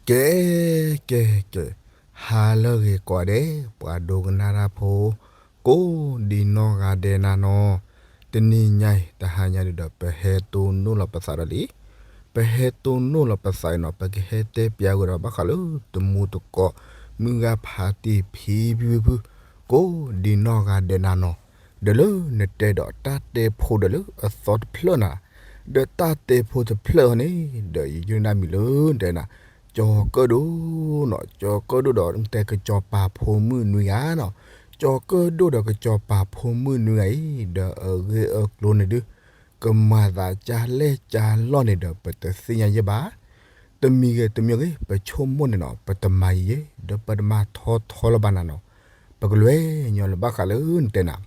ကဲ ကဲ ကဲ, ဟါလၢအဂ့ၤကိးဂၤဒဲး ပှၤဒိကနၣ်တၢ်ဖိ ကိးဒံနီၢ်ဂၤဒဲးနၤနီၤ, တနံၤညါအံၤ တဟါညါဒုဒီး ပဟဲတိၢ်နီၣ်လီၤပသးဒီးလံ, ပဟဲတိၢ်နီၣ်လီၤပသးအံၤနီၤ ပကဟဲတဲပျးဝဲဒီး ဘၣ်ဃးလၢတမူတကိး မုၢ်ဂၤဖးတံၢ်ဖံဖုဖုဖု ကိးဒံနီၢ်ဂၤဒဲးနၤနီၤ, ဒီးလၢနတဲဒီးတၢ်တဲဖိဒီးလၢအသီတဖျၢၣ်နၤ, ဒီးတၢ်တဲဖိတဖျၢၣ်အံၤန့ၣ် ဒီးယယုၢ်နၢ်မံၤလၢတဲနၤ ကၠီၤကၢၣ်ဒိၣ်နီၤ, ကၠီၤကၢၣ်ဒိၣ်ဒီးတဲကစီၤပၤဖိမုၣ်နွံဂၤနီၤ, ကၠီၤကၢၣ်ဒိၣ်ဒီးကစီၤပၤဖိမုၣ်နွံဂၤအံၤ ဒီးအဂ့ၢ်အကျိၤန့ၣ်ဒု ကမၤသးကၢ်လဲၢ်ကၢ်လီၢ်န့ၣ်ဒီး ပတသ့ၣ်ညါယဲၢ်ဘၣ်. တမံၤဂ့ၤတမံၤဂ့ၤ ပဆိကမိၣ်န့ၣ်နီၤ ပတမၤယံၤယဲၢ် ဒီးပတမၤထီထီလၢၤဘၣ်နၤနီၤ, ပကလဲၤညီလၢဘၣ်ဃးလၢနတဲနၤ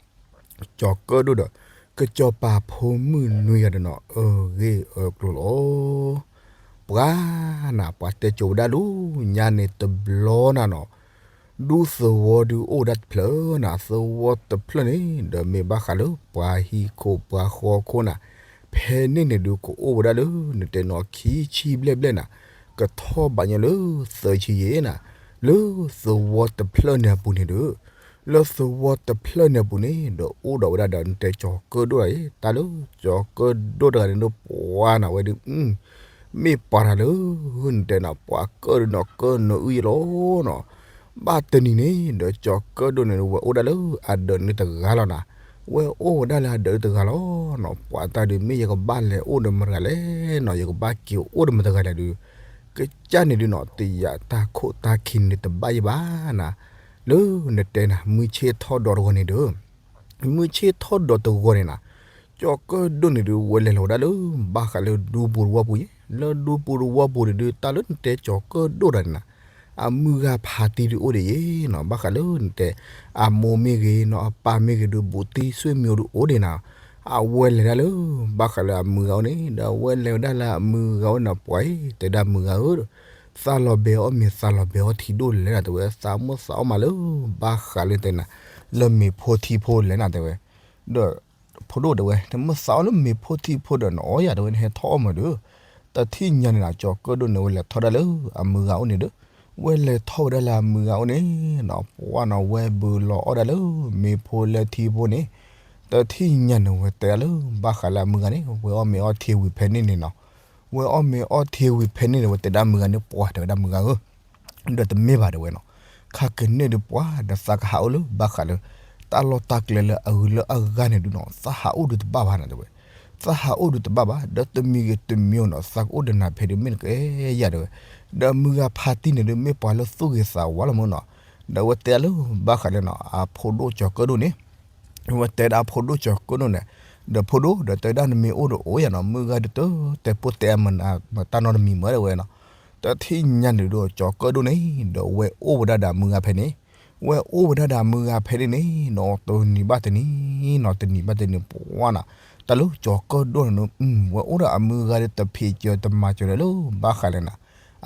ကၠီၤကၢၣ်ဒိၣ်ဒီး ကစီၤပၤဖိမုၣ်နွံဂၤဒီးနီၤ အဂ့ၢ်အကျိၤလီၤ. ပှၤနၤ ပှၤတဲကိးဝဲဒၣ်လၢညါန့ၣ်တဘျီနၤနီၤ, ဒူသဝီဒုအိၣ်ဝဲဒၣ်တဖျၢၣ်နၤ, သဝီတဖျၢၣ်န့ၣ် ဒီးမ့ၢ်ဘၣ်ဃးလၢပှၤဟံၣ်ခိၣ်ပှၤဃီခိၣ်နၤ, ဖဲန့ၣ်န့ၣ်ဒုကအိၣ်ဝဲဒၣ်လၢနတဲနီၤ ခံဆံဘျဲၣ်ဘျဲၣ်နၤ, ကထီၣ်ဘးညီလၢသၢဆံယဲၢ်နၤ, လၢသဝီတဖျၢၣ်န့ၣ်အပူၤန့ၣ်ဒီး လၢသဝီတဖျၢၣ်န့ၣ်အပူၤန့ၣ် ဒီးအိၣ်ဒီးဝဲဒၣ်ဒီးနတဲကၠီၤကၢၣ်ဒိၣ်တဂၤအံၤ, တၢ်လၢကၠီၤကၢၣ်ဒိၣ်တဂၤန့ၣ်ဒီး ပှၤနၤဝဲဒု မ့ၢ်ပှၤတဂၤလၢ နတဲနၤ ပှၤကၢၣ်ဒုနီၤ ကၢၣ်နၢအုၣ်ယဲၢ်လီၤနီၤ. ဘၣ်တနံၤန့ၣ် ဒီးကၠီၤကၢၣ်ဒိၣ်န့ၣ် ဝဲအိၣ်ဒၣ်လၢအဒၢးန့ၣ်တဂၤလီၤနၤ, ဝဲအိၣ်ဝဲဒၣ်လၢအဒၢးန့ၣ်တဂၤလီၤနီၤ, ပှၤတၢ်ဒုးမ့ၢ်ယကဘၣ်လဲၤအိၣ်ဒီးမတၤတဂၤလဲၣ်နီၤ, ယကဘၣ်က့ၤအိၣ်ဒီးမတၤတဂၤလဲၣ်ဒုး ကစၢ်န့ၣ်ဒုနီၤ တယာ်တၢ်ခိၣ်တၢ်ခံန့ၣ်တဘၣ်ယဲၢ်ဘၣ်နၤ, လၢနတဲနၤ မုၢ်ဆ့ၣ်ထီၣ်ဒီးတဂီၤန့ၣ်ဒီး မုၢ်ဆ့ၣ်ထီၣ်ဒီးတဂီၤန့ၣ်နၤ, ကၠီၤကၢၣ်ဒိၣ်န့ၣ်ဒုး ဝဲလဲၤလီၤဝဲဒၣ်လၢ ဘၣ်ဃးလၢဒူပူၤတဝီပူၤယဲၢ်, လၢဒူပူၤတဝီပူၤန့ၣ်ဒုး တၢ်လၢနတဲကၠီၤကၢၣ်ဒိၣ်တဂၤန့ၣ်နၤ, အမုၢ်ဂၤဖးတံၢ်ဒုးအိၣ်ဒံးယဲၢ်နီၤ, ဘၣ်ဃးလၢနတဲ အမိၢ်မ့ၢ်ဂ့ၤနီၤ အပၢ်မ့ၢ်ဂ့ၤဒုး ဘူးတံၢ်ဆွေမျိုးဒုးအိၣ်ဒံးနၤ, အဝဲလဲၤဒၣ်လၢ ဘၣ်ဃးလၢအမုၢ်ဂၤအိၣ်န့ၣ် ဒီးအဝဲလဲၤဝဲဒၣ်လၢအမုၢ်ဂၤအိၣ်န့ၣ် ပှၤအံၤ တဲဒၣ်မုၢ်ဂၤဧၢ သးလီၤဘဲအီၣ်မ့ၤ သးလီၤဘဲအီထံဒိၣ်လဲၣ်နၤ တဲဝဲ သးမိၣ်သးအီၣ်မးလၢ ဘၣ်ဃးလၢတဲနၤ လၢမ့ၤဖိထံဖိလဲၣ်နၤ တဲဝဲ, ဒီး ဖိဒိၣ်တဲဝဲ နမ့ၢ်သးအီၣ်လၢမ့ၤဖိထံဖိဒီးနအီၣ်ယၤ တဲဝဲ နဟဲထီၣ်အီၣ်မးဒီး, တထံၣ်ညါန့ၣ်နၤ ကၠီၤကၢၣ်ဒိၣ်န့ၣ်ဝဲလဲၤထီၣ်ဒၣ်လၢအမုၢ်ဂၤအိၣ်န့ၣ်ဒီး, ဝဲလဲၤထီၣ်ဝဲဒၣ်လၢအမုၢ်ဂၤအိၣ်န့ၣ်နီၤ, ပှၤနီၤ ဝဲဘူးလီၤအီၣ်ဒၣ်လၢမ့ၤဖိလၢထံဖိန့ၣ်, တထံၣ်ညါန့ၣ်ဝဲတဲဒၣ်လၢ ဘၣ်ဃးလၢအမုၢ်ဂၤန့ၣ် ဝဲအီၣ်မ့ၤအီထံဝံၤဖဲန့ၣ်န့ၣ်နီၤ, ဝဲအီၣ်မ့ၤအီထံဝံၤဖဲန့ၣ်န့ၣ် ဝဲတဲဒၣ်မုၢ်ဂၤန့ၣ် ပှၤတဲဝဲဒၣ်မုၢ်ဂၤဧၢ ဒီးတမ့ၢ်ဘၣ်တဲဝဲနီၤ, ခါကန့ၢ်ဒုးပှၤဒီးသးကဟးအိၣ်လၢ ဘၣ်ဃးလၢ တၢ်လီၢ်တၢ်ကျဲလၢအဂုၤလၢအဂၤန့ၣ်ဒုးနီၤ သးဟးအိၣ်ဒုးတဘၣ်ဘၣ်နၤတဲဝဲ, သးဟးအိၣ်ဒုးတဘၣ်ဘၣ် ဒီးတမံၤဂ့ၤတမံၤနီၤ သးကအိၣ်ဒီးနၤဖဲဒုးမ့ၢ်နကဲယၤတဲဝဲ, ဒီးမုၢ်ဂၤဖးတံၢ်န့ၣ်ဒုးမ့ၢ်ပှၤလၢသူၣ်ဂ့ၤသးဝါလီၤမးနီၤ, ဒီးဝဲတဲလၢ ဘၣ်ဃးလၢနီၤ အဖိဒိၣ်ကၠီၤကၢၣ်ဒိၣ်န့ၣ် ဝဲတဲဒၣ်အဖိဒိၣ်ကၠီၤကၢၣ်ဒိၣ်န့ၣ်, ဒီးဖိဒိၣ် ဒီးတဲဒၣ်နမ့ၢ်အိၣ်ဒီးအိၣ်ယၤနီၤ မုၢ်ဂၤဒုးတတဲပိၢ်တဲအမၤတၢ်နီတမံၤမးတဲဝဲနီၤ, တထံၣ်ညါန့ၣ်ဒီးကၠီၤကၢၣ်ဒိၣ်န့ၣ် ဒီးဝဲအိၣ်ဝဲဒၣ်ဒီးအမုၢ်ဂၤဖဲန့ၣ်, ဝဲအိၣ်ဝဲဒၣ်ဒီးအမုၢ်ဂၤဖဲန့ၣ်န့ၣ်နီၤ တနံၤဘၣ်တနံၤနီၤ တနံၤဘၣ်တနံၤပှၤနီၤ, တၢ်လၢကၠီၤကၢၣ်ဒိၣ်န့ၣ် ဝဲအိၣ်ဒီးအမုၢ်ဂၤဒုးတဖံးစၢၤတမၤစၢၤလၢၤလၢ ဘၣ်ဃးလၢနၤ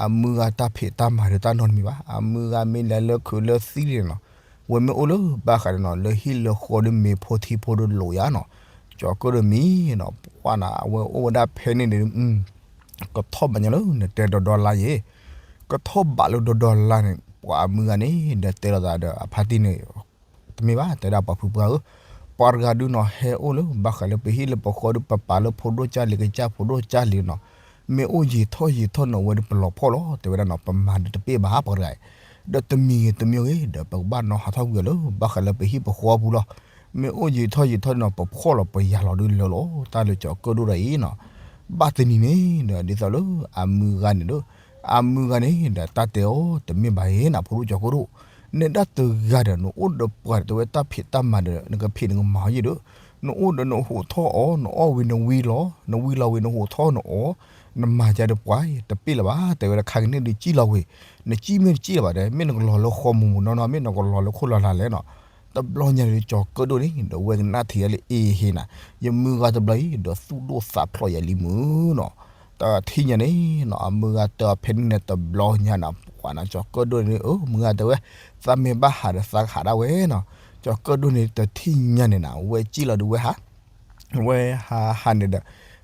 အမုၢ်ဂၤတၢ်ဖံးတၢ်မၤဒုးတၢ်နီတမံၤဘၣ်, အမုၢ်ဂၤမ့ၢ်လဲၤလၢခုးလၢသံန့ၣ်နီၤ, ဝဲမ့ၢ်အိၣ်လၢဘၣ်ဃးန့ၣ်နီၤ လၢဟံၣ်လၢဃီဒီးမ့ၤဖိထံဖိဒီးလိာ်ယၤနီၤ, ကၠီၤကၢၣ်ဒိၣ်မံၤနီၤ ပှၤနီၤ အဝဲအိၣ်ဝဲဒၣ်ဖဲန့ၣ်န့ၣ် ကထီၣ်ဘးညီလၢနတဲဒီဒီလါယဲၢ်, ကထီၣ်ဘးလၢဒီဒီလါန့ၣ် ပှၤအမုၢ်ဂၤန့ၣ် ဒီးတဲလိာ်သးဒီးအဖါတံၢ်န့ၣ် တမ့ၢ်ဘၣ် တဲဒၣ်ပှၤဖုပှၢ်ဧၢ, ပှၤတဂၤဒုးနီၤ ဟဲအိၣ်လၢဘၣ်ဃးလၢပဟံၣ်လၢပဃီဒုး ပပာ်လၢဖိဒိၣ်ကၢ်လံၤ ကစၢ်ဖိဒိၣ်ကၢ်လံၤနီၤ, မ့ၢ်အိၣ်ယံာ်ထီၣ်ယံာ်ထီၣ်နီၤ ဝဲဒုးပလီၤဖီၣ်လီၤ တဲဝဲဒၣ်နီၤ ပမၤဒုးတပ့ၢ်ဘၣ်ပှၤတဂၤအံၤ, ဒီးတမံၤဂ့ၤတမံၤဂ့ၤ ဒီးပကဘၣ်နီၤဟးထီၣ်ကွံာ်အီၤလၢ ဘၣ်ဃးလၢပဟံၣ်ပဃီပူၤလီၤ, မ့ၢ်အိၣ်ယံာ်ထီၣ်ယံာ်ထီၣ်နီၤ ပဖီၣ်လီၤပယၤလီၤဒုးလၢာ်လီၤ တၢ်လၢကၠီၤကၢၣ်ဒိၣ်ဒီးအံၤနီၤ, ဘၣ်တနံၤန့ၣ်ဒီး ဒ်သိးလၢအမုၢ်ဂၤန့ၣ်ဒီး အမုၢ်ဂၤန့ၣ်ဒီး တၢ်တဲအီၤ တမ့ၢ်ဘၣ်အံၤနၤ ဖိဒိၣ်ကၠီၤကၢၣ်ဒိၣ်, နဒၣ်တဂၤဒီး နအိၣ်ဒီးပှၤဒီး တဲဝဲတၢ်ဖံးတၢ်မၤဒီး နကဖံးနကမၤအီၤယံာ်ဒီး, နအိၣ်ဒီးနဟိးထီၣ်အီၤ နအီၣ်ဝံၤနဝံလီၤ နဝံလီၤဝံၤနဟိးထီၣ်နအီၣ်, နမၤယၤဒီးပှၤ တပ့ၢ်လၢၤဘၣ် တဲဝဲဒၣ်ခါကန့ၢ်ဒုးစံၣ်လီၤဝဲ, နစံၣ်မ့ၢ်တစံၣ်လၢၤဘၣ်ဒီး မ့ၢ်နကလီၤလၢဃီမူးမူးနီၢ်နီၢ် မ့ၢ်နကလီၤလၢခိၣ်လီၤလၢ်လဲၣ်နီၤ, တဘျီညါဒီးကၠီၤကၢၣ်ဒိၣ်န့ၣ် ဒီးဝဲကနၣ်ထံၣ်ဒၣ်လၢအ့ဟ့နီၤ, ယမုၢ်ဂၤတဘျီအံၤ ဒီးသူၣ်ဒိၣ်သးဖျိးယၤလံမုၢ်နီၤ, တထံၣ်ညါန့ၣ်နီၤ အမုၢ်ဂၤတဲအီၤဖဲန့ၣ်န့ၣ် တဘျီညါနီၤ ပှၤနီၤ ကၠီၤကၢၣ်ဒိၣ်န့ၣ် အၢ မုၢ်ဂၤတဲဝဲ သးမ့ၢ်ဘၣ်ဟးဒီးသးကဟးဒၣ်ဝဲနီၤ, ကၠီၤကၢၣ်ဒိၣ်န့ၣ် တထံၣ်ညါန့ၣ်နီၤ ဝဲစံၣ်လီၤဒုးဝဲဟး ဝဲဟးဟးန့ၣ်ဒီး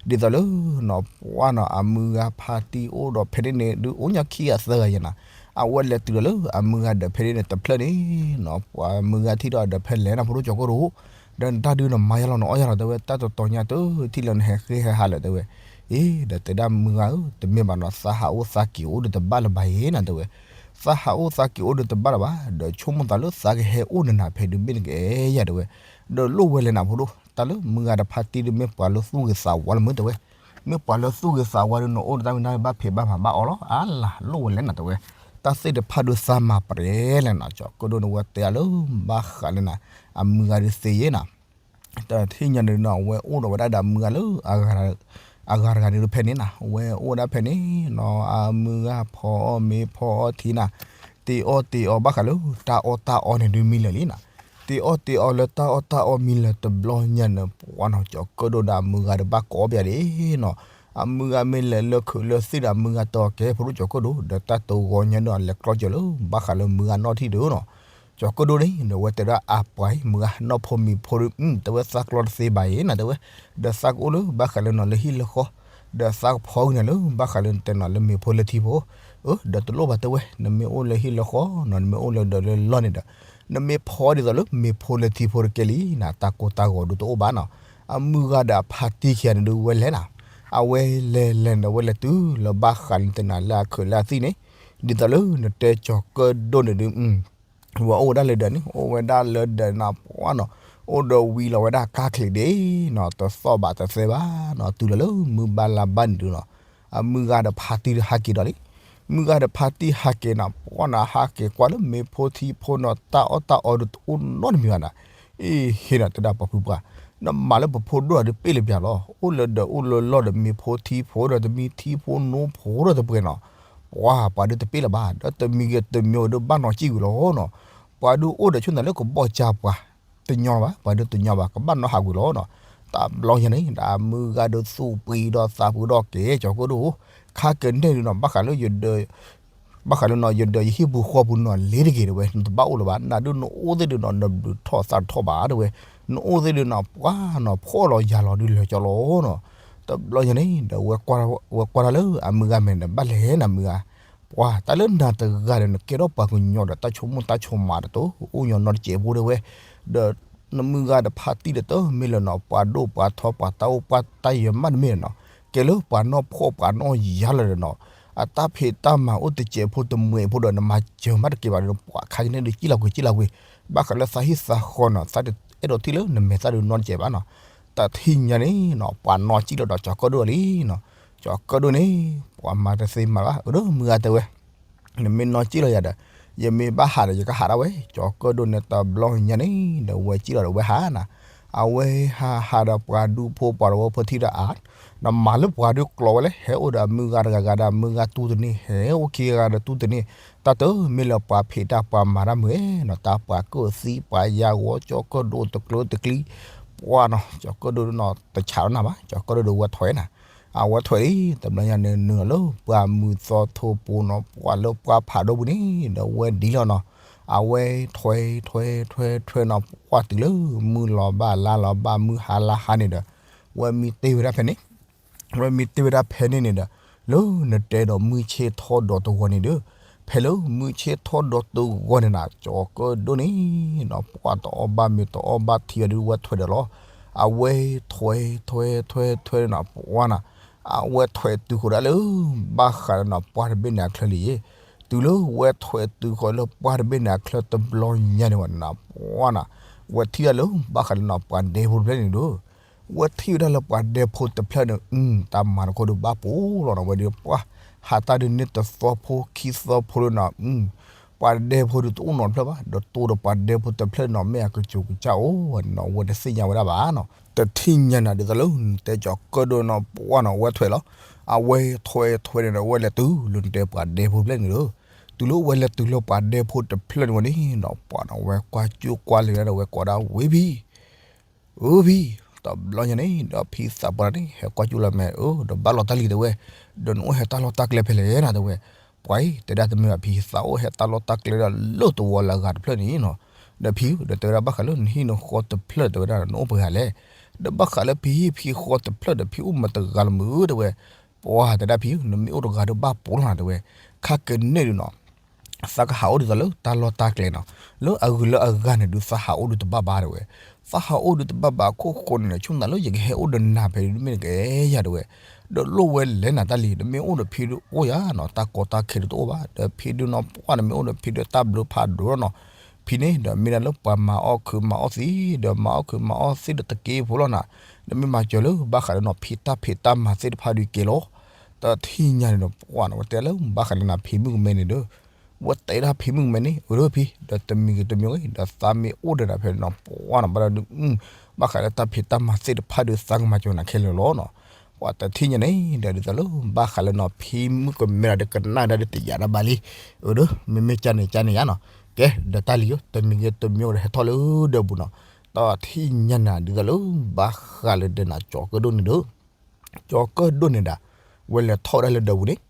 ဒ်သိးလၢနီၤ ပှၢ်နီၤ အမုၢ်ဂၤဖါတံၢ်အိၣ်ဒီးဖဲန့ၣ်န့ၣ် ဒုးအိၣ်ညီခံဂၤသၢဂၤယဲနီၤ, အဝဲလဲၤတုၤဒီးလၢအမုၢ်ဂၤဒီးဖဲန့ၣ်န့ၣ်တဖျၢၣ်န့ၣ်နီၤ, ပှၢ်မုၢ်ဂၤထံၣ်ဒီးဒီးဖဲလဲၣ်နီၤ ဖိဒိၣ်ကၠီၤကၢၣ်ဒိၣ်, ဒီးနတၢ်ဒုးနမၤယါလီၤနအီၣ်ယါလီၤ တဲဝဲ, တၢ်တတီၤညါတထံၣ်လၢနဟဲဃ့ဟဲဟးလၢၤ တဲဝဲ. အ့ ဒီးတဲဒၣ်မုၢ်ဂၤဧၢ, တမ့ၢ်ဘၣ်နီၤ သးဟးအိၣ်သးက့ၤအိၣ်ဒီးတဘၣ်လၢၤဘၣ်အံၤနီၤ တဲဝဲ. သးဟးအိၣ်သးက့ၤအိၣ်ဒီးတဘၣ်လၢၤဘၣ်, ဒီးဆိကမိၣ်သးလၢသးကဟဲအိၣ်နနၤဖဲဒုးမ့ၢ်နကအဲၣ်ယၤ တဲဝဲ. ဒီးလိၣ်ဝဲလဲၣ်နၤဖိဒိၣ်, တၢ်လၢမုၢ်ဂၤတဖါတံၢ်ဒုးမ့ၢ်ပှၤလၢသူၣ်ဂ့ၤသးဝါလၢမ့ၢ်တဲဝဲ, မ့ၢ်ပှၤလၢသူၣ်ဂ့ၤသးဝါဒုးနအိၣ်ဒီးတၢ်မ့ၢ်တၢ်ဘၣ်ဖံးဘၣ်မၤဘၣ်အီၤလီၤ အါလၤ လိၣ်ဝဲလဲၣ်နၤ တဲဝဲ. တၢ်သ့ၣ်တဖၣ်ဒုးသးမၤပရဲလဲၣ်နီၤ, ကၠီၤကၢၣ်ဒိၣ်န့ၣ်ဝဲတဲအီၤလၢဘၣ်ဃးလၢနၤ, အမုၢ်ဂၤဒုးသ့ယဲနီၤ တထံၣ်ညါန့ၣ်နီၤ အဝဲအိၣ်ဒီးဝဲဒၣ်ဒီးအမုၢ်ဂၤလၢ အဂၤတဂၤန့ၣ်ဖဲန့ၣ်နီၤ, အဝဲအိၣ်ဝဲဒၣ်ဖဲန့ၣ်နီၤ, အမုၢ်ဂၤဖီအီၣ်မ့ၤဖီအီထံနီၤ, တ့အီၣ်တ့အီဘၣ်ဃးလၢ တၢ်အီၣ်တၢ်အီန့ၣ်ဒုးမံလၢာ်လံနီၤ, တ့အီၣ်တ့အီလၢတၢ်အီၣ်တၢ်အီမံလၢာ်တဘျီညါန့ၣ် ပှၢ်နီၤ ကၠီၤကၢၣ်ဒိၣ်ဒီးအမုၢ်ဂၤတဘၣ်ကိးဘၣ်ဒ့နီၤ, အမုၢ်ဂၤမ့ၢ်လဲၤလၢခုးလၢသ့ၣ်ဒီးအမုၢ်ဂၤတီၤကဲ ဖိဒိၣ်ကၠီၤကၢၣ်ဒိၣ် ဒီးတၢ်တဂီၤညါန့ၣ်အလဲၤကျီကၠီၤလၢ ဘၣ်ဃးလၢမုၢ်ဂၤနီၣ်ထံၣ်ဒုးနီၤ ကၠီၤကၢၣ်ဒိၣ်န့ၣ် ဒီးဝဲတဲဒၣ်အပှၤအံၤ မုၢ်ဂၤနီၢ်ဖိမံၤဖိဒုး တဲဝဲသးကျီတသ့ဘၣ်အံၤနီၤ တဲဝဲ, ဒီးသးကအိၣ်လၢဘၣ်ဃးလၢနီၤလၢဟံၣ်လၢဃီ, ဒီးသးကဖီက့ၤနၤလၢဘၣ်ဃးလၢနတဲနီၤလၢမ့ၤဖိလၢထံဖိ, အၢ ဒီးတလိၣ်ဘၣ်တဲဝဲ နမ့ၢ်အိၣ်လၢဟံၣ်လၢဃီနီၤ နမ့ၢ်အိၣ်လၢဒီးလၢလီၢ်န့ၣ်ဒီး နမ့ၢ်ဖီဒ်သိးလၢမ့ၤဖိလၢထံဖိတကဲလံနီၤ တၢ်ကိၢ်တၢ်ဂီၤဒုးတအိၣ်ဘၣ်နီၤ, အမုၢ်ဂၤဒီးအဖါတံၢ်ခံဂၤန့ၣ်ဒုးဝဲလဲၣ်နီၤ အဝဲလဲၤလဲၤန့ၣ် ဝဲလဲၤတုၤလၢဘၣ်ဃးလၢနတဲနီၤလၢအခုးလၢအသ့ၣ်န့ၣ်, ဒ်သိးလၢနတဲကၠီၤကၢၣ်ဒိၣ်န့ၣ်ဒုး ဝဲအိၣ်ဝဲဒၣ်လၢဒီးန့ၣ် အိၣ်ဝဲဒၣ်လၢဒီးနီၤ ပှၢ်နီၤ, အိၣ်ဒီးဝံၤလီၤဝဲဒၣ်ကါချံးဒ့နီၤ တသီၣ်ဘၣ်တသဲဘၣ်နီၤ တုၤလီၤလၢမုၢ်ဘၣ်လါဘၣ်န့ၣ်ဒုးနီၤ, အမုၢ်ဂၤဒီးဖါတံၢ်ဟးက့ၤဒီးလံ, မုၢ်ဂၤဒီးဖါတံၢ်ဟးက့ၤနီၤ ပှၢ်နီၤ ဟးက့ၤကွၢ်လၢမ့ၤဖိထံဖိနီၤ တၢ်အီၣ်တၢ်အီဒုးတအိၣ်နီတမံၤဘၣ်နီၤ, အ့ဟ့ၣ်နီၤ တဲဒၣ်ပှၤဖုပှၢ်, နမၤလၢပဖိဒိၣ်ဒုးပ့ၢ်လၢပျၢၤလီၤ အိၣ်လၢဒီးအိၣ်လၢလီၢ်ဒီးမ့ၤဖိထံဖိဒီးတမံၤထံဖိနိဖိဒီးတပှဲၤနီၤ, ပှၢ်ပှၤဒုးတပ့ၢ်လၢၤဘၣ် ဒီးတမံၤဂ့ၤတမံၤဝဲဒုးဘၣ်နီၢ်ကံၣ်ဝံၤလီၤနီၤ, ပှၤဒုးအိၣ်ဒီးဆိၣ်နၤလၢကဘီၣ်ကၢ်ပှၤ, တညီဘၣ် ပှၤဒုးတညီဘၣ် ကဘၣ်နီၢ်ဟးကွံာ်လီၤနီၤ, တဘျီညါန့ၣ် ဒီးအမုၢ်ဂၤဒုးသူၣ်ပှံၤဒီးသးပှံၤဒီးကဲကၠီၤကၢၣ်ဒိၣ်, ခါကန့ၣ်ဒုးနီၤ ဘၣ်ဃးလၢယ ဘၣ်ဃးလၢနီၤ ယဒီးယဟံၣ်ပူၤဃီပူၤနီၤ လ့ၤတဂ့ၤတဲဝဲ နတဘၣ်အိၣ်လၢၤဘၣ် နဒုးနအိၣ်သ့ၣ်ဒုးနီၤ နဘျုးထီၣ်သးတထီၣ်ဘၣ်တဲဝဲ, နအိၣ်သ့ၣ်ဒုးနီၤ ပှၢ်နီၤ ဖှီၣ်လီၤယာ်လီၤဒုးလၢာ်ကၠီလီၤနီၤ, တဘျီညါန့ၣ် ဒီးဝဲကွၢ်တၢ်လၢအမုၢ်ဂၤမဲာ်ဒီး ဘၣ်လဲၤနၤမုၢ်ဂၤ, ပှၢ်တၢ်လၢနၤတဂၤဒီး နကဲထီၣ်ပှၤကညီဒီး တၢ်ဆိကမိၣ်တၢ်ဆိကမးတတိၤ အိၣ်ညီနီတစဲးဖိတဲဝဲ, ဒီးနမုၢ်ဂၤဒီးဖါတံၢ်ဒီးတမ့ၢ်လၢနီၤ ပှၤဒိၣ်ပှၤထီပှၤတၢ်အိၣ်ပှၤတၢ်ယၢၤမးတမ့ၢ်နီၤ, ကဲလၢပှၤနီၢ်ဖှီၣ်ပှၤနီၢ်ယာ်လီၤဒီးနီၤ, အတၢ်ဖံးတၢ်မၤအိၣ်တစဲးဖိတမှဲးဖိဒီး နမၤစၢၤမးတက့ၤဘၣ်ဒီး ပှၤခါကန့ၣ်ဒုးကံၣ်လီၤကွံာ်ကံၣ်လီၤကွံာ်, ဘၣ်ဃးလၢသးဟံၣ်သးဃီနီၤ သးတအဲၣ်ဒိးထံၣ်လၢနမဲာ်သၣ်ဒုးနီတစဲးဘၣ်နီၤ, တထံၣ်ညါန့ၣ်နီၤ ပှၤနီၢ်ကံၣ်လီၤဒီးကၠီၤကၢၣ်ဒိၣ်လံနီၤ, ကၠီၤကၢၣ်ဒိၣ်န့ၣ် ပှၤမၤတသ့မၤဘၣ် အၢ မုၢ်ဂၤတဲဝဲ နမ့ၢ်နီၢ်ကံၣ်လီၤယၤဒီး ယမ့ၢ်ဘၣ်ဟးဒီးယကဟးဒၣ်ဝဲ, ကၠီၤကၢၣ်ဒိၣ်န့ၣ်တဘျီညါန့ၣ် ဒီးဝဲကံၣ်လီၤဒီးဝဲဟးနီၤ, အဝဲဟးဟးဒီးပှၤဒူဖိပှၤတဝီဖိထံၣ်ဒီးအါ, နမၤလၢပှၤဒုးကျိးဝဲလဲၣ် ဟဲအိၣ်ဒီးအမုၢ်ဂၤတဂၤဂၤဒီး မုၢ်ဂၤတူၢ်တန့ၢ် ဟဲအိၣ်ခံဂၤဒီးတူၢ်တန့ၢ်, တၢ်တမ့ၢ်လၢပှၤဖံးတၢ်ပှၤမၤတၢ်မုၢ်နီၤ, တၢ်ပှၤကၢၣ်သံပှၤယါဂီၤ ကၠီၤကၢၣ်ဒိၣ်တကျၢၤတကျံ, ပှၢ်နီၤ ကၠီၤကၢၣ်ဒိၣ်နီၤ တဆးလီၤနၤဘၣ် ကၠီၤကၢၣ်ဒိၣ်ဒီးဝဲထွဲနီၤ အဝဲထွဲလံ တဘျီညါန့ၣ် နုာ်လီၤလၢပှၢ်မုၢ်သီထိပူၤနီၤ ပှၢ်လၢပှၢ်ဖးဒိၣ်ပူၤန့ၣ် ဒီးဝဲဒ်လီၤနီၤ, အဝဲထွဲထွဲထွဲထွဲနီၤ ပှၢ်တုၤလၢမုၢ်လီၤဘၣ်လါလီၤဘၣ် မုၢ်ဟါလါဟါန့ၣ်ဒီး ဝဲမံတ့ၢ်ဝဲဒၣ်ဖဲန့ၣ် ဝဲမံတ့ၢ်ဝဲဒၣ်ဖဲန့ၣ်န့ၣ်ဒီး လၢနတဲဒီးမုၢ်ဆ့ၣ်ထီၣ်ဒီးတဂီၤန့ၣ်ဒီး ဖဲလၢမုၢ်ဆ့ၣ်ထီၣ်ဒီးတဂီၤန့ၣ်နီၤ ကၠီၤကၢၣ်ဒိၣ်န့ၣ်နီၤ ပှၢ်တအီၣ်ဘၣ်မ့ၤတအီၣ်ဘၣ်ထံဝဲဒုးဝဲထွဲဒီးလီၤ, အဝဲထွဲထွဲထွဲထွဲနီၤ ပှၢ်နီၤ အဝဲထွဲတုၤဃီၤဒၣ်လၢ ဘၣ်ဃးဒီးနီၤ ပှၢ်တဘ့ၣ်န့ၣ်အချၢလံ, တုၤလၢဝဲထွဲတုၤဃီၤလၢပှၢ်တဘ့ၣ်န့ၣ်အချၢတဘျီညါန့ၣ်ဝဲနီၤ ပှၢ်နီၤ ဝဲထံၣ်ဝဲဒၣ်လၢ ဘၣ်ဃးဒီးနီၤ ပှၤဒဲဖိတဖျၢၣ်န့ၣ်ဒီး ဝဲထံၣ်ဝဲဒၣ်လၢပှၤဒဲဖိတဖျၢၣ်န့ၣ် တၢ်မၤတခီဒုးဘၣ်ပူၤလီၤနီၤ ဝဲဒုးပှၢ် ဟးတၢ်ဒုးန့ၢ်တသီဖိခံသီဖိလၢနီၤ ပှၤဒဲဖိဒုးတအိၣ်နီတဖျၢၣ်ဘၣ် ဒီးတိၢ်ဒီးပှၤဒဲဖိတဖျၢၣ်နီၤ မ့ၢ်အကစူၤကစၢ်အိၣ်နီၤ ဝဲတသ့ၣ်ညါဝဲဒၣ်ဘၣ်နီၤ တထံၣ်ညါနၤဒ်သိးလၢ နတဲကၠီၤကၢၣ်ဒိၣ်နီၤ ပှၢ်နီၤ ဝဲထွဲလီၤ, အဝဲထွဲထွဲန့ၣ်ဒီး ဝဲလဲၤတုၤလၢနတဲပှၤဒဲဖိတဖျၢၣ်န့ၣ်ဒီး တုၤလၢဝဲလဲၤတုၤလၢပှၤဒဲဖိတဖျၢၣ်န့ၣ်ဝဲန့ၣ်နီၤ ပှၢ်နီၤ ဝဲကွၢ်ကၠူကွၢ်လဲၤဝဲဒီး ဝဲကိးဒၣ်ဝ့ၢ်ဖံ အၢဖံ, တဘျီညါန့ၣ် ဒီးဖံသးပှၢ်န့ၣ် ဟဲကွၢ်ကၠူလီၤမဲာ် အၢ ဒီးဘၣ်လီၤတၢ်လံတဲဝဲ, ဒီးနအိၣ်ဟဲတၢ်လီၢ်တၢ်ကျဲဖဲလဲၣ်နီၤတဲဝဲ, ပှၤအံၤ တဲဒၣ်တမ့ၢ်ဘၣ်ဖံ သးအိၣ်ဟဲတၢ်လီၢ်တၢ်ကျဲဒီးလၢတဝီလၢအဂၤတဖျၢၣ်န့ၣ်နီၤ, ဒီးဖံ ဒီးတဲဝဲဒၣ်ဘၣ်ဃးလၢနဟံၣ်နဃီတဖျၢၣ်တဲဝဲဒၣ် နအိၣ်ပှဲၤဂၤလဲၣ်, ဒီးဘၣ်ဃးလၢဖံဟံၣ်ဖံဃီတဖျၢၣ်ဒီး ဖံအိၣ်မတဂၤလၢမုာ် တဲဝဲ, ပှၤတဲဒၣ်ဖံဧၢ, နမ့ၢ်အိၣ်တဂၤဒီးဘၣ်ပိာ်လီၤနၤ တဲဝဲ, ခါကန့ၣ်ဒုးနီၤ သးကဟးအိၣ်ဒ်သိးလၢတၢ်လီၢ်တၢ်ကျဲနီၤ, လၢအဂုၤလၢအဂၤန့ၣ်ဒုး သးဟးအိၣ်ဒုးတဘၣ်ဘၣ် တဲဝဲ, သးဟးအိၣ်ဒုးတဘၣ်ဘၣ်အခိၣ်ဃိန့ၣ် ဆိကမိၣ်သးလၢယကဟဲအိၣ်ဒီးနၤဖဲဒုး မ့ၢ်နကအဲၣ်ယၤ တဲဝဲ, ဒီးလိၣ်ဝဲလဲၤနၤတၢ်လံ, နမ့ၢ်အိၣ်ဒီးဖံဒုးအိၣ်ယၤနီၤ, တၢ်ကီတၢ်ခဲဒုးတအိၣ်ဘၣ်, ဒီးဖံဒုးနီၤ ပှၤနမ့ၢ်အိၣ်ဒီးဖံဒုးတၢ်ဘျုးဖးဒိၣ်လီၤနီၤ, ဖံန့ၣ်ဒီးမ့ၢ်ဒၣ်လၢပှၤမၤအီၣ်ခုးမၤအီၣ်သံ, ဒီးမၤအီၣ်ခုးမၤအီၣ်သ့ဒီးတက့ၢ်ဖိလီၤနီၤ, ဒီးမ့ၢ်မၤစၢၤလၢဘၣ်ဃးလၢနီၤ ဖံတၢ်ဖံးတၢ်မၤသ့ၣ်တဖၣ်ဒုးကဲလီၤ, တထံၣ်ညါန့ၣ်ဒီး ပှၤနီၤ ဝဲတဲလၢဘၣ်ဃးလၢနၤဖံမုၣ်ကမဲန့ၣ်ဒီး ဝဲတဲဒၣ်ဖံမုၣ်ကမဲန့ၣ် အၢဖံ ဒီးတမံၤဂ့ၤတမံၤဂ့ၤ ဒီးသးမ့ၢ်အိၣ်ဒီးနၤဖဲန့ၣ်နီၤ ပှၤနီၤ ဘၣ်ဒီး ဘၣ်ဃးလၢတၢ်ဖံးတၢ်မၤသ့ၣ်တဖၣ်ဒီး သးကမၤစၢၤနၤခဲလၢာ်လီၤနီၤ, ပှၤတထံၣ်ညါန့ၣ်ဒီး ဒ်သိးလၢဘၣ်ဃးလၢနီၤ ဖံမုၣ်ကမဲဒီး ကနၣ်ဒၣ်ဒီးတယာ်ဒၣ်ဘၣ်လံ, အၢဒီး မ့မ့ၢ်ကန့ၣ်ကန့ၣ်ယါနီၤ, ကဲ ဒီးတၢ်လံဧၢ တမံၤဂ့ၤတမံၤဂ့ၤဒီး ဟဲထီၣ်လၢဒၢးပူၤနီၤ, တထံၣ်ညါန့ၣ် ဒ်သိးလၢဘၣ်ဃးလၢတဲနၤ ကၠီၤကၢၣ်ဒိၣ်န့ၣ်ဒီး ကၠီၤကၢၣ်ဒိၣ်န့ၣ်ဒၣ် ဝဲလဲၤထီၣ်ဝဲဒၣ်လၢဒၢးပူၤန့ၣ်,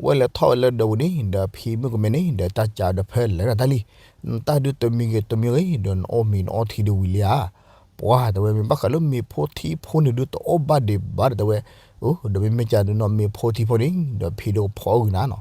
ဝဲလဲၤထီၣ်ဝဲလၢဒၢးပူၤန့ၣ် ဒီးဖံမုၣ်ကမဲန့ၣ် ဒီးတၢ်ကးဒီးဖဲလဲၣ်နၤတၢ်လံ, နတၢ်ဒုးတမံၤဂ့ၤတမံၤဂ့ၤ ဒီးနအီၣ်မ့ၤနအီထံဒုးဝံၤလံဧါ, ပှၤတဲဝဲ မ့ၢ်ဘၣ်ဃးလၢမ့ၤဖိထံဖိန့ၣ်ဒုးတအီၣ်ဘၣ်ဒံးဘၣ်ဒီးတဲဝဲ, အိ ဒီးမ့မ့ၢ်ကန့ၣ်နီၤမ့ၤဖိထံဖိန့ၣ် ဒီးဖံဒုးကဖီအီၣ်ဂ့ၤနၤနီၤ,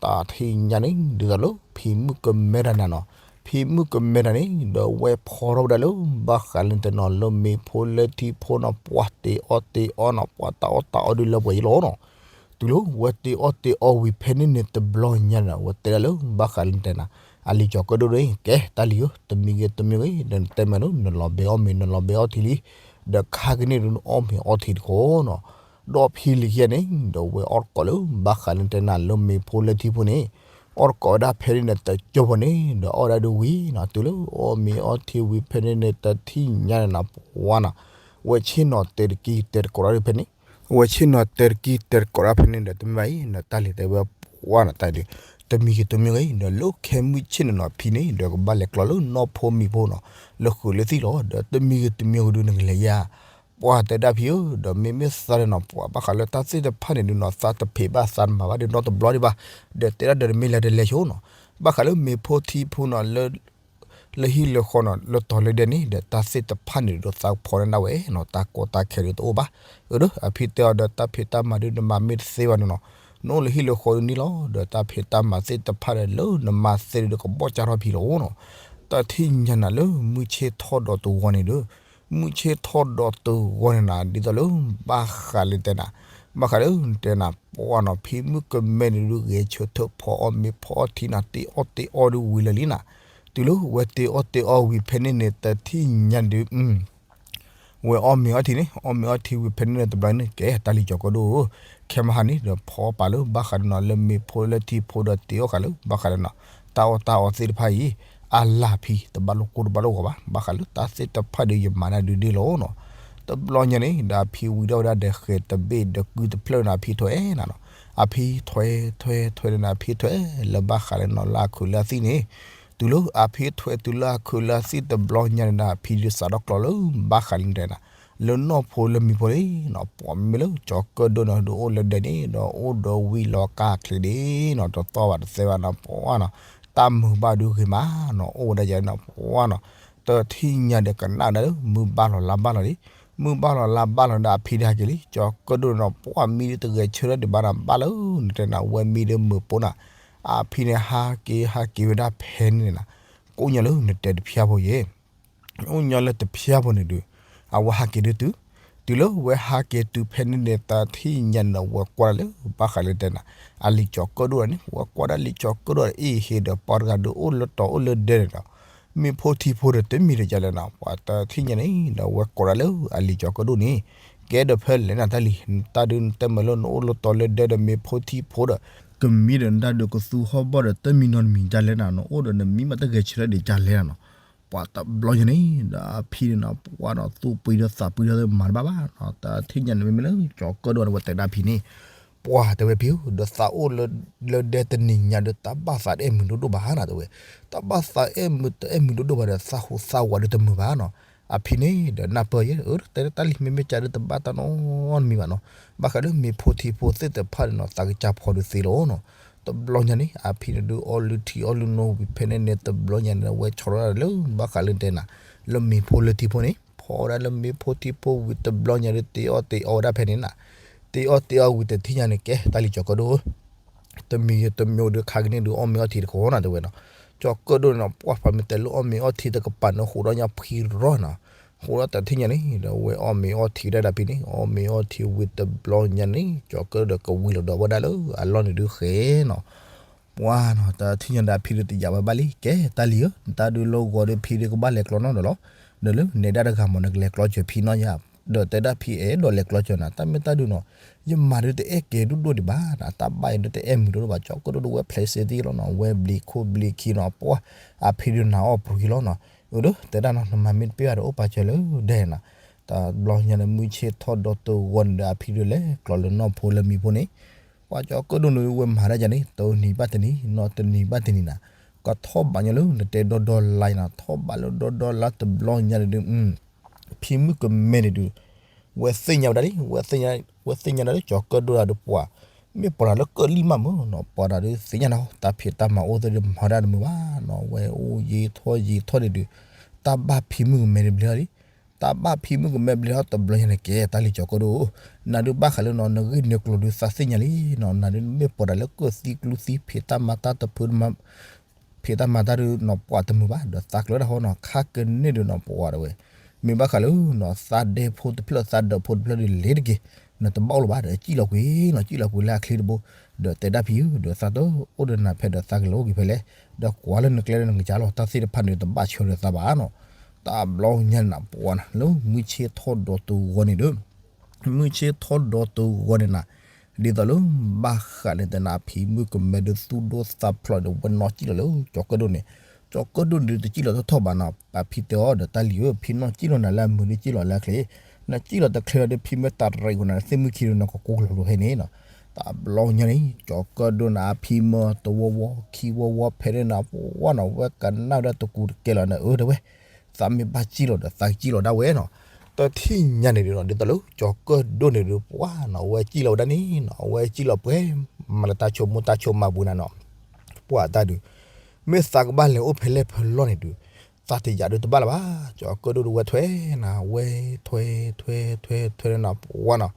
တထံၣ်ညါန့ၣ် ဒ်သိးလၢဖံမုၣ်ကမဲတၢ်န့ၣ်နီၤ, ဖံမုၣ်ကမဲတၢ်န့ၣ် ဒီးဝဲဖီထီၣ်ဝဲဒၣ်လၢ ဘၣ်ဃးလၢတဲနၤ လၢမ့ၤဖိလၢထံဖိနီၤ ပှၤတ့အီၣ်တ့အီနီၤ ပှၤတၢ်အီၣ်တၢ်အီဒုးလၢပှဲၤအံၤလီၤနီၤ, တုၤလၢဝဲတ့အီၣ်တ့အီဝံၤဖဲန့ၣ်န့ၣ်တဘျီညါန့ၣ် ဝဲတဲဒၣ်လၢဘၣ်ဃးလၢတဲနၤ အလံၤကၠီၤကၢၣ်ဒိၣ်န့ၣ် ကဲတၢ်လံဧၢ တမံၤဂ့ၤတမံၤဂ့ၤ ဒီးနတဲမးလၢ နလီၤဘဲအီၣ်မ့ၤ နလီၤဘဲအီၣ်ထံလံ, ဒီးခါကန့ၣ်ဒုးနအီၣ်မ့ၤအီထံတခီနီၤ, ဒီးဖံလံၤခံဂၤန့ၣ် ဒီးဝဲအီၣ်တကိးလၢဘၣ်ဃးလၢတဲနၤ လၢမ့ၤဖိလၢထံဖိန့ၣ်, အီၣ်တကိးဝဲဒၣ်ဖဲန့ၣ်န့ၣ် တကၠိဖိန့ၣ် ဒီးအီၣ်ဝဲဒၣ်ဒုးဝံၤနီၤ, တုၤလၢအီၣ်မ့ၤအီထံဝံၤဖဲန့ၣ်န့ၣ် တထံၣ်ညါန့ၣ်နီၤ ပှၤနီၤ, ဝဲဆ့ၣ်နီၤတဲတကံၢ်တဲတကိးတၢ်ဒုးဖဲန့ၣ်, ဝဲဆ့ၣ်နီၤတဲတကံၢ်တဲတကိးတၢ်ဖဲန့ၣ်ဒီး တမ့ၢ်ဘၣ်အံၤနီၤ တၢ်လံၤတဲဝဲပှၤနီၤ တၢ်ဒုး တမံၤဂ့ၤတမံၤဂ့ၤ ဒီးလၢခဲမုၢ်ဆ့ၣ်န့ၣ်နီၤ ဖံန့ၣ်ဒီးကဘၣ်လဲၤကျီလၢနီၢ်ဖိမံၤဖိနီၤ လၢဃုာ်လၢသံၣ်လီၤ, ဒီးတမံၤဂ့ၤတမံၤဂ့ၤဒုးနကလဲၤယါ ပှၤတဲဒၣ်ဖံဧၢ ဒီးမ့မ့ၢ်သးဒီးနီၤ ပှၤဘၣ်ဃးလၢတၢ်သ့ၣ်တဖၣ်န့ၣ်ဒုးနီၤ သးတဖံးဘၣ်သးတမၤဘၣ်ဒီးနီတဘျီဒံးဘၣ်, ဒီးတဲဒၣ်ဒီးတမ့ၢ်လဲၤတလဲၤဆိနီၤ, ဘၣ်ဃးလၢမ့ၤဖိထံဖိနီၤ လၢဟံၣ်လၢဃီနီၤ လၢတီၤလၢဒဲန့ၣ် ဒီးတၢ်သ့ၣ်တဖၣ်န့ၣ်ဒုးသးဖီန့ၢ်ဒၣ်ဝဲနီၤ တၢ်ကီတၢ်ခဲဒုးတအိၣ်ဘၣ်, အၢဒီး အဖံတဲအီၤဒီးတၢ်ဖံးတၢ်မၤဒုးနမၤမ့ၢ်တသ့ဘၣ်န့ၣ်နီၤ, နအိၣ်လၢဟံၣ်လၢဃီဒုးန့ၣ်လီၤ, ဒီးတၢ်ဖံးတၢ်မၤသ့ၣ်တဖၣ်ဒီးလၢနမၤသ့ဒုးကဘီၣ်ကၢ်ထီၣ်ဖံးလီၤနီၤ, တထံၣ်ညါနၤလၢမုၢ်ဆ့ၣ်ထီၣ်ဒီးတဂီၤန့ၣ်ဒီး မုၢ်ဆ့ၣ်ထီၣ်ဒီးတဂီၤန့ၣ်နၤ ဒ်သိးလၢဘၣ်ဃးလၢတဲနၤ, ဘၣ်ဃးလၢတဲနၤ ပှၤနီၤ ဖံမုၣ်ကမဲန့ၣ်ဒုးဂဲၤဆၢထၢၣ်ဖီအီၣ်မ့ၤဖီအီၣ်ထံနၤ တ့အီၣ်တ့အီဒုးဝံၤလၢာ်လံနၤ, တုၤလၢဝဲတ့အီၣ်တ့အီဝံၤဖဲန့ၣ်န့ၣ် တထံၣ်ညါဒုး ဝဲအီၣ်မ့ၤအီၣ်ထံန့ၣ် အီၣ်မ့ၤအီၣ်ထံဝံၤဖဲန့ၣ်န့ၣ်တဘျီန့ၣ် ကဲတၢ်လံၤကၠီၤကၢၣ်ဒိၣ်ဧၢ, ခဲမဟါန့ၣ်ဒီးဖီပာ်လၢဘၣ်ဃးဒီးနီၤ လၢမ့ၤဖိလၢထံဖိဒီးတ့အီၣ်ဃာ်လၢဘၣ်ဃးဒီးနီၤ တၢ်အီၣ်တၢ်အီသ့ၣ်တဖၣ်အံၤ အလၢ်ဖံတဘၣ်လိာ်ကိၢ်တဘၣ်လိာ်ဂီၤဘၣ်, ဘၣ်ဃးလၢတၢ်သ့ၣ်တဖၣ်ဒီးယမၤဒၣ်ဒုးဒ့လီၤနီၤ, တဘျီညါန့ၣ်ဒီးအဖံဝံၤထီၣ်ဝဲဒၣ်ဒီးဃဲၤတဘ့ၣ်ဒီးကုတဖျၢၣ်န့ၣ် အဖံထွဲနၤနီၤ, အဖံထွဲထွဲထွဲန့ၣ် အဖံထွဲလၢဘၣ်ဃးလၢနီၤ လၢအခုးလၢအသံၣ်န့ၣ် တုၤလၢအဖံထွဲတုၤလၢအခုးလၢအသံၣ်တဘျီညါန့ၣ်ဒီး အဖံဒုးစးထီၣ်ကျီလၢဘၣ်ဃးလၢတဲနၤ လၢနီၢ်ဖိလၢမံၤဖိလံနီၤ, ပှၤမ့မ့ၢ်လၢကၠီၤကၢၣ်ဒိၣ်န့ၣ် ဒုးအိၣ်လၢဒဲန့ၣ် ဒီးအိၣ်ဒီးဝံၤလီၤကၢ်ချ့ဒ့နီၤ, တသီၣ်ဘၣ်တသဲဘၣ်နီၤ ပှၤနီၤ, တၢ်မုာ်ဘၣ်ဒုးဂ့ၤမးနီၤ အိၣ်ဝဲဒၣ်ယဲနီၤ ပှၤနီၤ, တထံၣ်ညါဒီးကနၣ်ဒၣ်လၢမုၢ်ဘၣ်လီၤလါဘၣ်လီၤလံ, မုၢ်ဘၣ်လီၤလါဘၣ်လီၤဒီးအဖံဒၣ်ဟဲက့ၤလံ, ကၠီၤကၢၣ်ဒိၣ်န့ၣ်နီၤ ပှၤမံၤဒုးတဂဲၤဆၢထၢၣ်ဒံးဘၣ်နီၤ ဘၣ်လၢနတဲနၤ ဝဲမံၤဒုးမုာ်ပိာ်နၤ, အဖံန့ၣ်ဟးက့ၤဟးက့ၤဝဲဒၣ်ဖဲန့ၣ်နၤ, ကိးညါလၢနတဲတဖျါဖိယဲ အိၣ်ညီလၢတဖျါဖိန့ၣ်ဒုး အဝဲဟးက့ၤဒုးတုၤ, တုၤလၢဝဲဟးက့ၤတုၤဖဲန့ၣ်န့ၣ် တထံၣ်ညါန့ၣ်ဒီး ဝဲကွၢ်ဒၣ်လၢဘၣ်ဃးလၢတဲနၤ အလံၤကၠီၤကၢၣ်ဒိၣ်န့ၣ် ဝဲကွၢ်ဒၣ်လံၤကၠီၤကၢၣ်ဒိၣ်အံၤ ဟ့ၣ်ဒီးပှၤတဂၤဒုးအိၣ်လၢတီၤအိၣ်လၢဒဲန့ၣ်ဒီး မ့ၤဖိထံဖိဒီးတမံၤတယါလဲၣ်နီၤ, ပှၤတထံၣ်ညါန့ၣ်ဒီး ဝဲကိးဒၣ်လၢအလံၤကၠီၤကၢၣ်ဒိၣ်န့ၣ် ကဲဒီးဖဲလဲၣ်နၤတၢ်လံၤ နတၢ်ဒုးနတဲမးလၢနအိၣ်လၢတီၤလၢဒဲဒီးမ့ၤဖိထံဖိဒီး ကမံဒီးနတၢ်ဒုးကသူဟီၣ်ဘီၣ်ဒီးတမံၤနီတမံၤဒ်လဲၣ်နၤ နအိၣ်ဒီးနမံမးတဂဲၤဆၢထၢၣ်ဒံးဒ်လဲၣ်နၤနီၤ, ပှၤတဘျီညါန့ၣ်ဒီးအဖံန့ၣ်နီၤ ပှၤနီၤ သူၣ်ပှံၤဒီးသးပှံၤဒီးမၤတဘၣ်ဘၣ်နီၤ, တထံၣ်ညါန့ၣ် မ့မ့ၢ်လၢကၠီၤကၢၣ်ဒိၣ်န့ၣ် ဝဲတဲဒၣ်ဖံန့ၣ် ပှၤတဲဝဲဖံဧၢ ဒီးသးအိၣ်လၢဒဲတနံၤညါဒီး တၢ်ဘၣ်သးတအဲၣ်မုာ်ဒိၣ်ဒိၣ်ဘၣ်နၤတဲဝဲ, တၢ်ဘၣ်သးအဲၣ်မုာ်တအဲၣ်မုာ်ဒိၣ်ဒိၣ်ဘၣ်ဒီး သးဟူးသးဝးဒီးတမုာ်ဘၣ်နီၤ, အဖံန့ၣ်ဒီးနၢ်ပၢၢ်ယဲ အၢ တဲတၢ်လံၤမ့မ့ၢ်ကၢ်ဒီးတဘၣ်တၢ်နီတမံၤဘၣ်နီၤ, ဘၣ်ဃးလၢမ့ၤဖိထံဖိသ့ၣ်တဖၣ်န့ၣ်နီၤ သးကစၢ်ဖီဒုးသ့လီၤနီၤ, တဘျီညါန့ၣ် အဖံန့ၣ်ဒုးအီလုၢ်ထံအီလုၢ်နိဝံၤဖဲန့ၣ်န့ၣ် တဘျီညါန့ၣ် ဝဲဆီထီၣ်ဒၣ်လၢဘၣ်ဃးလၢတဲနၤ လၢမ့ၤဖိလၢထံဖိန့ၣ် ဟီၣ်ဝဲဒၣ်လၢမ့ၢ်ဖိထံဖိဝံၤတဘျီညါဒီး တ့အီၣ်တ့အီဝဲဒၣ်ဖဲန့ၣ်နၤ, တ့အီၣ်တ့အီဝံၤတထံၣ်ညါန့ၣ် ကဲတၢ်လံၤကၠီၤကၢၣ်ဒိၣ်ဧၢ, တမံၤတမံၤဒီး ခါကန့ၣ်ဒုးအီၣ်မ့ၤအီထံတခီနၤ တဲဝဲနီၤ, ကၠီၤကၢၣ်ဒိၣ်န့ၣ်နီၤ ပှၢ်ဖးမ့ၢ်တဲလၢအီၣ်မ့ၤအီထံတကပၤန့ၣ် ဟူးဒီးညါဖံရီနီၤ, ဟူးဒီးတထံၣ်ညါန့ၣ် ဒီးဝဲအီၣ်မ့ၤအီထံဒၣ်ဒၣ်ဖဲန့ၣ် အီၣ်မ့ၤအီထံဝံၤတဘျီညါန့ၣ် ကၠီၤကၢၣ်ဒိၣ်ဒီးကဝံၤလီၤဒီးဝဲဒၣ်လၢအလီၢ်န့ၣ်ဒုးဃဲနီၤ ပှၤနီၤ တထံၣ်ညါဒီးအဖံဒုးတယာ်ဝဲဘၣ်လံ ကဲတၢ်လံၤဧၢ, နတၢ်ဒုးလၢဂီၤဒီးဖံဒုးကဘၣ်လဲၤကျီနီတဘျီလီၤ, ဒီးလၢနဲဒၣ်တဂၤမ့ၢ်နကလဲၤကျီစၢၤဖံနီၤယါ, ဒီးတဲဒၣ်ဖံအဲၣ်ဒိးလဲၤကျီစၢၤနၤ တၢ်မ့ၢ်တၢ်ဒုးနီၤ, ယမၤဒုးတအဲၣ်ကဲၤဒိၣ်ဒိၣ်ဒံးဘၣ်နၤ, တၢ်ဘၣ်အံၤဒုးတအဲၣ်မုာ်ဒိၣ်ဒိၣ်ဘၣ်, ကၠီၤကၢၣ်ဒိၣ်ဒီးဝဲဖျဲးစ့သ့လီၤနီၤ, ဝဲဘျံးခိၣ်ဘျံးခံနီၤ ပှၤအဖံဒုးနၤအီၣ်ပှ့ၤလီၤနီၤ, အၢဒီးတဲဒၣ်နီၤ နမၤမ့ၢ်တပ့ၢ်ဘၣ်ဒီးအိၣ်ပာ်စၢၤလၢဒဲနီၤ, တဘျီညါန့ၣ် မုၢ်ဆ့ၣ်ထီၣ်ဒီးတဂီၤန့ၣ်ဒီး အဖံဒုးလဲၤကျီလၢနီၢ်ဖိလၢမံဖိန့ၣ် ပှၤကၠီၤကၢၣ်ဒိၣ်န့ၣ် ဝဲမၤဒၣ်ယၤန့ၣ် တနံၤဘၣ်တနံၤ နီတနံၤဘၣ်တနံၤနၤ, ကထီၣ်ဘးညီလၢနတဲဒီဒီလါနီၤ, ထီၣ်ဘးလၢဒီဒီလါတဘျီညါန့ၣ်ဒုး ဖံမုၣ်ကမဲန့ၣ်ဒုး ဝဲသ့ၣ်ညါဝဲဒၣ်လံ, ဝဲသ့ၣ်ညါဒၣ်လၢကၠီၤကၢၣ်ဒိၣ်ဒီးပှၤ မ့ၢ်ပှၤတဂၤလၢကၢၣ်လံမးမုၢ်နီၤ, ပှၤတဂၤဒုးသ့ၣ်ညါနၤ တၢ်ဖံးတၢ်မၤအိၣ်သ့ၣ်ဒုး မၤဒၣ်တမုာ်ဘၣ်နီၤ, ဝဲအိၣ်ယံာ်ထီၣ်ယံာ်ထီၣ်န့ၣ်ဒုး တၢ်ဘၣ်ဖံမုၣ်ကမဲန့ၣ်ဘျဲၣ်လံ တၢ်ဘၣ်ဖံမုၣ်ကမဲဘျဲၣ်ထီၣ်တဘျီညါန့ၣ် ကဲတၢ်လံၤကၠီၤကၢၣ်ဒိၣ်, နၤဒုးဘၣ်ဃးလၢနီၤ နဂ့ၢ်နကျိၤဒုးသးသ့ၣ်ညါလံနီၤ, နၤဒုးမ့ၢ်ပှၤတဂၤလၢကၢၣ်သံကျူသံ ဖံးတၢ်မၤတၢ်တဖု ဖံးတၢ်မၤတၢ်ဒုးနီၤ ပှၤတမုာ်ဘၣ် ဒီးသးကျၢၤဒၣ်ဟီနီၤ, ခါကန့ၣ်ဒုးနီၤ ပှၤတဝဲ မ့ၢ်ဘၣ်ဃးလၢနီၤ သးဒဲဖိတဖျၢၣ် သးဒၢးဖိတဖျၢၣ်ဒုးလ့ၤတက့ၢ်, နတဘၣ်အိၣ်လၢၤဘၣ် ဒီးစံၣ်လီၤကွံာ်နီၤ, စံၣ်လီၤကွံာ်လၢအချ့တဘိ, ဒီးတဲဒၣ်ဖံဧၢ ဒီးသးတအိၣ်ဒီးနၤဖဲဒီးသးကလဲၤအိၣ်က့ၤဖဲလဲၣ်, ဒီးကွၢ်လၢနကျဲဒီးနကစၢ်လီၤ, တၢ်သ့ၣ်တဖၣ်န့ၣ် တဘၣ်ဆၢဒီးသးဘၣ်နီၤ, တဘျီညါန့ၣ်နၤ ပှၤနၤ လၢမုၢ်ဆ့ၣ်ထီၣ်ဒီးတဂီၤန့ၣ်ဒီး မုၢ်ဆ့ၣ်ထီၣ်ဒီးတဂီၤန့ၣ်နၤ, ဒ်သိးလၢဘၣ်ဃးန့ၣ်တနၤ ဖံမုၣ်ကမဲဒုးသူၣ်ဒိၣ်သးဖျိးဒီး ဝဲနီၢ်စံၣ်လီၤလၢကၠီၤကၢၣ်ဒိၣ်န့ၣ်, ကၠီၤကၢၣ်ဒိၣ်န့ၣ်ဒုးတစံၣ်လီၤထီၣ်ထီၣ်ဘၣ်နီၤ, ပှၤဖံတဲအီၤဒီးတၢ်လံၤဧၢ ဖံနီၢ်စံၣ်လီၤနၤလၢအမုာ်ဒုးစံၣ်လီၤလၢအချ့, နစံၣ်လီၤတချ့ဒီးဖံမ့ၢ်တၢ်ရံးဃီနၤ သ့ၣ်မုၢ်ခံဒီးနကကိၢ်ကလီၤလီၤဖဲန့ၣ်နီၤ, တဘျီညါန့ၣ် ကၠီၤကၢၣ်ဒိၣ်နၤ ဖံမၢတဝီဝီခံဝီဝီ ဖဲန့ၣ်နၤ ပှၤနီၤ ဝဲကနၣ်ဝဲဒၣ်တကူတကဲလီၤနၤ အၢ တဲဝဲ သးမ့ၢ်ဘၣ်စံၣ်လီၤဒီးသးကစံၣ်လီၤဒၣ်ဝဲနီၤ, တထံၣ်ညါန့ၣ်ဒုးနီၤ ဒ်သိးလၢကၠီၤကၢၣ်ဒိၣ်န့ၣ်ဒုး ပှၤနီၤ အဝဲစံၣ်လီၤဝဲဒၣ်န့ၣ်နီၤ အဝဲစံၣ်လီၤပှဲၤ မၤလၢတၢ်ဆိကမိၣ်တၢ်ဆိကမးပူၤနၤနီၤ, ပှၤတၢ်ဒုး မ့ၢ်သးကဘၣ်လဲၤအိၣ်ဖဲလဲၣ်ဖဲလဲၣ်န့ၣ်ဒုး သးတယာ်ဒုးတဘၣ်လၢၤဘၣ်, ကၠီၤကၢၣ်ဒိၣ်ဒီးဝဲထွဲနၤ ဝဲထွဲထွဲထွဲထွဲနၤ ပှၤနီၤ,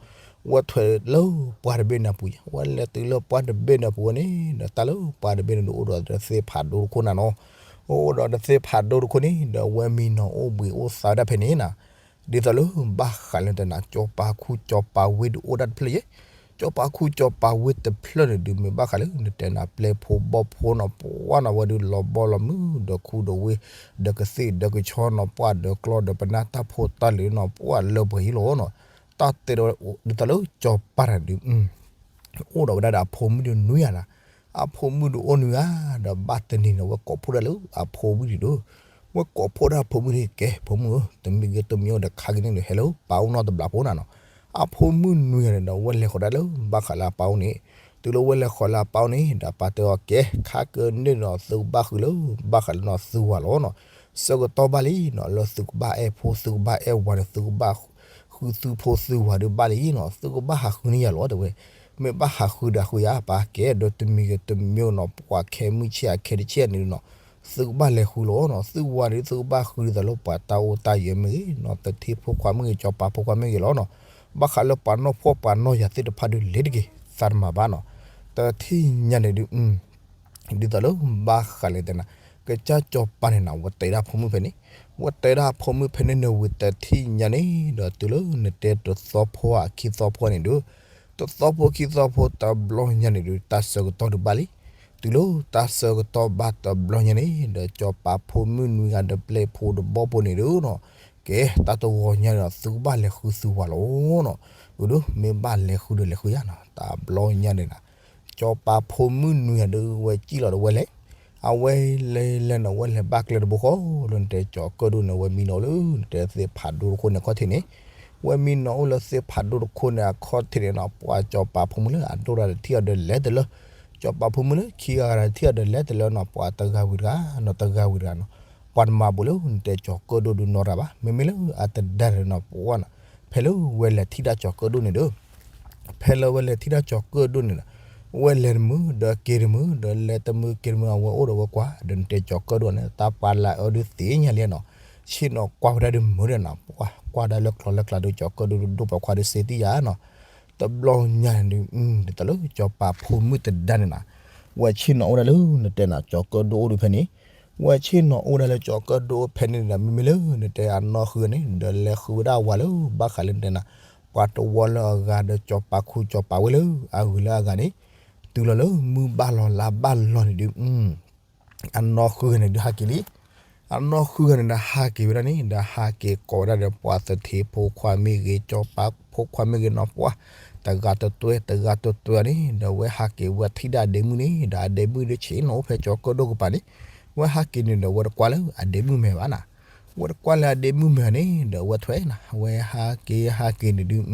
ဝဲထွဲလၢပှၢ်တဘ့ၣ်န့ၣ်အပူၤ, ဝဲလဲၤတုၤလၢပှၢ်တဘ့ၣ်န့ၣ်အပူၤဝဲန့ၣ် ဒီးတၢ်လၢပှၢ်တဘ့ၣ်န့ၣ်ဒုးအိၣ်ဒီးတသ့ဖးဒိၣ်တခိၣ်နၤနီၤ, အိၣ်ဒီးတသ့ဖးဒိၣ်တခိၣ်န့ၣ် ဒီးဝဲမံနီၤအိၣ်ဘှံးအိၣ်သါဝဲဒၣ်ဖဲန့ၣ်နၤ, ဒ်သိးလၢဘၣ်ဃးလၢတနၤ ကၠီၤပၤခူကၠီၤပၤဝ့ၢ်ဒုးအိၣ်ဒၣ်တဖျၢၣ်ယဲၢ်, ကၠီၤပၤခူကၠီၤပၤဝ့ၢ်တဖျၢၣ်န့ၣ်ဒုး မ့ၢ်ဘၣ်ဃးလၢနတဲနၤ ပျဲၢ်ဖိဘီၣ်ဖိနီၤ ပှၤနီၤ ဝဲဒုးလီၤဘီလီၤမုၢ် ဒီးခူဒီးဝ့ၢ် ဒီးကသ့ၣ်ဒီးကဆီနီၤ ပှၤဒီးကျီဒီးပနၢ်တၢ်ဖိတၢ်လံၤနီၤ ပှၤလၢပှဲၤဟံၣ်လီၤနီၤ, တၢ်တဲဒီးဒ်သိးလၢကၠီၤပၤန့ၣ်ဒုး အိၣ်ဒီးဝဲဒၣ်ဒီးအဖိမုၣ်ဒုးနွံဂၤနၤ, အဖိမုၣ်ဒုးအိၣ်နွံဂၤ, ဒီးဘၣ်တနံၤန့ၣ် ဝဲကိးဖှိၣ်ဒၣ်လၢအဖိဝံၣ်ဒုး, ဝဲကိးဖှိၣ်ဒၣ်အဖိမုၣ်န့ၣ် ကဲ ဖိမုၣ်ဧၢ တမံၤဂ့ၤတမံၤဂ့ၤဒီးခါကန့ၣ်ဒီး ဟဲလၢပၢ်အိၣ်နီတဘျီဖိနၤနီၤ, အဖိမုၣ်နွံဂၤန့ၣ်ဒီး ဝဲလဲၤဃီၤဒၣ်လၢဘၣ်ဃးလၢအပၢ်အိၣ်န့ၣ်, တုၤလၢဝဲလဲၤဃီၤလၢအပၢ်အိၣ်န့ၣ် ဒီးအပၢ်တဲအီၤ ကဲ ခါကန့ၣ်နီၤ သုကဘၣ်ဃုာ်လၢ ဘၣ်ဃးလၢနီၤသုဝၤလီၤနီၤ, ဆၢကတီၢ်ဘၣ်လံနီၤ လၢသုကဘၣ်အဲၣ်ဖိ သုကဘၣ်အဲၣ်ဝၤန့ၣ် သုကဘၣ် ဃုသုဖိသုဝၤဒုးဘၣ်လံနီၤ သုကဘၣ်ဟးဃုန့ၢ်ယၤလီၤ တဲဝဲ, မ့ၢ်ဘၣ်ဟးဃုဒီးဃုယၤ ပၢ်ကဲဒီးတမံၤဂ့ၤတမံၤဂ့ၤနီၤ ပှၤခဲမုၢ်ဆ့ၣ်အခဲတဆ့ၣ်န့ၣ်နီၤ, သုကဘၣ်လဲၤဃုလီၤနီၤ သုဝၤန့ၣ် သုကဘၣ်ဃုဒ်သိးလၢပှၤတၢ်အိၣ်တၢ်ယၢၤမ့ၢ်ဂ့ၤနီၤ တထံဖိခွါမ့ၢ်ဂ့ၤ ကၠီၤပၤဖိခွါမ့ၢ်ဂ့ၤလီၤနီၤ, ဘၣ်ဃးလၢပှၤနီၢ်ဖှီၣ်ပှၤနီၢ်ယၤသ့ၣ်တဖၣ်ဒုးလ့ၤတက့ၢ် သးတမၤဘၣ်နီၤ, တထံၣ်ညါန့ၣ်ဒုး ဒ်သိးလၢဘၣ်ဃးလဲၣ်တဲနၤ, ကစၢ်ကၠီၤပၤန့ၣ်နၤ ဝဲတဲဒၣ်ဖိမုၣ်ဖဲန့ၣ်, ဝဲတဲဒၣ်ဖိမုၣ်ဖဲန့ၣ်န့ၣ်ဝံၤတထံၣ်ညါန့ၣ် ဒီးတုၤလၢနတဲတသီဖိအခံသီဖိန့ၣ်ဒုး, တသီဖိခံသီဖိတဘျီညါန့ၣ်ဒုး တၢ်ဆၢကတီၢ်ဒုးဘၣ်လံ, တုၤလၢတၢ်ဆၢကတီၢ်ဘၣ်တဘျီညါန့ၣ် ဒီးကၠီၤပၤဖိမုၣ်နွံဂၤဒီးပျဲၢ်ဖိတဘီဖိန့ၣ်ဒုးနီၤ, ကဲ တၢ်တဂီၤညါန့ၣ်ဒီး သုကဘၣ်လဲၤဃုသုဝၤလီၤနီၤ, အဒိမ့ၢ်ဘၣ်လဲၤဃုဒီးလဲၤဃုယါနီၤ တဘျီညါန့ၣ်နၤ ကၠီၤပၤဖိမုၣ်နွံဂၤဒီးဝဲစံၣ်လီၤဒီးဝဲလဲၤ, အဝဲလဲၤလဲၤနီၤ ဝဲလဲၤဘၣ်ကျဲတဘိဃီ လၢနတဲကၠီၤကၢၣ်ဒိၣ်န့ၣ် ဝဲမံနီၤလၢ နတဲသ့ၣ်ဖးဒိၣ်တခိၣ်န့ၣ်အခီၣ်ထံးန့ၣ်, ဝဲမံနီၤအိၣ်လၢသ့ၣ်ဖးဒိၣ်တခိၣ်န့ၣ်အခီၣ်ထံးန့ၣ်နီၤ ပှၤကၠီၤပၤဖိမုၣ်လၢအဒိၣ်တၢ်တထံၣ်အီၤဒီးလဲၤတလၢ, ကၠီၤပၤဖိမုၣ်လၢခံဂၤတထံၣ်အီၤဒီးလဲၤတလၢနီၤ ပှၤတဂၤဝံၤတဂၤနီၤ တဂၤဝံၤတဂၤနီၤ, ပှၤတမၤဘူးလၢနတဲကၠီၤကၢၣ်ဒိၣ်ဒုးနီတဂၤဘၣ် မ့မ့ၢ်လၢအတဒါန့ၣ်နီၤ ပှၤနီၤ, ဖဲလၢဝဲလဲၤထံၣ်တၢ်ကၠီၤကၢၣ်ဒိၣ်န့ၣ်ဒီး ဖဲလၢဝဲလဲၤထံၣ်တၢ်ကၠီၤကၢၣ်ဒိၣ်န့ၣ်ဒီး, ဝဲလဲၤတမုာ် ဒီးက့ၤတမုာ် ဒီးလဲၤတမုာ်က့ၤတမုာ် အဝဲအိၣ်ဒီးဝဲကွၢ် ဒီးနတဲကၠီၤကၢၣ်ဒိၣ်န့ၣ် တၢ်ပှၤလၢအအၢဒုးသ့ၣ်ညါလံနီၤ, ဆ့ၣ်နီၤကွၢ်ဝဲဒၣ်ဒုးမုာ်ဒီးနၤ ပှၤကွၢ်ဒၣ်လၢကျီလၢကျါဒီး ကၠီၤကၢၣ်ဒိၣ်ဒိၣ်ပှၤခွါဒီးစ့တံၢ်ယၤနီၤ. တဘျီညါန့ၣ်ဒုး ဒ်သိးလၢကၠီၤပၤဖိမုၣ်တဒါန့ၣ်နၤ, ဝဲဆ့ၣ်နီၤအိၣ်ဒၣ်လၢနတဲနၤ ကၠီၤကၢၣ်ဒိၣ်အိၣ်ဒုးဖဲန့ၣ်, ဝဲဆ့ၣ်နီၤအိၣ်ဒၣ်လၢကၠီၤကၢၣ်ဒိၣ်အိၣ်ဖဲန့ၣ်ဒီး မ့မ့ၢ်လၢနတဲအနီၢ်ဃုဂၤန့ၣ် ဒီးလဲၤဃုဝဲဒၣ်အဝၤလၢဘၣ်ဃးလၢနတဲနၤ ပှၤတဝီလၢအဂၤဒီး ကၠီၤပၤခူကၠီၤပၤဝဲလၢအဂုၤလၢအဂၤန့ၣ်, တုၤလီၤလၢမုၢ်ဘၣ်လီၤလါဘၣ်လီၤန့ၣ်ဒုး အနီၢ်ဃုဂၤန့ၣ်ဒုးဟးက့ၤလံ. အနီၢ်ဃုဂၤန့ၣ်ဒီးဟးက့ၤဝဲဒၣ်န့ၣ် ဒီးဟးက့ၤကိးဝဲဒၣ်ဒီးပှၤသထ့ဖိခွါမ့ၢ်ဂ့ၤ ကၠီၤပၤဖိခွါမ့ၢ်ဂ့ၤနီၤ ပှၤတဂၤတတွဲ တဂၤတတွဲန့ၣ် ဒီးဝဲဟးက့ၤဝဲထံၣ်ဒၣ်အဒ့မုၣ်န့ၣ် ဒီးအဒ့မုၣ်ဒုးဆ့ၣ်နီၤအိၣ်ဖဲကၠီၤကၢၣ်ဒိၣ်ကပၤန့ၣ်, ဝဲဟးက့ၤန့ၣ်ဒီးဝဲတကွၢ်လၢအဒ့မုၣ်မဲာ်ဘၣ်နၤ, ဝဲတကွၢ်လၢအဒ့မုၣ်မဲာ်န့ၣ် ဒီးဝဲထွဲနၤ ဝဲဟးက့ၤဟးက့ၤန့ၣ်ဒုး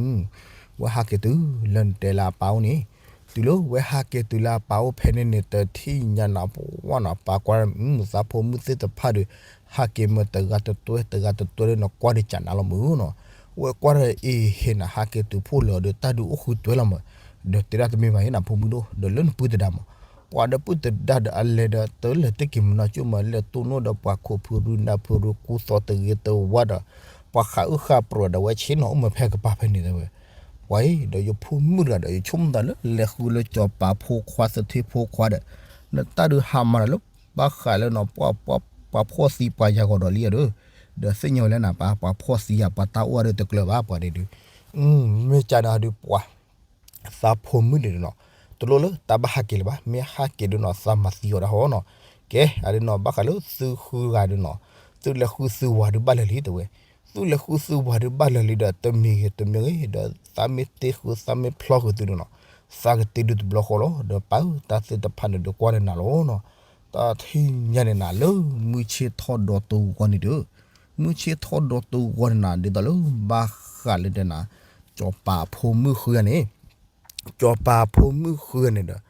ဝဲဟးက့ၤတုၤလၢနတဲလၢအပၢ်အိၣ်န့ၣ်, တုၤလၢဝဲဟးက့ၤတုၤလၢအပၢ်အိၣ်ဖဲန့ၣ်န့ၣ် တထံၣ်ညါနၤပှၢ်နီၤ ပၢ်ကွၢ် သးဖိမုၣ်သ့ၣ်တဖၣ်ဒီး ဟးက့ၤမ့ၢ်တဂၤတတွဲ တဂၤတတွဲလၢနကွၢ်ဒီးကနၤလီၤမုၢ်နီၤ, ဝဲကွၢ်ဒီးအ့ၣ်ဟ့ၣ်နၤ ဟးက့ၤတုၤဖှိၣ်လၢာ်ဒီးတၢ်ဒုးအိၣ်ဃုတွဲလီၤမး, ဒီးတဲဒၣ်တမ့ၢ်ဘၣ်ဟ့ၣ်နၤဖိမုၣ်ဒိၣ် ဒီးလၢနပုၢ်တဒါမး, ပှၤဒီပုၢ်တဒါဒီးအလဲၤဒီးတလဲၤတက့ၤမနီၤကၠိၣ်မး လဲၤတိၢ်နီၣ်ဒီးပှၤခိၣ်ဖုရူနၢ်ဖုရူကူသိးတဂ့ၤတဝါဒီး ပှၤဃးအုၣ်ဃာ်ပြၢၤဒီးဝဲဆ့ၣ်နီၤအိၣ်မးဖဲကပၤဖဲန့ၣ်တဲဝဲ, ပှၤအံၤဒီးယဖိမုၣ်တဂၤဒီး ယဆိကမိၣ်သးလၢလဲၤဃုလၢကၠီၤပၤဖိခွါသထ့ဖိခွါဒီး နတၢ်ဒုးဟးမၤတၢ်လၢ ဘၣ်ဃးလၢနီၤ ပှၤဖှီၣ်သံပှၤယၤဂီၤဒီးလံဧါဒီး, ဒီးသ့ၣ်ညါဝဲလၢနၤပၢ် ပှၤဖှီၣ်သံယၤ ပှၤတၢ်အိၣ်အါဒီးတကျၢၤဘၣ်ပှၤန့ၣ်ဒုး, မ့ၢ်ကၢ်နၤဒုးပှၤ သးဖိမုၣ်န့ၣ်နီၤ, တလိၣ်လၢတၢ်ဘၣ်ဟးက့ၤလၢၤဘၣ် မ့ၢ်ဟးက့ၤဒုးနီၤ သးမၤသံအီၤဒၣ်ဟီနီၤ, ကဲ အဒုးနီၤ ဘၣ်ဃးလၢသုဃုဂၤဒုးနီၤ, သုလဲၤဃုသုဝၤဒုးဘၣ်လၢာ်လံတဲဝဲ, သုလဲၤဃုသုဝၤဒုးဘၣ်လၢာ်လံဒီး တမံၤဂ့ၤတမံၤဂ့ၤဒီး သးမ့ၢ်တ့ဃုာ်သးမ့ၢ်ဖျီဃုာ်သုဒုးနီၤ, သးကတ့ဒုးတဘျီဃီလီၤ ဒီးပၢ်ဧၢ တၢ်သ့ၣ်တဖၣ်န့ၣ်ဒုးကွၢ်လၢနၤလီၤနီၤ, တၢ်ထံၣ်ညါန့ၣ်နၤလၢ မုၢ်ဆ့ၣ်ထီၣ်ဒီးတဂီၤန့ၣ်ဒုး မုၢ်ဆ့ၣ်ထီၣ်ဒီးတဂီၤန့ၣ်နၤ ဒ်သိးလၢဘၣ်ဃးလၢတဲနၤ, ကၠီၤပၤဖိမုၣ်ဃုဂၤန့ၣ်, ကၠီၤပၤဖိမုၣ်ဃုဂၤန့ၣ်ဒီး,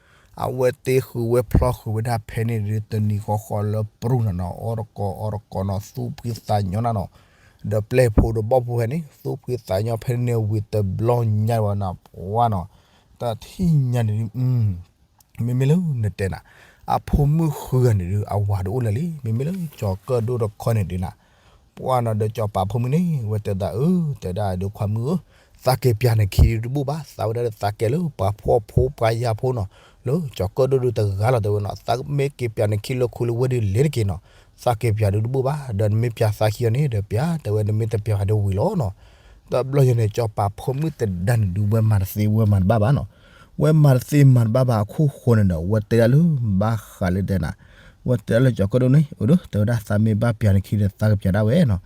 အဝဲတ့ဃုာ်ဝဲဖျီဃုာ်ဝဲဒၣ်ဖဲန့ၣ်ဒုး တနံၤဃီဃီလၢပရူၢ်နၤနီၤ အီၣ်တကိးအီတကိးနီၤ သူၣ်ဖှံသးညီနၤနီၤ, ဒီးပျဲၢ်ဖိဒီးဘီၣ်ဖိဖဲန့ၣ် သူၣ်ဖှံသးညီဖဲန့ၣ်ဝံၤတဘျီညါဝဲနၤပှၤနီၤ, တၢ်ထံၣ်ညါန့ၣ်ဒုး မ့မ့ၢ်လၢနတဲနၤ, အဖိမုၣ်ဃုဂၤန့ၣ်ဒုး အဝၤတအိၣ်လၢာ်လံ မ့မ့ၢ်လၢကၠီၤကၢၣ်ဒိၣ်တခီန့ၣ်ဒုးနၤ, ပှၤနီၤဒီးကၠီၤပၤဖိမုၣ်န့ၣ် ဝဲတဲသးအၢ တဲဒၣ်ဒုးခွါမုၣ်ဧၢ, သးက့ၤပၠးနခံဒုးတဘူၣ်ဘၣ် သးဝဲဒၣ်ဒီးသးကဲလၢပှၤဖှီၣ်ဖိပှၤယာ်ဖိနီၤ, လၢကၠီၤကၢၣ်ဒိၣ်ဒုးတဂၤလီၤတဲဝဲနီၤ, သးမ့ၢ်က့ၤပၠးနခံလၢခူလၢဝ့ၢ်ဒုးလဲၤတက့ၢ်နီၤ, သးက့ၤပၠးဒုးတဘူၣ်ဘၣ် ဒီးနမ့ၢ်ပၠးသးခံအီၤန့ၣ် ဒီးပၠးတဲဝဲ နမ့ၢ်တပၠးဒုးဝံၤလီၤနီၤ, တဘျီညါန့ၣ် ကၠီၤပၤဖိမုၣ်တဒါန့ၣ်ဒုး ဝဲမၤတသ့ဝဲမၤတဘၣ်ဘၣ်နီၤ, ဝဲမၤတသ့မၤတဘၣ်ဘၣ်အခိၣ်ဃိန့ၣ်ဒီး ဝဲတဲဒၣ်လၢဘၣ်ဃးလၢတဲနၤ, ဝဲတဲဒၣ်လၢကၠီၤကၢၣ်ဒိၣ်န့ၣ် အိၣ်ဒုး တဲဝဲဒၣ်သးမ့ၢ်ဘၣ်ပၠးနခံဒီးသးကပၠးဒၣ်ဝဲနီၤ,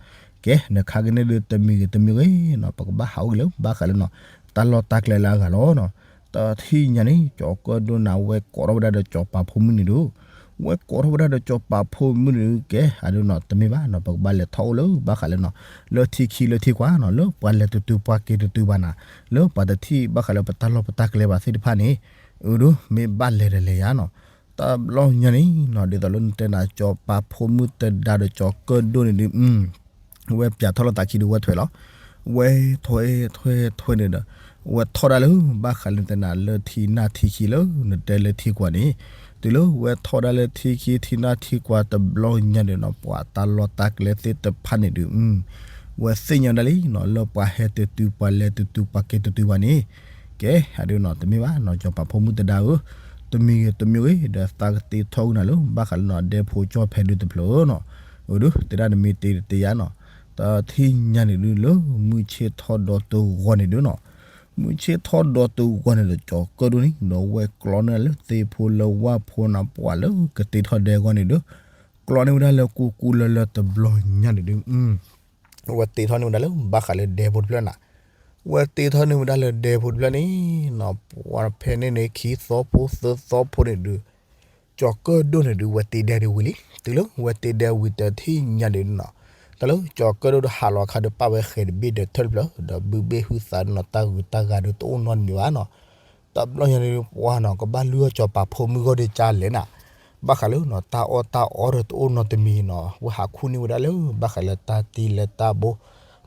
ကဲ နခါကန့ၣ်ဒုးတမံၤဂ့ၤတမံၤဂ့ၤနီၤ ပကဘၣ်ဟးအိၣ်က့ၤလၢဘၣ်ဃးလၢနီၤ, တၢ်လီၢ်တၢ်ကျဲလၢအဂၤလီၤနီၤ, တၢ်ထံၣ်ညါန့ၣ် ကၠီၤကၢၣ်ဒိၣ်န့ၣ် ဝဲကိးထီၣ်ဝဲဒၣ်ဒီးကၠီၤပၤဖိမုၣ်န့ၣ်ဒုး ဝဲကိးထီၣ်ဝဲဒၣ်ဒီးကၠီၤပၤဖိမုၣ်န့ၣ်ဒုး ကဲ အဒုးနီၤ တမ့ၢ်ဘၣ်နီၤ ပကဘၣ်လဲၤထီၣ်အိၣ်လၢဘၣ်ဃးလၢနီၤ, လၢထံခံလၢထံကွၢ်နီၤ လၢပှၤလဲၤတတုၤပှၤက့ၤတတုၤဘၣ်နၤ, လၢပှၤတထံၣ်ဘၣ်ဃးလၢပတၢ်လီၢ်ပတၢ်ကျဲဘၣ်သ့ၣ်တဖၣ်န့ၣ်, အဒုး မ့ၢ်ဘၣ်လဲၤဒီးလဲၤယါနီၤ, တဘျီညါန့ၣ်နီၤ ဒ်သိးလၢနတဲနၤ ကၠီၤပၤဖိမုၣ်တဒါဒီးကၠီၤကၢၣ်ဒိၣ်န့ၣ်ဒုး ဝဲပၠးထီၣ်လီၤသးခံဒုးဝဲထွဲလီၤ, ဝဲထွဲထွဲထွဲန့ၣ်ဒီး ဝဲထီၣ်ဒၣ်လၢ ဘၣ်ဃးလၢနတဲနၤလၢထံနၢ်ထံခံလၢနတဲလၢထံကွၢ်န့ၣ်, တုၤလၢဝဲထီၣ်ဒၣ်လၢထံခံထံနၢ်ထံကွၢ်တဘျီညါန့ၣ်နီၤ ပှၤတၢ်လီၢ်တၢ်ကျဲသ့ၣ်တဖၣ်န့ၣ်ဒုး ဝဲသ့ၣ်ညါဒၣ်လံနီၤလၢပှၤဟဲတတုၤပှၤလဲၤတတုၤပှၤက့ၤတတုၤဘၣ်န့ၣ်, ကဲ အဒုးနီၤ တမ့ၢ်ဘၣ်နီၤ ကၠီၤပၤဖိမုၣ်တဒါဧၢ, တမံၤဂ့ၤတမံၤဂ့ၤ ဒီးသးကတ့ထီၣ်ကနၤလၢ ဘၣ်ဃးလၢနီၤ ဒဲဖိကၠီၣ်ဖဲဒုးတဖျၢၣ်နီၤ, အဒုး တဲဒၣ်နမ့ၢ်တ့တ့ယါနီၤ, တၢ်ထံၣ်ညါန့ၣ်ဒုးလၢ မုၢ်ဆ့ၣ်ထီၣ်ဒီးတဂီၤန့ၣ်ဒုးနီၤ, မုၢ်ဆ့ၣ်ထီၣ်ဒီးတဂီၤန့ၣ်ဒီး ကၠီၤကၢၣ်ဒိၣ်န့ၣ် ဒီးဝဲကျီန့ၢ်လၢသ့ၣ်ဖိလၢဝၣ်ဖိနီၤ ပှၤလၢကတ့ထီၣ်ဒဲအဂီၢ်န့ၣ်ဒုး, ကျီန့ၢ်ဝဲဒၣ်လၢကူကူလၢလၢတဘျီညါန့ၣ်ဒုး ဝဲတ့ထီၣ်န့ၢ်ဝဲဒၣ်လၢဘၣ်ဃးလၢဒဲဖိတဖျၢၣ်နၤ, ဝဲတ့ထီၣ်န့ၢ်ဝဲဒၣ်လၢဒဲဖိတဖျၢၣ်န့ၣ်နီၤ ပှၤဖဲန့ၣ်န့ၣ် ခံသီဖိသၢသီဖိန့ၣ်ဒုး ကၠီၤကၢၣ်ဒိၣ်န့ၣ်ဒုး ဝဲတ့ဒဲဒုးဝံၤလံ, တုၤလၢဝဲတ့ဒဲဝံၤတထံၣ်ညါန့ၣ်နီၤ, တၢ်လၢကၠီၤကၢၣ်ဒိၣ်ဒီးဟးလီၤအခါဒီးပာ်ဝဲဃဲၤတဘ့ၣ်ဒီးထၢၣ်တဖျၢၣ် ဒီးဘုဘ့ၣ်ဟုသးနီၤ တၢ်ဂုၤတၢ်ဂၤဒုးတအိၣ်နီတမံၤဘၣ်နီၤ, တဘျီညါန့ၣ်ပှၤနီၤ ကဘၣ်လုၢ်အီၣ်ကၠီၤပၤဖိမုၣ်ဂီၢ်ဒ့ကၢ်လဲၣ်နၤ, ဘၣ်ဃးလၢနီၤ တၢ်အီၣ်တၢ်အီဒီးတအိၣ်နီတမံၤနီၤ ဝဲဟးခူၣ်န့ၢ်ဝဲဒၣ်လၢ ဘၣ်ဃးလၢတၢ်တံလၢတၢ်ဘိ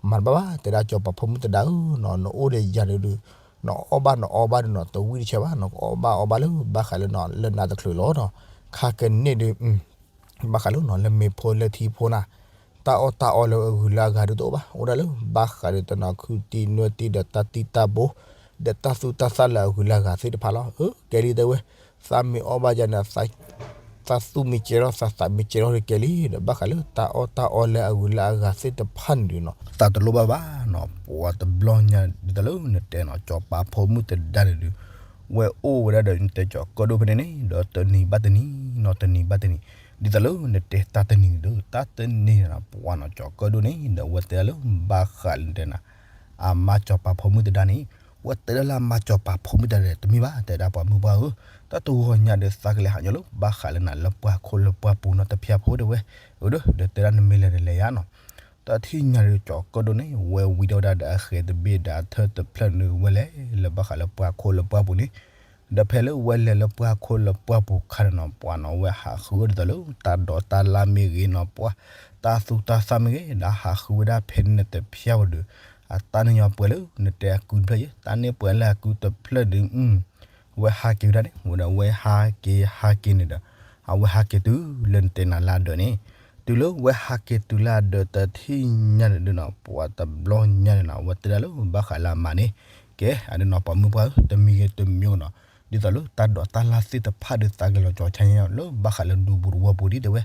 မၤတဘၣ်ဘၣ် တဲဒၣ်ကၠီၤပၤဖိမုၣ်တဒါဧၢနီၤ နအိၣ်ဒီးယၤဒုး နအီၣ်ဘၣ်နအီဘၣ်ဒုးနီၤ တဝံၣ်တဆၢဘၣ်နီၤ ကအီၣ်ဘၣ်အီဘၣ်လၢ ဘၣ်ဃးလၢနီၤ လၢနၤတချုးလီၤနီၤ, ခါကန့ၣ်ဒုး ဘၣ်ဃးလၢနီၤ လၢမ့ၤဖိလၢထံဖိနၤ, တၢ်အီၣ်တၢ်အီလၢအဂုၤလၢအဂၤဒုးတအိၣ်ဘၣ်, အိၣ်ဒၣ်လၢဘၣ်ဃးဒီးတနီၤခုတံၢ်နွဲၣ်တံၢ်ဒီးတၢ်တံၢ်တၢ်ဘိ ဒီးတၢ်သူတၢ်သၣ်လၢအဂုၤလၢအဂၤသ့ၣ်တဖၣ်လီၤ. အၢ ကဲလံတဲဝဲ, သးမ့ၢ်အီၣ်ဘၣ်ယၤန့ၣ် သးသူၣ်မ့ၢ်ကဲထီၣ် သးသးမ့ၢ်ကဲထီၣ်ဒီးကဲလံဒီး ဘၣ်ဃးလၢတၢ်အီၣ်တၢ်အီလၢအဂုၤလၢအဂၤသ့ၣ်တဖၣ်န့ၣ်ဒုးနီၤ သးတလိၣ်ဘၣ်ဘၣ်နီၤ. ပှၤတဘျီညါဒ်သိးလၢနတဲနီၤ စီၤပၤဖိမုၣ်တဒါန့ၣ်ဒုး ဝဲအိၣ်ဝဲဒၣ်ဒီးနတဲကၠီၤကၢၣ်ဒိၣ်ဖဲန့ၣ်န့ၣ် ဒီးတနံၤဘၣ်တနံၤနီၤ တနံၤဘၣ်တနံၤ ဒ်သိးလၢနတဲတၢ်တနံၤန့ၣ်ဒီး တၢ်တနံၤန့ၣ်နီၤ ပှၤနီၤ ကၠီၤကၢၣ်ဒိၣ်န့ၣ်ဒီး အဝဲတဲဒၣ်လၢဘၣ်ဃးလၢနတဲနၤ အမါစီၤပၤဖိမုၣ်တဒါန့ၣ် ဝဲတဲဒၣ်လၢအမါစီၤပၤဖိမုၣ်တဒါဒီး တမ့ၢ်ဘၣ် တဲဒၣ်ပှၤမုၣ်ပှၢ်ဧၢ, တၢ်တဂီၤညါဒီးသးကလဲၤဟးညီလၢ ဘၣ်ဃးလၢနၤလၢပှၢ်ခိၣ်လၢပှၢ်ပူၤနီၤ တဖျၢၣ်ဖိတဲဝဲ, အၢ ဒီးတဲဒၣ်နမ့ၢ်လဲၤဒီးလဲၤယါနီၤ. တထံၣ်ညါဒီးကၠီၤကၢၣ်ဒိၣ်န့ၣ် ဝဲဝံၤဒီးဝဲဒၣ်ဒီးအဃဲၤတဘ့ၣ်ဒီးအထၢၣ်တဖျၢၣ်န့ၣ် ဝဲလဲၤလၢဘၣ်ဃးလၢပှၢ်ခိၣ်လၢပှၢ်ပူၤန့ၣ် ဒီးဖဲလၢဝဲလဲၤလၢပှၢ်ခိၣ်လၢပှၢ်ပူၤခါန့ၣ်နီၤ ပှၤနီၤ ဝဲဟးဃုဝဲဒ်သိးလၢ တၢ်ဒိးတၢ်လၢ်မ့ၢ်ဂ့ၤနီၤ ပှၤ တၢ်သူတၢ်သၣ်မ့ၢ်ဂ့ၤ ဒီးဟးဃုဝဲဒၣ်ဖဲန့ၣ်တဖျၢၣ်ဝဲဒီး အတၢ်န့ၣ်ညီပှဲၤလၢ နတဲအကုတဖျၢၣ်ယဲ တၢ်န့ၣ်ပှဲၤလၢအကုတဖျၢၣ်ဒီး ဝဲဟးက့ၤဝဲဒၣ်န့ၣ် ဝဲဒၣ်ဝဲဟးက့ၤဟးက့ၤန့ၣ်ဒီး အဝဲဟးက့ၤတုၤလၢနတဲနၤလၢအဒၢးန့ၣ် တုၤလၢဝဲဟးက့ၤတုၤလၢအဒၢးတထံၣ်ညါန့ၣ်ဒုးနီၤ ပှၤတဘျီညါန့ၣ်နီၤ ဝဲတဲဒၣ်လၢဘၣ်ဃးလၢအမါန့ၣ် ကဲ အဒုးနီၤ ပှၤမုၣ်ပှၢ်ဧၢ တမံၤဂ့ၤတမံၤဂ့ၤနီၤ ဒ်သိးလၢတၢ်ဒိးတၢ်လၢ်သ့ၣ်တဖၣ်ဒီးသးကလဲၤလီၤကၠီၤဆါညါလၢဘၣ်ဃးလၢဒူပူၤတဝီပူၤဒ်တဲဝဲ,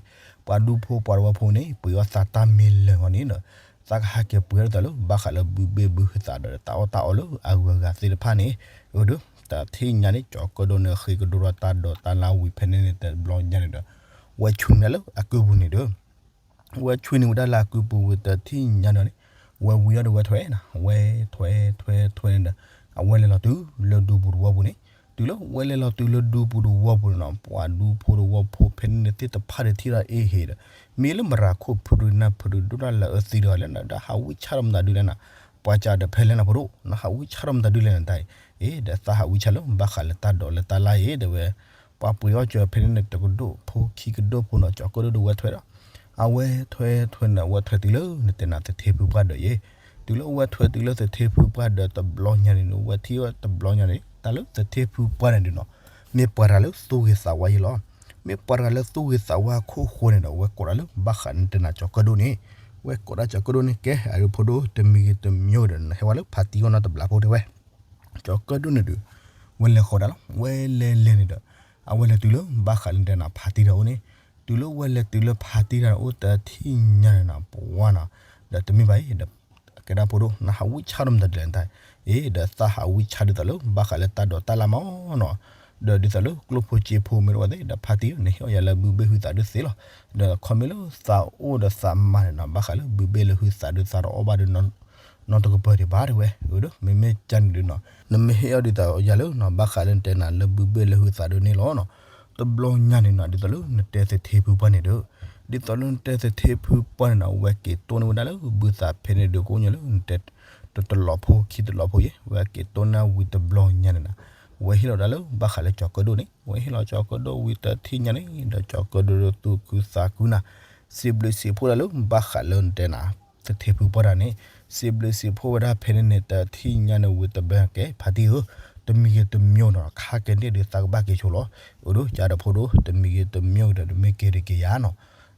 ပှၤဒူဖိပှၤတဝီဖိန့ၣ် ပှ့ၤအီၣ်သးတၢ်မ့ၢ်လၢာ်ဂီၢ်န့ၣ်ဒီး သးကဟးက့ၤပှ့ၤအီၣ်ဒ်သိးလၢ ဘၣ်ဃးလၢဘုဘ့ၣ်ဘုဟုသးဒီးတၢ်အီၣ်တၢ်အီလၢအဂုၤအဂၤသ့ၣ်တဖၣ်န့ၣ်, အၢ ဒီး တထံၣ်ညါန့ၣ် ကၠီၤကၢၣ်ဒိၣ်န့ၣ်ဃ့ကဒိၣ်ထီၣ်တၢ်ဒိးတၢ်လၢ်ဝံၤဖဲန့ၣ်န့ၣ် တဘျီညါန့ၣ်ဒီး ဝဲဆူၣ်န့ၢ်လၢအကုပူၤန့ၣ်ဒီး ဝဲဆူၣ်န့ၢ်ဝဲဒၣ်လၢအကုပူၤဝံၤတထံၣ်ညါဒီးန့ၣ် ဝဲဝံၤအီၤဒီးဝဲထွဲနၤ ဝဲထွဲထွဲထွဲထွဲန့ၣ်ဒီး အဝဲလဲၤလီၤတုၤလၢဒူပူၤတဝီပူၤန့ၣ်, တုၤလၢဝဲလဲၤလီၤတုၤလၢဒူပူၤတဝီပူၤန့ၣ်နီၤ ပှၤဒူဖိတဝီဖိဖဲန့ၣ်န့ၣ်သ့ၣ်တဖၣ်ဒီးထံၣ်ဒီးအ့ၣ်ဟ့ၣ်ဒီး မ့ၢ်လၢမရၤခိၣ်ဖုဒုနၢ်ဖုဒုဒိၣ်တၢ်လၢအသံဒီးလဲၣ်နၤ ဒီးဟးဝံဆၣ်ထီၣ်မတၤဒုလဲၣ်နၤ, ပှၤကးဒီးဖဲလဲၣ်နၤဖိဒိၣ် နဟးဝံဆၣ်ထီၣ်မတၤဒုလဲၣ်နၤတၢ်အံၤ, အ့ ဒီးသးဟးဝံဆၣ်လၢဘၣ်ဃးလၢတၢ်ဒိးလၢတၢ်လၢ်အံၤ တဲဝဲ ပှၤပှ့ၤအီၣ်စၢၤဖဲန့ၣ်န့ၣ် တကဒိၣ်ဖိခံကဒိၣ်ဖိနီၤ ကၠီၤကၢၣ်ဒိၣ်ဒီးဝဲထွဲဒီး အဝဲထွဲထွဲန့ၣ် အဝဲထွဲတုၤလၢနတဲနၤသထ့ဖုပှၢ်ဒီးယဲ, တုၤလၢဝဲထွဲတုၤလၢသထ့ဖုပှၢ်ဒီးတဘျီညါန့ၣ် ဝဲထံၣ်ဝဲတဘျီညါန့ၣ် တၢ်လၢသထ့ဖုပှၢ်န့ၣ်ဒုးနီၤ မ့ၢ်ပှၤတဂၤလၢသူၣ်ဂ့ၤသးဝါယဲလီၤ. မ့ၢ်ပှၤတဂၤလၢသူၣ်ဂ့ၤသးဝါအခိၣ်ဃိန့ၣ်ဒီး ဝဲကိးဒၣ်လၢဘၣ်ဃးနတဲနၤကၠီၤကၢၣ်ဒိၣ်န့ၣ်, ဝဲကိးဒၣ်ကၠီၤကၢၣ်ဒိၣ်န့ၣ် ကဲ အဒုးဖိဒိၣ် တမံၤဂ့ၤတမံၤဂ့ၤဒီး နဟဲဝဲလၢဖါတံၢ်အီၣ်နီတဘျီဖိတဲဝဲ ကၠီၤကၢၣ်ဒိၣ်န့ၣ်ဒီး ဝဲလဲၤဃီၤဒၣ်လီၤ ဝဲလဲၤလဲၤန့ၣ်ဒီး အဝဲလဲၤတုၤလၢဘၣ်ဃးလၢနတဲနၤဖါတံၢ်တၢ်အိၣ်န့ၣ်, တုၤလၢဝဲလဲၤတုၤလၢဖါတံၢ်တၢ်အိၣ်တထံၣ်ညါန့ၣ်နီၤ ပှၤနီၤ, ဒီးတမ့ၢ်ဘၣ်အံၤ ဒီး ကဲဒၣ်ဖိဒိၣ် နဟးဝံဆၣ်ထီၣ်မတၤဒုလဲၣ်နတၢ်, အ့ ဒီးသးဟးဝံဆၣ်ဒ်သိးလၢဘၣ်ဃးလၢတၢ်ဒိးတၢ်လၢ်မးနီၤ, ဒီးဒ်သိးလၢကျိၣ်ဖိစ့ဖိမ့ၢ်တအိၣ်ဝဲသ့ၣ် ဒီးဖါတံၢ် နဟ့ၣ်အီၣ်ယၤလၢဘုဘ့ၣ်ဟုသးဒုသ့လီၤ, ဒီးခီမ့ၢ်လၢသးအိၣ်ဒီးသးမၤန့ၣ်နီၤ ဘၣ်ဃးလၢဘုဘ့ၣ်လၢဟုသးဒုသးတအီၣ်ဘၣ်ဒု နီတကပၤဒံးဘၣ်တဲဝဲ, အၢ ဒီး မ့မ့ၢ်ကန့ၣ်ဒုနီၤ နမ့ၢ်ဟ့ၣ်အီၣ်ဒ်သိးယၤလၢနီၤ ဘၣ်ဃးလၢနတဲနၤလၢဘုဘ့ၣ်လၢဟုသးဒုန့ၣ်လီၤနီၤ, တဘျီညါန့ၣ်နီၤ ဒ်သိးလၢနတဲသထ့ဖုပှၢ်န့ၣ်ဒီး, ဒ်သိးလၢနတဲသထ့ဖုပှၢ်န့ၣ်နီၤ ဝဲက့ၤတိၢ်န့ၢ်ဝဲဒၣ်လၢဘုသးဖဲန့ၣ်ဒီး ကိးညါလၢနတဲ တတလီၤဖိခံတလီၤဖိယဲ ဝဲက့ၤတိၢ်န့ၢ်ဝံၤတဘျီညါန့ၣ်နီၤ, ဝဲဟ့ၣ်လီၤဒၣ်လၢဘၣ်ဃးလၢကၠီၤကၢၣ်ဒိၣ်န့ၣ် ဝဲဟ့ၣ်လီၤကၠီၤကၢၣ်ဒိၣ်ဝံၤတထံၣ်ညါန့ၣ် ဒီးကၠီၤကၢၣ်ဒိၣ်ဒီးသူၣ်ခုသးခုနၤ, စံးဘျုးစံးဖှိၣ်ဒၣ်လၢဘၣ်ဃးလၢနတဲနၤ သထ့ဖုပှၢ်တၢ်န့ၣ်, စံးဘျုးစံးဖှိၣ်ဝဲဒၣ်ဖဲန့ၣ်န့ၣ် တထံၣ်ညါန့ၣ်ဝံၤတဘျီကဲ ဖါတံၢ်ဧၢ, တမံၤဂ့ၤတမံၤနီၤ ခါကဲန့ၣ်ဒုးသးကဘၣ်က့ၤဆိလီၤ, အၢ ဒီးကဒီးဖိဒိၣ် တမံၤဂ့ၤတမံၤဒီး တမ့ၢ်က့ၤတက့ၤယၤနီၤ,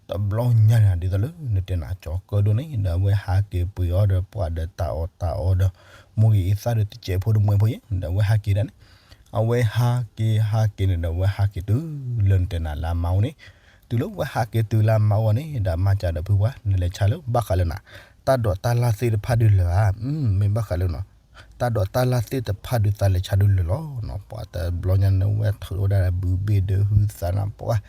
တဘျီညါန့ၣ် ဒ်သိးလၢနတဲနၤ ကၠီၤကၢၣ်ဒိၣ်န့ၣ် ဒီးအဝဲဟးက့ၤပှ့ၤအီၣ်ဒီးပှၤဒီးတၢ်အီၣ်တၢ်အီဒီး မိၢ်ဂ့ၤအံသၣ်ဒီးတစဲးဖိတမှဲးဖိယဲ ဒီးအဝဲဟးက့ၤဒၣ်န့ၣ်, အဝဲဟးက့ၤဟးက့ၤန့ၣ်ဒီး အဝဲဟးက့ၤတုၤလၢနတဲနၤလၢအမါအိၣ်န့ၣ်, တုၤလၢအဝဲဟးက့ၤတုၤလၢအမါအိၣ်န့ၣ် ဒီးအမါကဒီးဖုပှၢ် နလဲၤဆါလၢဘၣ်ဃးလၢနၤ တၢ်ဒိးတၢ်လၢ်သ့ၣ်တဖၣ်ဒုးလၢာ်ဧါ, မ့ၢ်ဘၣ်ဃးလၢနီၤ တၢ်ဒိးတၢ်လၢ်သ့ၣ်တဖၣ်ဒုးသးလဲၤဆါဒုးလၢာ်လီၤနီၤ, ပှၤတဘျီညါန့ၣ် ဝဲထုးထီၣ်ဝဲဒၣ်ဘုဘ့ၣ်ဒီးဟုသးနၤပှၢ်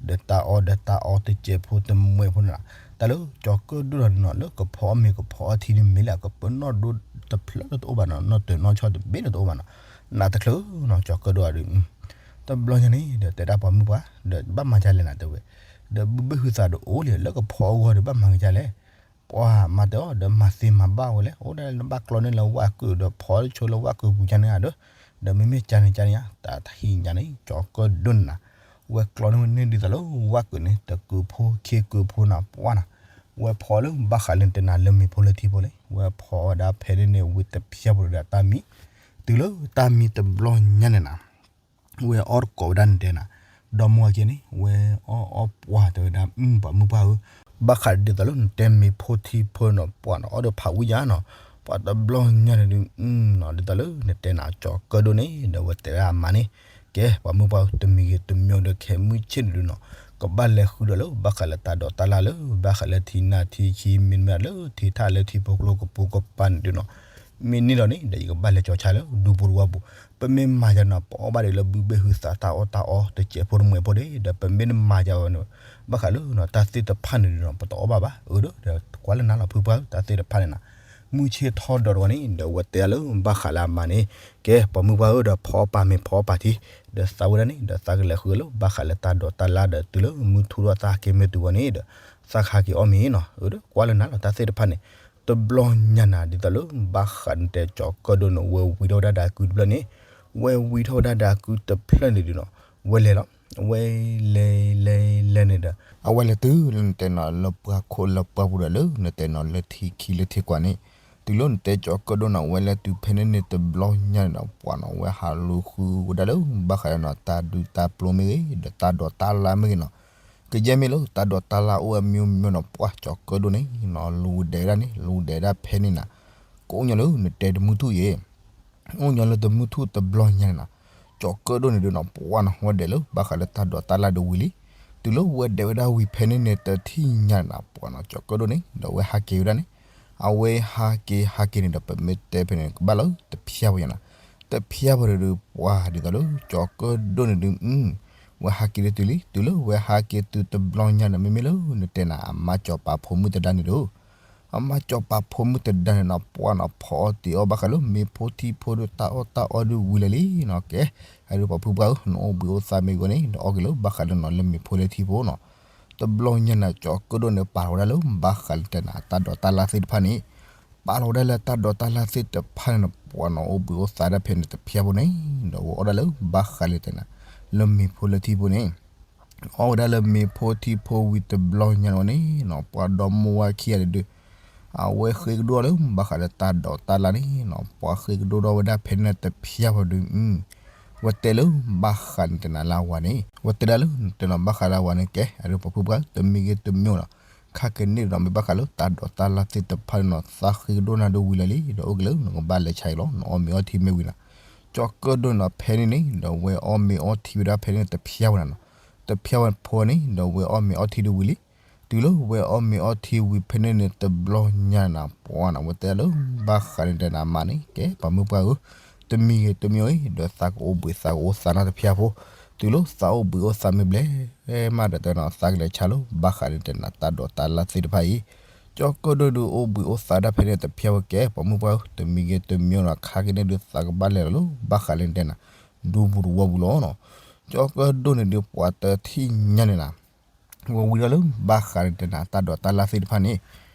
ဒီးတၢ်အီၣ်ဒီးတၢ်အီတစဲးဖိတမှဲးဖိန့ၣ်နီၤ, တၢ်လၢကၠီၤကၢၣ်ဒိၣ်နီၤ လၢကဖီအီၣ်မ့ၤကဖီအီၣ်ထံန့ၣ်မ့ၢ်လၢအကပၢနီၣ်ဒိတဖျၢၣ်လၢတအိၣ်ဘၣ်နီၤ, နီၣ်တၢၤနီၣ်ဆီတဘ့ၣ်လၢတအိၣ်ဘၣ်နီၤ, နးတချုးနီၤ ကၠီၤကၢၣ်ဒိၣ်အဒုး တဘျီညါန့ၣ် ဒီးတဲဒၣ်ပှၤမုၣ်ပှၢ် ဒီးဘၣ်မၤဒ်လဲၣ်နၤတဲဝဲ, ဒီးဘုဘ့ၣ်ဟုသးဒီးအိၣ်လံ လၢကဖီအီၣ်ဂီၢ်ဒီးဘၣ်မၤကဒ်လဲၣ်, ပှၤမၤတဲအီၤဒီးမၤသ့မၤဘၣ်ဝဲလဲၣ်, အိၣ်ဒၣ်လၢနဘၣ်ကျီန့ၣ်လၢဝၣ်ကုာ်ဒီးဖီတဆိလၢဝၣ်ကုာ်ပူၤကန့ၣ်ဧါဒီး, ဒီးမ့မ့ၢ်ကန့ၣ်ကန့ၣ်ဧါ တၢ်တဟံၣ်ညါန့ၣ် ကၠီၤကၢၣ်ဒိၣ်န့ၣ်နၤ, ဝဲကျီန့ၢ်ဝဲန့ၣ်ဒ်သိးလၢဝၣ်ကုာ်န့ၣ် တကုာ်ဖိခံကုာ်ဖိနၤပှၢ်နၤ, ဝဲဖီလၢဘၣ်ဃးလၢနတဲနၤလၢမ့ၤဖိလၢထံဖိလံ, ဝဲဖီဝဲဒၣ်ဖဲန့ၣ်န့ၣ်ဝံၤတဖျၢၣ်ဖိဒီးတၢ်မံ, တုၤလၢတၢ်မံတဘျီညါန့ၣ်နၤ ဝဲအီၣ်တကိးဝဲဒၣ်နတဲနၤ, ဒီမါဝၤက့န့ၣ် ဝဲအီၣ်အီၣ်ပှၢ်တဲဝဲဒၣ် ပှၤမုၣ်ပှၢ်ဧၢ, ဘၣ်ဃးဒ်သိးလၢနတဲမ့ၤဖိထံဖိနီၤ ပှၤနီၤ အီၣ်ဒီးဖးဝံၣ်ယါနီၤ, ပှၤတဘျီညါန့ၣ်ဒုး နီၤ ဒ်သိးလၢနတဲနၤကၠီၤကၢၣ်ဒိၣ်န့ၣ် ဒီးဝဲတဲဒၣ်အမါန့ၣ်, ကဲ ပှၤမုၢ်ပှၢ်ဧၢ တမံၤဂ့ၤတမံၤဒီး ခဲမုၢ်ဆ့ၣ်န့ၣ်ဒုးနီၤ ကဘၣ်လဲၤဃုဒီးလၢဘၣ်ဃးလၢတၢ်ဒိးတၢ်လၢ်လၢ ဘၣ်ဃးလၢထံနၢ်ထံခံ မ့တမ့ၢ်လၢထံထၣ်လၢထံဖိကျိကပိာ်ကပၤန့ၣ်ဒုးနီၤ, မ့ၢ်န့ၣ်ဒီးန့ၣ် ဒီးယကဘၣ်လဲၤကၠီၤဆါလၢဒူပူၤတဝီပူၤ, ပမ့ၢ်မၤယၤနီၤ ပအီၣ်ဘၣ်ဒံးလၢဘုဘ့ၣ်ဟုသးတၢ်အီၣ်တၢ်အီတစဲးဖိတမှဲးဖိဒၣ်, ဒီးပမ့ၢ်တမၤယၤဝဲန့ၣ် ဘၣ်ဃးလၢနီၤ တၢ်သ့ၣ်တဖၣ်န့ၣ်ဒုးနီၤ ပတအီၣ်ဘၣ်ဘၣ်, အၢ ဒီးကွၢ်လၢနၤလီၤဖုပှၢ်ဧၢ တၢ်သ့ၣ်တဖၣ်န့ၣ်နီၤ, မုၢ်ဆ့ၣ်ထီၣ်ဒီးတဝီန့ၣ် ဒီးဝဲတဲလၢဘၣ်ဃးလၢအမါန့ၣ်, ကဲ ပှၤမုၢ်ပှၢ်ဧၢ ဒီးဖီအီၣ်ပာ်မ့ၤဖီအီၣ်ပာ်ထံ, ဒီးသးဝဲဒၣ်န့ၣ် ဒီးသးကလဲၤဃုလၢဘၣ်ဃးလၢတၢ်ဒိးတၢ်လၢ်ဒီး တုၤလၢမုၢ်ထူၣ်ဒီးသးဟဲက့ၤမ့ၢ်တုၤဝဲန့ၣ်ဒီး သးကဟးက့ၤအီၣ်မ့ၤနီၤ, အၢ ဒီးကွၢ်လၢနၤလီၤ တၢ်သ့ၣ်တဖၣ်န့ၣ်, တဘျီညါနၤ ဒ်သိးလၢဘၣ်ဃးနတဲကၠီၤကၢၣ်ဒိၣ်န့ၣ် ဝဲဝံၤထီၣ်ဝဲဒၣ်ဒီးကုတဖျၢၣ်န့ၣ်, ဝဲဝံၤထီၣ်ဝဲဒၣ်ဒီးကုတဖျၢၣ်န့ၣ်ဒုးနီၤ, ဝဲလဲၤလီၤ, ဝဲလဲၤလဲၤလဲၤန့ၣ်ဒီး အဝဲလဲၤတုၤလၢနတဲနီၤလၢပှၢ်ခိၣ်လၢပှၢ်ပူၤဒီးလၢနတဲနီၤလၢထံခံလၢထံကွၢ်န့ၣ်, တုၤလၢနတဲကၠီၤကၢၣ်ဒိၣ်နီၤ ဝဲလဲၤတုၤဖဲန့ၣ်န့ၣ်တဘျီညါန့ၣ်ဒီး ပှၤနီၤ ဝဲဟးလူၤဃုဝဲဒၣ်လၢဘၣ်ဃးဒီးနီၤ တၢ်ဒုးတၢ်ပျိမ့ၢ်ဂ့ၤ ဒီးတၢ်ဒိးတၢ်လၢ်မ့ၢ်ဂ့ၤနီၤ, ကယဲၢ်မ့ၢ်လၢတၢ်ဒိးတၢ်လၢ်အိၣ်ဝဲမံၤမံၤနီၤ ပှၤကၠီၤကၢၣ်ဒိၣ်န့ၣ်နီၤ လူၤဒဲးဝဲဒၣ်န့ၣ် လူၤဒဲးဝဲဒၣ်ဖဲန့ၣ်နၤ, ကအိၣ်ညီလၢနတဲတမုၢ်ထူၣ်ယဲ အိၣ်ညီလၢတမုၢ်ထူၣ်တဘျီညါန့ၣ်နီၤ, ကၠီၤကၢၣ်ဒိၣ်န့ၣ်ဒုးနီၤ ပှၤနီၤ ဝဲဒဲးလၢဘၣ်ဃးလၢတၢ်ဒိးတၢ်လၢ်ဒုးဝံၤလံ, တုၤလၢဝဲဒဲးဝဲဒၣ်ဝံၤဖဲန့ၣ်န့ၣ် တထံၣ်ညါန့ၣ်နီၤ ပှၤနီၤ ကၠီၤကၢၣ်ဒိၣ်န့ၣ် ဒီးဝဲဟးက့ၤဝဲဒၣ်န့ၣ်, အဝဲဟးက့ၤဟးက့ၤန့ၣ်ဒီး ပမ့ၢ်တဲဖဲန့ၣ် ကဘၣ်လၢတဖျါဝဲယါနီၤ, တဖျါဝဲန့ၣ်ဒုး ပှၤဒ်သိးလၢ ကၠီၤကၢၣ်ဒိၣ်န့ၣ်ဒုး ဝဲဟးက့ၤလၢတုၤလံ, တုၤလၢဝဲဟးက့ၤတုၤတဘျီညါန့ၣ် မ့မ့ၢ်လၢနတဲနၤ အမါကၠီၤပာ်ဖိမုၣ်တဒါန့ၣ်ဒီး အမါကၠီၤပာ်ဖိမုၣ်တဒါန့ၣ်နီၤ ပှၤနီၤ ဖီအီၣ်တ့ၤအီၣ်ဘၣ်ဃးလၢမ့ၤဖိထံဖိဒီးတၢ်အီၣ်တၢ်အီဒုးဝံၤလၢာ်လံနီၤ, ကဲ အဒုးပှၤဖုပှၢ်ဧၢ နအိၣ်ဘှံးအိၣ်သါမ့ၢ်ဂ့ၤန့ၣ် နအီၣ်က့ၤလၢဘၣ်ဃးလၢနီၤလၢမ့ၤဖိလၢထံဖိနီၤ, တဘျီညါန့ၣ် ကၠီၤကၢၣ်ဒိၣ်န့ၣ် ပာ်လီၤဝဲဒၣ်လၢဘၣ်ဃးလၢတဲနၤ တၢ်ဒိးတၢ်လၢ်သ့ၣ်တဖၣ်န့ၣ်, ပာ်လီၤဝဲဒၣ်လၢတၢ်ဒိးတၢ်လၢ်သ့ၣ်တဖၣ်န့ၣ်နီၤ ပှၤနီၤ အိၣ်ဘှံးအိၣ်သါဒၣ်ဖဲန့ၣ်တဖျါဖိန့ၣ်, ဒီးဝဲအီၣ်ဒၣ်လၢဘၣ်ဃးလၢတဲနၤ လၢမ့ၤဖိလၢထံဖိန့ၣ် အီၣ်ဝဲဒၣ်လၢမ့ၤဖိထံဖိဝံၤတဘျီညါန့ၣ်နီၤ ပှၤဒီမါဝၤခံဂၤဒုး အဝဲဃ့ကဒိၣ်လၢဘၣ်ဃးလၢတၢ်ဒိးတၢ်လၢ်န့ၣ်နီၤ ပှၤဃ့ကဒိၣ်ထီၣ်ဝဲဒၣ်ဖဲန့ၣ်တဖျါဖိဒုး, ဝဲတဲလၢဘၣ်ဃးန့ၣ်တဲနၤလၢအဝၤန့ၣ် ဝဲတဲဒၣ်လၢနတဲနီၤဘၣ်ဃးလၢအဝၤန့ၣ် ကဲ အဒုးပှၤဖုပှၢ် တမံၤဂ့ၤတမံၤနီၤ ခါကန့ၣ်ဒီး မ့ၢ်ဘၣ်ဃးလၢတၢ်ဒိးတၢ်လၢ်သ့ၣ်တဖၣ်န့ၣ်နီၤ သးဃ့ကဒိၣ်နၤဒုးဝံၤလၢာ်လံ ဒီးအိၣ်က့ၤလၢနကဘၣ်လဲၤဆါအံၤလီၤ နအီၣ်မ့ၤအီထံမ့ၢ်ဝံၤနီၤ, ကၠီၤကၢၣ်ဒိၣ်န့ၣ်နီၤ ဖဲန့ၣ်န့ၣ် ဒီးဝဲအီၣ်မ့ၤအီထံဝဲဒၣ်ဖဲန့ၣ်တဖျါဝဲနၤနီၤ, တဖျါဝဲဖိန့ၣ် ဒီးဝဲအီၣ်မ့ၤအီထံဒုးဝံၤလံ, တုၤလၢဝဲအီၣ်မ့ၤအီထံဝံၤဖဲန့ၣ်န့ၣ် တဘျီညါနၤ ပှၤနီၤ ဝဲတဲလၢဘၣ်ဃးန့ၣ်တဲနၤမါန့ၣ် ကဲ ပှၤမုၢ်ပှၢ်ဧၢ တမံၤဂ့ၤတမံၤအံၤ ဒီးသးကအိၣ်ဘှံးသးကအိၣ်သးနီတဖျါဖိ, တုၤလၢသးအိၣ်ဘှံးအိၣ်သးမ့ၢ်ဘျဲၣ်မးဒီးတဲနီၤ သးကလဲၤဆါလၢဘၣ်ဃးန့ၣ်တဲနၤ တၢ်ဒိးတၢ်လၢ်သ့ၣ်တဖၣ်အံၤ, ကၠီၤကၢၣ်ဒိၣ်ဒုးအိၣ်ဘှံးအိၣ်သးဒၣ်ဖဲန့ၣ်တဖျါဖိ ကဲ ပှၤမုၢ်ပှၢ်ဧၢ တမံၤဂ့ၤတမံၤနီၤ ခါကန့ၣ်ဒုးသးကဘၣ်လဲၤလီၤလၢဘၣ်ဃးန့ၣ်တဲနၤ ဒူပူၤတဝီပူၤလီၤနီၤ, ကၠီၤကၢၣ်ဒိၣ်န့ၣ်ဒုးပှၤတထံၣ်ညါန့ၣ်နၤ ဝဲဝံၤထီၣ်လၢဘၣ်ဃးန့ၣ်တဲနၤ တၢ်ဒိးတၢ်လၢ်သ့ၣ်တဖၣ်န့ၣ်,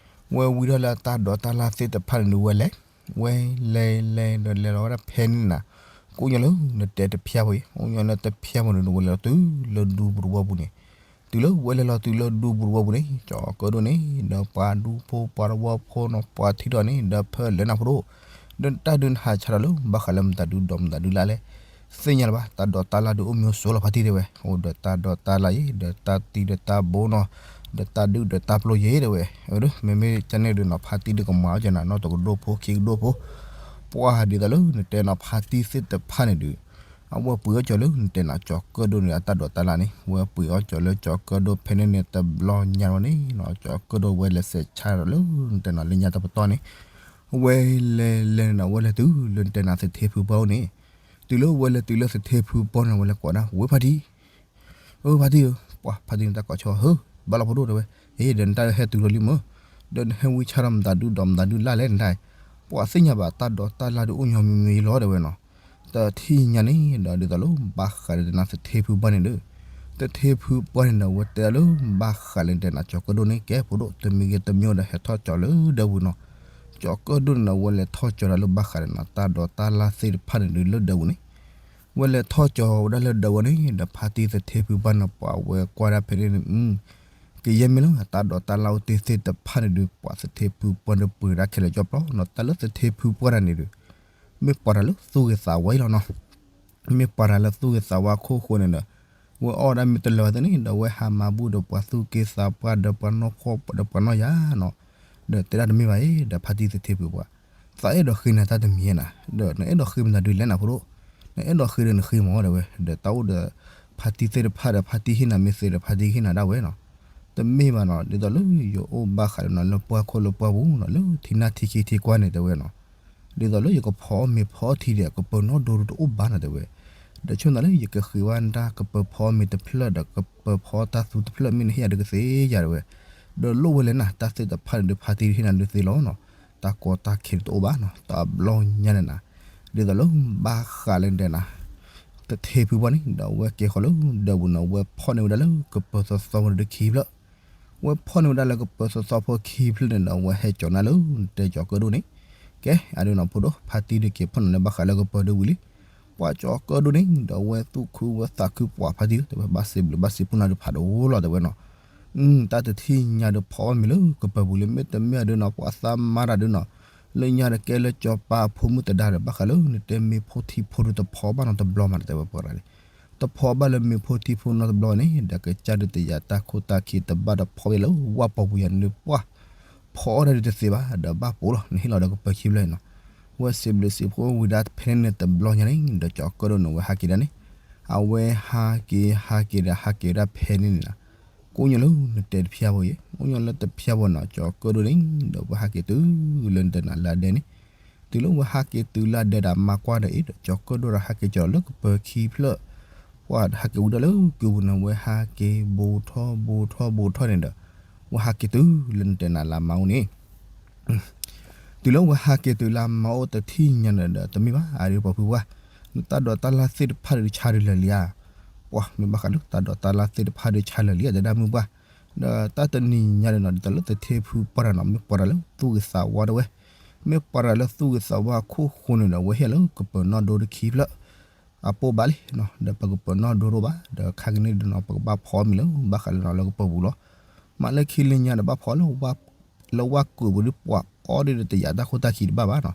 ဝဲဝံၤထီၣ်လၢတၢ်ဒိးတၢ်လၢ်သ့ၣ်တဖၣ်န့ၣ်ဒုးဝဲလဲၤ, ဝဲလဲၤလဲၤဒီးလဲၤလီၤဝဲဒၣ်ဖဲန့ၣ်နၤ, ကအိၣ်ညီလၢနတဲတဖျါဖိအံၤ အိၣ်ညီလၢတဖျါဖိန့ၣ် ဝဲလဲၤလီၤတုၤလၢဒူပူၤတဝီပူၤန့ၣ်, တုၤလၢဝဲလဲၤလီၤတုၤလၢဒူပူၤတဝီပူၤန့ၣ် ကၠီၤကၢၣ်ဒိၣ်န့ၣ် ဒီးပှၤဒူဖိပှၤတဝီဖိနီၤ ပှၤထံထီၣ်န့ၣ် ဒီးဖဲလဲၣ်နၢ်ဖိဒိၣ်, ဒီးတၢ်ဒုးနဟးဆါဒီးလၢဘၣ်ဃးလၢမတၤဒုဒီးမတၤဒုလၢ်လဲၣ် သ့ၣ်ညါလၢၤဘၣ် တၢ်ဒိးတၢ်လၢ်ဒုးအိၣ်မံၤအိၣ်စိၤလီၤ ဖါတံၢ်တဲဝဲ, အိၣ်ဒီးတၢ်ဒိးတၢ်လၢ်ယဲ ဒီးတၢ်သံဒီးတၢ်ဘိနီၤ, ဒီးတၢ်ဒုးဒီးတၢ်ပျိယဲတဲဝဲ, မ့မ့ၢ်ကန့ၣ်ဒုးနီၤ ဖါတံၢ်ဒုးကမၤအီၣ်ကနၤ နီၢ်တကဒိၣ်ဖိခံကဒိၣ်ဖိ, ပှၤဒ်သိးလၢနတဲနီၤ ဖါတံၢ်သ့ၣ်တဖၣ်န့ၣ်ဒုး အဝဲပှ့ၤအီၣ်ကၠီၤလၢနတဲနၤ ကၠီၤကၢၣ်ဒိၣ်န့ၣ် အတၢ်ဒိးတၢ်လၢ်န့ၣ် ဝဲပှ့ၤအီၣ်ကၠီၤလၢကၠီၤကၢၣ်ဒိၣ်ဖဲန့ၣ်န့ၣ် တဘျီညါဝဲန့ၣ်နီၤ ကၠီၤကၢၣ်ဒိၣ်ဝဲလဲၤစဲးဆါဒီးလၢနတဲနၤလၢညါတပတီၢ်န့ၣ် ဝဲလဲၤလဲၤန့ၣ်နီၤ ဝဲလဲၤတုၤလၢနတဲနၤသထ့ဖုပှၢ်အိၣ်န့ၣ်, တုၤလၢဝဲလဲၤတုၤလၢသထ့ဖုပှၢ်န့ၣ် ဝဲလဲၤကိးဒၣ် ဝဲဖါတံၢ် အၢ ဖါတံၢ်ဧၢ, ပှၤဖါတံၢ်န့ၣ်တၢ်ကိးဆၢ ဟၢ ဘၣ်လီၤဖိဒိၣ်တဲဝဲ, အ့ ဒီးနတၢ်ဟဲတုၤလီၤလံမၢ်, ဒီးနဟဲဝံဆါဒီးမတၤဒုဒီးမတၤဒုလၢ်လဲၣ်နတၢ်, ပှၤသ့ၣ်ညါဘၣ်တၢ်ဒိးတၢ်လၢ်ဒုးအိၣ်ညီမံၤမံၤလီၤတဲဝဲနီၤ, တထံၣ်ညါန့ၣ်ဒီးဒ်သိးလၢဘၣ်ဃးလၢနတဲနၤသထ့ဖုပှၢ်န့ၣ်ဒီး, သထ့ဖုပှၢ်န့ၣ်ဒီး ဝဲတဲဒၣ်လၢဘၣ်ဃးလၢနတဲနၤ ကၠီၤကၢၣ်ဒိၣ်န့ၣ် ကဲဖိဒိၣ် တမံၤဂ့ၤတမံၤဒီးဟဲထီၣ်ကၠီၤလၢဒၢးပူၤနီၤ, ကၠီၤကၢၣ်ဒိၣ်န့ၣ်ဒီး ဝဲလဲၤထီၣ်ကၠီၤဒီးလၢဘၣ်ဃးလၢနတၢ်ဒိးတၢ်လၢ်သ့ၣ်တဖၣ်န့ၣ်ဒီးလၢဒၢးပူၤန့ၣ် ဝဲလဲၤထီၣ်ကၠီၤဝဲဒၣ်လၢဒၢးဝဲန့ၣ်ဒီး ဖါတံၢ်သထ့ဖုပှၢ်န့ၣ် ပှၤဝဲကွၢ်ဒၣ်ဖဲန့ၣ်န့ၣ်, ကယဲၢ်မ့ၢ်လၢတၢ်ဒိးတၢ်လၢ်အိၣ်တ့ၢ်သ့ၣ်တဖၣ်န့ၣ်ဒီး ပှၤသထ့ဖုပှၢ်ဒီးပှ့ၤဒၣ်ခဲလၢာ်ကၠီပျီနီၤ, တၢ်လၢသထ့ဖုပှၢ်တဂၤန့ၣ်ဒီး မ့ၢ်ပှၤတဂၤလၢသူၣ်ဂ့ၤသးဝါအံၤလီၤနီၤ, မ့ၢ်ပှၤတဂၤလၢသူၣ်ဂ့ၤသးဝါအခိၣ်ဃိန့ၣ်ဒီး ဝဲအီၣ်ဝဲဒၣ်မ့ၢ်တလၢာ်ဝဲသ့ၣ်န့ၣ် ဒီးဝဲဟးမၤဘူၣ်ဒီးပှၤသူၣ်က့သးပှၢ်ဒီးပှၤနီၢ်ဖှီၣ်ဒီးပှၤနီၢ်ယၤနီၤ, ဒီးတဲဒၣ်တမ့ၢ်ဘၣ်အံၤ ဒီးဖါတံၢ်သထ့ဖုပှၤ, သးအဲၣ်ဒိးဃ့နၤတၢ်တမံၤနၤ, ဒီးနအဲၣ်ဒိးဃ့မနုၤဒုးလဲၣ်နၤဖိဒိၣ်, နအဲၣ်ဒိးဃ့ဒီးနဃ့မးတဲဝဲ, ဒီးတၢ်အိၣ်ဒီး ဖါတံၢ်သ့ၣ်တဖၣ်ဒီး ဖါတံၢ်ဟ့ၣ်နၤမ့ၢ်သ့ဒီး ဖါတံၢ်ကဟ့ၣ်နၤဒၣ်ဝဲနီၤ, တမ့ၢ်ဘၣ်နီၤ, ဒ်သိးလၢယအိၣ်ဘၣ်ဃးဒီးနီၤ လၢပှၢ်ခိၣ်လၢပှၢ်ပူၤနီၤ လၢထံနၢ်ထံခံထံကွၢ်န့ၣ်တဲဝဲနီၤ, ဒ်သိးလၢယကဖီအီၣ်မ့ၤဖီအီၣ်ထံဒီး ကပၢၤနီၣ်ဒိတအိၣ်ဘၣ်နီၤတဲဝဲ, ဒီးဆိနၤလၢယကဃ့ဝဲဒၣ်ကပၢၤဖီအီၣ်မ့ၤတဖျၢၣ်ဒီး ကပၢၤဖီအီၣ်တၢ်သူတဖျၢၣ် မ့ၢ်နဟ့ၣ်ယၤဒီးကသ့ယၤတဲဝဲ, ဒီးလိၣ်ဝဲလဲၣ်နၤ တၢ်သ့ၣ်တဖၣ်န့ၣ်ဒုး ဖါတံၢ်ဟ့ၣ်နၤဒုးသ့လီၤနီၤ, တၢ်ကီတၢ်ခဲတအိၣ်ဘၣ်နီၤ, တၢ်ဘျီညါန့ၣ်နၤ, ဒ်သိးလၢဘၣ်ဃးလၢတဲနၤ သထ့ဖုပှၢ်န့ၣ် ဒီးဝဲကဲဃီၤလၢဒၢးပူၤနီၤ ဝဲဖီၣ်န့ၢ်ဝဲဒၣ်လၢကပၢၤသီသီဖိတခံဖျၢၣ်, ဝဲဖီၣ်န့ၢ်ဝဲဒၣ်လၢကပၢၤသီသီဖိခံဖျၢၣ်န့ၣ်ဒီး ဝဲဟဲကၠီၤနၤလၢတဲကၠီၤကၢၣ်ဒိၣ်န့ၣ်, ကဲ အဒုးနီၤဖိဒိၣ် ဖါတံၢ်ဒုးက့ၤဖီၣ်နၤလၢဘၣ်ဃးလၢကပၢၤဒၢးဝံၤလံ, ပှၤကၠီၤကၢၣ်ဒိၣ်န့ၣ် ဒီးဝဲသူၣ်ခုဝဲသးခုပှၤဖါတံၢ်တဲဝဲ ဘၣ်စံးဘျုးဘၣ်စံးဖှိၣ်နၤဒုးဖးဒိၣ်လီၤတဲဝဲနီၤ, တၢ်တထံၣ်ညါဒုးဖီၣ်အီၣ်မ့ၤလၢကပၢၤပူၤလံ မ့တမ့ၢ်အဒုးနီၤ ပှၤသးမါတၢ်ဒုးနီၤ, လၢညါဒီးကဲလၢကၠီၤပၤအဖိမုၣ်သဒါဒီး ဘၣ်ဃးလၢနတဲမ့ၤဖိထံဖိဒုးတဖီၣ်ဘၣ်နီတဘျီမးတဲဝဲပှၤန့ၣ်, တဖီၣ်ဘၣ်လၢမ့ၤဖိထံဖိနီတဘျီန့ၣ် ဒီးကစၢ်ဒုးတယာ်တၢ်ခိၣ်တၢ်ခံးတဘၣ်ဒီး ဖီၣ်ဝဲလၢဝၣ်ပီၤပူၤယၤန့ၣ်ပှၢ်, ဖီၣ်အီၣ်တၢ်ဒုးတသ့ဘၣ် ဒီးဘၣ်ပိာ်လီၤ နဟ့ၣ်လီၤဒီးကပၢၤခံဖျၢၣ်နီၤ, ဝဲစံးဘျုးစံးဖှိၣ်ဝံၤဒၣ်ဖဲန့ၣ်န့ၣ်တဘျီညါန့ၣ် ဒီးကၠီၤကၢၣ်ဒိၣ်န့ၣ် ဝဲဟးက့ၤဒၣ်န့ၣ်, အဝဲဟးက့ၤဟးက့ၤဒီးဟးက့ၤဒၣ်ဖဲန့ၣ်န့ၣ်နီၤ, ကိးညီလၢနတဲတဖျၢၣ်ဖိယဲ ကိးညီလၢတဖျၢၣ်ဖိနီၤ ကၠီၤကၢၣ်ဒိၣ်န့ၣ် ဒီးဝဲဟးက့ၤတုၤလၢနတဲနၤလၢအဒဲန့ၣ်, တုၤလၢဝဲဟးက့ၤတုၤလၢအဒဲဒီးမၤကွၢ်ဒီးအံၤဒီး ကၠီၤကၢၣ်ဒိၣ်ဒီးဟးက့ၤကၠီၤလၢကပၢၤခံဖျၢၣ်, ပှၤဟးက့ၤဝံၤဒီးလၢကုၢ်ပူၤန့ၣ် ဝဲဟးက့ၤဘူးထီၣ်ဘူးထီၣ်ဘူးထီၣ်န့ၣ်ဒီး, ဝဲဟးက့ၤတုၤလၢနတဲနၤလၢအမါအိၣ်န့ၣ် တုၤလၢဝဲဟးက့ၤတုၤလၢအမါအိၣ်တထံၣ်ညါန့ၣ်ဒီး တမ့ၢ်ဘၣ် အဒုးပှၤဖုပှၢ်, နတၢ်ဒိးတၢ်လၢ်သ့ၣ်တဖၣ်ဒုးဆါဒုးလၢာ်လံဧါ, ပှၤမ့ၢ်ဘၣ်ဃးလၢတၢ်ဒိးတၢ်လၢ်သ့ၣ်တဖၣ်ဒုးဆါလၢာ်လံဧါ တဲဒၣ်မုၢ်ပှၢ်, ဒီးတၢ်တနံၤညါန့ၣ်နီၤ ဒ်သိးလၢသထ့ဖုပှၢ်တၢ်နီၤ မ့ၢ်ပှၤတၢ်လၢသူၣ်ဂ့ၤသးဝါတဲဝဲ, မ့ၢ်ပှၤတၢ်လၢသူၣ်ဂ့ၤသးဝါအခိၣ်ဃိန့ၣ်ဒီး ဝဲဟ့ၣ်လၢကပၢၤနီၣ်ဒိတခံဖျၢၣ် အပိၢ်ဘၣ်လံ, ဒီးပကပၢၤနီၣ်ဒိတအိၣ်ဘၣ် ဒီးခါကန့ၣ်ဒုးနီၤ ပကဘၣ်ဖီအီၣ်မ့ၤလၢဘၣ်ဃးလၢနီၤလၢကပၢၤပူၤလီၤ, မးလၢခံလၢညါဒီးဘၣ်ဖီအီၣ်လၢ လၢဝၣ်ကုၢ်ပူၤဒုးပှၤအီၣ်ဒ်ဒီးတယာ်တၢ်ခိၣ်တၢ်ခံးတဘၣ်ဘၣ်နီၤ,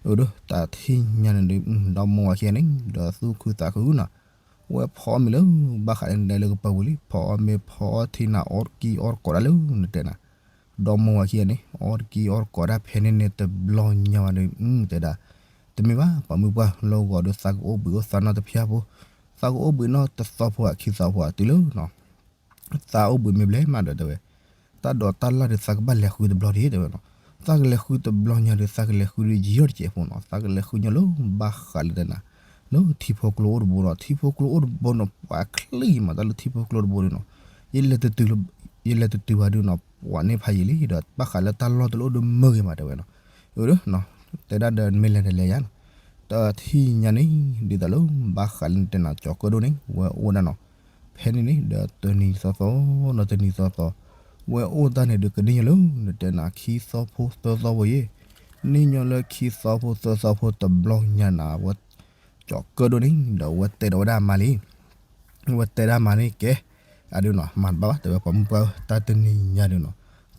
အဒိ တၢ်ထံၣ်ညါန့ၣ်ဒုး ဒီမါဝၤခံဂၤန့ၣ် ဒီးသူၣ်ခုသးခုနီၤ, ဝဲဖီအီၣ်မ့ၤလၢဘၣ်ဃးလၢနတဲလၢကပၢၤပူၤလံ ဖီအီၣ်မ့ၤဖီအီၣ်ထံနၤ အီၣ်တကံအီၣ်တကိးဒၣ်လၢနတဲနၤ ဒီမါဝၤခံဂၤန့ၣ် အီၣ်တကံအီၣ်တကိးဒၣ်ဖဲန့ၣ်န့ၣ်တဘျီညါဝဲဒီး တဲဒၣ် တမ့ၢ်ဘၣ် ပှၤမုၢ်ပှၢ်လၢဂီၤဒီးသးကအိၣ်ဘှံးအိၣ်သါနီတဖျၢၣ်ဖိ, သးကအိၣ်ဘှံးနီတသီဖိအခံသီဖိအတုၤလၢ သးအိၣ်ဘှံးမ့ၢ်ဘျဲၣ်မးဒီးတဲဝဲ, တၢ်ဒိးတၢ်လၢ်ဒီးသးကဘၣ်လဲၤဃုတဘျီဒံးတဲဝဲနီၤ, သးကလဲၤဃုတဘျီညါဒီး သးကလဲၤဃုဒီးယံာ်ထီၣ်တစဲးဖိနီၤ, သးကလဲၤဃုညီလၢဘၣ်ဃးလၢတဲနၤ လၢထံဖိကျိအိၣ်တဘိနီၤ, ထံဖိကျိအိၣ်တဘိနီၤ ပှၤချံမး တၢ်လၢထံဖိကျိတဘိဒုးနီၤ, ယလဲၤတတုၤ ယလဲၤတတုၤဘၣ်ဒုးနီၤ ပှၤန့ၣ်ဖးယံာ်လံ ဒီးဘၣ်ဃးလၢတၢ်လီၢ်တလီၢ်အိၣ်ဒီးမုာ်ဂ့ၤမးတဲဝဲနီၤ, အဒိ တဲဒၣ်ဒီးနမ့ၢ်လဲၤတလဲၤယါနီၤ, တထံၣ်ညါန့ၣ် ဒ်သိးလၢဘၣ်ဃးလၢနတဲနၤကၠီၤကၢၣ်ဒိၣ်န့ၣ် ဝဲအိၣ်ဒၣ်နီၤ, ဖဲန့ၣ်န့ၣ် ဒီးတနံၤသီသီ နီၤတနံၤသီသီ, ဝဲအိၣ်တၢ်န့ၣ်ဒုးကန့ၢ်ညီလၢ နတဲနၤခံသီဖိသၢသီဖိယဲၢ်, န့ၢ်ညီလၢခံသီဖိသၢသီဖိတဘျီညါနၤ ဝဲ ကၠီၤကၢၣ်ဒိၣ်န့ၣ် ဒီးဝဲတဲဒီးဝဲဒၣ်အမါလံ ဝဲတဲဒၣ်မါန့ၣ်ကဲ, အဒုးနီၤ မၤတဘၣ်ဘၣ် တဲဝဲပှၤမုၢ်ပှၢ်ဧၢ တၢ်တနံၤညါဒုးနီၤ,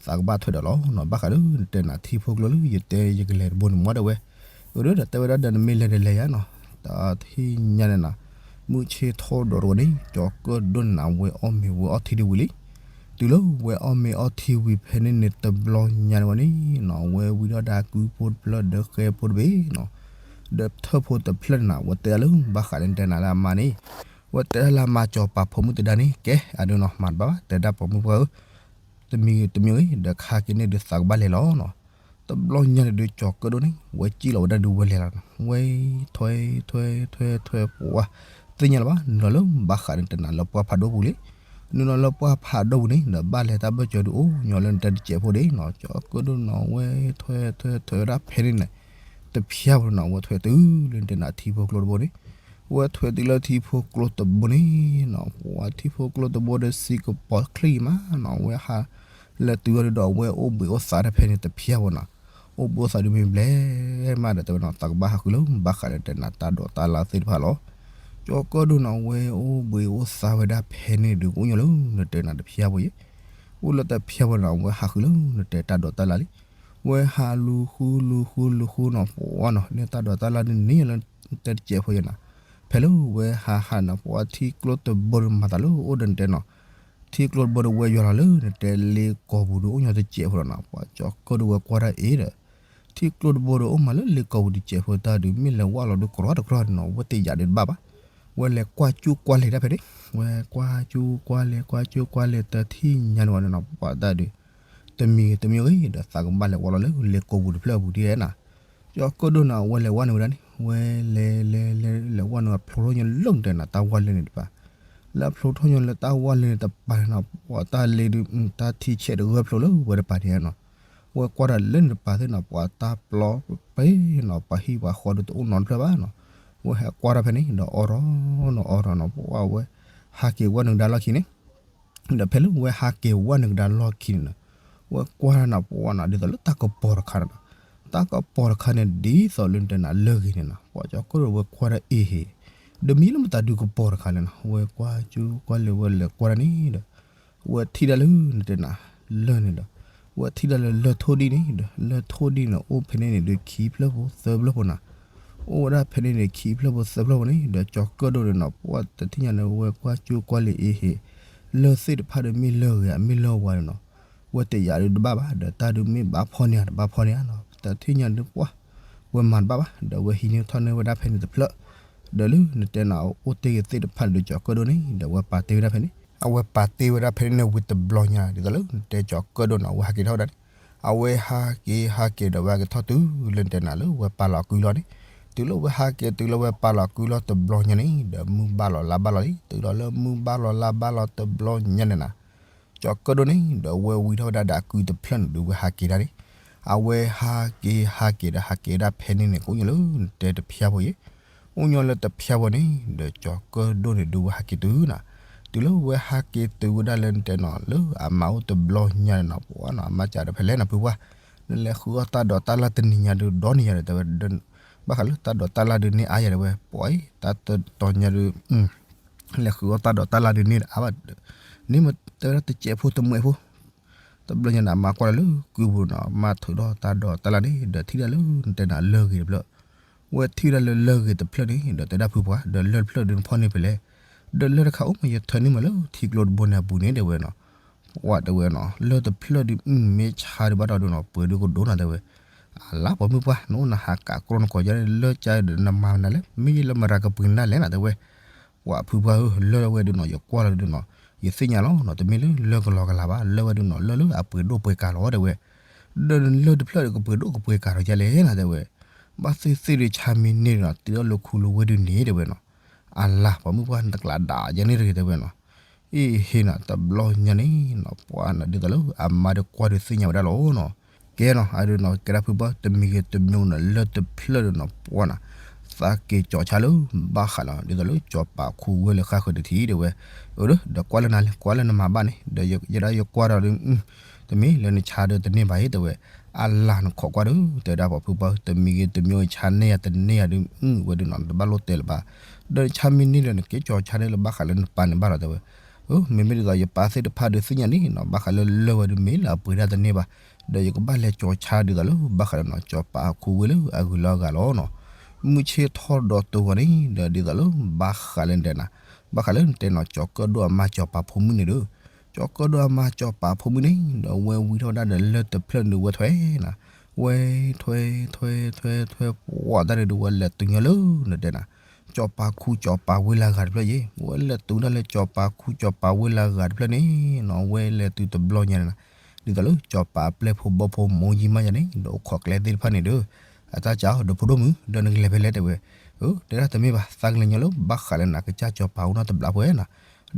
သးကဘၣ်ထွဲဒီးလီၤနီၤ, ဘၣ်ဃးဒီးနတဲနၤထံဖိကျိလၢယတဲယကလဲၤတဘိန့ၣ်မ့ၢ်တဲဝဲ, အဒိဒီးတဲဝဲဒၣ်ဒီးနမ့ၢ်လဲၤတလဲၤယါနီၤ, တၢ်ထံၣ်ညါန့ၣ်နၤ, မုၢ်ဆ့ၣ်ထီၣ်ဒီးတဝဲန့ၣ် ကၠီၤကၢၣ်ဒိၣ်န့ၣ်နၤ ဝဲအီၣ်မ့ၤဝဲအီထံဒုးဝံၤလံ, တုၤလၢဝဲအီၣ်မ့ၤအီထံဝံၤဖဲန့ၣ်န့ၣ်တဘျီညါန့ၣ်ဝဲန့ၣ်နီၤ, ဝဲဝံၤဒီးဒၣ်ကုဖိတဖျၢၣ်ဒီးဃဲဖိတဘ့ၣ်နီၤ ဒီးထၢၣ်ဖိတဖျၢၣ်န့ၣ်နၤ ဝဲတဲဒၣ်လၢဘၣ်ဃးလၢနတဲနၤလၢအမါန့ၣ်, ဝဲတဲဒၣ်လၢအမါကၠီၤပၤဖိမုၣ်သဒါန့ၣ် ကဲ အဒုးနီၤ မၤတဘၣ်ဘၣ် တဲဒၣ်ပှၤမုၢ်ပှၢ်ဧၢ, တမံၤဂ့ၤတမံၤဂ့ၤ ဒီးခါက့ၤန့ၣ်ဒုးသးကဘၣ်လဲၤလီၤနီၤ, တဘျီညါန့ၣ်ဒုးကၠီၤကၢၣ်ဒိၣ်န့ၣ် ဝဲစံၣ်လီၤဝဲဒၣ်ဒုးဝဲလဲၤလီၤနီၤ, ဝဲထွဲထွဲထွဲထွဲထွဲပှၤ သ့ၣ်ညါလၢၤဘၣ် နုာ်လီၤလၢဘၣ်ဃးန့ၣ်တဲနၤလၢပှၢ်ဖးဒိၣ်ပူၤလံ, နုာ်လီၤလၢပှၢ်ဖးဒိၣ်ပူၤန့ၣ် ဒီးဘၣ်လဲၤတၢ်ဘၢၣ်စၢၤဒုးအိၣ်ညီလၢနတဲတစဲးဖိဒၣ်နီၤ, ကၠီၤကၢၣ်ဒိၣ်နီၤ ဝဲထွဲထွဲထွဲဝဲဒၣ်ဖဲန့ၣ်န့ၣ်, တဖျါဖိနီၤ ဝဲထွဲတုၤလၢနတဲနၤထံဖိကျိတဘိန့ၣ်, ဝဲထွဲတုၤလၢထံဖိကျိတဘိန့ၣ်နီၤ, ပှၤထံဖိကျိတဘိဒီးစံကပီၤချံမးနီၤ, ဝဲဟးလၢတုၤဝဲဒုးဒီး ဝဲအိၣ်ဘှံးအိၣ်သါတၢ်ဖဲန့ၣ်တဖျါဖိနီၤ, အိၣ်ဘှံးအိၣ်သါဒုးမ့ၢ်ဘျဲၣ်မးဒီးတဲဝဲနီၤ, သးကဘၣ်ဟးဃုလၢဘၣ်ဃးလၢနတဲနၤတၢ်ဒိးတၢ်လၢ်သ့ၣ်တဖၣ်လီၤ. ကၠီၤကၢၣ်ဒိၣ်နီၤ ဝဲအိၣ်ဘှံးအိၣ်သါဝဲဒၣ်ဖဲန့ၣ်ဒုး အိၣ်ညီလၢနတဲနၤတဖျါဖိယဲၢ်, အိၣ်လၢတဖျါဖိနီၤ ဝဲဟးဃုလၢနတဲတၢ်ဒိးတၢ်လၢ်လံ, ဝဲဟးလူၤဃုလူၤဃုလူၤဃုနီၤ ပှၤနီၤ န့ၢ်တၢ်ဒိးတၢ်လၢ်န့ၣ်န့ၣ်လၢနတဲတစဲးဖိယဲၢ်နီၤ, ဖဲလၢဝဲဟးဟးနီၤ ပှၤထံကျိတဘိဒီးမၤသးလၢအိၣ်ဒီးနတဲနီၤ, ထံကျိတဘိဒီးဝဲယွၤလီၤလၢနတဲလ့ကိာ်ပူၤဒီး အိၣ်ညီတစဲးဖိဒီးနီၤ ပှၤကၠီၤကၢၣ်ဒိၣ်ဝဲကွၢ်တၢ်အ့ၣ်ဒီး ထံကျိတဘိဒီးအိၣ်မးလၢလ့ကိာ်ပူၤတစဲးဖိတၢ်ဒုး မ့ၢ်လဲၤဝဲလီၤဒုးကရီတကရီဒီးနီၤ ဝဲသ့ၣ်ယၤဒုးတဘၣ်ဘၣ်, ဝဲလဲၤကွၢ်ကၠူကွၢ်လဲၤတၢ်ဖဲန့ၣ်, ဝဲကွၢ်ကၠူကွၢ်လဲၤကွၢ်ကၠူကွၢ်လဲၤတထံၣ်ညါန့ၣ်ဝဲန့ၣ်နီၤ ပှၤတၢ်ဒုး တမံၤဂ့ၤတမံၤဂ့ၤဒီး သးကဘၣ်လဲၤဝဲလီၤလၢလ့ကိာ်ပူၤတဖျၢၣ်အပူၤဒ်နီၤ, ကၠီၤကၢၣ်ဒိၣ်နီၤ အဝဲလဲၤဝဲန့ၣ်ဝဲဒၣ်န့ၣ် ဝဲလဲၤလဲၤလဲၤ လဲၤဝဲန့ၣ် ဖျိထီၣ်ညီလၢနတဲနီၤ တၢ်ဝဲလၢန့ၣ်တပၤ, လၢဖျိထီၣ်ညီလၢတၢ်ဝဲလၢန့ၣ်တပၤန့ၣ်နီၤ ပှၤတၢ်လ့ဒုး တၢ်ထံဆဲးတဂၢၢ်ဖျိလၢဝဲတပၤဒ်နီၤ, ဝဲကွၢ်တၢ်လၢန့ၣ်တပၤသ့ၣ်နီၤ ပှၤတၢ်ပျီပှဲၤနီၤ ပှၤဟံၣ်ပှၤဃီဒုးတအိၣ်နီတဖျၢၣ်ဘၣ်နီၤ, ဝဲဟဲကွၢ်တၢ်ဖဲန့ၣ်ဒီး အိးထီၣ်နီၤ အိးထီၣ်နီၤ ပှၤဝဲ ဟးက့ၤဝဲနုာ်ကဒါလီၢ်ခံန့ၣ် ဒီးဖဲလၢဝဲဟးက့ၤဝဲနုာ်ကဒါလီၢ်ခံန့ၣ်နီၤ, ဝဲကွၢ်တၢ်နီၤ ပှၤနီၤ ဒ်သိးလၢတၢ်ကပီၤတခါန့ၣ်နီၤ, တၢ်ကပီၤတခါန့ၣ် ဒ်သိးလၢနတဲနီၤ လၢၢ်ဂ့ၤန့ၣ်နီၤ ပှၤကၠီၤကၢၣ်ဒိၣ်ဝဲကွၢ်တၢ်အ့ၣ်ဟ့ၣ်, ဒီးမ့ၢ်လၢမတၤဒုးကပီၤတခါလဲၣ်နီၤ ဝဲကွၢ်ကၠူကွၢ်လဲၤဝဲလဲၤကွၢ်တၢ်န့ၣ်ဒီး ဝဲထံၣ်ဒၣ်လၢနတဲနီၤ လၢၢ်န့ၣ်ဒီး ဝဲထံၣ်ဒၣ်လၢလၢၢ်ထိၣ်ဒံၣ်န့ၣ်ဒီး လၢၢ်ထိၣ်ဒံၣ်န့ၣ် အိၣ်ဖဲန့ၣ်န့ၣ်ဒုး ခံဖျၢၣ်ဖိသၢဖျၢၣ်ဖိနီၤ, အိၣ်ဝဲဒၣ်ဖဲန့ၣ်န့ၣ် ခံဖျၢၣ်ဖိသၢဖျၢၣ်ဖိန့ၣ် ဒီးကၠီၤကၢၣ်ဒိၣ်န့ၣ်နီၤ ပှၤတထံၣ်ညါန့ၣ် ဝဲကွၢ်ကၠူကွၢ်လဲၤအ့ၣ်ဟ့ၣ်, လၢၢ်သ့ၣ်တဖၣ်ဒီးမ့ၢ်လၢၢ်ဂ့ၤ မ့ၢ်လၢၢ်ဝါန့ၣ်နီၤ, ဝဲတယာ်ဒုးတဘၣ်ဘၣ် ဒီးတၢ်ဒုးမ့ၢ်ဘၣ်ဖီၣ်န့ၢ်ဧါ တဘၣ်ဖီၣ်န့ၢ်ဧါနီၤ တထံၣ်ညါဒုးပှၤ ဝဲမၤတဘၣ်ဘၣ် ဒီးဝဲဟံးန့ၢ်ထီၣ်န့ၢ်ဝဲဒၣ်ဖဲန့ၣ်တဖျၢၣ်, ဒီးလၢနတဲနီၤ အိၣ်တ့ၢ်ဂ့ၤသ့ၣ်တဖၣ်န့ၣ်ဒီး ကၠီၤကၢၣ်ဒိၣ်န့ၣ် ဒီးဝဲပာ်တ့ၢ်ဝဲဒၣ်ဖဲန့ၣ် အဝဲပာ်တ့ၢ်ဝဲဒၣ်ဖဲန့ၣ်ဝံၤတဘျီညါ ဒ်သိးလၢနတဲကၠီၤကၢၣ်ဒိၣ်နီၤ အဝဲဟးက့ၤထီၣ်ဝဲဒၣ်န့ၣ်, အဝဲဟးက့ၤဟးက့ၤဒီးဝဲဟးက့ၤထီၣ်တုၤလၢနတဲနီၤလၢဝဲပာ်လီၤကုလီၤန့ၣ်, တုၤလၢဝဲဟးက့ၤတုၤလၢဝဲပာ်လီၤကုလီၤတဘျီညါန့ၣ် ဒီးမုၢ်ဘၣ်လီၤလါဘၣ်လီၤလံ တုၤလီၤလၢမုၢ်ဘၣ်လီၤလါဘၣ်လီၤတဘျီညါန့ၣ်နီၤ ကၠီၤကၢၣ်ဒိၣ်န့ၣ် ဒီးဝဲဝံထီၣ်ဝဲဒၣ်ဒီးအကုတဖျၢၣ်န့ၣ်ဒီး ဝဲဟးက့ၤဒၣ်န့ၣ်, အဝဲဟးက့ၤဟးက့ၤဒီးဟးက့ၤဒၣ်ဖဲန့ၣ်န့ၣ် ကအိၣ်ညီလၢနတဲတဖျၢၣ်ဖိယဲၢ်, အိၣ်ညီလၢတဖျၢၣ်ဖိန့ၣ် ဒီးကၠီၤကၢၣ်ဒိၣ်န့ၣ်ဒီးဝဲဟးက့ၤတုၤနီၤ, တုၤလၢဝဲဟးက့ၤတုၤဝဲဒၣ်လၢနတဲနီၤ လၢအမါအိၣ်တဘျီညါန့ၣ်နီၤ ပှၤနီၤ အမါစံးဒီး ဖဲလဲၣ်နီၤဖုပှၢ်, နလဲၤဃုအီၣ်တၢ်ဒိးတၢ်လၢ်တနံၤညါဒုး ဒီနံၤညါဒီးတဲဝဲ, ဘၣ်ဃးလၢတၢ်ဒိးတၢ်လၢ်ဒုးန့ၢ်အါယၤတဲဝဲ, ပှၤအံၤ တၢ်တတီၤညါဒုး လဲၤဃုအီၣ်တၢ်ဒိးတၢ်လၢ်ဒုးန့ၢ်အါဘၣ်, န့ၣ်မ့ၢ်တဲဝဲဒၣ်တစဲးဖိတမှဲးဖိ, တဘျီညါန့ၣ် အမါကွၢ်လၢကုပူၤနီၤ မါထုးထီၣ်တၢ်ဒိးတၢ်လၢ်န့ၣ် ဒီးထံၣ်ဒၣ်လၢနတဲနီၤလၢၢ်ဂ့ၤတဖျၢၣ်, ဝဲထံၣ်ဒၣ်လၢလၢၢ်ဂ့ၤတဖျၢၣ်န့ၣ် ဒီးတဲဒၣ်ဖုပှၢ် ဒီးလၢၢ်တဖျၢၣ်ဒုးနဖီၣ်န့ၢ်ဖဲလဲၣ်, ဒီးလၢၢ်တခါအိၣ်မး ယထၢန့ၢ်မးလၢထံကျိတဘိန့ၣ်အပူၤန့ၣ်တဲဝဲနီၤ ပှၤတဲဝဲနီၤ လၢၢ်တဖျၢၣ်ဒုး မ့ၢ်ဆါဒုးဘၣ်ဒီးဒုးနီၤ ပှ့ၤဒုးကဒိၣ်နီၤတဲဝဲ, အလါပှၤမုၣ်ပှၢ် နအိၣ်နဟးကးကျိနကိးယါလၢကၠါဒီးနမၤနၤလဲၣ် မ့ၢ်ယလၢမရၤကပှ့ၤနၤလဲၣ်နီၤတဲဝဲ, ပှၤဖုပှၢ်ဧၢ လၢၢ်ဝဲဒုးနီၤ ယကွၢ်လီၤဒုးနီၤ ယသ့ၣ်ညါလီၤနီၤ တမ့ၢ်လၢလၢၢ်ကလီကလၤဘၣ် လၢၢ်ဝဲဒုးနီၤ လၢၢ်လၢအပှ့ၤဒိၣ်ပှ့ၤကၤလီၤတဲဝဲ, ဒီးလၢၢ်တဖျၢၣ်ဒီးကပှ့ၤဒိၣ်ကပှ့ၤကၤလီၤယါလဲၣ်နီၤတဲဝဲ, ဘၣ်သ့ၣ်သ့ၣ်ဒုးဆါမံၤန့ၢ်နီၤ တုၤဒီးလၢခူလၢဝ့ၢ်ဒုးန့ၣ်တဲဝဲနီၤ, အလါပှၤမုၣ်ပှၢ် နတကျးဒၣ်ယါန့ၢ်တဂ့ၤတဲဝဲနီၤ, အ့ၣ်ဟ့ၣ်နီၤ တဘျီညါန့ၣ်နီၤ ပှၤနီၤ ဒ်သိးလၢအမါဒီးကွၢ်ဒုးသ့ၣ်ညါဝဲဒၣ်လီၤနီၤ, ကဲနီၤ အဒုးနီၤ ကဲဒၣ်ဖုပှၢ် တမံၤဂ့ၤတမံၤနီၤ လၢၢ်တဖျၢၣ်ဒုးနီၤ ပှၤနီၤ သးက့ၤကၠီၤဆါလၢ ဘၣ်ဃးလီၤ ဒ်သိးလၢကၠီၤပာ်ခူဝဲလၢဃၣ်ဃၢၤတထံၣ်တဲဝဲ, အၢ ဒီးကွၢ်လၢနၤလဲၣ် ကွၢ်လၢနမၤဘၣ်န့ၣ် ဒီးယဲဒၣ်ယကွၢ်ဒီးဒုး တမ့ၢ်လၢနဆါဒီးတန့ၢ်ဘၣ်အံၤတဲဝဲ, အလါနခိးကွၢ်ဒီး တဲဒၣ်ပှၤဖုပှၢ် တမံၤဂ့ၤတမံၤဂ့ၤ ဆါန့ၢ်ယၤတန့ၢ်ယၤဒုး အဝဲဒုးနီၤ တဘၣ်လိၣ်တဲလၢၤဘၣ်, ဒီးနဆါမံၤန့ၢ်ဒီး နက့ၤကၠီၤဆါန့ၢ်လၢဘၣ်ဃးလၢနပၢ်န့ၣ်ဘၣ်လီၤတဲဝဲ, အၢ မ့မ့ၢ်ဒ်သိးယပၢ်သ့ၣ်တဖၣ်ဒုးသ့ၣ်ညါန့ၣ်နီၤ ဘၣ်ဃးလၢလၢၢ်ဝဲဒုးမ့ၢ်လၢအပှ့ၤဒၣ်တန့ၢ်ဘၣ်, ဒီးယကဘၣ်လဲၤကၠီၤဆါဒ်သိးလၢ ဘၣ်ဃးလၢနီၤ ကၠီၤပာ်ခူဝဲလၢအဂုၤလၢအဂၤလီၤနီၤ, မုၢ်ဆ့ၣ်ထီၣ်ဒီးတိၤဂီၤန့ၣ် ဒီးဒ်သိးလၢ ဘၣ်ဃးလၢနတဲနီၤ ဘၣ်ဃးလၢနတဲနီၤ ကၠီၤကၢၣ်ဒိၣ်အမါကၠီၤပာ်ဖိမုၣ်န့ၣ်ဒီး ကၠီၤကၢၣ်ဒိၣ်အမါကၠီၤပာ်ဖိမုၣ်န့ၣ် ဒီးဝဲဝံထီၣ်ဝဲဒၣ်ဒီးလၢၢ်တဖျၢၣ်န့ၣ် ဝဲထွဲနီၤ, ဝဲထွဲထွဲထွဲထွဲ ပှၤတၢ်ဒုးဒုးဝဲလဲၤတုၤညီလၢ နတဲနီၤ ကၠီၤပာ်ခူကၠီၤပာ်ဝ့ၢ်လၢအဂၤတဖျၢၣ်ယဲၢ်, ဝဲလဲၤတုၤဒၣ်လၢကၠီၤပာ်ခူကၠီၤပာ်ဝ့ၢ်လၢအဂၤတဖျၢၣ်န့ၣ်နီၤ ဝဲလဲၤတုၤတဘျီညါန့ၣ်နီၤ, ဒ်သိးလၢကၠီၤပာ်အပျဲၢ်ဖိဘီဖိမိၢ်ယံမးယၤန့ၣ် ဒီးအိၣ်ခိးကျဲသ့ၣ်တဖၣ်န့ၣ်ဒီး အတၢ်စးအီၤဒီးဖိဒိၣ်မုၣ် ဒီးနကလဲၤဖဲလဲၣ်တဲဝဲ, အၢ တဲဒၣ်တမ့ၢ်ဘၣ် သးကလဲၤညီလၢဘၣ်ဃးလၢနကစၢ်ကၠီၤပာ်အိၣ်နီတဘျီဖိနီၤ,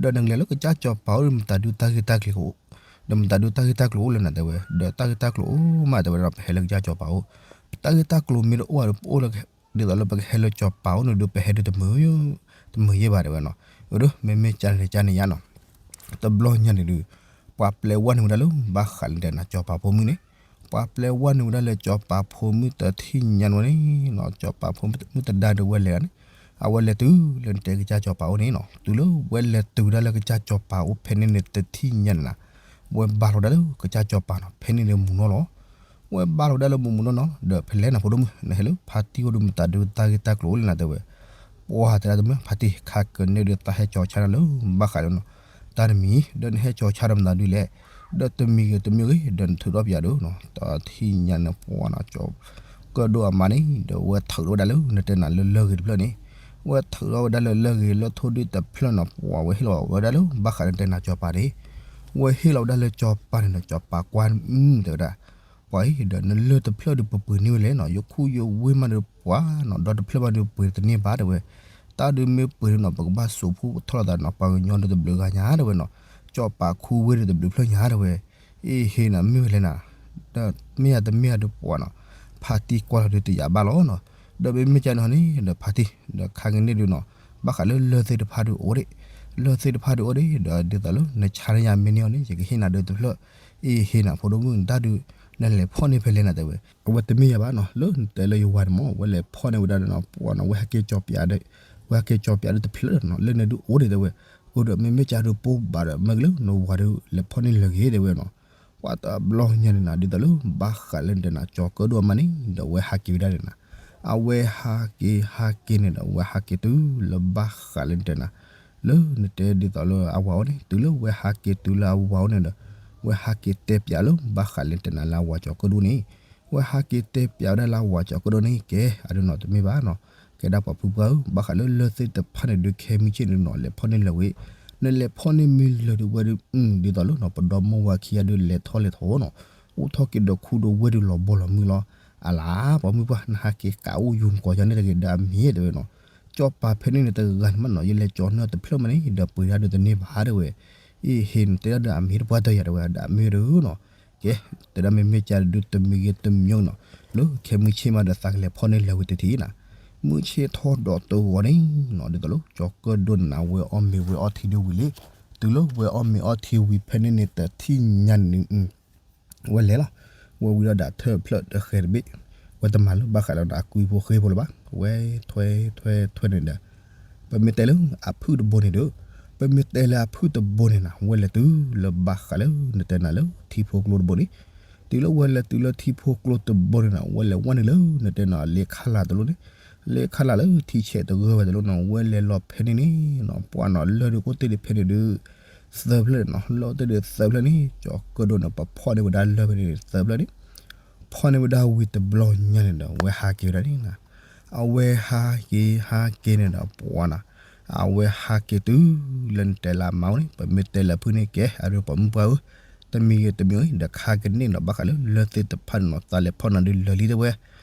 ဒီးနကလဲၤလၢကစၢ်ကၠီၤပာ်အိၣ်ဒီးမတၤဒုးတၢ်ဂ့ၢ်တၢ်ကျိၤ ဒီးမတၤဒုးတၢ်ဂ့ၢ်တၢ်ကျိၤအိၣ်လၢနၤတဲဝဲ, ဒီးတၢ်ဂ့ၢ်တၢ်ကျိၤအိၣ်မးတဲဝဲဒီး ပဟဲလၢကစၢ်ကၠီၤပာ်အိၣ်, တၢ်ဂ့ၢ်တၢ်ကျိၤမ့ၢ်တအိၣ်ဒီးပအိၣ်လၢ ဒ်သိးလၢပကဟဲလၢကၠီၤပာ်အိၣ်န့ၣ်ဒီး ပဟဲဒုးတမုာ် တမုာ်ယဲၢ်ဘၣ်တဲဝဲနီၤ, အၢ ဒီးမ့မ့ၢ်ကန့ၣ်ကန့ၣ်ယါနီၤ, တဘျီညါန့ၣ်ဒီး ပှၤပျဲဝဲနုာ်ဝဲဒၣ်လၢ ဘၣ်ဃးလၢနတဲနီၤ ကၠီၤပာ်ဖိမုၣ်န့ၣ်, ပှၤပျဲဝဲနုာ်ဝဲဒၣ်လၢကၠီၤပာ်ဖိမုၣ်တထံၣ်ညါန့ၣ်ဝဲန့ၣ်နီၤ, ကၠီၤပာ်ဖိမုၣ်တဒါဒီးဝဲလဲၤန့ၣ်, အဝဲလဲၤတုၤလၢနတဲကစၢ်ကၠီၤပာ်အိၣ်န့ၣ်နီၤ, တုၤလၢဝဲလဲၤတုၤဝဲဒၣ်လၢကစၢ်ကၠီၤပာ်အိၣ်ဖဲန့ၣ်န့ၣ်တထံၣ်ညါန့ၣ်နီၤ, ဝဲဘၣ်လီၤဝဲဒၣ်လၢကစၢ်ကၠီၤပာ်နီၤ ဖဲန့ၣ်န့ၣ်မူနီၤလီၤ, ဝဲဘၣ်လီၤဝဲဒၣ်လၢမူမူနီၤနီၤ ဒီးဖဲလဲၣ်နီၤ ဖိဒိၣ်မုၣ် နဟဲလၢဖါတံၢ်အိၣ်ဒီးမတၤဒုးတၢ်ဂ့ၢ်တၢ်ကျိၤအိၣ်လၢနၤတဲဝဲ, ပှၤတဲဒၣ်တမုာ် ဖါတံၢ် ခါကန့ၢ်ဒုးသးဟဲကၠီၤဆါနၤလၢဘၣ်ဃးလၢနီၤ တၢ်တမံၤ ဒီးနဟဲကၠီၤဆါဒီးမတၤဒုလဲၣ်, ဒီးတမံၤဂ့ၤတမံၤဂ့ၤ ဒီးနထုးထီၣ်ပယၤဒီးနီၤ တၢ်ထံၣ်ညါန့ၣ် ပှၤနီၤ ကၢၣ်ဒိၣ်အမါန့ၣ် ဒီးဝဲထုးထီၣ်ဝဲဒၣ်လၢနတဲနၤလၢလၢၢ်ဂ့ၤတဖျၢၣ်န့ၣ်, ဝဲထုးထီၣ်ဝဲဒၣ်လၢလၢၢ်ဂ့ၤလၢထိၣ်ဒုၣ်တဖျၢၣ်နီၤ ပှၤဝဲဟ့ၣ်လီၤဝဲဒၣ်လၢ ဘၣ်ဃးလၢနတဲနၤကၠီၤပၤန့ၣ်, ဝဲဟ့ၣ်လီၤဝဲဒၣ်လၢကၠီၤပၤန့ၣ်ဒီး ကၠီၤပၤကွၢ် တဲဝဲဒၣ် ပှၤအံၤဒီးနလၢၢ်တဖျၢၣ်ဒုးပပှ့ၤန့ၢ်ဝဲလဲၣ်နီၤ ယခိၣ်ယဝ့ၢ်မးဒီးပှၤနီၤ ဒီတဖျၢၣ်ဘၣ်ဒီးပှ့ၤတန့ၢ်ဘၣ်တဲဝဲ, တၢ်ဒုးမ့ၢ်ပှ့ၤဒုးနီၤ ပကဘၣ်စိာ်ဖှိၣ်ထီၣ်လိာ်သးနီၤ ပှၤကညီဒုးတဘျုးဂၤညါတဲဝဲနီၤ, ကၠီၤပၤခူဝ့ၢ်ဒုးတဘျုးဖျၢၣ်ညါတဲဝဲ, အ့ဟ့ၣ်နီၤ မ့ၢ်ဝဲလဲၣ်နၤ ဒီးမ့ၢ်ယၤတမ့ၢ်ယၤဒုးပှၤနီၤ, ဖါတံၢ်ကွၢ်လီၤဒုးတယာ်ဘၣ်လီၤနီၤ, ဒီးမ့မ့ၢ်ကန့ၣ်န့ၣ် ဒီးဖါတံၢ် ဒီးခါကန့ၢ်ဒုးနီၤ ဘၣ်ဃးလၢလၢၢ်သ့ၣ်တဖၣ်ဒုးအိၣ်ဒံး, လၢၢ်သ့ၣ်တဖၣ်ဒုးအိၣ်ဒံး ဒီးဒ်သိးလၢနဆါန့ၢ်ယၤမ့ၢ်န့ၢ်အီၤန့ၣ် ယကဟ့ၣ်နၤဒုးတဖျၢၣ်, အ့ဟ့ၣ်နၤဖိဒိၣ်မုၣ်တၢ်ဒုး နလဲၤဖီၣ်န့ၢ်ဖဲလဲၣ်နၤတဲဝဲ, အဝဲတမ့ၢ်ယၤဘၣ်နီၤ လၢနတဲလၢယဝၤန့ၣ်မ့ၢ် ဝဲလဲၤဖီၣ်န့ၢ်ဝဲဒၣ်နီၤ ပှၤနီၤ ဝဲဟဲက့ၤကၠီၤပယၤဒီး ဝဲဟဲက့ၤကၠီၤပယၤဒုးတဖျၢၣ်နီၤ လၢနဒုးအိၣ်ဒံးတဲဝဲ, အိၣ်ဒီးမ့မ့ၢ်ကဒုးပိၢ်ဘၣ်ဒီး မ့ၢ်ကလၢနဝၤဒုးလဲၤဖီၣ်န့ၢ်လၢၢ်ဂ့ၤတဲဝဲနီၤ, ပှၤတဘျီညါန့ၣ်နၤ ဒ်သိးလၢဘၣ်ဃးလၢနတဲနၤ ကၠီၤကၢၣ်ဒိၣ်အမါန့ၣ် ဒီးဝဲဟးက့ၤဝဲဒၣ်န့ၣ်နၤ, အဝဲဟးက့ၤဟးက့ၤန့ၣ်ဒီး ဝဲဟးက့ၤတုၤလၢဘၣ်ဃးလၢနတဲနၤ လၢနတဲဒ်သိးလၢအဝၤအိၣ်န့ၣ် တုၤလၢဝဲဟးက့ၤတုၤလၢအဝၤအိၣ်န့ၣ်ဒီး ဝဲဟးက့ၤတဲပျးလၢဘၣ်ဃးလၢနတဲနၤလၢအဝၤကၠီၤကၢၣ်ဒိၣ်န့ၣ်, ဝဲဟးက့ၤတဲပျးဝဲဒၣ်လၢအဝၤကၠီၤကၢၣ်ဒိၣ်န့ၣ် ကဲအဒုးနီၤ တမ့ၢ်ဘၣ်နီၤ, ကဲဒၣ်ပှၤဖုပှၢ်ဧၢ ဘၣ်ဃးလၢလၢၢ်သ့ၣ်တဖၣ်န့ၣ်ဒုး ခဲမုၢ်ဆ့ၣ်န့ၣ်နီၤ လဲၤဖီၣ်န့ၢ်လၢၢ်ဝဲ, နလဲၤဖီၣ်န့ၢ်မ့ၢ်လၢၢ်ဒုးဝဲဒုး ဒ်သိးလၢနီၤ ပဒီမါဝၤခံဂၤဒုးလဲၤထီၣ်လဲၤထီၣ်နီၤ, အိၣ်ထီၣ်က့ၤဒီးခူဒီးဝ့ၢ်ဒုးလီၤဘီလီၤမုၢ်လီၤ, အလါ ပှၤမုၢ်ပှၢ် နဟးက့ၤကးအိၣ်ယူၤနကိးယၤန့ၣ်တဂ့ၤဒီးအမ့ၢ်တဲဝဲနီၤ, ကၠီၤပၤဖဲန့ၣ်န့ၣ်တဂၤန့ၣ်မးနီၤ ယလဲၤကၠီၤန့ၢ်တဖျၢၣ်မးန့ၣ် ဒီးပှ့ၤဒၣ်ဒုးတန့ၢ်ဘၣ်တဲဝဲ, အ့ဟ့ၣ်နတဲဒၣ်ဒီးအမ့ၢ်တပှၢ်တၢၢ်ယၤတဲဝဲ ဒီးအမ့ၢ်ဒုးနီၤ, ကဲ တဲဒၣ်မ့မ့ၢ်ကဒုးတမံၤဂ့ၤတမံၤနီၤ, လၢခဲမုၢ်ဆ့ၣ်မးဒီးသးကလဲၤဖီၣ်န့ၢ်လၢၢ်ဝဲတထံၣ်နၤ, မုၢ်ဆ့ၣ်ထီၣ်ဒီးတဂီၤန့ၣ်နီၤ ဒ်သိးလၢကၠီၤကၢၣ်ဒိၣ်န့ၣ်နၤ ဝဲအီၣ်မ့ၤဝဲအီထံဒုးဝံၤလံ, တုၤလၢဝဲအီၣ်မ့ၤအီထံဝံၤဖဲန့ၣ်န့ၣ် တထံၣ်ညါန့ၣ် ဝဲလဲၤလီၤ, ဝဲဝံၤဒီးဒၣ်ထၢၣ်ဖျၢၣ်တဃဲၤတဘ့ၣ်, ဝဲတမၤလၢဘၣ်ဃးလၢအကွံဖိဃ့ဖိလၢၤဘၣ်, ဝဲထွဲထွဲထွဲန့ၣ်ဒီး ပမ့ၢ်တဲလၢအဖုၣ်တဘိန့ၣ်ဒီး, ပမ့ၢ်တဲလၢအဖုၣ်တဘိန့ၣ်နၤ ဝဲလဲၤတုၤလၢဘၣ်ဃးလၢနတဲနၤလၢထံဖိကျိတဘိန့ၣ်, တုၤလၢဝဲလဲၤတုၤလၢထံဖိကျိတဘိန့ၣ်နၤ ဝဲလဲၤဝဲနုာ်လၢနတဲနၤလ့ခါလာ်တလိၣ်န့ၣ်, လ့ခါလာ်လၢထံဆဲးတဂၢၢ်ဝဲတလိၣ်နီၤ ဝဲလဲၤလီၤဖဲန့ၣ်န့ၣ်နီၤ ပှၤနီၤလၢၢ်ဒုးအိၣ်တ့ၢ်ဒံးဖဲန့ၣ်ဒုး သၢဖျၢၣ်န့ၣ်နီၤ လၢအိၣ်တ့ၢ်ဒံးသၢဖျၢၣ်န့ၣ် ကၠီၤကၢၣ်ဒိၣ်န့ၣ် ပဖီၣ်န့ၢ်ဝဲဒၣ်လၢၢ်ဖဲန့ၣ်သၢဖျၢၣ်န့ၣ် ဖီၣ်န့ၢ်ဝဲဒၣ်ဝံၤတဘျီညါန့ၣ်ဒီး အဝဲဟးက့ၤဝဲဒၣ်န့ၣ်နၤ, အဝဲဟးက့ၤဟးက့ၤန့ၣ်ဒီးပှၤနၤ, အဝဲဟးက့ၤတုၤလၢနတဲလၢအမါအိၣ်န့ၣ် ပမ့ၢ်တဲလၢအဖုၣ်န့ၣ် ကဲအဒုးပှၤမုၢ်ပှၢ်ဧၢ, တမံၤဂ့ၤတမံၤဂ့ၤ ဒီးခါကန့ၢ်နီၤ ဘၣ်ဃးလၢလၢၢ်သ့ၣ်တဖၣ်န့ၣ်နီၤ သးလဲၤဖီၣ်နၤဒုးလၢာ်လံတဲဝဲ,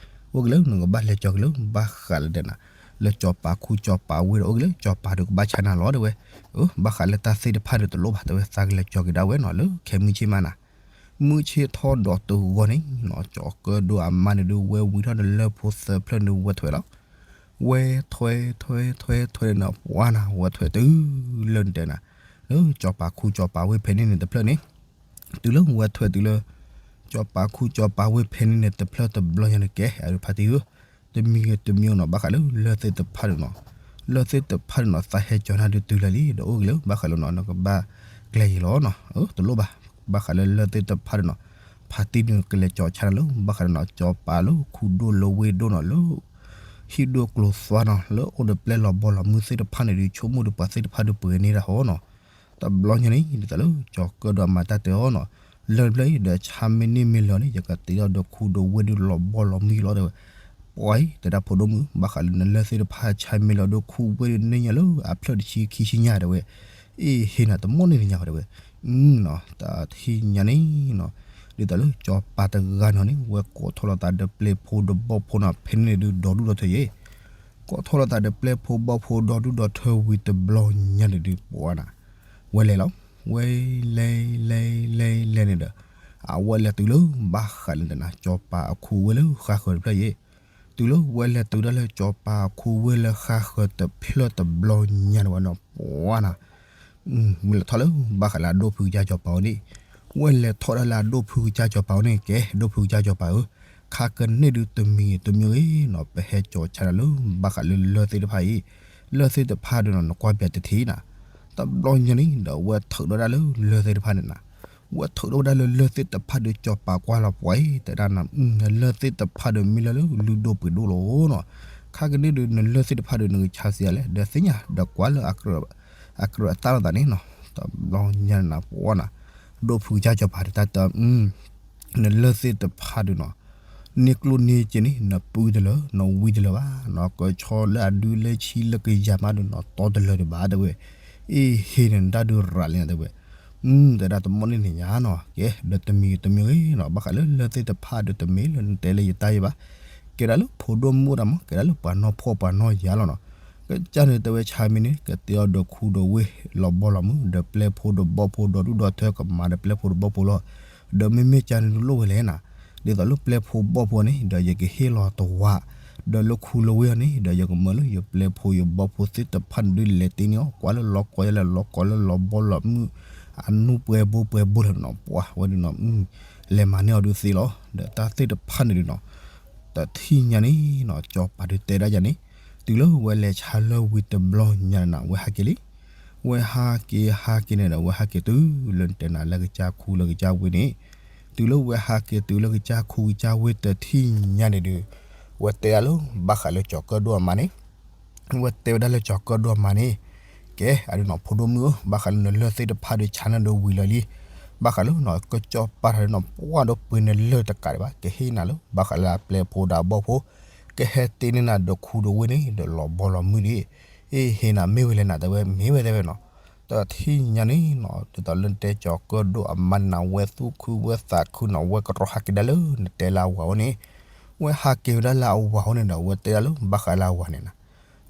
အိၣ်က့ၤလၢနကဘၣ်လဲၤကၠီၤက့ၤလၢဘၣ်ဃးလၢတဲနၤ လၢကၠီၤပၤခူကၠီၤပၤဝ့ၢ်ဒီး အိၣ်က့ၤလၢကၠီၤပၤဒုးကဘၣ်ဆါနၤလီၤတဲဝဲ, အၢ ဘၣ်ဃးလၢတၢ်သ့ၣ်တဖၣ်ဒုးတလိၣ်ဘၣ်တဲဝဲ သးကလဲၤကၠီၤက့ၤဒၣ်ဝဲနီၤ လၢခဲမုၢ်ဆ့ၣ်မးနၤ မုၢ်ဆ့ၣ်ထီၣ်ဒီးတဂီၤန့ၣ်နီၤ ကၠီၤကၢၣ်ဒိၣ်အမါန့ၣ်ဒုး ဝဲဝံၤထီၣ်န့ၣ်လၢၢ်ဖိသၢဖျၢၣ်န့ၣ် ဝဲထွဲလီၤ, ဝဲထွဲထွဲထွဲထွဲန့ၣ်နီၤ ပှၤနၤ ဝဲထွဲတုၤလၢနတဲနၤ လၢကၠီၤပၤခူကၠီၤပၤဝ့ၢ်ဖဲန့ၣ်န့ၣ်တဖျၢၣ်န့ၣ် တုၤလၢဝဲထွဲတုၤလၢ ကၠီၤပၤခူကၠီၤပၤဝ့ၢ်ဖဲန့ၣ်န့ၣ် တဖျၢၣ်တဘျီညါန့ၣ် ကဲအဒုးဖါတံၢ်ဧၢ, တမံၤဂ့ၤတမံၤနီၤ ဘၣ်ဃးလၢလၢၢ်သ့ၣ်တဖၣ်န့ၣ်နီၤ, လၢၢ်သ့ၣ်တဖၣ်န့ၣ်နီၤ သးဟဲကၠီၤနၤဒုးတုၤလၢာ်လံ ဒီးအိၣ်က့ၤလၢဘၣ်ဃးလၢနီၤ နကဘၣ်ကျဲယံာ်လီၤနီၤ အၢ တလိၣ်ဘၣ်, ဘၣ်ဃးလၢလၢၢ်သ့ၣ်တဖၣ်န့ၣ်နီၤ, ဖါတံၢ်န့ၣ်ကလဲၤကၠီၤဆါနၤလၢ ဘၣ်ဃးလၢနီၤ ကၠီၤပၤလၢခူဒိၣ်လၢဝ့ၢ်ဒိၣ်နီၤ လၢ ဟံၣ်ဒိၣ်ကျိၤသွါနီၤ လၢအိၣ်ဒီးပျဲၢ်လီၤဘီလီၤမုၢ်သ့ၣ်တဖၣ်န့ၣ်ဒုး ဆိကမိၣ်ဒီးပှၤသ့ၣ်တဖၣ်ဒုးပှ့ၤန့ၢ်တၢ်ဟီနီၤ, တဘျီညါန့ၣ် ဒ်သိးလၢကၠီၤကၢၣ်ဒိၣ်အမါတၢ်တဲအီၤနီၤ, လၢၢ်တဖျၢၣ်အံၤဒီးဆါမ့ၢ်န့ၢ်မ့ၢ်လၢာ်န့ၣ် ယကတ့ထီၣ်ဒီးခူဒီးဝ့ၢ်ဒုးလီၤဘီလီၤမုၢ်လီၤတဲဝဲ, ပှၤအံၤ တဲဒၣ်ဖိဒိၣ်မုၣ် ဘၣ်ဃးလၢနလၢၢ်သ့ၣ်တဖၣ်ဆါမ့ၢ်လၢာ်ဒီးခူဝ့ၢ်ဒုးန့ၢ်ညါလၢအဖျၢၣ်တဆံခံဆံညါတဲဝဲ, အ့ဟ့ၣ်နၤတမီၢ်န့ၢ်တညါတဲဝဲ, တၢ်ထံၣ်ညါန့ၣ်နီၤ, ဒ်သိးလၢကၠီၤပၤတဂၤနီၤန့ၣ် ဝဲကိးထီၣ်လိာ်သးဒီးပျဲၢ်ဖိဒီးဘီၣ်ဖိနီၤ ဖဲန့ၣ်န့ၣ်ဒုးဒီဒူၣ်ဒီထၢယဲၢ် ကိးထီၣ်လိာ်သးဒီးပျဲၢ်ဖိဘီၣ်ဖိဒီဒူၣ်ဒီထၢဝံၤတဘျီညါန့ၣ်ဒုးပှၤနၤ, ဝဲလဲၤလီၤ, ဝဲလဲၤလဲၤလဲၤလဲၤန့ၣ်ဒီး, အဝဲလဲၤတုၤလၢဘၣ်ဃးလၢတနၤ ကၠီၤပၤအခူဝ့ၢ်လၢဃါဃၢၤတဖျၢၣ်ယဲၢ်, တုၤလၢဝဲလဲၤတုၤဒၣ်လၢကၠီၤပၤအခူဝ့ၢ်လၢဃါဃၢၤတဖျၢၣ်တဘျီညါန့ၣ်ဝဲနီၤ ပှၤနၤ ဝဲလဲၤထီၣ်လၢဘၣ်ဃးလၢအဒိၣ်ဖုကစၢ်ကၠီၤပၤအအိၣ်န့ၣ်, ဝဲလဲၤထီၣ်ဒၣ်လၢအဒိၣ်ဖုကစၢ်ကၠီၤပၤအအိၣ်န့ၣ် ကဲ ဒိၣ်ဖုကစၢ်ကၠီၤပၤဧၢ, ခါကန့ၢ်ဒုးတမံၤတမံၤဂ့ၤနီၤ ပဟဲကၠီၤဆါနၤလၢ ဘၣ်ဃးလၢလၢၢ်သ့ၣ်တဖၣ်အံၤ, လၢၢ်သ့ၣ်တဖၣ်ဒီးနီၤ နကွၢ်ပျးတထံၣ်နၤ, တဘျီညါန့ၣ်ဒီးဝဲထုးထီၣ်ဒၣ်လၢလၢၢ်သ့ၣ်တဖၣ်န့ၣ်နၤ ဝဲထုးထီၣ်ဝဲဒၣ်လၢလၢၢ်သ့ၣ်တဖၣ်ဒီးကၠီၤပၤကွၢ်လီၤပှၤအံၤ တဲဒၣ်နၤ လၢၢ်သ့ၣ်တဖၣ်ဒီးမ့ၢ်လၢလၢလုၢ်ဒိၣ်ပှ့ၤဒိၣ်လီၤနီၤ, ခါကန့ၣ်ဒုး နလၢၢ်သ့ၣ်တဖၣ်ဒုး နကဆါစံးလဲၣ် ဒီးသ့ၣ်ညါ ဒီးကွၢ်လၢ အကြၢးအတၢ်လိာ်သးန့ၣ်နီၤ, တဘျီညါနၤပှၤနၤ, ဒိၣ်ဖုကစၢ်စီၤပၤဒုးတၢ်တ နလၢၢ်သ့ၣ်တဖၣ်ဒုးနီၤ, န့ၢ်ကျိၣ်န့ၢ်စ့န့ၣ် နပုၢ်တလၢာ် နဝံတလၢာ်ဘၣ်နီၤ, ကဆီလၢအဒုလၢဆံလၢကယၤမးဒုးနီၤ တီတလၢာ်ဒံးဘၣ်တဲဝဲ, အ့ၣ်ဟ့န့ၣ် နတၢ်ဒုးရၤလံနၤတဲဝဲ, တဲဒၣ်တမီၣ်န့ၣ်န့ၣ်ညါနီၤ, ကဲ ဒီးတမံၤတမံၤဂ့ၤနီၤ ဘၣ်ဃးလၢလၢၢ်သ့ၣ်တဖၣ်ဒုးတမ့ၢ်လၢနတဲလၢယတၢ်ယဲဘၣ်, ကဲဒၣ်လၢဖိဒိၣ်မုၣ်တၢ်မး ကဲဒၣ်လၢပှၤနီၢ်ဖှီၣ်ပှၤနီၢ်ယာ်လီၤနီၤ, ကစၢ်န့ၣ်တဲဝဲဆါမံၤန့ၣ် ကတဲအီၤဒီးခူဒီးဝ့ၢ်လီၤဘီလီၤမုၢ် ဒီးပျဲၢ်ဖိဒီးဘီၣ်ဖိဒီးဒူၣ်ဒီးထၢကမၤဒီးပျဲၢ်ဖိဒီးဘီၣ်ဖိလီၤ, ဒီးမ့မ့ၢ်ကန့ၣ်ဒုးလိၣ်ဝဲလဲၣ်နၤ, ဒ်သိးလၢပျဲၢ်ဖိဘီၣ်ဖိန့ၣ် ဒီးယကဟ့ၣ်လီၤတဝါ, ဒီးလၢခူလၢဝ့ၢ်အီၤန့ၣ် ဒီးယကမၢလၢယပျဲၢ်ဖိယဘီၣ်ဖိသ့ၣ်တဖၣ်န့ၣ်ဒုးလဲၤတ့န့ၢ်အီၤ ကွၢ်လၢလီၤကီယဲလဲၣ် လီၤကီလၢလီၤဘီလီၤမုၢ်, အနူၢ်ပှဲၤဘိပှဲၤဘိလဲၣ်နီၤ ပှၤဝဲဒုးနီၤ, လဲၤမၤန့ၢ်အီၤဒုးသ့လီၤ, ဒီးတၢ်သ့ၣ်တဖၣ်န့ၣ်ဒုးနီၤ, တထံၣ်ညါန့ၣ်နီၤ စီၤပၤဒုးတဲဒၣ်ယၤန့ၣ်, တုၤလၢဝဲလဲၤဆါလၢဝံၤတဘျီညါန့ၣ်နၤ ဝဲဟးက့ၤလံ, ဝဲဟးက့ၤဟးက့ၤန့ၣ်ဒီး ဝဲဟးက့ၤတုၤလၢနတဲနၤလၢကစၢ်ခူလၢကစၢ်ဝ့ၢ်န့ၣ်, တုၤလၢဝဲဟးက့ၤတုၤလၢကစၢ်ခူကစၢ်ဝ့ၢ်တထံၣ်ညါန့ၣ်ဒုး, ဝဲတဲဒၣ်လၢ ဘၣ်ဃးလၢကၠီၤကၢၣ်ဒိၣ်အမါန့ၣ်, ဝဲတဲဝဲဒၣ်လၢကၠီၤကၢၣ်ဒိၣ်အမါန့ၣ်, ကဲ အဒုးနီၤ ဖိဒိၣ်မုၣ်ဧၢ ဘၣ်ဃးလၢနလၢၢ်သ့ၣ်တဖၣ်ဒုးဆါန့ၢ်ဒုးဝံၤလၢာ်လံ, ဘၣ်ဃးလၢနီၤ ကစီၤပၤတဂၤဒုးနီၤ ပှၢ်ဒီးပှ့ၤနလၢၢ်တကးဒံးဘၣ် ကဟ့ၣ်နၤလၢ ဘၣ်ဃးလၢအပျဲၢ်ဖိဒီးအဘီၣ်ဖိ, ကဟဲတ့န့ၢ်နၤဒီးခူဒီးဝ့ၢ်န့ၣ် ဒီးလီၤဘီလီၤမုၢ်ဒံး, အ့ၣ်ဟ့နၤမ့ၢ်ဝဲလဲၣ်နၤ တဲဝဲမ့ၢ်ဝဲတဲဝဲနီၤ, တထံၣ်ညါန့ၣ်နီၤ ဒ်သိးလၢနတဲကၠီၤကၢၣ်ဒိၣ်အမါန့ၣ်နၤ ဝဲသူၣ်ခုဝဲသးခုနီၤ ဝဲကရီဟးက့ၤဒၣ်လၢနတဲလၢအဝၤအိၣ်န့ၣ်, ဝဲဟးက့ၤဝဲဒၣ်လၢအဝၤအိၣ်န့ၣ်ဒီး ဝဲတဲဒၣ်လၢ ဘၣ်ဃးလၢအဝၤန့ၣ်နၤ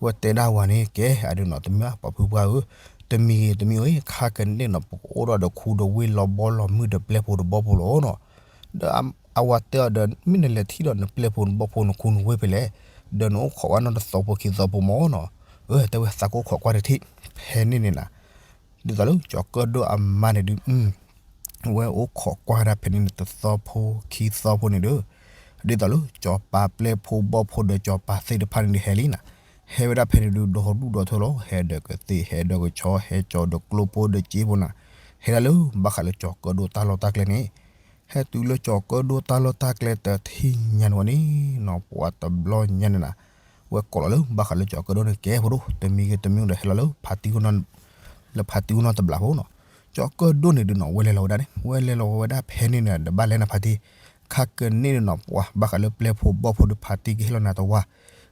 ဝဲတဲဒၣ်ဝၤန့ၣ် ကဲ အဒုးနီၤ တမ့ၢ်ပှၤဖုပှၢ်ဧၢ, တမံၤဂ့ၤတမံၤဂ့ၤ ခါကန့ၣ်နီၤ ပကအိၣ်ဒီးဒီးခူဒီးဝ့ၢ်လီၤဘီလီၤမုၢ်ဒီးပျဲၢ်ဖိဒီးဘီၣ်ဖိလီၤနီၤ, ဒီးအဝၤတဲအီၤဒီး မ့ၢ်နလဲၤထံၣ်ဒီးနပျဲၢ်ဖိနဘီၣ်ဖိနခူနဝ့ၢ်ဖဲလဲၣ်, ဒီးနအိၣ်ခိးကွၢ်နီတသီဖိခံသီဖိမၢနီၤ, အၢ တဲဝဲသးကအိၣ်ခိးကွၢ်တထံၣ် ဖဲန့ၣ်န့ၣ်နၤ ဒ်သိးလၢကၠီၤကၢၣ်ဒိၣ်အမါန့ၣ်ဒုး ဝဲအိၣ်ခိးကွၢ်ဒၣ်ဖဲန့ၣ်န့ၣ်တသီဖိခံသီဖိန့ၣ်ဒီး, ဒ်သိးလၢကၠီၤပၤပျဲၢ်ဖိဘီၣ်ဖိဒီးကၠီၤပၤသ့ၣ်တဖၣ်န့ၣ်ဒုးဟဲလံနၤ, ဟဲဝဲဒၣ်ဖဲန့ၣ်ဒုးဒီဒူၣ်ဒီထၢလီၤ ဟဲဒီးကသ့ၣ်ဟဲဒီးကဆီ ဟဲကၠီၤဒီးကျိဖိဒီးစ့ဖိနၤ, ဟဲဒၣ်လၢဘၣ်ဃးလၢကၠီၤကၢၣ်ဒိၣ်တၢ်လီၢ်တၢ်ကျဲန့ၣ်, ဟဲတုၤလၢကၠီၤကၢၣ်ဒိၣ်တၢ်လီၢ်တၢ်ကျဲတထံၣ်ညါန့ၣ်ဝဲန့ၣ်နီၤ ပှၤတဘျီညါန့ၣ်နၤ ဝဲကိးလီၤလၢဘၣ်ဃးလၢကၠီၤကၢၣ်ဒိၣ်န့ၣ် ကဲဖိဒိၣ် တမံၤဂ့ၤတမံၤဒီးဟဲလီၤလၢဖါတံၢ် လၢဖါတံၢ်အိၣ်နီတဘျီဖိနီၤ, ကၠီၤကၢၣ်ဒိၣ်န့ၣ်ဒုးနီၤ ဝဲလဲၤလီၤဝဲဒၣ်န့ၣ် ဝဲလဲၤလီၤဝဲဒၣ်ဖဲန့ၣ်န့ၣ် ဒီးဘၣ်လဲၤနၤဖါတံၢ်, ခါကန့ၣ်န့ၣ်နီၤ ပှၤဘၣ်ဃးလၢပျဲၢ်ဖိဘီၣ်ဖိဒီးဖါတံၢ်ကဟ့ၣ်လီၤနၤတဝါ,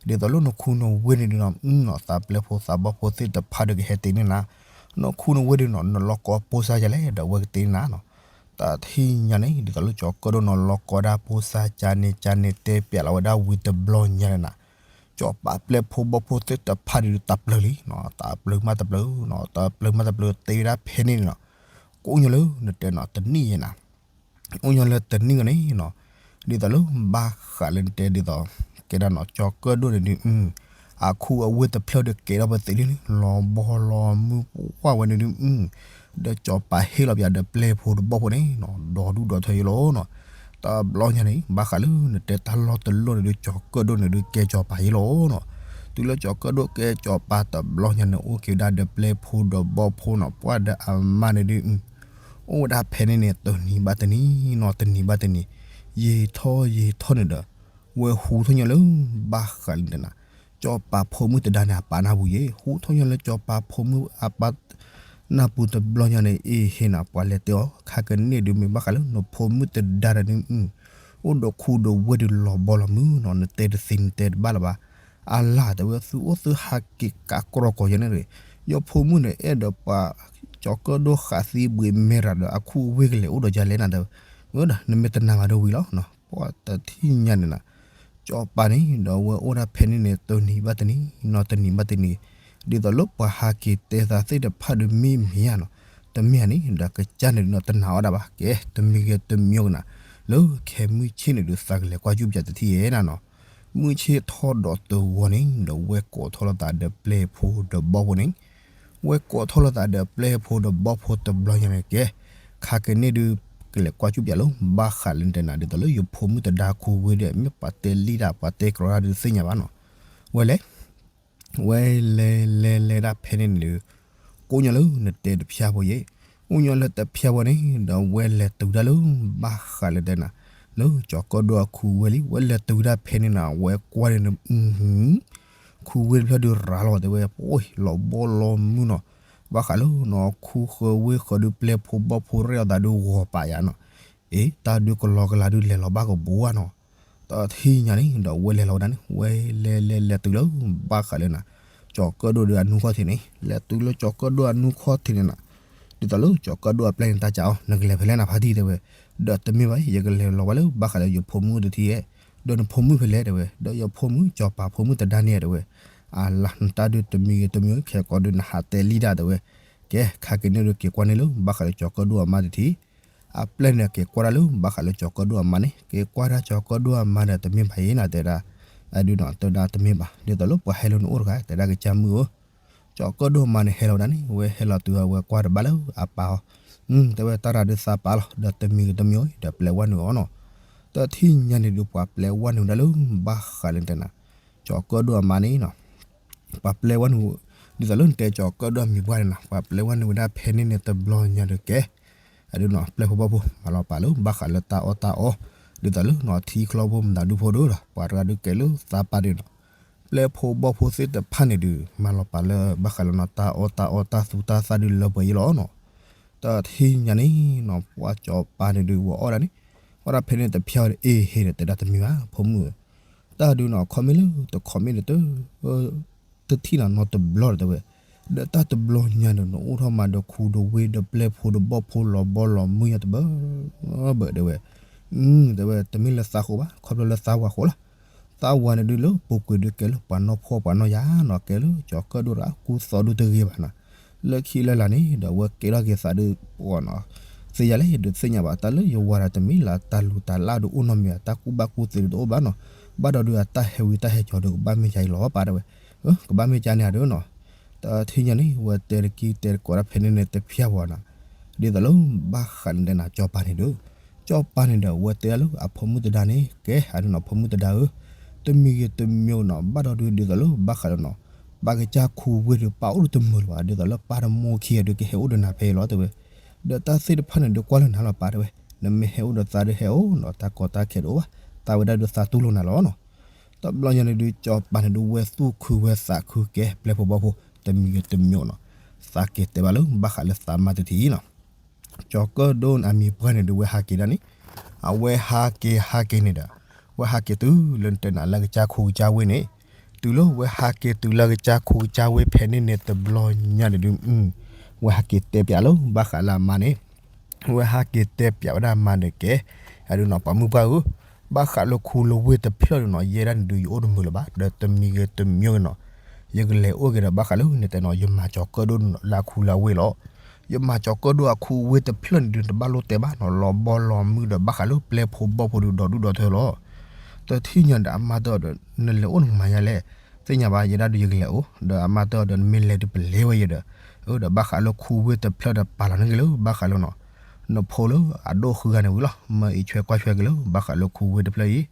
ဒ်သိးလၢနခူနဝ့ၢ်န့ၣ်ဒုးနီၤ နီၤသးပျဲၢ်ဖိသးဘီၣ်ဖိသ့ၣ်တဖၣ်ဒီးကဟဲတ့န့ၢ်နၤ, နခူနဝ့ၢ်ဒုးနီၤ နလီၤကီဖိစါယၤလဲၣ် ဒီးဝဲကတ့န့ၢ်နၤနီၤ, တထံၣ်ညါန့ၣ် ဒ်သိးလၢကၠီၤကၢၣ်ဒိၣ်နီၤ လီၤကီဒၣ်ဖိစါကန့ၣ်ကန့ၣ် တဲပျးလီၤဝဲဒၣ်ဝံၤတဘျီညါန့ၣ်နၤ ကၠီၤပၤပျဲၢ်ဖိဘီၣ်ဖိသ့ၣ်တဖၣ်ဒုးတၢ်ပျၢၤလံနီၤ တၢ်ပျၢၤမးတပျၢၤနီၤ တၢ်ပျၢၤမးတပျၢၤ တ့ဝဲဒၣ်ဖဲန့ၣ်န့ၣ်နီၤ, ကအိၣ်ညီလၢနတဲနီၤ တနံၣ်ယဲနၤ, အိၣ်ညီလၢတနံၣ်ဂၤန့ၣ်နီၤ, ဒ်သိးလၢဘၣ်ဃးလၢနတဲဒ်သိး ကဲဒၣ်နီၤ ကၠီၤကၢၣ်ဒိၣ်န့ၣ်ဒုး အခူအဝ့ၢ်တဖျၢၣ်ဒီးကဲထီၣ်ပသ့လံန့ၣ် လီၤဘီလီၤမုၢ်ပှၢ်ဝဲန့ၣ်ဒုး, ဒီးကၠီၤပၤဟ့ၣ်လီၤပယီၤဒီးပျဲၢ်ဖိတဘီၣ်ဖိန့ၣ်နီၤ ဒီဒူၣ်ဒီထၢယဲလီၤနီၤ, တဘျီညါန့ၣ် ဘၣ်ဃးလၢနတဲတၢ်လီၢ်တလီၢ်န့ၣ်ဒုး ကၠီၤကၢၣ်ဒိၣ်န့ၣ်ဒုး ကဲကၠီၤပၤယဲလီၤနီၤ, တုၤလၢကၠီၤကၢၣ်ဒိၣ်ကဲကၠီၤပၤတဘျီညါန့ၣ် အိၣ်က့ၤဝဲဒၣ်ဒီးပျဲၢ်ဖိဒီးဘီၣ်ဖိနီၤ ပှၢ်ဒီးအမါန့ၣ်ဒုး အိၣ်ဝဲဒၣ်ဖဲန့ၣ်န့ၣ် တနံၤဘၣ်တနံၤနီၤ တနံၤဘၣ်တနံၤ, ယံာ်ထီၣ်ယံာ်ထီၣ်န့ၣ်ဒီး ဝဲဟူထီၣ်ညီလၢ ဘၣ်ဃးလၢနတဲနၤ ကၠီၤပၤဖိမုၣ်တဒါန့ၣ် အပာ်နၢ်ပူၤယဲ ဟူထီၣ်ညီလၢကၠီၤပၤဖိမုၣ်အပာ် နၢ်ပူၤတဘျီညါန့ၣ် အ့ၣ်ဟ့နၤ ပှၤလဲၤတဲအီၤ ခါကန့ၣ်ဒုး မ့ၢ်ဘၣ်ဃးလၢနဖိမုၣ်တဒါဒီးဒုး အိၣ်ဒီးခူဒီးဝ့ၢ်ဒုးလီၤဘီလီၤမုၢ်နီၤ နတဲတသ့နတဲတဘၣ်လၢၤဘၣ်, အလၢ်တဲဝဲသုအိၣ်သုဟးက့ၤကးကြီၢ်ကီၤယဲန့ၣ်ရ့ၣ်, ယဖိမုၣ်န့ၣ် အဲၣ်ဒိးပှၤ ကၠီၤကၢၣ်ဒိၣ်ဃးသံဘှံးမဲရၤဒီး အခူအဝ့ၢ်ကလဲၤအိၣ်ဒီးယၤလဲၣ်နၤတဲဝဲ, ဝဲဒၣ်နမ့ၢ်တနာ်ဘၣ်ဒီးဝံၤလီၤနီၤ ပှၤတထံၣ်ညါန့ၣ်နၤ ကၠီၤပၤန့ၣ် ဒီးဝဲအိၣ်ဒၣ်ဖဲန့ၣ်န့ၣ် တနံၤဘၣ်တနံၤ နီၤတနံၤဘၣ်တနံၤ, ဒ်သိးလၢပှၤဟးက့ၤတဲသးသ့ၣ်တဖၣ်ဒုးမ့ၢ်မ့ၢ်ဧါနီၤ, တမ့ၢ်ဧါန့ၣ် ဒီးကစၢ်န့ၣ်ဒုးနီၤ တနာ်အီၤဒၣ်ဘၣ် ကဲ တမံၤဂ့ၤတမံၤဂ့ၤနၤ, လၢခဲမုၢ်ဆ့ၣ်န့ၣ်ဒုး သးကလဲၤကွၢ်ကၠူၣ်ပယီၤတထံၣ်ဧါနၤနီၤ, မုၢ်ဆ့ၣ်ထီၣ်ဒီးတဝီန့ၣ် ဒီးဝဲကိးထီၣ်လိာ်သးဒီးပျဲၢ်ဖိဒီးဘီၣ်ဖိန့ၣ် ဝဲကိးထီၣ်လိာ်သးဒီးပျဲၢ်ဖိဒီးဘီၣ်ဖိတဘျီညါန့ၣ်ကဲ, ခါကန့ၣ်ဒုး ကလဲၤကွၢ်ကၠူၣ်ပယီၤလၢ ဘၣ်ဃးလၢနတဲနၤ ဒ်သိးလၢယဖိမုၣ်တဒါခူဝ့ၢ်ဒီး မ့ၢ်ပှၤတဲလံတၢ် ပှၤတဲကြီတၢ်ဒုးသ့ၣ်ညါဘၣ်နီၤ, ဝဲလဲၤ ဝဲလဲၤလဲၤလဲၤဒၣ်ဖဲန့ၣ်န့ၣ်ဒုး ကိးညီလၢနတဲတဖျၢၣ်ဖိယဲ, အိၣ်ညီလၢတဖျၢၣ်ဖိန့ၣ် ဒီးဝဲလဲၤတုၤဒၣ်လၢ ဘၣ်ဃးလၢတဲနၤ လၢကၠီၤကၢၣ်ဒိၣ်အခူဝ့လံ ဝဲလဲၤတုၤဝဲဒၣ်ဖဲန့ၣ်နီၤ ဝဲကွၢ်န့ၣ် ခူဝ့တဖျၢၣ်ဒုးရၤလီၤတဲဝဲ ပှိၢ်လီၤဘီလီၤမုၢ်နီၤ, ဘၣ်ဃးလၢနီၤ ခူဃၢၤဝ့ၢ်ဃၢၤဒုး ပျဲၢ်ဖိဘီၣ်ဖိရဲၣ်အီၤသးဒုးဂီၤပာ်ယၤနီၤ, အ့ တၢ်ဒုးကလီကလၤဒုးလဲၤလီၤဘၣ်ကဘိဧါနီၤ, တထံၣ်ညါန့ၣ်ဒီး ဝဲလဲၤလဲၤလဲၤလဲၤတုၤလၢဘၣ်ဃးလၢနီၤ ကၠီၤကၢၣ်ဒိၣ်ဒုးအနူၢ်ခီၣ်ထံးန့ၣ် လဲၤတုၤလၢကၠီၤကၢၣ်ဒိၣ်အနူၢ်ခီၣ်ထံးန့ၣ်နီၤ, ဒ်သိးလၢကၠီၤကၢၣ်ဒိၣ်အပျဲၢ်န့ၣ် တၢ်ကးအီၤ နကလဲၤဖဲလဲၣ်နဖါတံၢ်တဲဝဲ, ဒီးတမ့ၢ်ဘၣ် ယကလဲၤလီၤဝဲလၢဘၣ်ဃးလၢယဖိမုၣ်တထံၣ်ဧဲ, ဒီးနဖိမုၣ်ဖဲလဲၣ်တဲဝဲ, ဒီးယဖိမုၣ်ကၠီၤပၤဖိမုၣ်တဒါန့ၣ်တဲဝဲ, အလၤနတၢ်ဒုးတမံၤဂ့ၤတမံၤဂ့ၤ ခဲကိးဒုးနဟးတဲလံဒၣ်တဲဝဲ, ကဲ ခါက့ၤန့ၣ်ဒုးက့ၤကွၢ်န့ၣ်လၢဘၣ်ဃးလၢကၠီၤကၢၣ်ဒိၣ်အမါတထံၣ် အပျဲၢ်န့ၣ်က့ၤကွၢ်ဒၣ်လၢဘၣ်ဃးလၢကၠီၤကၢၣ်ဒိၣ်အမါန့ၣ် က့ၤကွၢ်ဒၣ်ကၠီၤကၢၣ်ဒိၣ်အမါဒီးတမ့ၢ်ဘၣ်အံၤနၤတဲဒၣ်, အဒုးနီၤ တဲဒၣ်တမ့ၢ်ဘၣ် ဒ်သိးလၢပှၤဟဲလၢနအိၣ်တဂၤ တဲဒၣ်ကစၢ်မုၣ်ဧၢ, ကၠီၤကၢၣ်ဒိၣ်အမါန့ၣ်ဟဲလီၤဝဲဒၣ်န့ၣ် ဝဲဟဲလီၤတုၤဝဲကွၢ်တဘၣ်လၢအပၢ်အီၤ, တဲဝဲတၢ်ရၤဒုးသးပာ်လီၤ ဒီးတမံၤဂ့ၤတမံၤဂ့ၤ ဒီးပျဲဝဲနုာ်အီၤနီၤ, တထံၣ်ညါန့ၣ်ဒုးပှၤပျဲဝဲနုာ်ဝဲဒၣ်လၢဘၣ်ဃးလၢတဲနၤ, ကၠီၤကၢၣ်ဒိၣ်အမါန့ၣ်နီၤ ပှၤပျဲဝဲနုာ်, ဒ်သိးလၢနတဲကၠီၤကၢၣ်ဒိၣ်အမံၤပှၢ်န့ၣ်နီၤ ပှၤပျဲဝဲနုာ်ဝဲဒၣ်ဖဲန့ၣ်န့ၣ်တဘျီညါဒုးကဲ, အဒုးနီၤ ပျဲၢ်ဖိဘီၣ်ဖိ မၤလီၤပာ်လၢဘၣ်ဃးလၢတၢ်အီၣ်တၢ်အီ, ဒ်သိးလၢနီၤထံချီဖိမတၤဒူဖိဒီး ပှၤတဂၤဒုးကဲလၢသးပာ်ဒုးနီၤ, ပျဲၢ်ဖိဘီၣ်ဖိသ့ၣ်တဖၣ်န့ၣ်ဒုး မၤလီၤပာ်လၢဘၣ်ဃးလၢနီၤတၢ်အီၣ်တၢ်အီတၢ်သူတၢ်သၣ်ဒုးလၢပှဲၤယဲလီၤနီၤ, တထံၣ်ညါန့ၣ်နီၤ ပှၤကၠီၤပၤန့ၣ်ဒုးဝဲအီၣ်ဒၣ်န့ၣ်, အီၣ်ဒၣ်ဖဲန့ၣ်တဖျၢၣ်ဒီး အ့ဟ့ဒီးတဲဒၣ်တမံၤဘၣ် ဖိမုၣ်ဧၢ, တၢ်ဒုးနီၤ comment လၢတ comment ဒီးတ တထံၣ်နီၤနီတဘျီဒီးတဲဝဲ, ဒီးတၢ်တဘျီညါဒီး နအိၣ်ထီၣ်မးဒီးခူဒီးဝ့ၢ်ဒီးပျဲၢ်ဖိဒီးဘီၣ်ဖိလီၤဘီလီၤမုၢ်ညါတဘၢဘၢတဲဝဲ, တဲဝဲတမ့ၢ်လၢသးဃိဘၣ် ခီဖျိလၢသးဝၤဃိလီၤ, သးဝၤန့ၣ်ဒုးလၢပူၤကွံာ်ဒုးကဲလၢပှၤနီၢ်ဖှီၣ်ပှၤနီၢ်ယာ်နီၤ ကဲလၢကၠီၤကၢၣ်ဒိၣ်တဂၤ ကူသိးဒုးတဂ့ၤဘၣ်နီၤ, လၢခံလၢလာ်န့ၣ်ဒီး အဝဲကဲထီၣ်က့ၤသးဒုးပှၤနီၤ, သ့ၣ်ညါလၢယဒုးသ့ၣ်ညါဘၣ် တၢ်လၢယဝၤဒီးတမ့ၢ်လၢတၢ်လူၤတၢ်လၢဒုးအိၣ်နီတမံၤ တၢ်ကူၣ်ဘၣ်ကူၣ်သ့ဒုးတအိၣ်ဘၣ်နီၤ, ဘၣ်ဒီးဒုးအတၢ်ဟဲဝံၤတၢ်ဟဲကၠီၤဒုးကဘၣ်မ့ၢ်ကါအံၤလီၤပၢ်တဲဝဲ, ကဘၣ်မ့ၢ်ကါန့ၣ်ဧါဒုးနီၤ, တထံၣ်ညါန့ၣ် ဝဲတဲတကံတဲတကိးတၢ်ဖဲန့ၣ်န့ၣ်တဖျၢၣ်ဝဲနီၤ, ဒ်သိးလၢဘၣ်ဃးန့ၣ်တဲနၤ ကၠီၤပၤန့ၣ်ဒုး, ကၠီၤပၤန့ၣ်ဒီး အဝဲတဲဒၣ်လၢအဖိမုၣ်တဒါန့ၣ် ကဲ အဒုးနီၤ ဖိမုၣ်တဒါဧၢ, တမံၤဂ့ၤတမံၤနီၤ ဘၣ်ဒီးဒုးဒ်သိးလၢဘၣ်ဃးလၢနီၤ, ပၢ်ကစၢ်ခူဝ့ၢ်ဒုးပၢ်အိၣ်ဒုးတမုာ်လၢၤဘၣ် ဒ်သိးလၢပၢ်တမိၢ်ခံဂၤဒုးကဟဲအိၣ်ဒီးနၤဖဲအံၤလီၤတဲဝဲ, ဒီးတၢ်သ့ၣ်တဖၣ်န့ၣ်ဒုးကွၢ်လၢနၤလီၤပၢ်တဲဝဲ, နမ့ၢ်ဟဲအိၣ်ဒီးသးဒုးဟဲအိၣ်နီၤ တၢ်ကီတၢ်ခဲတအိၣ်ဘၣ်, သးဝဲဒၣ်ဒုးသးတူၢ်လိာ်နၤလီၤနီၤ, တဘျီညါန့ၣ်ဒုး ကၠီၤပၤန့ၣ်ဒုးဝဲသူၣ်ခုဝဲသးခုကဲ ပျဲၢ်ဖိဘီၣ်ဖိ တမံၤဂ့ၤတမံၤနီၤ, သးက့ၤတဲဘၣ်လၢဘၣ်ဃးလၢသးမါတထံၣ်နီၤ ကၠီၤကၢၣ်ဒိၣ်အမံၤပှၢ်န့ၣ်ဒုး ဝဲဟးက့ၤဒၣ်န့ၣ်, အဝဲဟးက့ၤဟးက့ၤန့ၣ်ဒီး, ဝဲဟးက့ၤတုၤလၢနတဲနၤလၢကစၢ်ခူကစၢ်ဝ့ၢ်န့ၣ်, တုၤလၢဝဲဟးက့ၤတုၤလၢကစၢ်ခူကစၢ်ဝ့ၢ်ဖဲန့ၣ်န့ၣ်တဘျီညါန့ၣ်ဒုး, ဝဲဟးက့ၤတဲပၠးလၢဘၣ်ဃးလၢအမါန့ၣ်, ဝဲဟးက့ၤတဲပၠးဝဲဒၣ်အမါန့ၣ်ကဲ, အဒုးနီၤ ပှၤမုၣ်ပှၢ်ဧၢ, ဘၣ်ဃးလၢခူလၢဝ့ၢ်တဖျၢၣ်ဒုးနီၤ ယဲဒၣ်န့ၣ်ဒုးယအိၣ်တမုာ်လၢၤဘၣ် ဒီးတမံၤဂ့ၤတမံၤဂ့ၤနီၤ, ယကလဲၤအိၣ်က့ၤဒီးဘၣ်ဃးလၢနတဲနီၤ ယမၤကၠီၤကၢၣ်ဒိၣ်လၢခူလၢဝ့ၢ်လီၤ ယမၤကၠီၤကၢၣ်ဒိၣ်အခူဝ့ၢ်တဖျၢၣ်န့ၣ်ဒုး တဘၣ်လိၣ်တဲဘၣ်နီၤ လီၤဘီလီၤမုၢ်ဒီးဘၣ်ဃးလၢပျဲၢ်ဖိဘီၣ်ဖိဒုးဒီဒူၣ်ဒီထၢလီၤ. တထံၣ်ညါဒီးအမါတဲအီၤဒီး နလဲၤအိၣ်နကမၤယါလဲၣ်. သ့ၣ်ညါဘၣ် ယဲဒၣ်ဒုးယကလဲၤအိၣ် ဒီးအမါတဲအီၤဒီး နမ့ၢ်လဲၤဒုးပလဲၤဝဲယဲဒီး ဒီးဘၣ်ဃးလၢခူဝ့ၢ်တဖျၢၣ်ဒီးပာ်လီၤန့ၢ်က့ၤလၢဘၣ်ဃးလၢနီၤ နဖိလၢအဒိၣ်ဃုဂၤန့ၣ်ဝံၤလီၤ. မ့ၢ်အံးဆွဲကွၢ်ဆွဲက့ၤလၢဘၣ်ဃးလၢခူဝ့ၢ်တဖျၢၣ်အံၤ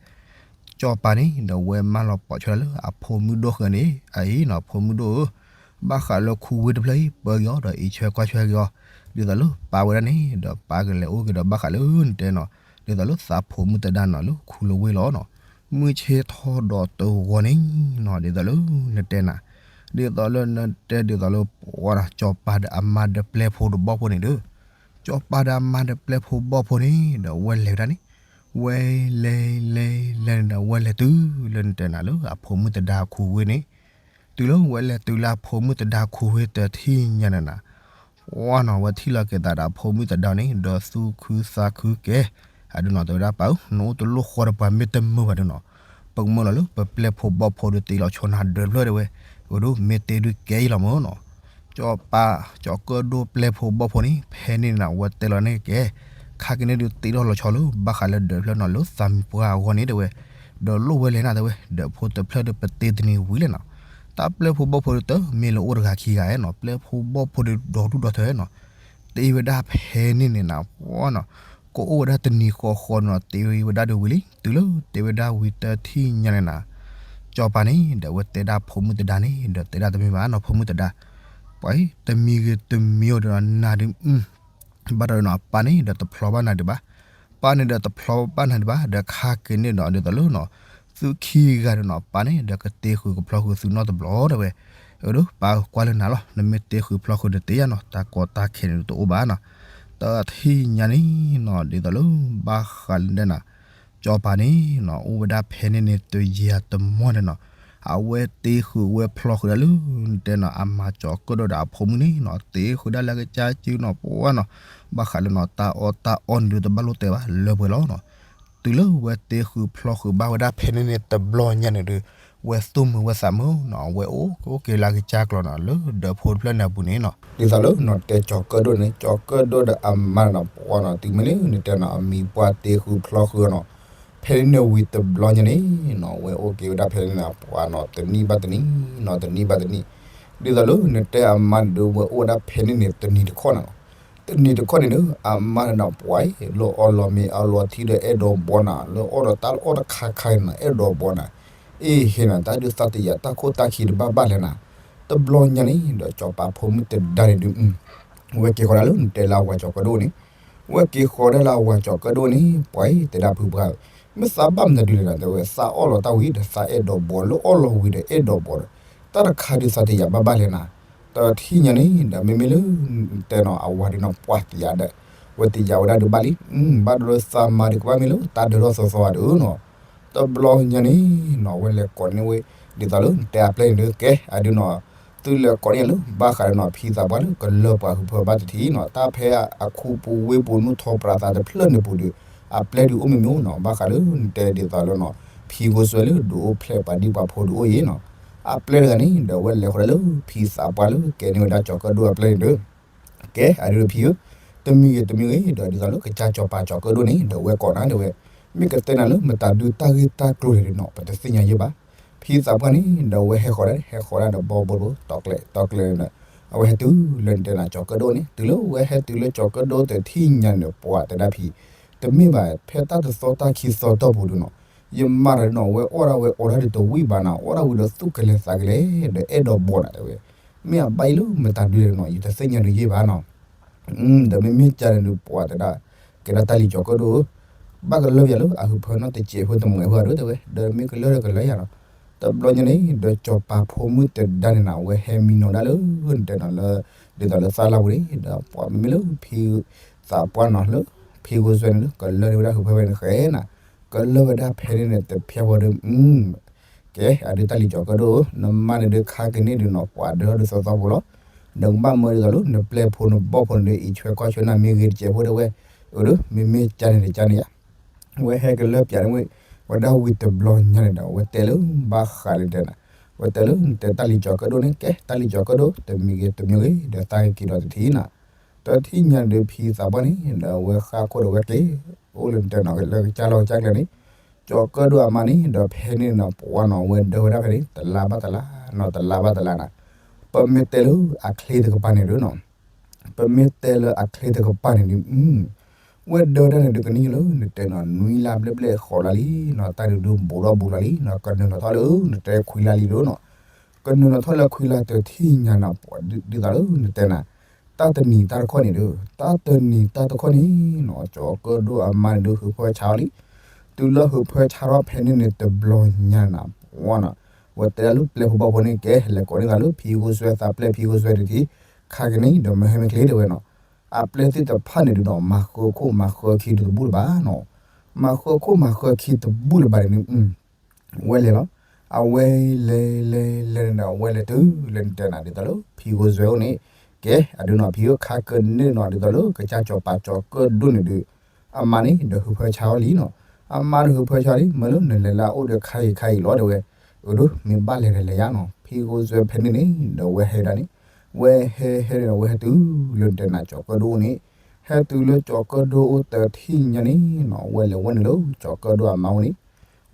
ကၠီၤပၤန့ၣ် ဒီးဝဲမၢလီၤပိာ်ထွဲလၢအဖိမုၣ်ဒိၣ်ဃုဂၤန့ၣ် အအံၤနီၤ ဖိမုၣ်ဒိၣ်ဧၢ, ဘၣ်ဃးလၢခူဝ့ၢ်တဖျၢၣ်အံၤ ပၢက့ၤအီၤဒီးအံးဆွဲကွၢ်ဆွဲက့ၤအီၤ, ဒ်သိးလၢပာ်ဝဲဒၣ်န့ၣ် ဒီးပာ်ကလဲၤအိၣ်က့ၤဒီးဘၣ်ဃးလၢနတဲနီၤ ဒ်သိးလၢသးဖိမုၣ်တဒါနီၤ လၢခူလၢဝ့ၢ်လီၤနီၤ. မုၢ်ဆ့ၣ်ထီၣ်ဒီးတဂီၤန့ၣ်နီၤ ဒ်သိးလၢနတဲနၤ ဒ်သိးလၢနတဲဒ်သိးလၢပှၤဒီး ကၠီၤပၤဒီးအမါဒီးပျဲၢ်ဖိဒီးဘီၣ်ဖိန့ၣ်ဒီး ကၠီၤပၤဒီးအမါဒီးပျဲၢ်ဖိဘီၣ်ဖိန့ၣ် ဒီးဝဲလဲၤဝဲဒၣ်န့ၣ် ဝဲလဲၤလဲၤလဲၤန့ၣ်ဒီး ဝဲလဲၤတုၤလၢနတဲနၤလၢအဖိမုၣ်တဒါခူဝ့ၢ်န့ၣ်, တုၤလၢဝဲလဲၤတုၤလၢအဖိမုၣ်တဒါခူဝ့ၢ်တထံၣ်ညါန့ၣ်နၤ ပှၤနီၤ ဝဲထံၣ်လီၤက့ၤသးဒီးအဖိမုၣ်တဒါန့ၣ် ဒီးသူၣ်ခုသးခုကဲ, အဒုးနီၤ တဲဝဲဒၣ်ပၢ်ဧၢ နအိၣ်တလိၣ်ဃီဒီးပှၤမ့ၢ်တမုာ်ဘၣ်ဒုးနီၤ ပကမၢလီၤလၢပပျဲၢ်ဖိဘီၣ်ဖိဒီးတ့လီၤဆီနၤဒၢးတဖျၢၣ်တဲဝဲ, အဒိ မ့ၢ်တ့ဒုးကဲအံၤလီၤမၢ်နီၤ. ကၠီၤပၤ ကၠီၤကၢၣ်ဒိၣ်ပျဲၢ်ဖိဘီၣ်ဖိန့ၣ် ဖဲန့ၣ်နၤ ဝဲတဲလီၤန့ၢ်က့ၤ, ခါက့ၤန့ၣ်ဒုးတ့ထီၣ်လီၤဆီလၢ ဘၣ်ဃးလၢဒၢးတဖျၢၣ်နီၤ လၢသးမံၤပှၢ်အဂီၢ်န့ၣ်တဲဝဲ, ဒီးလိၣ်ဝဲလဲၣ်နၤတဲဝဲ, ဒၢးဖိတဖျၢၣ်ဒီးပတ့တနံၤဝံၤလဲၣ်နီၤ. တၢ်ပျဲၢ်ဖိဘီၣ်ဖိဒီးတမ့ၢ်လၢအိၣ်တဂၤခံဂၤနီၤ ပျဲၢ်ဖိဘီၣ်ဖိဒီးဒီဒူၣ်ဒီထၢနီၤ တ့ဝဲဒၣ်ဖဲန့ၣ်န့ၣ်နၤ ပှၤနီၤ ကအိၣ်ဝဲဒၣ်တနံၤဃီဃီနီၤ တ့ဝဲဒၣ်ဒုးဝံၤလံ တုၤလၢတ့ဝဲဒၣ်ဝံၤတထံၣ်ညါန့ၣ်နၤ ကၠီၤပၤန့ၣ် ဒီးဝဲတဲဒၣ်ဖိမုၣ်တဒါန့ၣ် ဒီးတဲဒၣ်တမ့ၢ်ဘၣ်နီၤ ဖိမုၣ်တဒါ, ပှၤအံၤ တမံၤဂ့ၤတမံၤဒီးနၤဒုး ဘၣ်ဒီးနီၤ အပၢ်န့ၣ်ဒီးတဖျီဘၣ်နၤဒုးဘၣ်. ပၢ်န့ၣ်ဒီးတဖျီဘၣ်နၤဒံးဘၣ် ဒီးခါက့ၤန့ၣ်ဒီးဒ်သိးလၢနီၤ သုခံဂၤဒီးနီၤ ပၢ်န့ၣ်ဒီးကတ့ဃုာ်ကဖျီဃုာ်သုနီတဘျီတဲဝဲ, အၢဒိၣ် ပၢ်ကွၢ်လၢနၤလီၤ နမ့ၢ်တ့ဃုာ်ဖျီဃုာ်တသ့ဧါနီၤ တၢ်ကီတၢ်ခဲန့ၣ်တအိၣ်ဘၣ်နီၤ, တထံၣ်ညါန့ၣ်နီၤ ဒ်သိးလၢ ဘၣ်ဃးလၢတဲနၤ ကၠီၤပၤန့ၣ်နီၤ အိၣ်ဝဲဒၣ်ဖဲန့ၣ်န့ၣ်တယံာ်တမီၢ်န့ၣ်နီၤ, အဝဲတ့ဃုာ်ဝဲဖျီဃုာ်ဒၣ်လၢ တဲနီၤ အမါကၠီၤကၢၣ်ဒိၣ်ဒီးအဖိမုၣ်န့ၣ်နီၤ တ့ဃုာ်ဒၣ်လၢကစၢ်စုနီၤ ပှၢ်နီၤ, ဘၣ်ဃးလၢနီၤ တၢ်အီၣ်တၢ်အီန့ၣ်ဒုးတဘၣ်လိၣ်တဲဘၣ်လၢပှဲၤလီၤနီၤ, တုၤလၢဝဲတ့ဃုာ်ဖျီဃုာ်ဘၣ်ဝဲဒၣ်ဖဲန့ၣ်န့ၣ်တဘျီညါန့ၣ်ဒုး ဝဲသူၣ်မုာ်ဝဲသးမုာ်နီၤ ဝဲအိၣ်က့ၤလၢကစၢ်ကျီၤနီၤ လၢဒၢးဖိတဖျၢၣ်န့ၣ်အပူၤန့ၣ်နီၤ, ဒ်သိးလၢနီၤ တဲကၠီၤကၢၣ်ဒိၣ်န့ၣ် ကၠီၤကၢၣ်ဒိၣ်ဒီးအမါနီၤ ပှၢ်နီၤ တုၤမ့ၢ်လၢနတဲနီၤ အမံၤပှၢ်တ့ဃုာ်ဖျီဃုာ်နီၤ ဖဲန့ၣ်န့ၣ်ဝံၤတဘျီညါန့ၣ်နီၤ ဝဲအိၣ်က့ၤဝဲဒၣ်ဖဲန့ၣ်န့ၣ် ပှၢ်နီၤ တနံၣ်ဘၣ်တနံၣ်နီၤ တနံၣ်ဘၣ်တနံၣ်, ဒ်သိးလၢနတဲအမါန့ၣ်ဒုး ဝဲအိၣ်ဝဲဒၣ်ဖဲန့ၣ်န့ၣ် တနံၤတခီၣ်န့ၣ်လီၤ, တနံၤတခီၣ်န့ၣ်ဒုး အမါန့ၣ်နီၤ ပှၢ်အံၤ လၢအီလီၤမ့ၤအီလီၤထံဒီးအဲၣ်ဒိးဘှီနၤ လၢအီၣ်ဒီးတၢ်လၢအီၣ်တခါခါန့ၣ်နီၤ အဲၣ်ဒိးဘှီနၤ, အ့ၣ်ဟ့ၣ်နၤ တၢ်ဒုးသးတယာ်တၢ်ခိၣ်တၢ်ခံတဘၣ်ဘၣ်လဲၣ်နၤ, တဘျီညါန့ၣ်ဒီး ကၠီၤပၤဖိမုၣ်တဒါန့ၣ်ဒုး ဝဲက့ၤဃီၤဒၣ်လၢနတဲလၢအဝၤကၠီၤကၢၣ်ဒိၣ်န့ၣ်, ဝဲက့ၤဃီၤဒၣ်လၢအဝၤကၠီၤကၢၣ်ဒိၣ်န့ၣ် ပှၤအံၤတဲဒၣ်ဖုပှၢ်ဧၢ, မ့ၢ်သးဘၣ်မနုၤဒုးလဲၣ်နီၤ တဲဝဲ သးအီၣ်လီၤတၢ်ဝံၤဒီး သးအဲၣ်ဒိးဘှီ လၢအီၣ်လီၤဝံၤဒီးအဲၣ်ဒိးဘှီဒီး တၢ်တခါဒုးသးတယာ်ဘၣ်ဘၣ်လဲၣ်နၤ, တထံၣ်ညါန့ၣ်ဒီး မ့မ့ၢ်လၢ တဲနီၤ အဝၤဒုးနီၤ ပှၤတယာ်ဒီး ဝဲတယာ်ဝဲဒၣ်ဒုးဘၣ်လံ, ဘၣ်ဒိလၢသးမါဒုးကဘၣ်မ့ၢ်လၢတၢ်ဒၢထီၣ်သီသီအဒုးနီၤ, တဘျီညါန့ၣ်နီၤ ဝဲလဲၤကိးန့ၢ်ဝဲ ဒ်သိးလၢနတဲအပျဲၢ်န့ၣ်ဒုး ကဲ အဒုးနီၤ, သုလဲၤကိးန့ၢ်ယၤလၢ ဘၣ်ဃးဒီးနီၤ ဖံသးပှၢ်လၢကလၢပှၤဟုးဖၢဘၣ်တထံၣ်နီၤ, တၢ်ဖဲအခူပူၤဝ့ၢ်ပူၤနူၢ်ထီၣ်ပြးသးတဖျၢၣ်န့ၣ်ပူၤဒီး အပျဲၢ်ဒုးအိၣ်မ့ၢ်မ့ၢ်နီၤ, ဘၣ်ဃးလၢနတဲဒ်သိးလၢနီၤ ဖံကိစွဲလၢဒုးအိၣ်ဖျဲၣ်ပှၤဒံပှၤဖိဒုးအိၣ်အံၤနီၤ, အပျဲၢ်တဂၤန့ၣ်ဒီး ဝဲလဲၤဃီၤဒၣ်လၢဖံသးပှၢ်လၢကဲန့ၢ်ဝဲဒၣ်ကၠီၤကၢၣ်ဒိၣ်အပျဲၢ်န့ၣ်ဒီး ကဲ အဒုးဒီးဖံဧၢ, တမံၤဂ့ၤတမံၤဂ့ၤ ဒီးဒ်သိးလၢကစၢ်ကၠီၤပၤကၠီၤကၢၣ်ဒိၣ်န့ၣ်ဒီး ဝဲကိးနၤတဲဝဲ, မ့ၢ်ကတဲနၤလၢမတၤဒုးတၢ်ဂ့ၢ်တၢ်ကျိၤန့ၣ်ဒီးနီၤ ပတသ့ၣ်ညါယဲၢ်ဘၣ်, ဖံသးပှၢ်န့ၣ်ဒီး ဝဲဟဲဃီၤဒၣ် ဟဲဃီၤဒၣ်ဒီးဘီဘိတဘိ တီၤကျဲၤတီၤကျဲၤန့ၣ်ဒီး အဝဲဟဲတုၤလၢနတဲနၤကၠီၤကၢၣ်ဒိၣ်န့ၣ် တုၤလၢဝဲဟဲတုၤလၢကၠီၤကၢၣ်ဒိၣ်တထံၣ်ညါန့ၣ်ဒီး ပှၤတဲဒၣ်ဖံ တမ့ၢ်ဘၣ် ဖဲတၢ်တသီတၢ်ခံသီတီၢ်ပူၤဒီးနီၤ, ယမါတၢ်ဒုးနီၤ ဝဲအီၣ်ဒၣ်ဝဲအီၤဒၣ်ဒုးတဝံၣ်ဘၣ်နၤ, အီၣ်ဒၣ်ဝံၤဒီးသူၣ်ကလဲၤသးကလဲၤ ဒီးအဲၣ်ဒိးဘှီနၤတဲဝဲ, မ့ၢ်အဘၣ်အံၤလၢမတၤဒုးလဲၣ်နီၤ ယတသ့ၣ်ညါဒုးယဲၢ်ဘၣ်နီၤ ဒီးမ့မ့ၢ်ကန့ၣ်ဒုး ပှၤတဲဒၣ် ကဲဒၣ်တၢ်လံၤကၠီၤကၢၣ်ဒိၣ်ဧၢ, ဘၣ်ကလၢပယၤလၢအဟုးဖၢနီတစဲးဖိတမှဲးဖိအဒိၣ်တဲဝဲ, ဒီးမ့ၢ်ကလၢဒီးကလၢယၤလီၤ. တဘျီညါန့ၣ် ဒီးကၠီၤပၤဖိမုၣ်တဒါန့ၣ်နီၤ အဝဲဟဲမံနီၤဒၣ်လၢ နတဲနီၤလၢ ဒ်သိးလၢသၣ်လၢ်ပူၤန့ၣ် ဒီးပှၤမ့မ့ၢ်လၢဖံသးပှၢ်နီၤလၢ ဖံဂိၢ်စွဲန့ၣ်လၢ ကလၢန့ၢ်ဝဲဒၣ်ဟုးဖၢဝဲန့ၣ်ဃဲနၤ, ကလၢဝဲဒၣ်ဖဲန့ၣ်န့ၣ် တဖျၢၣ်ဝဲဒီး ကဲ အဒုးတၢ်လံၤကၠီၤကၢၣ်ဒိၣ်ဧၢ, နမါန့ၣ်ဒုးခါကန့ၢ်ဒုးနီၤ ပှၤဒၢထီၣ်ဒုးသီသီဖိလီၤ. ဒီးကဘၣ်မၢဒ်သိးလၢ နပျဲၢ်ဖိနဘီၣ်ဖိန့ၣ်ဒုး အံးဆွဲကွၢ်ဆွဲနၤမ့ၢ်ဂ့ၤတစဲးဖိတဲဝဲ, အၢဒုး မ့မ့ၢ်ကန့ၣ်တကန့ၣ်ယါ, ဝဲဟဲကလၢပျးန့ၢ်ဝဲ ဝဲဒၣ်ဝံၤတဘျီညါန့ၣ်ဒီး ဝဲတဲလၢဘၣ်ဃးလၢတဲနၤ, ဝဲတဲလၢနတဲတၢ်လံၤကၠီၤကၢၣ်ဒိၣ်န့ၣ် ကဲ တၢ်လံၤကၠီၤကၢၣ်ဒိၣ် တမံၤဂ့ၤတမံၤဂ့ၤ ဒီးသးက့ၤဒီးတထံၣ်နၤ တထံၣ်ညါဒုးဖံသးပှၢ်န့ၣ် ဒီးဝဲဃၣ်ခိၣ်ဒီးဝဲက့ၤ အိၣ်လၢနတဲနီၤ လၢကစၢ်လီၢ်ကစၢ်ကျဲန့ၣ်, ကၠီၤကၢၣ်ဒိၣ်အမါန့ၣ် ဒီးဖဲန့ၣ်နီၤ ပှၤနီၤ ဝဲဒၢဝဲဒၣ်ဖဲန့ၣ် တလါဘၣ်တလါနီၤ တလါဘၣ်တလါနၤ, ပမ့ၢ်တဲလၢအချ့တကပၤန့ၣ်ဒုးနီၤ ပမ့ၢ်တဲလၢအချ့တကပၤန့ၣ်ဒုး ဝဲဒၢဝဲဒၣ်န့ၣ်ဒုး ကနံၣ်လၢနတဲနီၤ နွံလါဘျဲၣ်ဘျဲၣ်ဃိးလါလံနီၤ တၢ်ဒုးဒုးဘူးထီၣ်ဘူးလါလံနီၤ ကနုာ်လီၤထီၣ်လၢ နတဲခွံလါလံဒုးနီၤ, ကနုာ်လီၤထီၣ်လၢခွံလါတထံၣ်ညါနီၤ ပှၤဒ်သိးလၢနတဲနၤ, တၢ်တနံၤတၢ်တခီန့ၣ်ဒုး တၢ်တနံၤတၢ်တခီန့ၣ်နီၤ ကၠီၤကၢၣ်ဒိၣ်အမါန့ၣ်ဒုး ဟုးဖၢဆါအီၤလံ, တုၤလၢဟုးဖၢဆါထီၣ်ဖဲန့ၣ်န့ၣ်တဘျီညါနၤ ပှၤနီၤ ဝဲတဲဒၣ်လၢပျဲၢ်ဖိဘီၣ်ဖိန့ၣ် ကဲ လဲၤကိးန့ၢ်သးလၢဖံဂိၢ်စွဲသးပျဲၢ်ဖံဂိၢ်စွဲတထံၣ်, ခါကန့ၣ်ဒီးမ့ၢ်ဟဲမ့ၢ်ချ့တဲဝဲနီၤ, အပျဲၢ်သ့ၣ်တဖၣ်န့ၣ်ဒုးနီၤ မၤဃၢခိၣ်မၤဃၢခံဒုးတဘူၣ်လၢၤဘၣ်နီၤ, မၤဃၢခိၣ်မၤဃၢခံတဘူၣ်လၢၤဘၣ်န့ၣ် ဝဲလဲၤလီၤ, အဝဲလဲၤလဲၤလဲၤန့ၣ်ဒီး အဝဲလဲၤတုၤလၢနတဲနၤဒ်သိးလၢ ဖံဂိၢ်စွဲအိၣ်န့ၣ်, ကဲ အဒုးနီၤ ဖံဧၢ ခါကန့ၣ်နီၤ ဒ်သိးလၢကစၢ်ကၠီၤပၤကၠီၤကၢၣ်ဒိၣ်န့ၣ်ဒုး အမါန့ၣ်ဒီးဟုးဖၢဆါအီၤလံနီၤ, အမါဒီးဟုးဖၢဆါလံ မ့ၢ်လၢနလဲၤလၢအအိၣ်ဒီးခါအံၤခါအံၤလီၤတဲဝဲ, အၢဒိး မ့ၢ်ဘၣ်လဲၤဒီးလဲၤယါနီၤ, ဖံဂိၢ်စွဲဖဲန့ၣ်န့ၣ်ဒီး ဝဲဟဲဒၣ်န့ၣ်, ဝဲဟဲဟဲန့ၣ်ဒီး ဝဲဟဲတုၤလၢနတဲနၤကၠီၤကၢၣ်ဒိၣ်အိၣ်န့ၣ်, ဟဲတုၤလၢကၠီၤကၢၣ်ဒိၣ်အိၣ်တထံၣ်ညါန့ၣ်နီၤ ဝဲလဲၤဝဲနုာ်လၢကၠီၤကၢၣ်ဒိၣ်အမါအိၣ်န့ၣ်,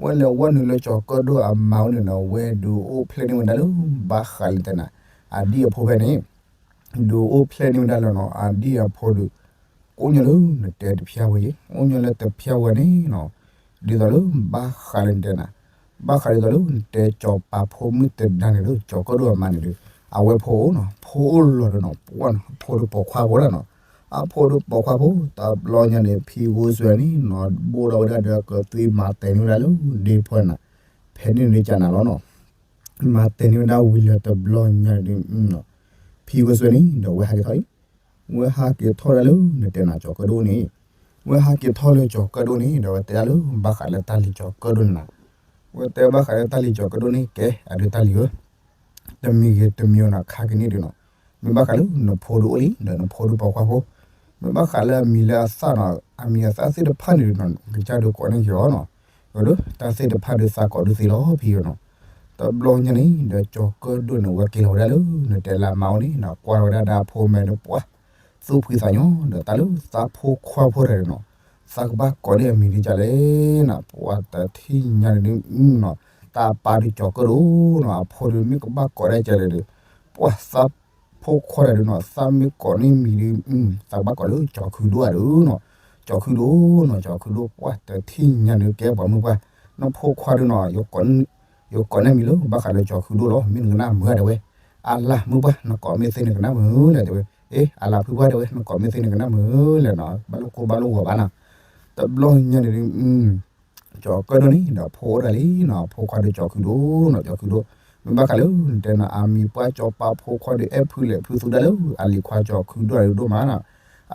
ဝဲလဲၤဝဲနုာ်လၢကၠီၤကၢၣ်ဒိၣ်အမါအိၣ်န့ၣ်ဒီး ဝဲဒုးအိၣ်ဖျဲၣ်န့ၢ်ဝဲဒၣ်လၢ ဘၣ်ဃးလၢနတဲနၤ အဒံၣ်အဖိဖဲန့ၣ် ဒုးအိၣ်ဖျဲၣ်န့ၢ်ဝဲဒၣ်လၢနီၤ အဒံၣ်အဖိဒီး ကအိၣ်ညီလၢနတဲတဖျၢၣ်ဝဲယဲ, အိၣ်ညီလၢတဖျၢၣ်ဝဲန့ၣ်နီၤ, ဒ်သိးလၢဘၣ်ဃးလၢနတဲနၤ, ဘၣ်ဃးဒ်သိးလၢနတဲကၠီၤပၤဖိမုၣ်တဒါန့ၣ်ဒီး ကၠီၤကၢၣ်ဒိၣ်အမါန့ၣ်ဒီး အဝဲဖိအိၣ်နီၤ, ဖိအိၣ်လီၤဒီးနီၤ ပှၢ်နီၤ ဖိဒီးပိာ်ခွါဖိဒၣ်နီၤ, အဖိဒီးပိာ်ခွါဖိ တဘျီညါန့ၣ် ဖံဂိၢ်စွဲန့ၣ်နီၤ ဘိၣ်ထီၣ်ဝဲဒၣ်ဒီးကသွံမၤတဲာ်န့ၢ်ဝဲဒၣ်လၢဒ့ဖိနၤ, ဖဲန့ၣ်န့ၣ်ကနၤလီၤနီၤ, မၤတဲာ်န့ၢ်ဝဲဒၣ်ဝံၤလၢတဘျီညါန့ၣ် ဖံဂိၢ်စွဲန့ၣ်ဒီးဝဲဟးက့ၤထီၣ်အံၤ, ဝဲဟးက့ၤထီၣ်ဒၣ်လၢနတဲနၤကၠီၤကၢၣ်ဒိၣ်န့ၣ်, ဝဲဟးက့ၤထီၣ်လၢကၠီၤကၢၣ်ဒိၣ်န့ၣ် ဒီးဝဲတဲဒၣ်လၢဘၣ်ဃးလၢတၢ်လံၤကၠီၤကၢၣ်ဒိၣ်န့ၣ်နၤ, ဝဲတဲဘၣ်ဃးလၢတၢ်လံၤကၠီၤကၢၣ်ဒိၣ်န့ၣ် ကဲအဒုးတၢ်လံၤဧၢ တမံၤဂ့ၤတမံၤနီၤ ခါက့ၤန့ၣ်ဒုးနီၤ, မ့ၢ်ဘၣ်ဃးလၢနဖိဒုးအိၣ်လံ ဒီးနဖိဒုးပိာ်ခွါဖိ, မ့ၢ်ဘၣ်ဃးလၢအမံၤလၢအသၣ်နီၤ အမံၤအသၣ်သ့ၣ်တဖၣ်န့ၣ်ဒုးနီၤ ကစၢ်ဒုးကိးန့ၢ်က့ၤအီၤနီၤ, ဒီးတၢ်သ့ၣ်တဖၣ်ဒုးသးကိးဒုးသ့လီၤဖံဧၢနီၤ, တဘျီညါန့ၣ် ဒီးကၠီၤကၢၣ်ဒိၣ်န့ၣ် ဝဲက့ၤလီၤဝဲဒၣ်လၢ နတဲလၢမါအိၣ်န့ၣ်နီၤ ကွၢ်လီၤဝဲဒၣ်ဒီးအဖိမဲာ်ဒီးပှၢ် သူၣ်ဖှံသးညီ ဒီးတၢ်လၢသးဖိခွါဖိတဂၤန့ၣ်နီၤ, သးကဘၣ်ကိးန့ၢ်အမံၤဒ်လဲၣ်နီၤ, ပှၤတထံၣ်ညါန့ၣ်ဒုးနီၤ, တၢ်အပၢ်ဒုးကၠီၤကၢၣ်ဒိၣ်နီၤ အဖိဒုးမ့ၢ်ကဘၣ်ကိးဒ်လဲၣ်ဒီး, ပှၤသးဖိခွါတဂၤဒုးနီၤ သးမ့ၢ်ကိးန့ၢ်မံၤဒုး သးကဘၣ်ကိးလၢကၠီၤခုဒိၣ်ဧါဒုးနီၤ, ကၠီၤခုဒိၣ်နီၤ ကၠီၤခုဒိၣ် ပှၤတထံၣ်ညါန့ၣ်ကဲပှၤမုၢ်ပှၢ်, နဖိခွါဒုးနီၤ ယကိးန့ၢ်မံၤလၢဘၣ်ဃးလၢကၠီၤခုဒိၣ်လီၤ မ့ၢ်နကနၣ်မုာ်ဧါတဲဝဲ, အလၢ်မုၢ်ပှၢ် နကိးမ့ၢ်သ့နကနၣ်မုာ်လဲၣ်တဲဝဲ, အ့ အလၢ်ဖုပှၢ်တဲဝဲ နကိးမ့ၢ်သ့နကနၣ်မုာ်လဲၣ်နီၤ ဘၣ်လိၣ်ကိၢ်ဘၣ်လိၣ်ဂီၤဘၣ်နီၤ, တဘျီညါန့ၣ်ဒုး ကၠီၤကၢၣ်ဒိၣ်န့ၣ်ဒီးဖိအိၣ်တဂၤလံနီၤ ဖိခွါဒုးကၠီၤခုဒိၣ်နီၤ ကၠီၤခုဒိၣ်, မ့ၢ်ဘၣ်ဃးလၢနတဲနီၤ အမံၤပှၢ်ကၠီၤပၢ်ဖိခွါဒုး အဲၣ်ဖုလဲၣ်ဖုသူဒၣ်လၢအလံၤခွါကၠီၤခုဒိၣ်ဒုးဒိၣ်မးနီၤ,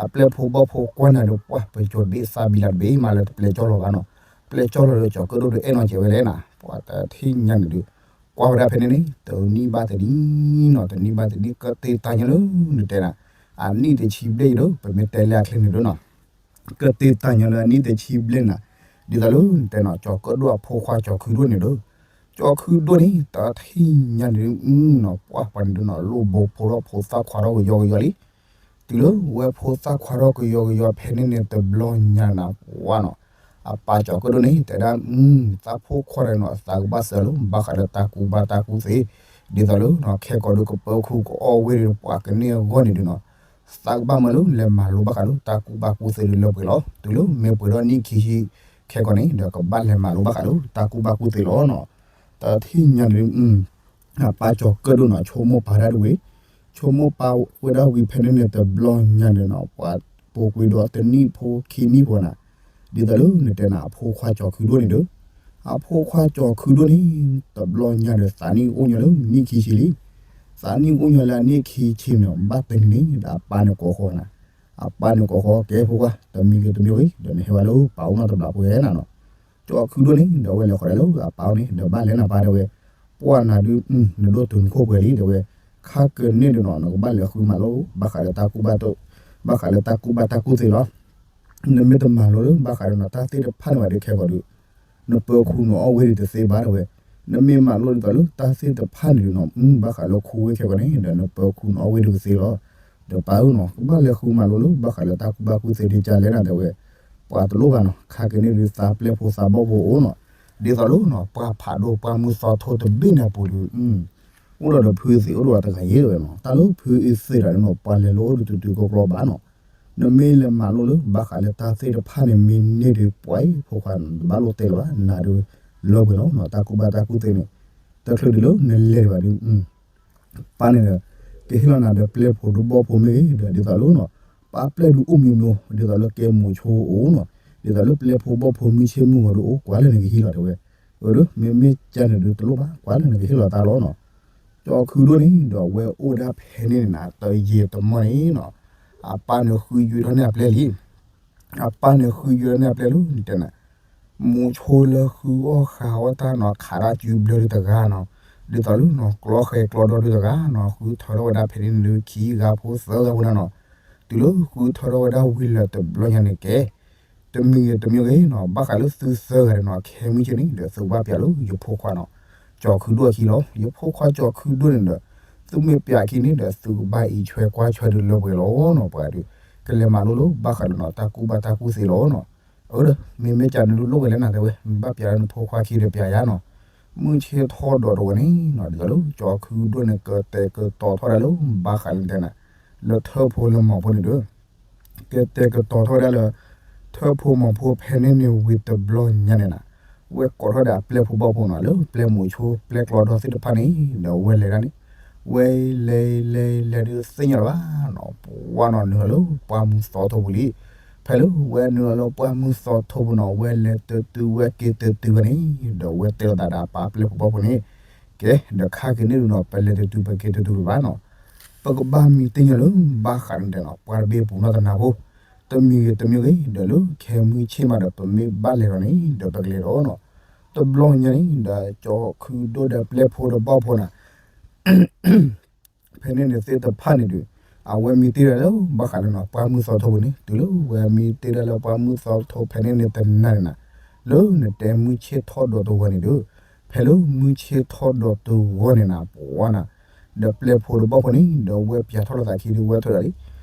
အပျဲၢ်ဖိဘီၣ်ဖိကွၢ်နၤဒုး ပှၢ်ပကၠီၤဘ့ၣ်သးဘံလးတဘ့ၣ်မးလၢတပျဲၢ်ကၠီလီၤဘၣ်နီၤ, ပျဲၢ်ကၠီလီၤဒီးကၠီၤကၢၣ်ဒိၣ်ဒုးအဲၣ်နီၤကဲဝဲလဲၣ်နီၤ, ပှၤတထံၣ်ညါန့ၣ်ဒုး ကွၢ်ဝဲဒၣ်ဖဲန့ၣ်န့ၣ် တနံၣ်ဘၣ်တနံၣ်နီၤ တနံၣ်ဘၣ်တနံၣ် ကတ့တၢ်ညီလၢနတဲနီၤ, အနံၣ်တဆံဘျဲၣ်ယံၤဒီး ပမ့ၢ်တဲလၢအချ့န့ၣ်ဒုးနီၤ ကတ့တၢ်ညီလၢအနံၣ်တဆံဘျဲၣ်နၤ, ဒ်သိးလၢနတဲနီၤ ကၠီၤကၢၣ်ဒိၣ်အဖိခွါကၠီၤခုဒိၣ်န့ၣ်ဒီး, ကၠီၤခုဒိၣ်န့ၣ် တထံၣ်ညါန့ၣ်နီၤ ပှၢ်ပှၤန့ၣ်ဒုးနီၤ လိၣ်ဘိဖိထီၣ်ဖိသၣ်ခွါထီၣ်ကယီကယီလံ, တုၤလၢဝဲဖိသၣ်ခွါထီၣ်ကယီကယီဖဲန့ၣ်န့ၣ် တဘျီညါနၤ ပှၢ်နီၤ, အပၢ်ကၠီၤကၢၣ်ဒိၣ်န့ၣ် တဲဒၣ် သးဖိခွါဒီးနီၤ သးကဘၣ်စၢၤလီၤ ဘၣ်ဃးလၢတၢ်ကူၣ်ဘၣ်တၢ်ကူၣ်သ့, ဒ်သိးလၢနီၤ ခဲကိာ်ဒုးကပၢခူကအီၣ်ဝ့ၢ်ဒီးပှၤကန့ၢ်အဂီၢ်န့ၣ်ဒုးနီၤ သးကဘၣ်မၤလိလဲၤမၤလိဘၣ်ဃးလၢတၢ်ကူၣ်ဘၣ်ကူၣ်သ့ဒုးလၢပှဲၤလီၤ. တုၤလၢမ့ၢ်ပှဲၤဒီးနံၣ်ခံဆံ ခဲကိာ်န့ၣ် ဒီးကဘၣ်လဲၤမၤလိဘၣ်ဃးလၢတၢ်ကူၣ်ဘၣ်ကူၣ်သ့လီၤနီၤ. တထံၣ်ညါန့ၣ် အပၢ်ကၠီၤကၢၣ်ဒိၣ်နီၤ ဆိကမိၣ်ပာ်ဒၣ်တဝံၤ, ဆိကမိၣ်ပာ်ဝဲဒၣ်ဝံၤဖဲန့ၣ်န့ၣ် တဘျီညါန့ၣ်နီၤ ပှၤပူၤကွံာ်ဒီးတနံၣ်ဖိခံနံၣ်ဖိနၤ, ဒ်သိးလၢနတဲနၤ အဖိခွါကၠီၤခုဒိၣ်န့ၣ်ဒီး, အဖိခွါကၠီၤခုဒိၣ်န့ၣ် တဘျီညါဒီး သးနံၣ်အိၣ်ညီလၢနံၣ်ခံဆံလံ. သးနံၣ်အိၣ်ညီလၢအနံၣ်ခံဆံန့ၣ် ဘၣ်တနံၤန့ၣ် ဒီးအပၢ်န့ၣ်ကိးဃီနၤ, အပၢ်န့ၣ်ကိးဃီ ကဲဖိခွါ တမံၤဂ့ၤတမံၤဂ့ၤ ဒီးနဟဲဝဲလၢပၢ်အိၣ်နီတဘျီဖိဧါနၤနီၤ. ကၠီၤခုဒိၣ်န့ၣ် ဒီးဝဲလဲၤဃီၤဒၣ်လၢအပၢ်အိၣ်န့ၣ် ဒီးဘၣ်လဲၤနၤပၢ်တဲဝဲ, ပှၢ်နၤဒုး နဒိၣ်တုၤနခိၣ်ပှဲၤလံတဲဝဲ, ခါကန့ၣ်ဒုးနီၤ နကဘၣ်လဲၤဃုမၤလိ ဘၣ်ဃးလၢတၢ်ကူၣ်ဘၣ် ဘၣ်ဃးလၢတၢ်ကူၣ်ဘၣ်တၢ်ကူၣ်သ့လီၤ. နမ့ၢ်တမၤလိလၢ ဘၣ်ဃးဒီးနီၤ တၢ်သ့ၣ်တဖၣ်န့ၣ်ဘၣ်ဒီးခဲကိာ်ဒီး နပၢၤခူနအီၣ်ဝ့ၢ်ဒုးတသ့ဘၣ်တဲဝဲ, နမ့ၢ်မၤလိဒ်သိးလၢတၢ်သ့ၣ်တဖၣ်န့ၣ်ဒုးနီၤ ဘၣ်ဃးလၢခူဝ့ၢ်ခဲကိာ်န့ၣ် ဒီးနပၢၤခူနအီၣ်ဝ့ၢ်ဒုးကသ့လီၤ. ဒီးပၢ်ဧၢနီၤ ကဘၣ်လဲၤဃုမၤလိလၢ ဘၣ်ဃးလၢတၢ်ကူၣ်ဘၣ်ကူၣ်သ့ဒ်ကလဲၣ်နၤတဲဝဲ, ပှၤတလိၣ်ဘၣ်နီၤ ခါကန့ၣ်ဒုးသးပျဲၢ်ဖိသးဘီၣ်ဖိအိၣ်နီၤ, ဒ်သိးလၢနီၤ ပှၤဖးဒိၣ်ပှၤမုၢ်သီထိတဘ့ၣ်န့ၣ်အပူၤဒုး အိၣ်ဒီးဒီးဖုသ့ၣ်အိၣ်ဒီးတဂၤယဲၢ်တဲဝဲနီၤ, တၢ်လၢဖုအံၤသ့ၣ်တဂၤန့ၣ်နီၤ ပှၤလဲၤလိၤအိၣ်ဒီးတုၤတုၤကီကီဘၣ်နီၤ. နမ့ၢ်လဲၤမၤလိလၢ ဘၣ်ဃးလၢတၢ်သ့ၣ်တဖၣ်န့ၣ် မ့ၢ်န့ၢ်ဒုးပှၤအံၤ ဖိခွါနတဘၣ်လိၣ်တဲလၢၤဘၣ် နၤဒုးလၢပှဲၤလီၤနီၤ တၢ်ကူၣ်ဘၣ်တၢ်ကူၣ်သ့န့ၣ်, တချုးဒုးလၢနလဲၤဒံးဘၣ်ဒုး ပၢ်န့ၣ်ဒီး ကဟ့ၣ်လီၤနၤဒီးပျဲၢ်ဖိဒုးဘီၣ်ဖိမ့ၢ်ဂ့ၤ ဒီးဒ်သိးလၢနီၤ ပၢ်ပျဲၢ်ဒုးအိၣ်မံၤမံၤ ဒ်သိးလၢကဲမိၤဆိအိၣ်နီၤ, ဒ်သိးလၢပျဲၢ်ဖိဘီၣ်ဖိမုၢ်ဆ့ၣ်မုၢ်ဂီၤဒုးအိၣ်ကွၢ်လၢနကဟ့ၣ်လီၤတဲဝဲ, အၢ မ့မ့ၢ်ကန့ၣ်ဒုးတလိၣ်ဘၣ် ကွၢ်လၢနကဟ့ၣ်လီၤတၢ်လီၤနီၤ. ကၠီၤခုဒိၣ်န့ၣ် ဒီးအဝဲအိၣ်ဝဲဒၣ်ဖဲန့ၣ်န့ၣ်နၤ တယံာ်တမီၢ်န့ၣ်နီၤ, အပၢ်န့ၣ်ဃုယွဲထီၣ်န့ၢ်အပျဲၢ်လံ အပၢ်န့ၣ်ဃုယွဲန့ၢ်အပျဲၢ်လၢနတဲနၤ, မိၤဆိလၢဃုအီၣ်ဃာ်အီၣ်တၢ်နီၤ ခးတၢ်စုဘျၢဒုးတဂၤနီၤ, ဒ်သိးလၢနီၤ ကျီဃဲၤကျီဒီဒုးတဂၤနီၤ ဃုထၢထီၣ်ဝဲဒၣ်ဖဲန့ၣ်ဒုး ခံဂၤဖိသၢဂၤဖိနၤနီၤ, တုၤလၢဃုထၢထီၣ်ဝဲဒၣ်ဝံၤလၢတဘျီညါန့ၣ်ကဲ တမံၤဂ့ၤတမံၤဂ့ၤနီၤ ဘၣ်ဃးလၢသုသၢဂၤန့ၣ်နီၤ ခဲမုၢ်ဆ့ၣ်န့ၣ်ဒီး သုကဘၣ်ပျဲလၢယဖိခွါနီၤ, ကၠီၤခုဒိၣ်အခံလီၤ. ယဖိခွါကၠီၤခုဒိၣ်န့ၣ်ဒီး သုမ့ၢ်ပျဲအခံန့ၣ်ဒီး သုကဘၣ်အံးဆွဲကွၢ်ဆွဲဒုးလၢပှဲၤလီၤနီၤ ပှၤဒုး ကလဲၤမၤလိလၢ ဘၣ်ဃးဒီးနီၤ တၢ်ကူၣ်ဘၣ်တၢ်ကူၣ်သ့လီၤနီၤ. အၢ မ့မ့ၢ်ကန့ၣ်ဒုးလိၣ်ဝဲလဲၣ်နၤတဲဝဲ မ့ၢ်ဘၣ်ပျဲလၢနဖိခွါခံဒီးပျဲယၤနီၤ. မုၢ်ဆ့ၣ်ထီၣ်ဒီးတဝဲန့ၣ်နီၤ ဒ်သိးလၢကၠီၤခုဒိၣ်န့ၣ် ကတဲာ်ကတီၤထီၣ်ဒၣ်လၢ ဘၣ်ဃးလၢနတဲနၤ လၢထၢၣ်ဖိလၢမီၤဖိန့ၣ်ဒီး ကတဲာ်ကတီၤထီၣ်ဝဲဒၣ်လၢ ထၢၣ်ဖိမီၤဖိဖဲန့ၣ်န့ၣ်ဝံၤတဘျီညါန့ၣ်နၤ, ဝဲကိးထီၣ်ဒီးအပျဲၢ်ဖိဘီၣ်ဖိနီၤ လၢပျဲၢ်မိၤဆိ ပျဲၢ်ကျီဒီသ့ၣ်တဖၣ်န့ၣ် ဒီးဝဲလဲၤဒၣ်န့ၣ်, ဝဲလဲၤလဲၤလဲၤဒုးသ့ၣ်ညါလၢၤဘၣ်နီၤ, ပှၤနီၤနုာ်လီၤလၢပှၢ်မုၢ်သီထိပူၤလံ. ဖဲလၢဝဲနုာ်လီၤလၢပှၢ်မုၢ်သီထိပူၤနီၤ ဝဲလဲၤတတုၤဝဲက့ၤတတုၤဝဲန့ၣ် ဒီးဝဲတဲလိာ်သးဒီးအပၢ်ပျဲၢ်ဖိဘီဖိန့ၣ်, ကဲ ဒီးခါက့ၤန့ၣ်ဒုးနီၤ ပလဲၤတတုၤပက့ၤတတုၤလၢၤဘၣ်နီၤ. ပကဘၣ်မံသ့ၣ်ညါလၢဘၣ်ဃးန့ၣ်တဲနီၤ ပှၤတဘ့ၣ်ပူၤနီၢ်တနၤဖိ, တမံၤဂ့ၤတမံၤဂ့ၤ ဒီးလၢခဲမုၢ်ဆ့ၣ်မးဒီး ပမ့ၢ်ဘၣ်လဲၤဒီးန့ၣ် ဒီးပကလဲၤဒီးနီၤ. တဘျီညါန့ၣ် ဒီးကၠီၤခုဒိၣ်ဒီးပျဲၢ်ဖိဒီးဘီၣ်ဖိန့ၣ် ဖဲန့ၣ်န့ၣ်သ့ၣ်တဖၣ်န့ၣ်ဒီး အဝဲမံတ့ၢ်ဒၣ်လၢဘၣ်ဃးလၢနီၤ ပှၢ်မုၢ်သီထိပူၤန့ၣ် တုၤလၢဝဲမံတ့ၢ်ဒၣ်လၢပှၢ်မုၢ်သီထိဖဲန့ၣ်န့ၣ်တနၤန့ၣ်နီၤ, လၢနတဲမုၢ်ဆ့ၣ်ထီၣ်ဒီးတဂီၤန့ၣ်ဒီး ဖဲလၢမုၢ်ဆ့ၣ်ထီၣ်ဒီးတဂီၤန့ၣ်နီၤ ပှၤနီၤ ဒီးပျဲၢ်ဖိဒီးဘီၣ်ဖိန့ၣ် ဒီးဝဲပၠးထီၣ်လိာ်သးခံဒီးဝဲထွဲဒီးလံ,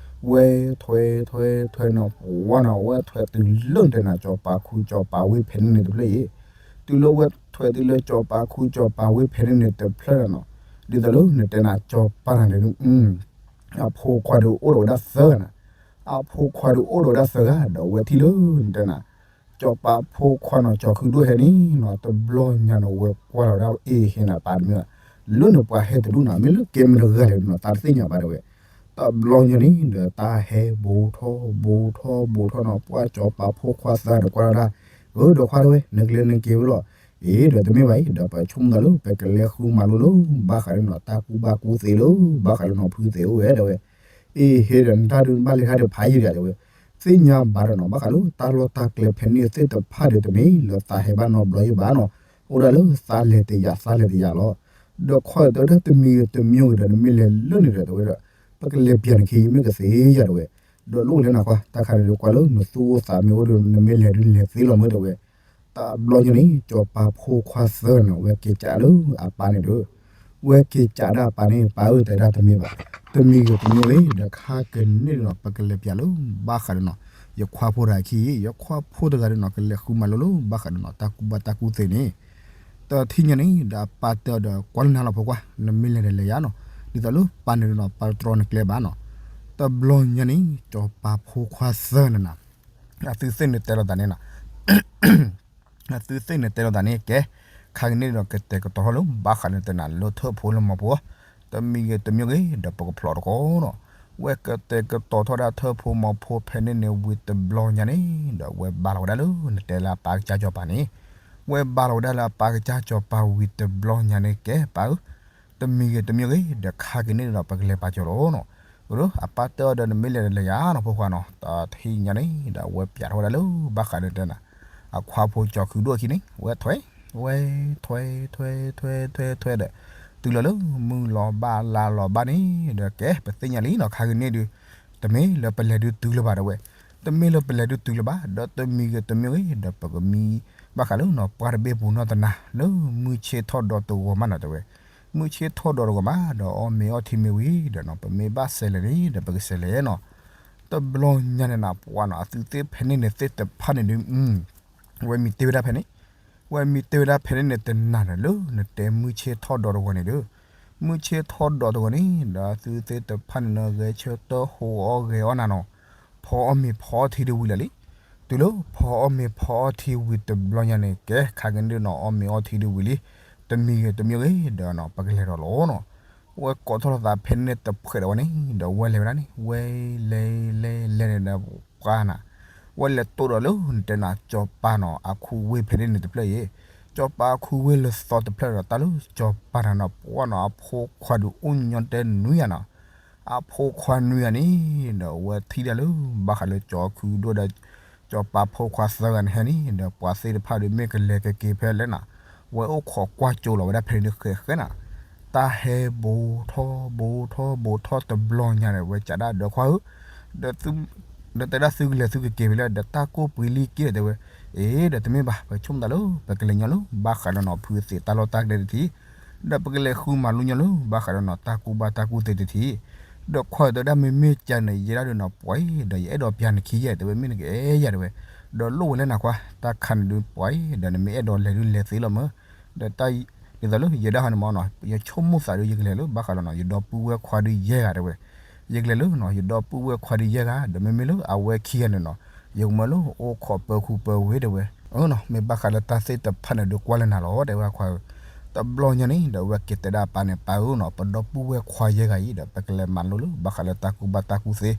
ဝဲထွဲထွဲထွဲနီၤ ပှၤနီၤ ဝဲထွဲတုၤလၢနတဲနီၤ ကၠီၤပၤခူကၠီၤပၤဝ့ၢ်ဖဲန့ၣ်န့ၣ်တဖျၢၣ်အံၤ, တုၤလၢဝဲထွဲတုၤလၢကၠီၤပၤခူကၠီၤပၤဝ့ၢ်ဖဲန့ၣ်န့ၣ်တဖျၢၣ်နီၤ, ဒ်သိးလၢနတဲနီၤ ကၠီၤပၤန့ၣ်ဒီး အဖိခွါဒီးအိၣ်ဒီးဝဲဒၣ်သၢဂၤနီၤ, အဖိခွါဒီးအိၣ်ဒီးဝဲဒၣ်သၢဂၤ ဒီးဝဲထံၣ်လၢနတဲနီၤ ကၠီၤပၤဖိခွါနီၤ ကၠီၤခုဒိၣ်ဟဲန့ၣ်နီၤ တဘျီညါန့ၣ် ဝဲကွၢ်လီၤဝဲဒၣ် အ့ၣ် ဟဲနၤပၢ်တမ့ၢ်ဘၣ်, လၢနပှၤဟဲတဒူၣ်နီၤ မ့ၢ်လၢကဲမတဂၤလဲၣ်နီၤ တၢ်တသ့ၣ်ညါဘၣ်တဲဝဲ, တဘျီညါန့ၣ်ဒီး တၢ်ဟဲဘူးထီၣ်ဘူးထီၣ်ဘူးထီၣ်နီၤ ပှၤကၠီၤပၤဖိခွါသၢဂၤဒီးကွၢ်လီၤဒၣ်, အၢ ဒီးခွါတဲဝဲ နကလဲၤနက့ၤဝဲလီၤ, အ့ၣ် ဒီးတမ့ၢ်ဘၣ်အံၤ ဒီးပဆိကမိၣ်သးလၢ ပကလဲၤဃုမၤလိလၢ ဘၣ်ဃးဒီးနီၤ တၢ်ကူၣ်ဘၣ်ကူၣ်သ့လၢ ဘၣ်ဃးဒီးနီၤဖုသ့အိၣ်ဝဲတဲဝဲ အ့ၣ် ဟဲဒီးနတၢ်ဒုးဘၣ်လဲၤတၢ်ဒုးဖးယံာ်ဒီးတဲဝဲ, သ့ၣ်ညါဘၣ်ဒီးနီၤ ဘၣ်ဃးလၢတၢ်လီၢ်တၢ်ကျဲဖဲန့ၣ်သ့ၣ်တဖၣ်ဒီး တမ့ၢ်လၢသးဟဲဘၣ်နီတဘျီယံၤဘၣ်နီၤ, အိၣ်ဒၣ်လၢသးလဲၤတယာ် သးလဲၤတယာ်လီၤ, ဒီးခွါတဲဝဲဒၣ်တမံၤဂ့ၤတမံၤဂ့ၤဒီး နမ့ၢ်လဲၤလၢန့ၣ်ဒီးတဲဝဲဒီး ပကလဲၤပၠးနခံ ယမ့ၢ်ကသ့ယၤတဲဝဲ, ဒီးလိၣ်လဲၣ်နၤခွါ တၢ်ခါန့ၣ်ဒီးကွၢ်လၢနသူၣ်အိၣ်သးမ့ၢ်အိၣ်ဒီး နမ့ၢ်လဲၤဒုးလဲၤသ့လီၤမ့ၢ်တဲဝဲ တဘျီညါန့ၣ် ကၠီၤပၤဖိခွါသၢဂၤန့ၣ် ဝဲက့ၤကးလၢအပၢ်န့ၣ်ဒီး, ဝဲက့ၤကးဒၣ်အပၢ်န့ၣ် ပၢ်ဧၢ တဲဒၣ်တမ့ၢ်ဘၣ်, တမံၤဂ့ၤတမံၤဂ့ၤ ဒီးခါကန့ၣ်ဒီးနီၤ ပကလဲၤပၠးလၢ ဘၣ်ဃးဒီးနီၤ ယခွါဖိတဂၤခံ, ယခွါဖိတဂၤဒီးနီၤ ကလဲၤဃုမၤလိလၢ ဘၣ်ဃးဒီးနီၤ တၢ်ကူၣ်ဘၣ်တၢ်ကူၣ်သ့န့ၣ်, တထံၣ်ညါန့ၣ် ဒီးအပၢ်တဲအီၤဒီး ကွၢ်လၢနၤလီၤဖိခွါ နမ့ၢ်လဲၤဒီးလဲၤယၤနီၤ, ဒ်သိးလၢပၢ်န့ၣ်ဒီးနီၤ ပၢ်တတြီနကျဲဘၣ်နီၤ, တဘျီညါန့ၣ် ကၠီၤပၤဖိခွါသၢဂၤန့ၣ်နီၤ အသုသ့ၣ်န့ၣ်တဲလိာ်သးန့ၣ်နီၤ, အသုသ့ၣ်န့ၣ်တဲလိာ်သးန့ၣ် ကဲ, ခါကန့ၣ်ဒီးကတဲာ်ကတီၤထီၣ်လၢ ဘၣ်ဃးလၢနတဲနၤလၢထၢၣ်ဖိလၢမီၤဖိ, တမံၤဂ့ၤတမံၤဂ့ၤ ဒီးပကဖျိးတကိးနီၤ, ဝဲကတဲာ်ကတီၤထီၣ်ဒၣ်ထၢၣ်ဖိမီၤဖိဖဲန့ၣ်န့ၣ်ဝံၤတဘျီညါန့ၣ် ဒီးဝဲဘၣ်လီၤဝဲဒၣ်လၢနတဲလၢအပၢ်ကစၢ်ကၠီၤပၤန့ၣ်, ဝဲဘၣ်လီၤဝဲဒၣ်လၢအပၢ်ကစၢ်ကၠီၤပၤဝံၤတဘျီညါန့ၣ် ကဲပၢ်ဧၢ တမံၤဂ့ၤတမံၤဂ့ၤ ဒီးခါက့ၤန့ၣ်ဒီး ပကလဲၤပာ်စၢၤလီၤနီၤ. အၢ အပၢ်တဲအီၤဒီး နမ့ၢ်လဲၤဒီးလဲၤယၤနီၤ ဖိခွါနီၤ. တထံၣ်ညါန့ၣ်ဒီး အဝဲပျးထီၣ်ဝဲဒၣ်လၢ ဘၣ်ဃးဒီးတဲနၤ အခွါဖိကၠီၤခုဒိၣ်အခံန့ၣ် ဝဲထွဲ ဝဲထွဲ ထွဲ ထွဲ ထွဲ ထွဲဒီး တုၤလီၤလၢမုၢ်လီၤဘၣ်လါလီၤဘၣ်န့ၣ်ဒီး ကဲ ပသ့ၣ်ညါလံနီၤ ခါက့ၤန့ၣ်ဒီး တမ့ၢ်လၢပလဲၤဒုးတုၤလၢၤဘၣ်တဲဝဲ. တမ့ၢ်လၢပလဲၤဒုးတုၤလၢၤဘၣ် ဒီးတမံၤဂ့ၤတမံၤဂ့ၤ ဒီးပကမံ ဘၣ်ဃးလၢနီၤ ပှၢ်တဘ့ၣ်ပူၤနီၢ်တနၤ လၢမုၢ်ဆ့ၣ်ထီၣ်ဒီးတဂီၤမးနီၤတဲဝဲ. မုၢ်ဆ့ၣ်ထီၣ်ဒီးတဂီၤမး ဒီးအီၣ်မ့ၤအီထံမ့ၤဝံၤဒီးနီၤ ပမ့ၢ်ဘၣ်ဆဲးလဲၤန့ၣ်ဒီး ပကဆဲးလဲၤနီၤ. တဘျီညါန့ၣ်နၤ ပှၤနီၤ အသုသ့ၣ်ဖဲန့ၣ်န့ၣ်သ့ၣ်တဖၣ်န့ၣ်ဒီး ဝဲမံတ့ၢ်ဝဲဒၣ်ဖဲန့ၣ် ဝဲမံတ့ၢ်ဝဲဒၣ်ဖဲန့ၣ်န့ၣ်တနၤဒီး လၢနတဲမုၢ်ဆ့ၣ်ထီၣ်ဒီးတဂီၤန့ၣ်ဒီး မုၢ်ဆ့ၣ်ထီၣ်ဒီးတဂီၤန့ၣ်ဒီး အသုသ့ၣ်တဖၣ်န့ၣ်နီၤ ဂဲၤဆၢထၢၣ်ဟိးအီၣ်ဂဲၤအီၣ်နၤနီၤ. ဖီအီၣ်မ့ၤဖီအီထံဒီးဝံၤလၢာ်လံ. တုၤလၢဖီအီၣ်မ့ၤဖီအီထံဝံၤတဘျီညါန့ၣ် ကဲ ခါက့ၤန့ၣ်ဒီးနီၤ အီၣ်မ့ၤအီထံဒီးဝံၤလံ. တမံၤဂ့ၤတမံၤဂ့ၤဒီးနီၤ ပကလဲၤဒီးလီၤနီၤ. ဝဲကိးထီၣ်လိာ်သးဖဲန့ၣ်တဖှဲးဒီးဝဲန့ၣ် ဒီးဝဲလဲၤဝဲဒၣ်န့ၣ် ဝဲလဲၤလဲၤလဲၤလဲၤန့ၣ်ဒီးပှၤနၤ ဝဲလဲၤတိၢ်ဒီးလၢနတဲနၤ စီၤပၤနီၤ အခူဝ့ၢ်ဖဲန့ၣ်န့ၣ်တဖျၢၣ်အံၤ, စီၤပၤအခူဝ့ၢ်လၢသီတဖျၢၣ်ဒီး တၢ်လၢစီၤပၤနၤနီၤ ပှၤနီၤ အဖိခွါဒုးအိၣ်ညီတဲနွံဂၤနီၤ. အဖိခွါနွံဂၤန့ၣ်ဒီး ဝဲထံၣ်ဒၣ်လၢ ဘၣ်ဃးလၢကၠီၤခုဒိၣ်ဒီး စီၤပၤဖိခွါသၢဂၤန့ၣ်ဟဲန့ၣ်ဒီး ပှၤသ့ၣ်တဖၣ်ဒီးမ့ၢ်ကလဲၤကက့ၤဖဲလဲၣ်နီၤ, ဝဲအိၣ်ခိးကွၢ်ကၠိလီၤဝဲဒၣ်ဖဲန့ၣ်ဒီးဃဲးဃဲးနီၤ. တၢ်ဟဲဘူးထီၣ်ဘူးထီၣ်ဘူးထီၣ်တဘျီညါဒီး ဝဲကးဒၣ်ဒီးခွါဧၢ ဒီးတဲဒၣ်သုကလဲၤသုကက့ၤဖဲလဲၣ် ဒီးတၢ်ကိၢ်ပှ့ၤလံက့ဒီးတဲဝဲ. အ့ ဒီးတမ့ၢ်ဘၣ် ပဆိကမိၣ်သးလၢ ပကလဲၤညီလၢ ဘၣ်ဃးဒီးနီၤ ဖုသ့ၣ်တၢ်လီၢ်တၢ်ကျဲတထံၣ်, ဒီးပကလဲၤဃုမၤလိညီလၢ ဘၣ်ဃးဒီးနီၤ တၢ်ကူၣ်ဘၣ်တၢ်ကူၣ်သ့တထံၣ်, ဒီးခွါဧၢ တဲဝဲဒၣ် မ့မ့ၢ်ကန့ၣ် ယဲဒၣ်ဒီးနီၤ ပှၤအံၤ ဒီးယအဲၣ်ဒိးပျးနခံယဲ တဲဝဲ မ့ၢ်နကအဲၣ်ယၤတဲဝဲ, ဒီးလိၣ်ဝဲလၢနၤခွါ တၢ်ခါန့ၣ်ဒုးပှၤအံၤ ဒီးနမ့ၢ်အဲၣ်ဒိးလဲၤဒုးလဲၤသ့လီၤမၢ်, ဒီးတၢ် ဒ်သိးလၢယဲဒၣ်ဟီန့ၣ်မၢ်နီၤ ယဆိကမိၣ်သးဒီး ယကလဲၤလၢ ဘၣ်ဃးဒီးနီၤ ယဒီပုၢ်ဝဲၢ်ခွါဒုးယဲၢ်ဂၤတဲဝဲ, ယကလဲၤလၢနီၤ ယဒီပုၢ်ဝဲၢ်ခွါဒုးယဲၢ်ဂၤ ဒီးမ့မ့ၢ်လၢအဝဲခံဂၤန့ၣ်နီၤ ယကမၢလၢအိၣ်ခိးပၢဃူပၢဝ့ၤတဲဝဲ. အၢနီၤ မ့ၢ်ဘၣ်ဃးလၢတၢ်သ့ၣ်တဖၣ်န့ၣ်ဒုးကွၢ်လၢနၤလီၤ တဲဝဲခွါဧၢ, တဘျီညါန့ၣ်ဒီး အဝဲက့ၤတဲဒၣ်ပၢ်န့ၣ် ပၢ်ဧၢနီၤ, ပဒီပုၢ်ဝဲၢ်ခွါယဲၢ်ဂၤအံၤဒီး ပကလဲၤမၤလိလၢ ဘၣ်ဃးလၢတၢ်ကူၣ်ဘၣ်တၢ်ကူၣ်သ့,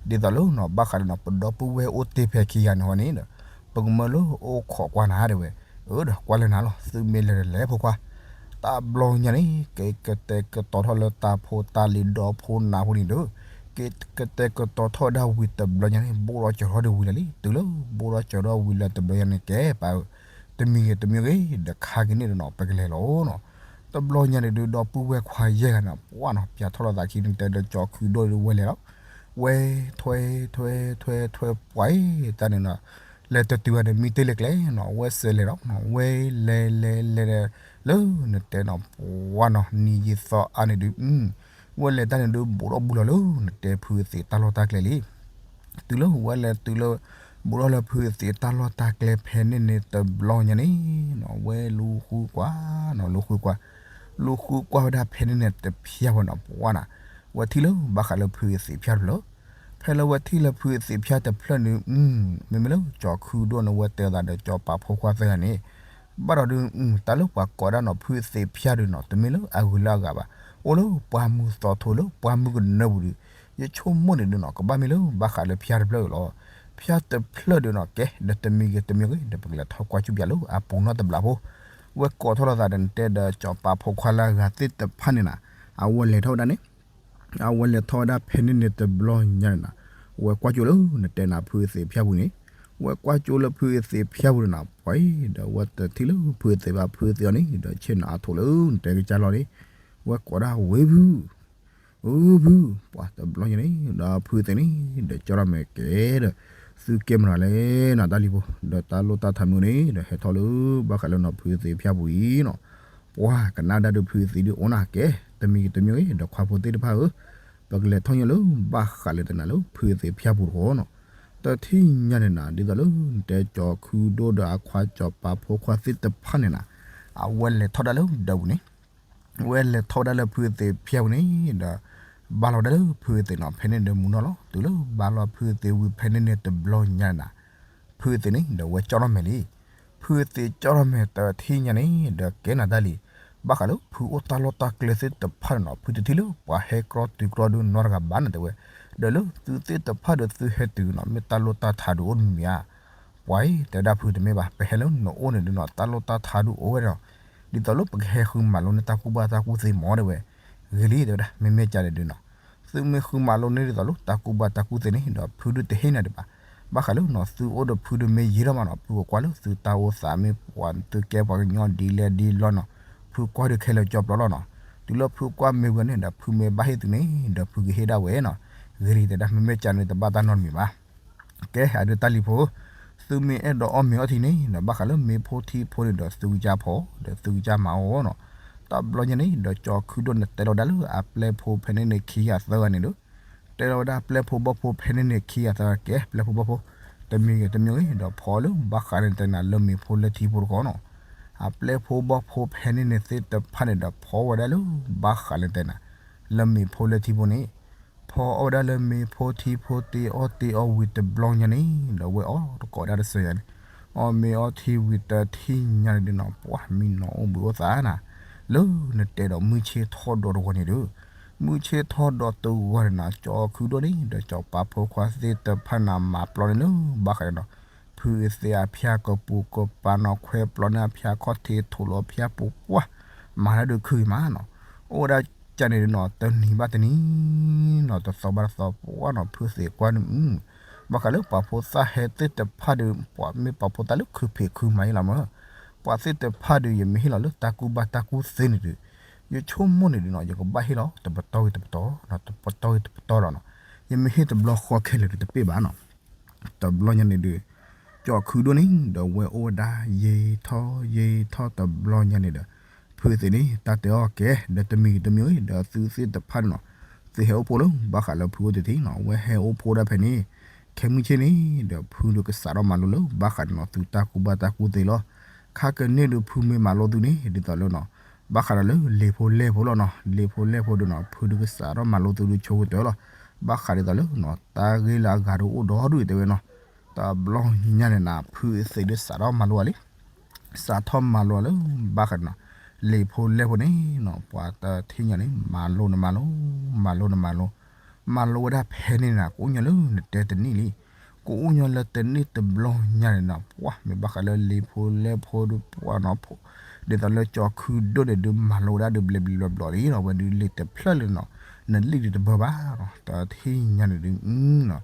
ဒ်သိးလၢနီၤ ဘၣ်ဃးဒီးနီၤပဒီပုၢ်ဝဲၢ်အိၣ်တ့ၢ်ဖဲခံဂၤန့ၣ်ဟီန့ၣ်ဒီး ပကမၢလၢအိၣ်ခိးကွၢ်နၤတဲဝဲ, အၢဒီးကွၢ်လၢနၤလီၤ, သုမ့ၢ်လဲၤဒီးလဲၤဖိခွါ, တဘျီညါန့ၣ် ကကတဲာ်ကတီၤထီၣ်လၢတၢ်ဖိတၢ်လံၤဒီဖိနးဖိန့ၣ်ဒီး ကကတဲာ်ကတီၤထီၣ်ဝဲဒၣ်ဝံၤတဘျီညါန့ၣ် ဘိၣ်ထီၣ်စၢၤထီၣ်ဒီးဝံၤလၢာ်လံ, တုၤလၢဘိၣ်ထီၣ်စၢၤထီၣ်ဝံၤလၢာ်တဘျီညါန့ၣ် ကဲပၢ်ဧၢ, တမံၤဂ့ၤတမံၤဂ့ၤ ဒီးခါက့ၤန့ၣ်ဒီးနီၤ ပကလဲၤလီၤနီၤ, တဘျီညါန့ၣ်ဒုး ဒီပုၢ်ဝဲၢ်ခွါယဲၢ်ဂၤန့ၣ် ပှၢ်နီၤ ပၠးထီၣ်လိာ်သးခံန့ၣ် တဲဒီးကၠီၤခုဒိၣ်ဒုးဝဲလဲၤလီၤ, ဝဲထွဲထွဲထွဲထွဲပှၢ်အံၤ တၢ်န့ၣ်နီၤ လဲၤတတုၤဘၣ်န့ၣ် မံတ့ၢ်လၢကျဲနီၤ ဝဲစဲးလဲၤလီၤ, ဝဲလဲၤလဲၤလဲၤ လၢနတဲနီၤ ပှၢ်နီၤ နံၤယံာ်သီအါန့ၣ်ဒုး ဝဲလဲၤတၢ်န့ၣ်ဒုး ဘူးထီၣ်ဘူးလီၤလၢနတဲဖုအသ့ၣ်တၢ်လီၢ်တၢ်ကျဲလံ, တုၤလၢဝဲလဲၤတုၤလၢ ဘူးထီၣ်လၢဖုအသ့ၣ်တၢ်လီၢ်တၢ်ကျဲဖဲန့ၣ်န့ၣ်တဘျီညါန့ၣ်နီၤ ဝဲလူၤဃုကွၢ်နီၤ လူၤဃုကွၢ် လူၤဃုကွၢ်ဝဲဒၣ်ဖဲန့ၣ်န့ၣ်တဖၠၣ်ဝဲနီၤ ပှၢ်နီၤ ဝဲထံၣ်လၢဘၣ်ဃးလၢဖုအသ့ၣ်ဖၠၣ်တဖျၢၣ်, ဖဲလၢဝဲထံၣ်လၢဖုအသ့ၣ်ဖၠၣ်တဖျၢၣ်န့ၣ် မ့မ့ၢ်လၢကၠီၤခုဒိၣ်န့ၣ် ဝဲတဲသးဒီးကၠီၤပာ်ဖိခွါသၢဂၤန့ၣ် ဘၣ်ဒီးဒုး တၢ်လၢပှၤကိးဒၣ်နီၤ ဖုအသ့ၣ်ဖၠၣ်ဒုးနီၤ တမ့ၢ်လၢအဂုၤလၢအဂၤဘၣ်, အိၣ်လၢပှၢ်မုၢ်သီထိလၢပှၢ်မုၢ်ကနၢပူၤဒုး, ယဆိကမိၣ်န့ၣ်ဒုးနီၤ ကဘၣ်မ့ၢ်လၢဘၣ်ဃးလၢဖၠၣ်တဖျၢၣ်လီၤ, ဖၠၣ်တဖျၢၣ်ဒုးနီၤ ကဲ ဒီးတမံၤဂ့ၤတမံၤဂ့ၤ ဒီးပကလဲၤထီၣ်ကွၢ်စူၣ်ပၠးလၢအပူၤနီတဘျီဖိ, ဝဲကိးထီၣ်လိာ်သးဒီးနတဲဒီးကၠီၤပာ်ဖိခွါလၢအဂၤသ့ၣ်တဖၣ်န့ၣ်နီၤ, အဝဲလဲၤထီၣ်ဝဲဒၣ်န့ၣ် အဝဲလဲၤထီၣ်ဝဲဒၣ်ဖဲန့ၣ်န့ၣ်တဘျီညါန့ၣ်နီၤ, ဝဲကွၢ်ကၠိလၢနတဲနၤဖုအသ့ၣ်ဖၠၣ်ပူၤန့ၣ်, ဝဲကွၢ်ကၠိလၢဖုအသ့ၣ်ဖၠၣ်ပူၤန့ၣ်နီၤ ပှၤအံၤဒီးဝဲတထံၣ်လၢဖုအသ့ၣ်ဘၣ် ဖုအသ့ၣ်အီၤန့ၣ် ဒီးဆ့ၣ်နီၤအါထိးလၢနတဲကစၢ်လီၤန့ၣ်, ဝဲကိးဒၣ်ဝ့ၢ်ဖု အၢဖု, ပှၤတဘျီညါန့ၣ် ဒီးဖုသ့ၣ်န့ၣ် ဒီးကၠီထီၣ်မဲာ်ကဲဒီး သုကဲမနုၤလဲၣ်နီၤ တၢ်လံၤဖိ, ဒီးတၢ်လိၣ်တၢ်ထးမုၢ်န့ၣ် ဒီးဟဲထီၣ်လၢဘၣ်ဃးလၢနီၤဖုသ့ၣ်ဖၠၣ်ပူၤအံၤနီၤ, ပှၤကနၣ်ဒၣ်ဒုးဖုသ့ၣ်ဒုးအိၣ်နၤကဲ, တမံၤဂ့ၤတမံၤဂ့ၤ ဒီးခွါဖိသ့ၣ်တဖၣ်ဧၢ, ပကလဲၤထီၣ်ညါလၢဘၣ်ဃးလၢတနၤလၢဖုသ့ၣ်ဖၠၣ်ပူၤတခီနီၤ, တထံၣ်ညါန့ၣ်နၤ ဒ်သိးလၢနတဲကၠီၤခုဒိၣ်ဒီးအခွါကၠီၤပာ်ဖိခွါသ့ၣ်တဖၣ်န့ၣ်နၤ, အဝဲလဲၤထီၣ်ဒၣ်လၢဒၢးပူၤန့ၣ် ဝဲလဲၤထီၣ်ဝဲဒၣ်လၢဖုအသ့ၣ်ဖၠၣ်ပူၤန့ၣ်ဒီး ဘၣ်လီၤဒၣ်လၢဖုအသ့ၣ်နီၤ ဖဲန့ၣ်ဒီးမုာ်နီၢ်လီၤ, တုၤလၢဘၣ်လီၤဖုအသ့ၣ်ဝံၤဖဲန့ၣ်န့ၣ်တဘျီညါန့ၣ်နၤ, ဖုအသ့ၣ်န့ၣ်ဒီးဝဲကၠီထီၣ်မဲာ်လံ, ဖုအသ့ၣ်ကၠီထီၣ်မဲာ်တထံၣ်ညါန့ၣ် ဒီးကဲနၤတၢ်လံ, ဘၣ်ဃးလၢဖုအိၣ်တၢ်လီၢ်တၢ်ကျဲသ့ၣ်တဖၣ်န့ၣ်နီၤ ဖုတထံၣ်လၢပှၤဟဲကြီတုၤကြီဒုးနီတဂၤဘၣ်န့ၣ်တဲဝဲ, ဒီးလၢသုသ့ၣ်တဖၣ်ဒီးသုဟဲတုၤနီၤ မ့ၢ်တၢ်လိၣ်တၢ်ထးဒုးအိၣ်တမံၤမံၤဧါ ပှၤအံၤတဲဒၣ်ဖုတမ့ၢ်ဘၣ် ပဟဲလၢနအိၣ်န့ၣ်ဒုးနီၤ တၢ်လိၣ်တၢ်ထးဒုးအိၣ်ဝဲနီၤ, ဒ်သိးလၢပကဟဲဃုမၤလိန့ၢ်တၢ်ကူၣ်ဘၣ်တၢ်ကူၣ်သ့မ့ၢ်တဲဝဲ, ဂ့ၤလံတဲဝဲဒၣ် မ့မ့ၢ်ကန့ၣ်ဒုးနီၤ, သုမ့ၢ်ဃုမၤလိန့ၢ်ဒ်သိးလၢတၢ်ကူၣ်ဘၣ်တၢ်ကူၣ်သ့န့ၣ်ဒီး ဖုဒုးတဟ့ၣ်နၤဒံးဘၣ်, ဘၣ်ဃးလၢနီၤ သုအိၣ်ဒီးဖုဒုးမ့ၢ်ယံာ်ထီၣ်မးနီၤ ဖုကကွၢ်လၢသုတၢ်အိၣ်သးမ့ၢ်ပှၤသုကဲပှၤကညီဒ်လဲၣ်ဒ်လဲၣ်နီၤ, ဖုကွၢ်ဒုးခဲလၢာ်ကၠီပျီလီၤနီၤ, တုၤလၢဖုကွၢ်မ့ၢ်ဝံၤန့ၣ်ဒီး ဖုမ့ၢ်ဘၣ်ဟ့ၣ်သုန့ၣ်ဒီး ဖုကဟ့ၣ်ဒၣ်ဝဲနီၤ, ဂ့ၤလံတဲဒၣ် မ့မ့ၢ်ကန့ၣ်တဘၣ်တၢ်နီတမံၤဘၣ် ကဲ အဒုးတၢ်လံၤဖိ, သုမ့ၢ်အဲၣ်ဒိးအီၣ်မ့ၤအီထံန့ၣ်ဒီး ဘၣ်ဃးလၢမ့ၤဖိထံဖိန့ၣ်ဒီး သုကစၢ်ဖီ ဒီးသုကစၢ်မၤအီၤနီၤ, တဘျီညါန့ၣ်ဒီး ကၠီၤခုဒိၣ်န့ၣ် တဲလီၤဝဲဒၣ်လၢအပျဲၢ်ဖိဖဲန့ၣ်န့ၣ်ခံဂၤသၢဂၤန့ၣ်ဒီး တဲလီၤဝဲဒၣ်ပျဲၢ်ဖိဘီၣ်ဖိဖဲန့ၣ်န့ၣ်ခံဂၤသၢဂၤကဲ ပျဲၢ်ဖိဘီၣ်ဖိ, တမံၤဂ့ၤတမံၤဂ့ၤဒီး ဖီလၢဘၣ်ဃးန့ၣ်တဲနၤလၢမ့ၤဖိလၢထံဖိတခီနီၤ, အပျဲၢ်ဖိဘီၣ်ဖိဖဲန့ၣ်န့ၣ်သ့ၣ်တဖၣ်န့ၣ်ဒီး ဖီဝဲဒၣ်လၢဘၣ်ဃးန့ၣ်တဲနၤ လၢမ့ၤဖိလၢထံဖိန့ၣ် ဖီအီၣ်ဝဲဒၣ်လၢမ့ၤဖိထံဖိတ့အီၣ်တ့အီဝံၤတဘျီညါန့ၣ် ဒီးဝဲအီၣ်တကိးဒၣ်တစၢၤညါန့ၣ်, အီၣ်မ့ၤအီထံဝံၤတထံၣ်ညါန့ၣ်ဒုးနီၤ ပှၤမံနီၤအိၣ်ဘှံးအိၣ်သါနၤ, လၢနတဲဒီးမုၢ်ဆ့ၣ်ထီၣ်ဒီးတဂီၤန့ၣ်ဒီး, မုၢ်ဆ့ၣ်ထီၣ်ဒီးတဂီၤန့ၣ်နၤ ကၠီၤခုဒိၣ်န့ၣ် ဒီးကၠီၤပၤဖိခွါသ့ၣ်တဖၣ်နၤမၤပျီန့ၣ်လၢဘၣ်ဃးန့ၣ်ဒီး ဖုအသ့ၣ်အဖၠၣ်ကပူၤကပၤနီၤ ခွဲပျီန့ၢ်အဖၠၣ်ခီၣ်ထံးထိးလီၤဖၠၣ်ပူၤပှၢ်, မၤတၢ်ဒုးခုဂ့ၤမးနီၤ, အိၣ်ဝဲဒၣ်ကန့ၣ်ဒုးနီၤ တနံၤဘၣ်တနံၤနီၤ တသီဘၣ်တသီပှၢ်နီၤ ဖုသ့ၣ်ကွၢ်န့ၣ် ဘၣ်ဃးလၢပှၤဖိသၣ်ဟဲသ့ၣ်တဖၣ်ဒီး ပှၤမ့ၢ်ပှၤဖိသၣ်လၢခုဖံးခုမၤအံၤလီၤမး, ပှၤသ့ၣ်တဖၣ်ဒီး ယမ့ၢ်ဟ့ၣ်လီၤလၢတၢ်ကူၣ်ဘၣ်တၢ်ကူၣ်သ့န့ၣ်ဒီး ယဆိကမိၣ်န့ၣ်ဒုးနီၤ ယကဘၣ်ဟ့ၣ်လီၤ တပတီၢ်ဂ့ၤတပတီၢ်နီၤ တပတီၢ်ဂ့ၤတပတီၢ်လီၤနီၤ, ယမ့ၢ်ဟ့ၣ်တဘျီဃီခဲလၢာ်ဒီးတပ့ၢ်ဘၣ်နီၤ တဘျီညါန့ၣ်ဒီး ကၠီၤခုဒိၣ်န့ၣ်ဒီးဝဲအိၣ်ဝဲဒၣ်ယံာ်ထီၣ်ယံာ်ထီၣ်တဘျီညါန့ၣ်ဒီး ဖုသ့ၣ်န့ၣ် တၢ်တဲအီၤကဲ ဒီးတမံၤတမံၤဒီးသုသ့ၣ်တဖၣ်န့ၣ်နီၤ သုဟဲအိၣ်ဖှိၣ်လၢဘၣ်ဃးလၢဖုအိၣ်တထံၣ်နီၤ ဝဲဟဲအိၣ်ဖှိၣ်ဒၣ်ဖဲန့ၣ် ခဲမုၢ်ဆ့ၣ်န့ၣ်ဒီး ဖုဒုးကစးထီၣ်မၤလိလၢဘၣ်ဃးန့ၣ်နီၤ သုတၢ်ကူၣ်ဘၣ်တၢ်ကူၣ်သ့လီၤ. ခါကန့ၣ်ဒီးဖုမ့ၢ်မၤလိသုန့ၣ် ဒ်သိးလၢနီၤ ဘၣ်ဃးဒီးလၢလံာ်ဖိလဲၢ်ဖိလီၤနီၤ လံာ်ဖိလဲၢ်ဖိဒီးနီၤ ဖုဒုးကစးထီၣ်မၤလိသုဒုးဆိကတၢၢ်လီၤ. ဘၣ်ဃးဒ်သိးလၢနီၤ တၢ်ဂ့ၢ်လၢအဂၤဒီးအိၣ်ဒီဒူၣ်တဲဝဲနီၤ တဘျီညါန့ၣ်နၤ ဖုသ့ၣ်ဒုးစးထီၣ်မၤလိအီၤလံ စးထီၣ်မၤလိအီၤလၢဘၣ်ဃးန့ၣ်နီၤ လံာ်ဖိလဲၢ်ဖိန့ၣ်နီၤ ပှၤတထံၣ်ညါန့ၣ် မၤလိန့ၣ်မၤလိ, မၤလိန့ၣ်မၤလိ, မၤလိဝဲဒၣ်ဖဲန့ၣ်နၤ ကအိၣ်ညီလၢနတဲတနံၣ်လံ, ကအိၣ်ညီလၢတနံၣ်တဘျီညါန့ၣ်နီၤ ပှၤမ့ၢ်ဘၣ်ဃးလၢလံာ်ဖိလဲၢ်ဖိဒီးပှၤနီၤဖိ, ဒ်သိးလၢကၠီၤခုဒိၣ်န့ၣ်ဒုး မၤလိဝဲဒၣ်ဒုးဘျဲးဘျဲးဘျီဘျီလံနီၤ, ဝဲဒုးလံာ်တဖျၢၣ်လၢနီၤ, နလံာ်ဒုးတဘၢဘၣ်နီၤ, တထံၣ်ညါန့ၣ်ဒုးနီၤ,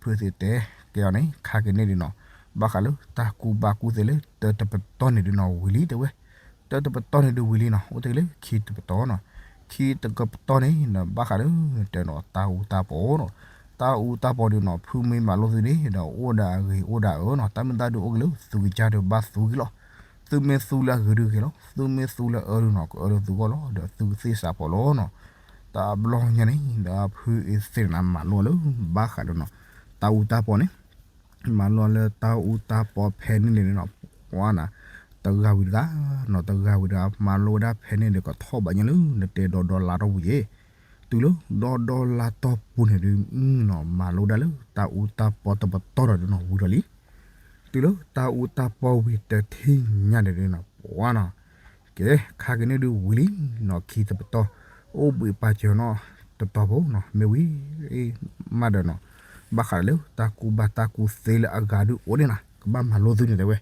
ဖုသ့ၣ်တဲကဲအီၤန့ၣ် ခါက့ၤန့ၣ်ဒုးနီၤ, ဘၣ်ဃးလၢတၢ်ကူဘၣ်ကူသ့လၢတၢတပတီၢ်န့ၣ်ဒုးနီၤ ဝံၤလံတဲဝဲ, တၢတပတီၢ်န့ၣ်ဒုးဝံၤလံနီၤ, အိၣ်တ့ၢ်လၢခံတပတီၢ်နီၤ, ခံတကပတီၢ်န့ၣ်ဒီး ဘၣ်ဃးလၢတဲနီၤ တၢ်အူတၢ်ပီနီၤ, တၢ်အူတၢ်ပီဒုးနီၤ ဖုမ့ၢ်မၤလိသုန့ၣ်ဒီး အိၣ်ဒီးအဂ့ၤအိၣ်ဒီးအၢနီၤ, တၢ်မ့ၢ်တၢ်ဒုးအိၣ်က့ၤလၢသုကစၢ်ဒုးဘၣ်သူက့ၤလီၤ, သုမ့ၢ်သူလၢအဂ့ၤဒုးဂ့ၤလီၤ, သုမ့ၢ်သူလၢအၢဒုးနီၤ ကအၢလၢသုဂီၢ်လီၤ, ဒီးသုကသ့ၣ်စးဖီလီၤနီၤ, တဘျီညါန့ၣ် ဒီးဖုအ့သ့ၣ်န့ၣ် မၤလိလၢ ဘၣ်ဃးဒီးနီၤ တၢ်အူတၢ်ပီန့ၣ် မၤလိလၢတၢ်အူတၢ်ပီဖဲန့ၣ်န့ၣ်နီၤ, ပှၤနီၤ, တဂၤဝံၤတဂၤနီၤ, တဂၤဝံၤတဂၤ မၤလိဝဲဒၣ်ဖဲန့ၣ်ဒီး ကထီၣ်ဘၣ်ညါလၢ နတဲဒီဒီလါတီၢ်ပူၤယဲ, တုၤလၢဒီဒီလါတီၢ်ပူၤန့ၣ်ဒုးနီၤ, မၤလိဒၣ်လၢတၢ်အူတၢ်ပီတပတီၢ်ဒီးနီၤ ဝံၤဒီးလံ, တုၤလၢတၢ်အူတၢ်ပီဝံၤတထံၣ်ညါန့ၣ်ဒုးနီၤ ပှၤနီၤ, ကဲ ခါက့ၤန့ၣ်ဒုးဝံၤလံနီၤ, ခံတပတီၢ် အိၣ်ဘှံးပာ်စၢၤနီၤ တတီၤဖိနီၤ, မ့ၢ်ဝံၤမးဒီးနီၤ, ဘၣ်ဃးလၢတၢ်ကူဘၣ်တၢ်ကူသ့လၢအဂၤဒုးအိၣ်န့ၣ်နီၤ, ကဘၣ်မၤလိသုန့ၣ်တဲဝဲ,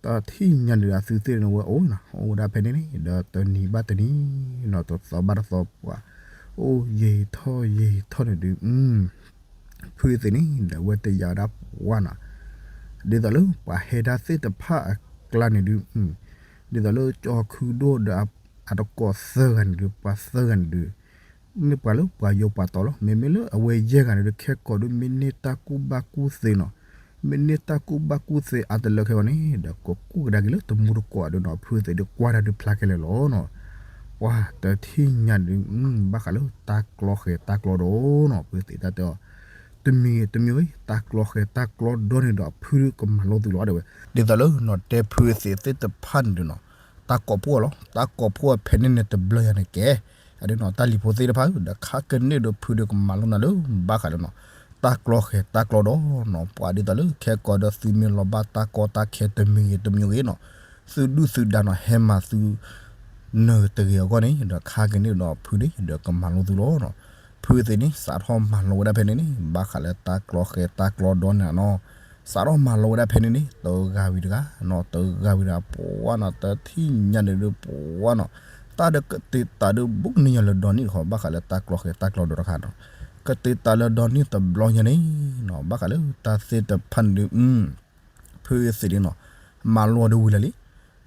တထံၣ်ညါန့ၣ်ဒီး သုသ့ၣ်န့ၣ်ဝဲအိၣ်နီၤ, အိၣ်ဝဲဒၣ်ဖဲန့ၣ်န့ၣ် ဒီးတနံၤဘၣ်တနံၤနီၤ, တသီဘၣ်တသီပှၤ အိၣ်ယံာ်ထီၣ်ယံာ်ထီၣ်န့ၣ်ဒုး ဖုအ့သ့ၣ်န့ၣ်ဒီး အဝဲတယာ်ဝဲဒၣ်ပှၤနီၤ, ဒ်သိးလၢပှၤဟဲဒၣ်သ့ၣ်တဖၣ်အကျါန့ၣ်ဒုး, ဒ်သိးလၢကၠီၤခုဒိၣ်ဒီးအတကိးသၢဂၤန့ၣ်ဒုး, ပှၤသၢဂၤန့ၣ်ဒုး, မ့ၢ်ပှၤလၢပှၤယိၤပှၤတီၤလီၤ, မ့မ့ၢ်လၢအဝဲယဲၢ်ဂၤန့ၣ်ဒုး ခဲကိာ်ဒုး မ့ၢ်န့ၢ်တၢ်ကူၣ်ဘၣ်ကူၣ်သ့နီၤ, မ့ၢ်န့ၢ်တၢ်ကူၣ်ဘၣ်ကူၣ်သ့အါတလၢခဲအံၤန့ၣ်ဒီး ကကူၣ်ကဒါက့ၤလၢတမူတကိးဒုးနီၤ, ဖုအ့သ့ၣ်ဒုးကွၢ်တၢ်ဒုးဖျါခဲလၢာ်လီၤနီၤ, ပှၤတထံၣ်ညါဒုး ဘၣ်ဃးလၢတၢ်ကျီဃဲၤတၢ်ကျီဒီးနီၤ, ဖုအ့သ့ၣ်တၢ်တဲအီၤ တမံၤဂ့ၤတမံၤဂ့ၤ တၢ်ကျီဃဲၤတၢ်ကျီဒီန့ၣ်ဒီး ဖုဒုးကမၤလိသုလီၤတဲဝဲ, ဒ်သိးလၢနီၤ တဲဖုအ့သ့ၣ်သ့ၣ်တဖၣ်န့ၣ်ဒုးနီၤ, တၢ်ကိးဖှိၣ်အီၤလီၤ, တၢ်ကိးဖှိၣ်အီၤဖဲန့ၣ်န့ၣ်တဘျီယၤန့ၣ်ကဲ, အဒုးနီၤ တၢ်လံၤဖိသ့ၣ်တဖၣ်ဧၢ, ဒီးခါကန့ၢ်ဒီးဖုဒုးကမၤလိနၤလၢ ဘၣ်ဃးလၢနီၤ, တၢ်ကျီဃဲၤတၢ်ကျီဒီးနီၤ, ပှၤဒ်သိးလၢခဲကိာ်ဒီးသုမ့ၢ်လီၤဘၣ်တၢ်ကီတၢ်ခဲတမံၤဂ့ၤတမံၤဂ့ၤနီၤ, သုဒုၣ်သုဒါနီၤ ဟဲမၤသု နၢၤတဂ့ၤအဂီၢ်န့ၣ် ဒီးခါကန့ၢ်ဒီးဖုန့ၣ်ဒီးကမၤလိသုလီၤနီၤ, ဖုအ့သ့ၣ်န့ၣ် စးထီၣ်မၤလိဝဲဒၣ်ဖဲန့ၣ်န့ၣ် ဘၣ်ဃးလၢတၢ်ကျီဃဲၤတၢ်ကျီဒီန့ၣ်နီၤ, စးထီၣ်မၤလိဝဲဒၣ်ဖဲန့ၣ်န့ၣ် တဂၤဝံၤတဂၤနီၤ, တဂၤဝံၤတဂၤ ပှၤနီၤ တထံၣ်ညါန့ၣ်ဒုး ပှၤနီၤ, တၢ်ဒုးကတ့ၤတးဒုးဘူးကန့ၢ်ညီလၢဒီနံၣ်တခီ ဘၣ်ဃးလၢတၢ်ကျီဃဲၤတၢ်ကျီဒီတခါနီၤ, ကတ့ၤတးလၢဒီနံၣ်တဘျီညါန့ၣ်နီၤ, ဘၣ်ဃးလၢတၢ်သ့ၣ်တဖၣ်န့ၣ်ဒုး ဖုအ့သ့ၣ်န့ၣ်နီၤ, မၤလိအီၤဒုးဝံၤလၢာ်လံ,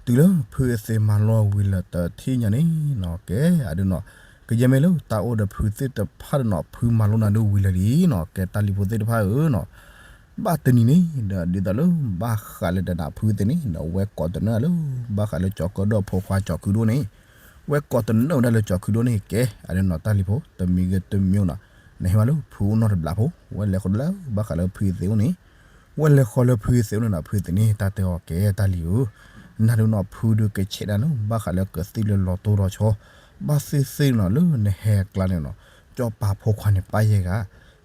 တုၤလၢဖုအ့သ့ၣ်မၤလိအီၤဝံၤလၢာ်တထံၣ်ညါန့ၣ်နီၤ, ကဲအဒုးနီၤ, ကယဲၢ်မ့ၢ်လၢတၢ်အိၣ်ဒီးဖုသ့ၣ်တဖၣ်ဒီးနီၤ, ဖုမၤလိနၤဒုးဝံၤလၢာ်လံနီၤ, ကဲတၢ်လံၤဖိသ့ၣ်တဖၣ်ဧၢနီၤ, ဘၣ်တနံၤန့ၣ်ဒီး ဒ်သိးလၢဘၣ်ဃးလၢတနၤဖုအ့သ့ၣ်န့ၣ်ဒီး ဝဲကိးတနၢၣ်လၢ ဘၣ်ဃးလၢကၠီၤကၢၣ်ဒိၣ်ဖိခွါကၠီၤခုဒိၣ်န့ၣ်, ဝဲကိးတနၢၣ်ဝဲဒၣ်လၢကၠီၤခုဒိၣ်န့ၣ် ကဲအဒုးနီၤ, တၢ်လံၤဖိ တမံၤဂ့ၤတမံၤနီၤ, နဟဲမးလၢဖုအိၣ်နီတဘျီဖိ, ဝဲလဲၤဃီၤလၢဘၣ်ဃးလၢဖုအ့သ့ၣ်အိၣ်န့ၣ် ဝဲလဲၤဃီၤလၢဖုအ့သ့ၣ်အိၣ်န့ၣ်ဒီး ဖုအ့သ့ၣ်န့ၣ် တၢ်တဲအီၤ ကဲတၢ်လံၤဧၢ, နၤဒုးနီၤ ဖုဒုးကဆဲးနၤလၢ ဘၣ်ဃးလၢကသံၣ်လၢလီၤတိၢ်လီၤဆီ, ဘၣ်သ့ၣ်သ့ၣ်နီၤ လၢနဟဲအကျါန့ၣ်နီၤ, ကၠီၤပၤဖိခွါန့ၣ်ပၢ်ယဲၢ်ဂၤ,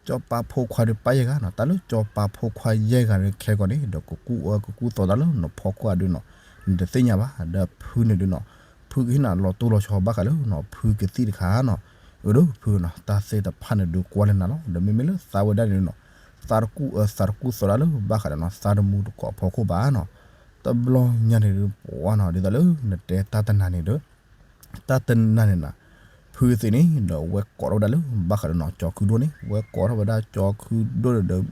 ကၠီၤပၤဖိခွါဒုးပၢ်ယဲၢ်ဂၤနီၤ, တၢ်လၢကၠီၤပၤဖိခွါယဲၢ်ဂၤဒုးခဲကိာ်န့ၣ်ဒီး ကကူအၢကကူသီတၢ်လၢနဖီခိၣ်အဒုးနီၤ, နတသ့ၣ်ညါဘၣ်, ဒီးဖုန့ၣ်ဒုးနီၤ, ဖုကဟ့ၣ်နၤလီၤတိၢ်လီၤဆီဘၣ်ဃးလၢနီၤ ဖုကသံၣ်တခါနီၤ, အၢဒုးဖုနီၤ တၢ်သ့ၣ်တဖၣ်န့ၣ်ဒုးကွၢ်လၢနၤလီၤ, ဒီးမ့မ့ၢ်လၢသးဝဲဒၣ်န့ၣ်နီၤ, သးတကူအၢသးတကူသီတၢ်လၢဘၣ်ဃးဒီးနီၤ သးတမူတကိးဖီခိၣ်ဘၣ်နီၤ, တဘျီညါန့ၣ်ဒုးပှၤနီၤ ဒ်သိးလၢနတဲတၢ်တနၤန့ၣ်ဒီး တၢ်တနၤန့ၣ်နီၤ, ဖုအ့သ့ၣ်န့ၣ်ဒီး ဝဲကိးထီၣ်ဝဲဒၣ်လၢဘၣ်ဃးဒီးနီၤ ကၠီၤခုဒိၣ်န့ၣ်, ဝဲကိးထီၣ်ဝဲဒၣ်ကၠီၤခုဒိၣ်ဒီး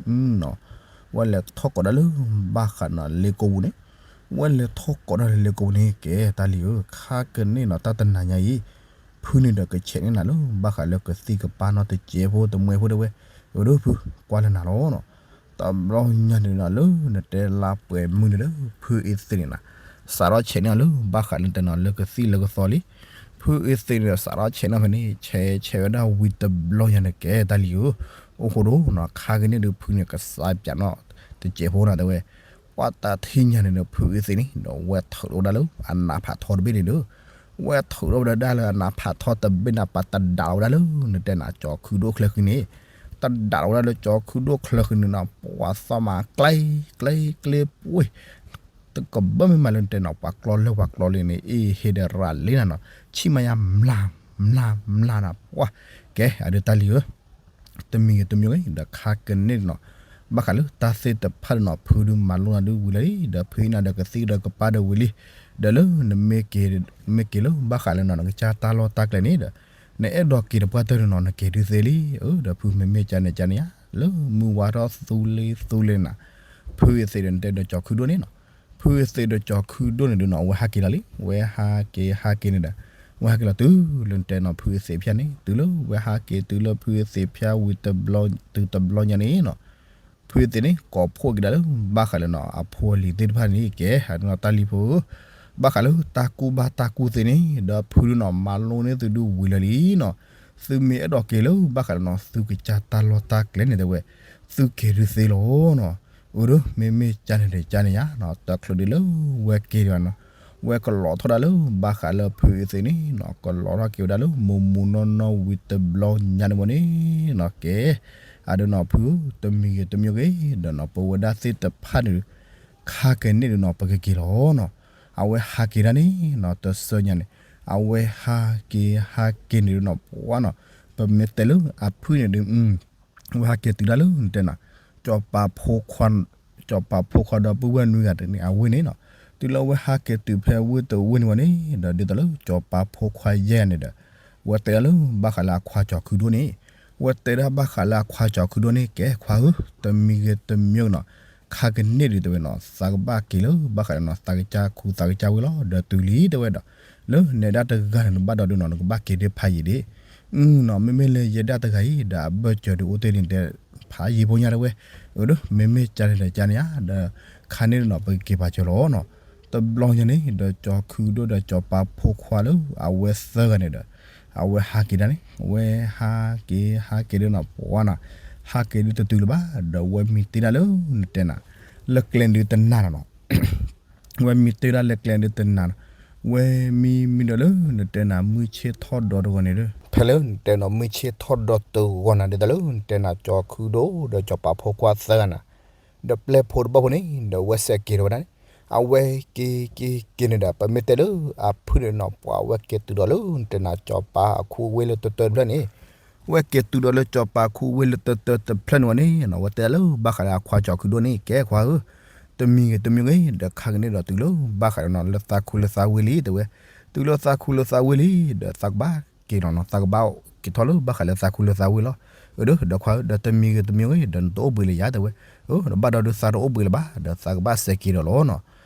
ဝဲလဲၤထီၣ်ကိးဒၣ်လၢဘၣ်ဃးနီၤ လ့ကိပူၤန့ၣ်, ဝဲလဲၤထီၣ်ကိးဒၣ်လၢလ့ကိပူၤန့ၣ် ကဲတၢ်လံၤဧၢ, ခါကန့ၢ်နီၤ တၢ်တနၤညါအံၤ, ဖုန့ၣ်ဒီးကဆဲးန့ၢ်နၤလၢ ဘၣ်ဃးလၢကသံၣ်ကပၢ်နီတစဲးဖိတမှဲဖိတဝဲ, အၢဒုးဖု ကွၢ်လၢနၤလီၤနီၤ, တဘျီညါန့ၣ်နီၤ လၢနတဲလါပှဲၤမုၢ်န့ၣ်ဒီး ဖုအ့သ့ၣ်န့ၣ်နီၤ, စးထီၣ်ဆဲးန့ၢ်အီၤလၢ ဘၣ်ဃးလၢတနီၤ လၢကသံၣ်လၢကသီလံ, ဖုအ့သ့ၣ်န့ၣ်ဒီး စးထီၣ်ဆဲးန့ၢ်ဖဲန့ၣ် ဆဲးဆဲးဝဲဒၣ်ဝံၤတဘျီညါန့ၣ် ကဲတၢ်လံၤဧၢ, အိၣ်ဃိဒိၣ်နီၤ ခါကန့ၢ်ဒုးဖုန့ၣ် ကစးပၠးနီၤ တစဲးဖိနီၤတဲဝဲ ပှၤတၢ်ထံၣ်ညါန့ၣ်ဒီး ဖုအ့သ့ၣ်န့ၣ်ဒီး ဝဲထုးထီၣ်ဝဲဒၣ်လၢအနးဖးထီတဘ့ၣ်န့ၣ်ဒီး, ဝဲထုးထီၣ်ဝဲဒၣ်လၢအနးဖးထီတဘ့ၣ်န့ၣ် ပှၤတဒးလီၤဝဲဒၣ်လၢ နတဲနၤ ကၠီၤခုဒိၣ်ချၢဃံန့ၣ်, တဒးလီၤဝဲဒၣ်လၢကၠီၤခုဒိၣ်ချၢဃံန့ၣ်နီၤ ပှၤသီၣ်မးကျဲ ကျဲ ကျဲပှ့ၤ တကဘၢမ့ၢ်မးလၢနတဲနီၤ ပှၤကျီလၢပှၤကျီလံန့ၣ် အ့ၣ်ဟ့ဒီးရၤလံနၤနီၤ ဆံၣ်မၤယါမျၢ်မျၢ်မျၢ်နၤ ပှၤ ကဲ အဒုးတၢ်လံဧၢ တမံၤဂ့ၤတမံၤဂ့ၤ ဒီးခါကန့ၢ်နီၤ ဘၣ်ဃးလၢတၢ်သ့ၣ်တဖၣ်ဒီးနီၤ ဖုဒုးမၤလိနၤဒုးဝံၤလၢလံ ဒီးဖုအံၤနၤဒီးကသံဒီးကပၢ်ဒီးဝံၤလံ ဒီးလၢနမ့ၢ်က့ၤ မ့ၢ်က့ၤလၢဘၣ်ဃးလၢနီၤ နကစၢ်တၢ်လီၢ်တၢ်ကျဲန့ၣ်ဒီး နအဲၣ်ဒိးက့ၤတပှၢ်တၢၢ်န့ၣ်နီၤ နက့ၤဒုးသ့လံ အၢ ဒီးဖုမ့မ့ၢ်ကန့ၣ်ကန့ၣ်ဧါ လၢမုၢ်ဝါထီၣ်သူလ့သူလ့နၤ ဖုအသ့ၣ်ဒီးနတဲဒီးကၠီၤခုဒိၣ်န့ၣ်နီၤ ဖုအသ့ၣ်ဒီးကၠီၤခုဒိၣ်န့ၣ်ဒုးနီၤ အဝဲဟးက့ၤလီၤလံ ဝဲဟးက့ၤဟးက့ၤန့ၣ်ဒီး ဝဲဟးက့ၤလီၤတုၤလၢနတဲနီၤ ဖုအသ့ၣ်ဖၠၣ်န့ၣ် တုၤလၢဝဲဟးက့ၤတုၤလၢဖုအသ့ၣ်ဖၠၣ်ဝံၤတဘျီ တုၤတဘျီညါန့ၣ်နီၤ ဖုအသ့ၣ်န့ၣ် ကိးဖှိၣ်က့ၤဒၣ်လၢ ဘၣ်ဃးလၢနီၤ အဖိအလံၤသ့ၣ်တဖၣ်န့ၣ် ကဲ အဒုးနီၤတၢ်လံၤဖိဧၢ ဘၣ်ဃးလၢတၢ်ကူၣ်ဘၣ်တၢ်ကူၣ်သ့န့ၣ် ဒီးဖုဒုးနီၤ မၤလိန့ၢ်သုဒုးဝံၤလၢလံနီၤ သုမ့ၢ်အဲၣ်ဒိးက့ၤလၢဘၣ်ဃးလၢနီၤ သုကစၢ်တၢ်လီၢ်တၢ်ကျဲန့ၣ်တဲဝဲ သုက့ၤဒုးသ့လီၤနီၤ အၢ ဒီးမ့မ့ၢ်ကန့ၣ်ဒီးကန့ၣ်ဧါနီၤ တချုးဒုးလၢဝဲက့ၤဒံးဘၣ်နီၤ ဝဲကလီၤထီၣ်ဒၣ်လၢဘၣ်ဃးလၢဖုအသ့ၣ်န့ၣ်နီၤ ကလီၤထီၣ်က့ၤဝဲဒၣ်လၢမူးမူးနီၢ်နီၢ်ဝံၤတဘျီညါန့ၣ်ဝဲန့ၣ်နီၤ ကဲ အဒုးနီၤဖုဧၢ တမံၤဂ့ၤတမံၤဂ့ၤ ဒီးနီၤ ပဝဲဒၣ်သ့ၣ်တဖၣ်န့ၣ် ခါကန့ၢ်ဒုးနီၤ ပကက့ၤလီၤနီၤ အဝဲဟးက့ၤဒၣ်န့ၣ်နီၤ တဆၢညါန့ၣ် အဝဲဟးက့ၤဟးက့ၤန့ၣ်ဒုးနီၤ ပှၤနီၤ ပမ့ၢ်တဲလၢအဖုန့ၣ်ဒုး အဝဲဟးက့ၤတုၤဒၣ်လၢနတဲနၤ ကၠီၤပၤဖိခွါ ကၠီၤပၤဖိခွါဒီပုၢ်ဝဲၢ်နွံဂၤတဂၤန့ၣ် အဝ့ၢ်န့ၣ်နီၤ တုၤလၢအဝဲဟးက့ၤတုၤဖဲဝ့ၢ်တဝ့ၢ်န့ၣ်ဝဲန့ၣ် ဒီးဒ်သိးလၢကၠီၤပၤဖိခွါယဲၢ်ဂၤန့ၣ်ဒီး ဝဲတဲဒၣ်လၢဘၣ်ဃးလၢအခွါကၠီၤခုဒိၣ်န့ၣ် ဝဲတဲဒၣ်ဘၣ်ဃးလၢအခွါကၠီၤခုဒိၣ်န့ၣ် ကဲခွါဧၢ တမံၤဂ့ၤတမံၤဂ့ၤနီၤ ခါကန့ၢ်ဒုးတဲဝဲနီၤ သးကဘၣ်က့ၤလၢဘၣ်ဃးလၢနီၤ သးကစၢ်ခူသးကစၢ်ဝ့ၢ်လီၤ ဒီးတုၤလံတဲဝဲဒီး လၢနဲဒၣ်တဂၤန့ၣ် နဘၣ်ဒီးဒုးနီၤ နကဘၣ်က့ၤဒ်ဖးယံာ်ဒ့ၣ် နီၤ မ့မ့ၢ်လၢယဲဒၣ်တဂၤအံၤ ဒီးအဘၢၣ်စၢၤဒုးအိၣ်တ့ၢ်လံတဲ ဖးယံာ်ဖိညါတဲဝဲ အၢ ဒီးမ့မ့ၢ်ကန့ၣ်ဒီးကန့ၣ်ဧါ ဒီးခါန့ၣ်ဒီးနီၤ ပကက့ၤပာ်စၢၤလီၤနီၤ တဘျီညါန့ၣ် ဒီးကၠီၤခုဒိၣ်ဒီးကၠီၤပၤဖိခွါလၢ အဝဲသၢဂၤန့ၣ်ဒီး အဝဲဟးက့ၤဒၣ်န့ၣ် အဝဲဟးက့ၤဟးက့ၤဒုးနီၤ ပှၤနီၤ ဟးက့ၤဒုးတတုၤလၢၤဘၣ် ဒီးဝဲမံတ့ၢ်ဒၣ်လၢနတဲနၤ လၢကျဲဒုးတနၤနီၤနီၤ ဝဲမံတ့ၢ်ဒၣ်လၢကျဲဒုးတနၤနီၤ ဝဲမံမံဒီးလၢနတဲနၤ မုၢ်ဆ့ၣ်ထီၣ်ဒီးတဂီၤန့ၣ်ဒီး ဖဲလၢနတဲနီၤ မုၢ်ဆ့ၣ်ထီၣ်ဒီးတဂီၤနၤ ဒ်သိးလၢနတဲနၤ ကၠီၤခုဒိၣ်ဒီးကၠီၤပၤဖိခွါသၢဂၤနၤ ဒီးပျဲၢ်ဖိတဘီဖိန့ၣ် ဒီးဝဲစဲးက့ၤဒီးဝဲဒၣ်န့ၣ် အဝဲက့ၤက့ၤက့ၤန့ၣ်ဒီး ပမ့ၢ်တဲလၢအဖုန့ၣ်နီၤ ပှၤဝဲက့ၤတုၤဒီးလၢနတဲနၤ ကၠီၤပၤအခူအဝ့ၢ်လၢတၢတၢတဖျၢၣ်န့ၣ် ဝဲက့ၤတုၤဒီးလၢကၠီၤပၤအခူအဝ့ၢ်လၢတၢတၢတဖျၢၣ်န့ၣ်ဝဲန့ၣ် ဝဲတဲလၢဘၣ်ဃးလၢအခွါကၠီၤခုဒိၣ်န့ၣ် ကဲခွါဧၢ တမံၤဂ့ၤတမံၤဂ့ၤ ဒီးခါကန့ၢ်ဒီးတုၤလၢဘၣ်ဃးလၢနီၤ လၢသးခူလၢသးဝ့ၢ်လံတဲဝဲ တုၤလၢသးခူလၢသးဝ့ၢ်လံ ဒီးသးကဘၣ်က့ၤလီၤနီၤ သးကဘၣ်က့ၤထီၣ်လၢဘၣ်ဃးလၢသးခူလၢသးဝ့ၢ်လီၤ အၢ ဒီးခွါဧၢ ဒီးတမံၤဂ့ၤတမံၤဂ့ၤ ဒီးနတအိၣ်ဘှံးလၢယၤတဲဝဲ အၢ ဒီးဘၣ်ဒီးဒုးသးတအိၣ်ဘှံးလၢၤဘၣ် ဒီးသးကဘၣ်စဲးက့ၤဒီးလီၤနီၤ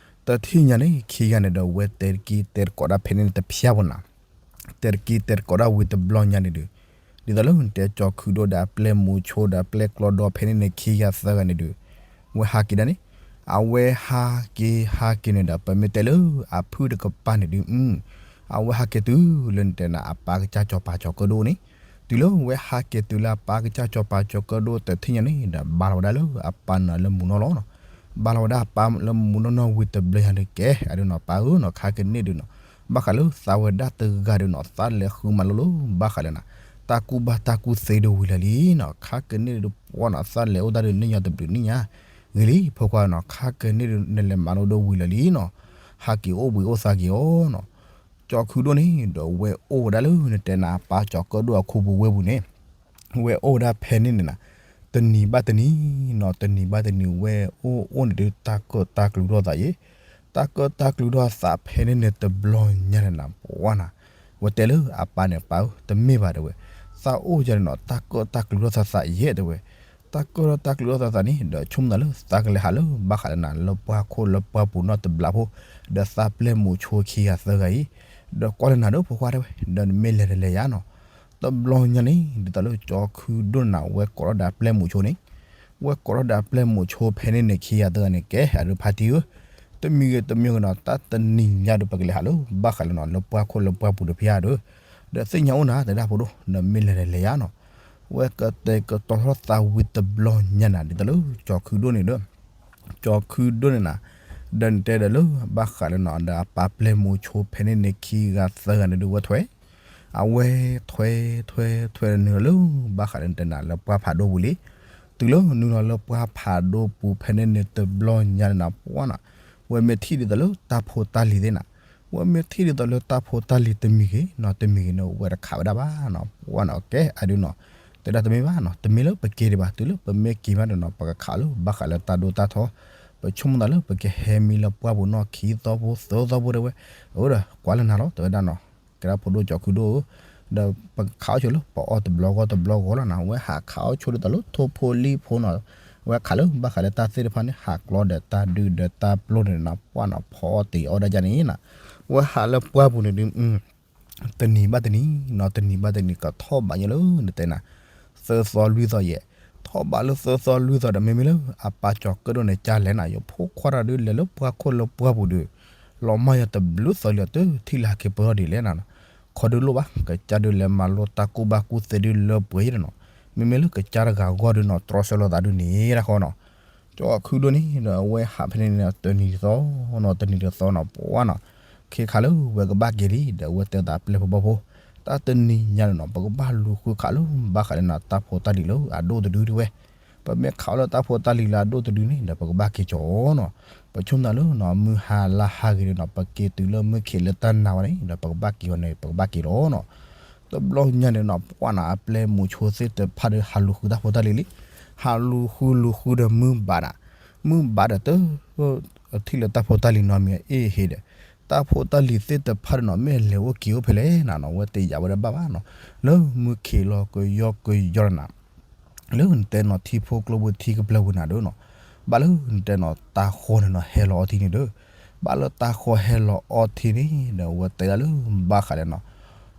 တထံၣ်ညါန့ၣ် ခံဂၤန့ၣ်ဒီးဝဲတဲတက့ၢ်တဲတကိးဒၣ်ဖဲန့ၣ်န့ၣ်တဖျါဘၣ်နီၤ တဲတက့ၢ်တဲတကိးဒၣ်ဝံၤတဘျီညါန့ၣ်ဒီး ဒ်သိးလၢနတဲကၠီၤခုဒိၣ်ဒီးအပျဲၢ်မူးဆိဒီးအပျဲၢ်ကျီဒီဖဲန့ၣ်န့ၣ် ခံဂၤသၢဂၤန့ၣ်ဒီး ဝဲဟးက့ၤဒၣ်န့ၣ် အဝဲဟးက့ၤဟးက့ၤန့ၣ်ဒီး ပမ့ၢ်တဲလၢအဖုတကပၤန့ၣ်ဒုး အဝဲဟးက့ၤတုၤလၢနတဲနၤ အပၢ်ကစၢ်ကၠီၤပၤကၠီၤကၢဒိၣ်န့ၣ် တုၤလၢဝဲဟးက့ၤတုၤလၢအပၢ်ကစၢ်ကၠီၤပၤကၠီၤကၢဒိၣ်တထံၣ်ညါန့ၣ်ဒီး ဘၣ်လီၤဝဲဒၣ်လၢအပၢ်န့ၣ်လၢမူးနီၢ်လီၤနီၤ ဘၣ်လီၤဝဲဒၣ်အပၢ်လၢမူးနီၢ်နီၢ်ဝံၤတဘျီညါန့ၣ်ကဲ အဒုးနီၤ ပၢ်ဧၢနီၤ ခါကန့ၢ်ဒုးနီၤ ဘၣ်ဃးလၢသးဝဲဒၣ်တဂၤဒုးနီၤ သးလဲၤဃုမၤလိလၢဘၣ်ဃးလၢနၤ တၢ်ကူၣ်ဘၣ်တၢ်ကူၣ်သ့ဒုးဝံၤလၢာ်လံနီၤ ခါကန့ၢ်ဒုးပှၤနီၤ သးလဲၤအိၣ်တၢ်ဒုးန့ၣ်ညါတဘျုးန့ၣ်ညါ ဂ့ၤလံ ဖိခွါနီၤ ခါကန့ၢ်ဒုးနလဲၤမၤလိဒုးဝံၤလၢာ်လံနီၤ ဟးက့ၤအိၣ်ဘှံးအိၣ်သါက့ၤအီၤနီၤ ကၠီၤခုဒိၣ်န့ၣ် ဒီးဝဲအိၣ်ဝဲဒၣ်လၢနတဲနၤ အပၢ်ကၠီၤကၢဒိၣ်အခူပူၤဝ့ၢ်ပူၤန့ၣ် ဝဲအိၣ်ဝဲဒၣ်ဖဲန့ၣ်န့ၣ်နၤ တနံၤဘၣ်တနံၤနီၤ တနံၤဘၣ်တနံၤ ဝဲအိၣ်အိၣ်န့ၣ်ဒုး တၢ်ကၢၣ်တၢ်ကျူထီၣ်သးယဲ တၢ်ကၢၣ်တၢ်ကျူထီၣ်သးဖဲန့ၣ်န့ၣ်တဘျီညါန့ၣ်နၤ ပှၤနီၤ ဝဲတဲလၢအပၢ်န့ၣ် ပၢ်ဧၢ တမ့ၢ်ဘၣ်တဲဝဲ သးအိၣ်ယဲန့ၣ်နီၤ တၢ်ကၢၣ်တၢ်ကျူထီၣ်သးသးယဲတဲဝဲ တၢ်ကၢၣ်တၢ်ကျူထီၣ်သးသးန့ၣ် ဒီးဆိကမိၣ်သးလၢသးကလဲၤဟးလၢဘၣ်ဃးလၢနၤ လၢပှၢ်ခိၣ်လၢပှၢ်ပူၤနီတဘျီဖိ ဒီးသးပျဲၢ်မူးဆိခံဂၤသၢဂၤအံၤ ဒီးကွၢ်လၢနၤဒီးဖိခွါတဲဝဲ ဒီးနမ့ၢ်လဲၤတလဲၤယါနီၤ တဘျီညါန့ၣ် ဒ်သိးလၢကၠီၤခုဒိၣ်နၤ ဝဲကိးထီၣ်ဒီးအပျဲၢ်မူးဆိန့ၣ် ဝဲကိးထီၣ်ဒီးအပျဲၢ်မူးဆိဖဲန့ၣ်န့ၣ် ခံဂၤသၢဂၤန့ၣ် ကဲ အဒုးဖါတံၢ်ဧၢ တမံၤဂ့ၤတမံၤဂ့ၤနီၤ တၢ်တနံၤညါဒီး ပကလဲၤဟးလၢဘၣ်ဃးလၢနီၤ လၢပှၢ်ခိၣ်လၢပှၢ်ပူၤတဖၠါဒီး ဒီးသ့ၣ်ညါအိၣ်နၤ တဲဒၣ်ဖိဒိၣ် နမ့ၢ်လဲၤတလဲၤယါနီၤ ဝဲကတဲာ်ကတီၤထီၣ်သးဝံၤတဘျီညါနၤ ဒ်သိးလၢကၠီၤခုဒိၣ်န့ၣ်ဒီး ကၠီၤခုဒိၣ်န့ၣ်နၤ ဒီးနတဲဒီးလၢဘၣ်ဃးလၢနီၤ ဒီးအပၢ်ပျဲၢ်မူးဆိဖဲန့ၣ်န့ၣ် ခံဂၤသၢဂၤန့ၣ်ဒုးဝဲထွဲ အဝဲထွဲထွဲထွဲနုာ်လီၤလၢ ဘၣ်ဃးလၢနတဲနၤလၢပှၢ်ဖးဒိၣ်ပူၤလံ တုၤလၢနုာ်လီၤလၢပှၢ်ဖးဒိၣ်ပူၤဖဲန့ၣ်န့ၣ်တဘျီညါန့ၣ်နၤ ပှၤနီၤ ဝဲမ့ၢ်ထံၣ်ဒ်သိးလၢတၢ်ဖိတၢ်လံၤသ့ၣ်နၤ, ဝဲမ့ၢ်ထံၣ်ဒ်သိးလၢတၢ်ဖိတၢ်လံၤတမံၤဂ့ၤနီၤ တမံၤဂ့ၤန့ၣ် ဝဲတခးဝဲဒၣ်ဘၣ်နီၤ ပှၢ်နီၤ ကဲအဒုနီၤ, တဲဒၣ်တမ့ၢ်ဘၣ်နီၤ တမ့ၢ်လၢပက့ၤဒံးဘၣ် တုၤလၢပမ့ၢ်က့ၤမးဒီးနီၤ ပကခးလၢဘၣ်ဃးလၢတၢ်ဒိတၢ်ထီ, ပဆိကမိၣ်သးလၢပကဟဲမံလၢပှၢ်ပူၤနီၢ်ခံသီဖိသၢသီဖိတဲဝဲ, အဝဲဒီးကွၢ်လၢနၤလီၤ တဲဝဲဒၣ်နီၤ, ကဲဒၣ်ဖိဒိၣ်ကၠီၤခုဒိၣ်ဧၢ ဒီးပကခးအီၣ်ဆိလၢပအီၣ်တဘျီဂီၢ်တဘျီဂီၢ်လီၤနီၤ, အဝဲဟးခးအီၣ်ဆိဒ်သိးလၢထိဖိလံၣ်ဖိနီၤ, အဝဲခးလၢဘၣ်ဃးလၢတၢ်သ့ၣ်တဖၣ်န့ၣ် ဟးကျီဒီးတၢ်ဒုၣ်ဒီးတၢ်ပျိၢ်န့ၣ်နီၤ ပှၢ်နီၤ ဖီအီၣ်တ့ၤအီၣ်ဒၣ်ယါန့ၣ်နီၤ, အဝဲဟးလၢပှၢ်ပူၤန့ၣ်ဒုး တနံၤဘၣ်တနံၤနီၤ တနံၤဘၣ်တနံၤ ကထီၣ်ဘးညါလၢနတဲနၤ, သၢသီလွံၢ်သီယဲၢ်, ထီၣ်ဘးလၢသၢသီလွံၢ်သီဒီး မ့မ့ၢ်လၢအပၢ်ကၠီၤကၢၣ်ဒိၣ်န့ၣ် ကၢ်လဲၣ်နၤ ယဖိခွါတၢ်ဒုးလဲၤလၢပှၢ်ခိၣ်လၢပှၢ်ပူၤဒီး လီၤမၢ်ယၤတဘျုးသီလံ တထံၣ်လၢဟဲက့ၤပၢၢ်ထီၣ်ဒ်လဲၣ်နၤ, ခီဒုးလိၣ်ဘၣ် ကစၢ်ဒုးလဲၤမၤလိတၢ်ကူၣ်ဘၣ်ကူၣ်သ့ဒုးလၢပှဲၤယဲၢ်နီၤ, မ့မ့ၢ်လၢကစၢ်တဂၤဂီၢ်ဒုးနီၤ တြီဆၢလိာ်သးဒုးန့ၣ်တၢ်ဃီနီၤ ကၠီၤခုဒိၣ်န့ၣ်ဒီး အဝဲဟးဖဲန့ၣ်န့ၣ် တနံၤတသီနီၤ တနံၤတသီနီၤ ပှၢ်နီၤ, ခဲခါလၢဝဲကဘၣ်က့ၤလံ ဒီးအဝဲတဲသးပျဲၢ်ဖိဘီၣ်ဖိ, တၢ်တနံၤညါန့ၣ်နီၤ ပကဘၣ်လူၤဃုခးလၢ ဘၣ်ဃးလၢနတၢ်ဖိတၢ်လံၤလၢအဒိၣ်တဒုတဲဝဲ, ပမ့ၢ်ခးအီၣ်လၢတၢ်ဖိတၢ်လံၤလၢအဒိၣ်တဒုန့ၣ်ဒီး ပကဘၣ်က့ၤကၠီၤနီၤ, ပဆိကမိၣ်သးလၢနီၤ မုၢ်ဟါလၢဟါဂ့ၤန့ၣ်နီၤ ပက့ၤတုၤလၢမုၢ်ခံးလၢတၢ်နၤဝဲန့ၣ်ဒီး ပကဘၣ်က့ၤအီၤန့ၣ် ပကဘၣ်က့ၤလီၤနီၤ တဘျီညါန့ၣ်နီၤ ပှၢ်နီၤ အပျဲၢ်မုၣ်ဆိသ့ၣ်တဖၣ်ဒီး ဟးလူၤဃုတၢ်ဖိတၢ်လံၤလံ, ဟးလူၤဃုလူၤဃုဒီးမုၢ်ဘၣ်နၤ, မုၢ်ဘၣ်ဒီးတ ထံၣ်လၢတၢ်ဖိတၢ်လံၤနီတမံၤအ့ၣ်ဟ့ဒီး, တၢ်ဖိတၢ်လံၤသ့ၣ်တဖၣ်ဒီးနီၤ မ့ၢ်လဲၤအိၣ်က့ၤအိၣ်ဖဲလဲၣ်နၤနီၤ ဝဲတယာ်ဝဲဒၣ်ဘၣ်ဘၣ်နီၤ, လၢမုၢ်ခံးလီၤကယီကယီနၤ လၢနတဲနီၤ ထံဖိကျိပူၤထံကပျၢၤပူၤနၤဒီးနီၤ, ဘၣ်လၢနတဲနီၤ တၤဃီၤန့ၣ်နီၤ ဟဲလီၤအီထံန့ၣ်ဒီး, ဘၣ်လၢတၤဃီၤဟဲလီၤအီထံန့ၣ်ဒီး အဝဲတဲဒၣ်လၢဘၣ်ဃးဒီးနီၤ,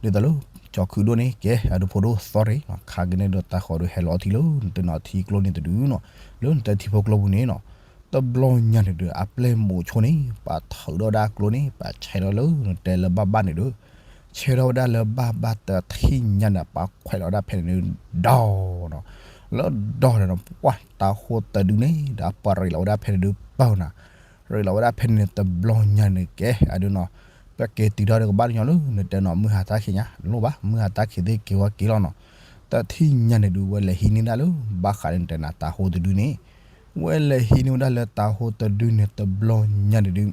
ဒ်သိးလၢ ကၠီၤခုဒိၣ်န့ၣ် ကဲ အဒုးဖိဒိၣ်သီရ့ၣ်နီၤ ခါက့ၤန့ၣ်ဒီးတၤဃီၤဒီးဟဲလီၤအီထံလၢနတဲနီၤ ထံကျိန့ၣ်တဒုနီၤ, လၢနတဲထံဖိကျိပူၤန့ၣ်နီၤ, တဘျီညါန့ၣ်ဒီး အပျဲၢ်မိၣ်ဆိန့ၣ် ပှၤထုးထီၣ်ဝဲဒၣ်ကျိန့ၣ် ပှၤဆဲးထီၣ်လၢနတဲလၢဘၣ်ဘၣ်န့ၣ်ဒီး ဆဲးထီၣ်ဝဲဒၣ်လၢဘၣ်ဘၣ်တထံၣ်ညါန့ၣ် ပှၤခွဲးလီၤဝဲဒၣ်ဖဲန့ၣ်ဒီး ဒီနီၤ, လၢဒီဒီးနီၤ ပှၢ်တၤဃီၤတဒုန့ၣ်ဒီး အပှၤရ့းလီၤဝဲဒၣ်ဖဲန့ၣ်ဒီးပၢၢ်နၤ, ရ့းလီၤဝဲဒၣ်ဖဲန့ၣ်တဘျီညါန့ၣ်ကဲ အဒုနီၤ, ပက့ၤတုၤထီၣ်ဒီးကဘၣ်တညီလၢနတဲနီၤ မုၢ်ဟါတၢ်ခံးညါ လိၣ်ဘၣ် မုၢ်ဟါတၢ်ခံးသ့ၣ်က့ၤဝဲက့ၤလီၤနီၤ, တထံၣ်ညါန့ၣ်ဒုး ဝဲလဲၤဟံးန့ၢ်ဒၣ်လၢ ဘၣ်ဃးန့ၣ်တဲနၤ တၤဃီၤတဒုန့ၣ် ဝဲလဲၤဟံးန့ၢ်ဝဲဒၣ်လၢတၤဃီၤတဒုန့ၣ် တဘျီညါန့ၣ်ဒုး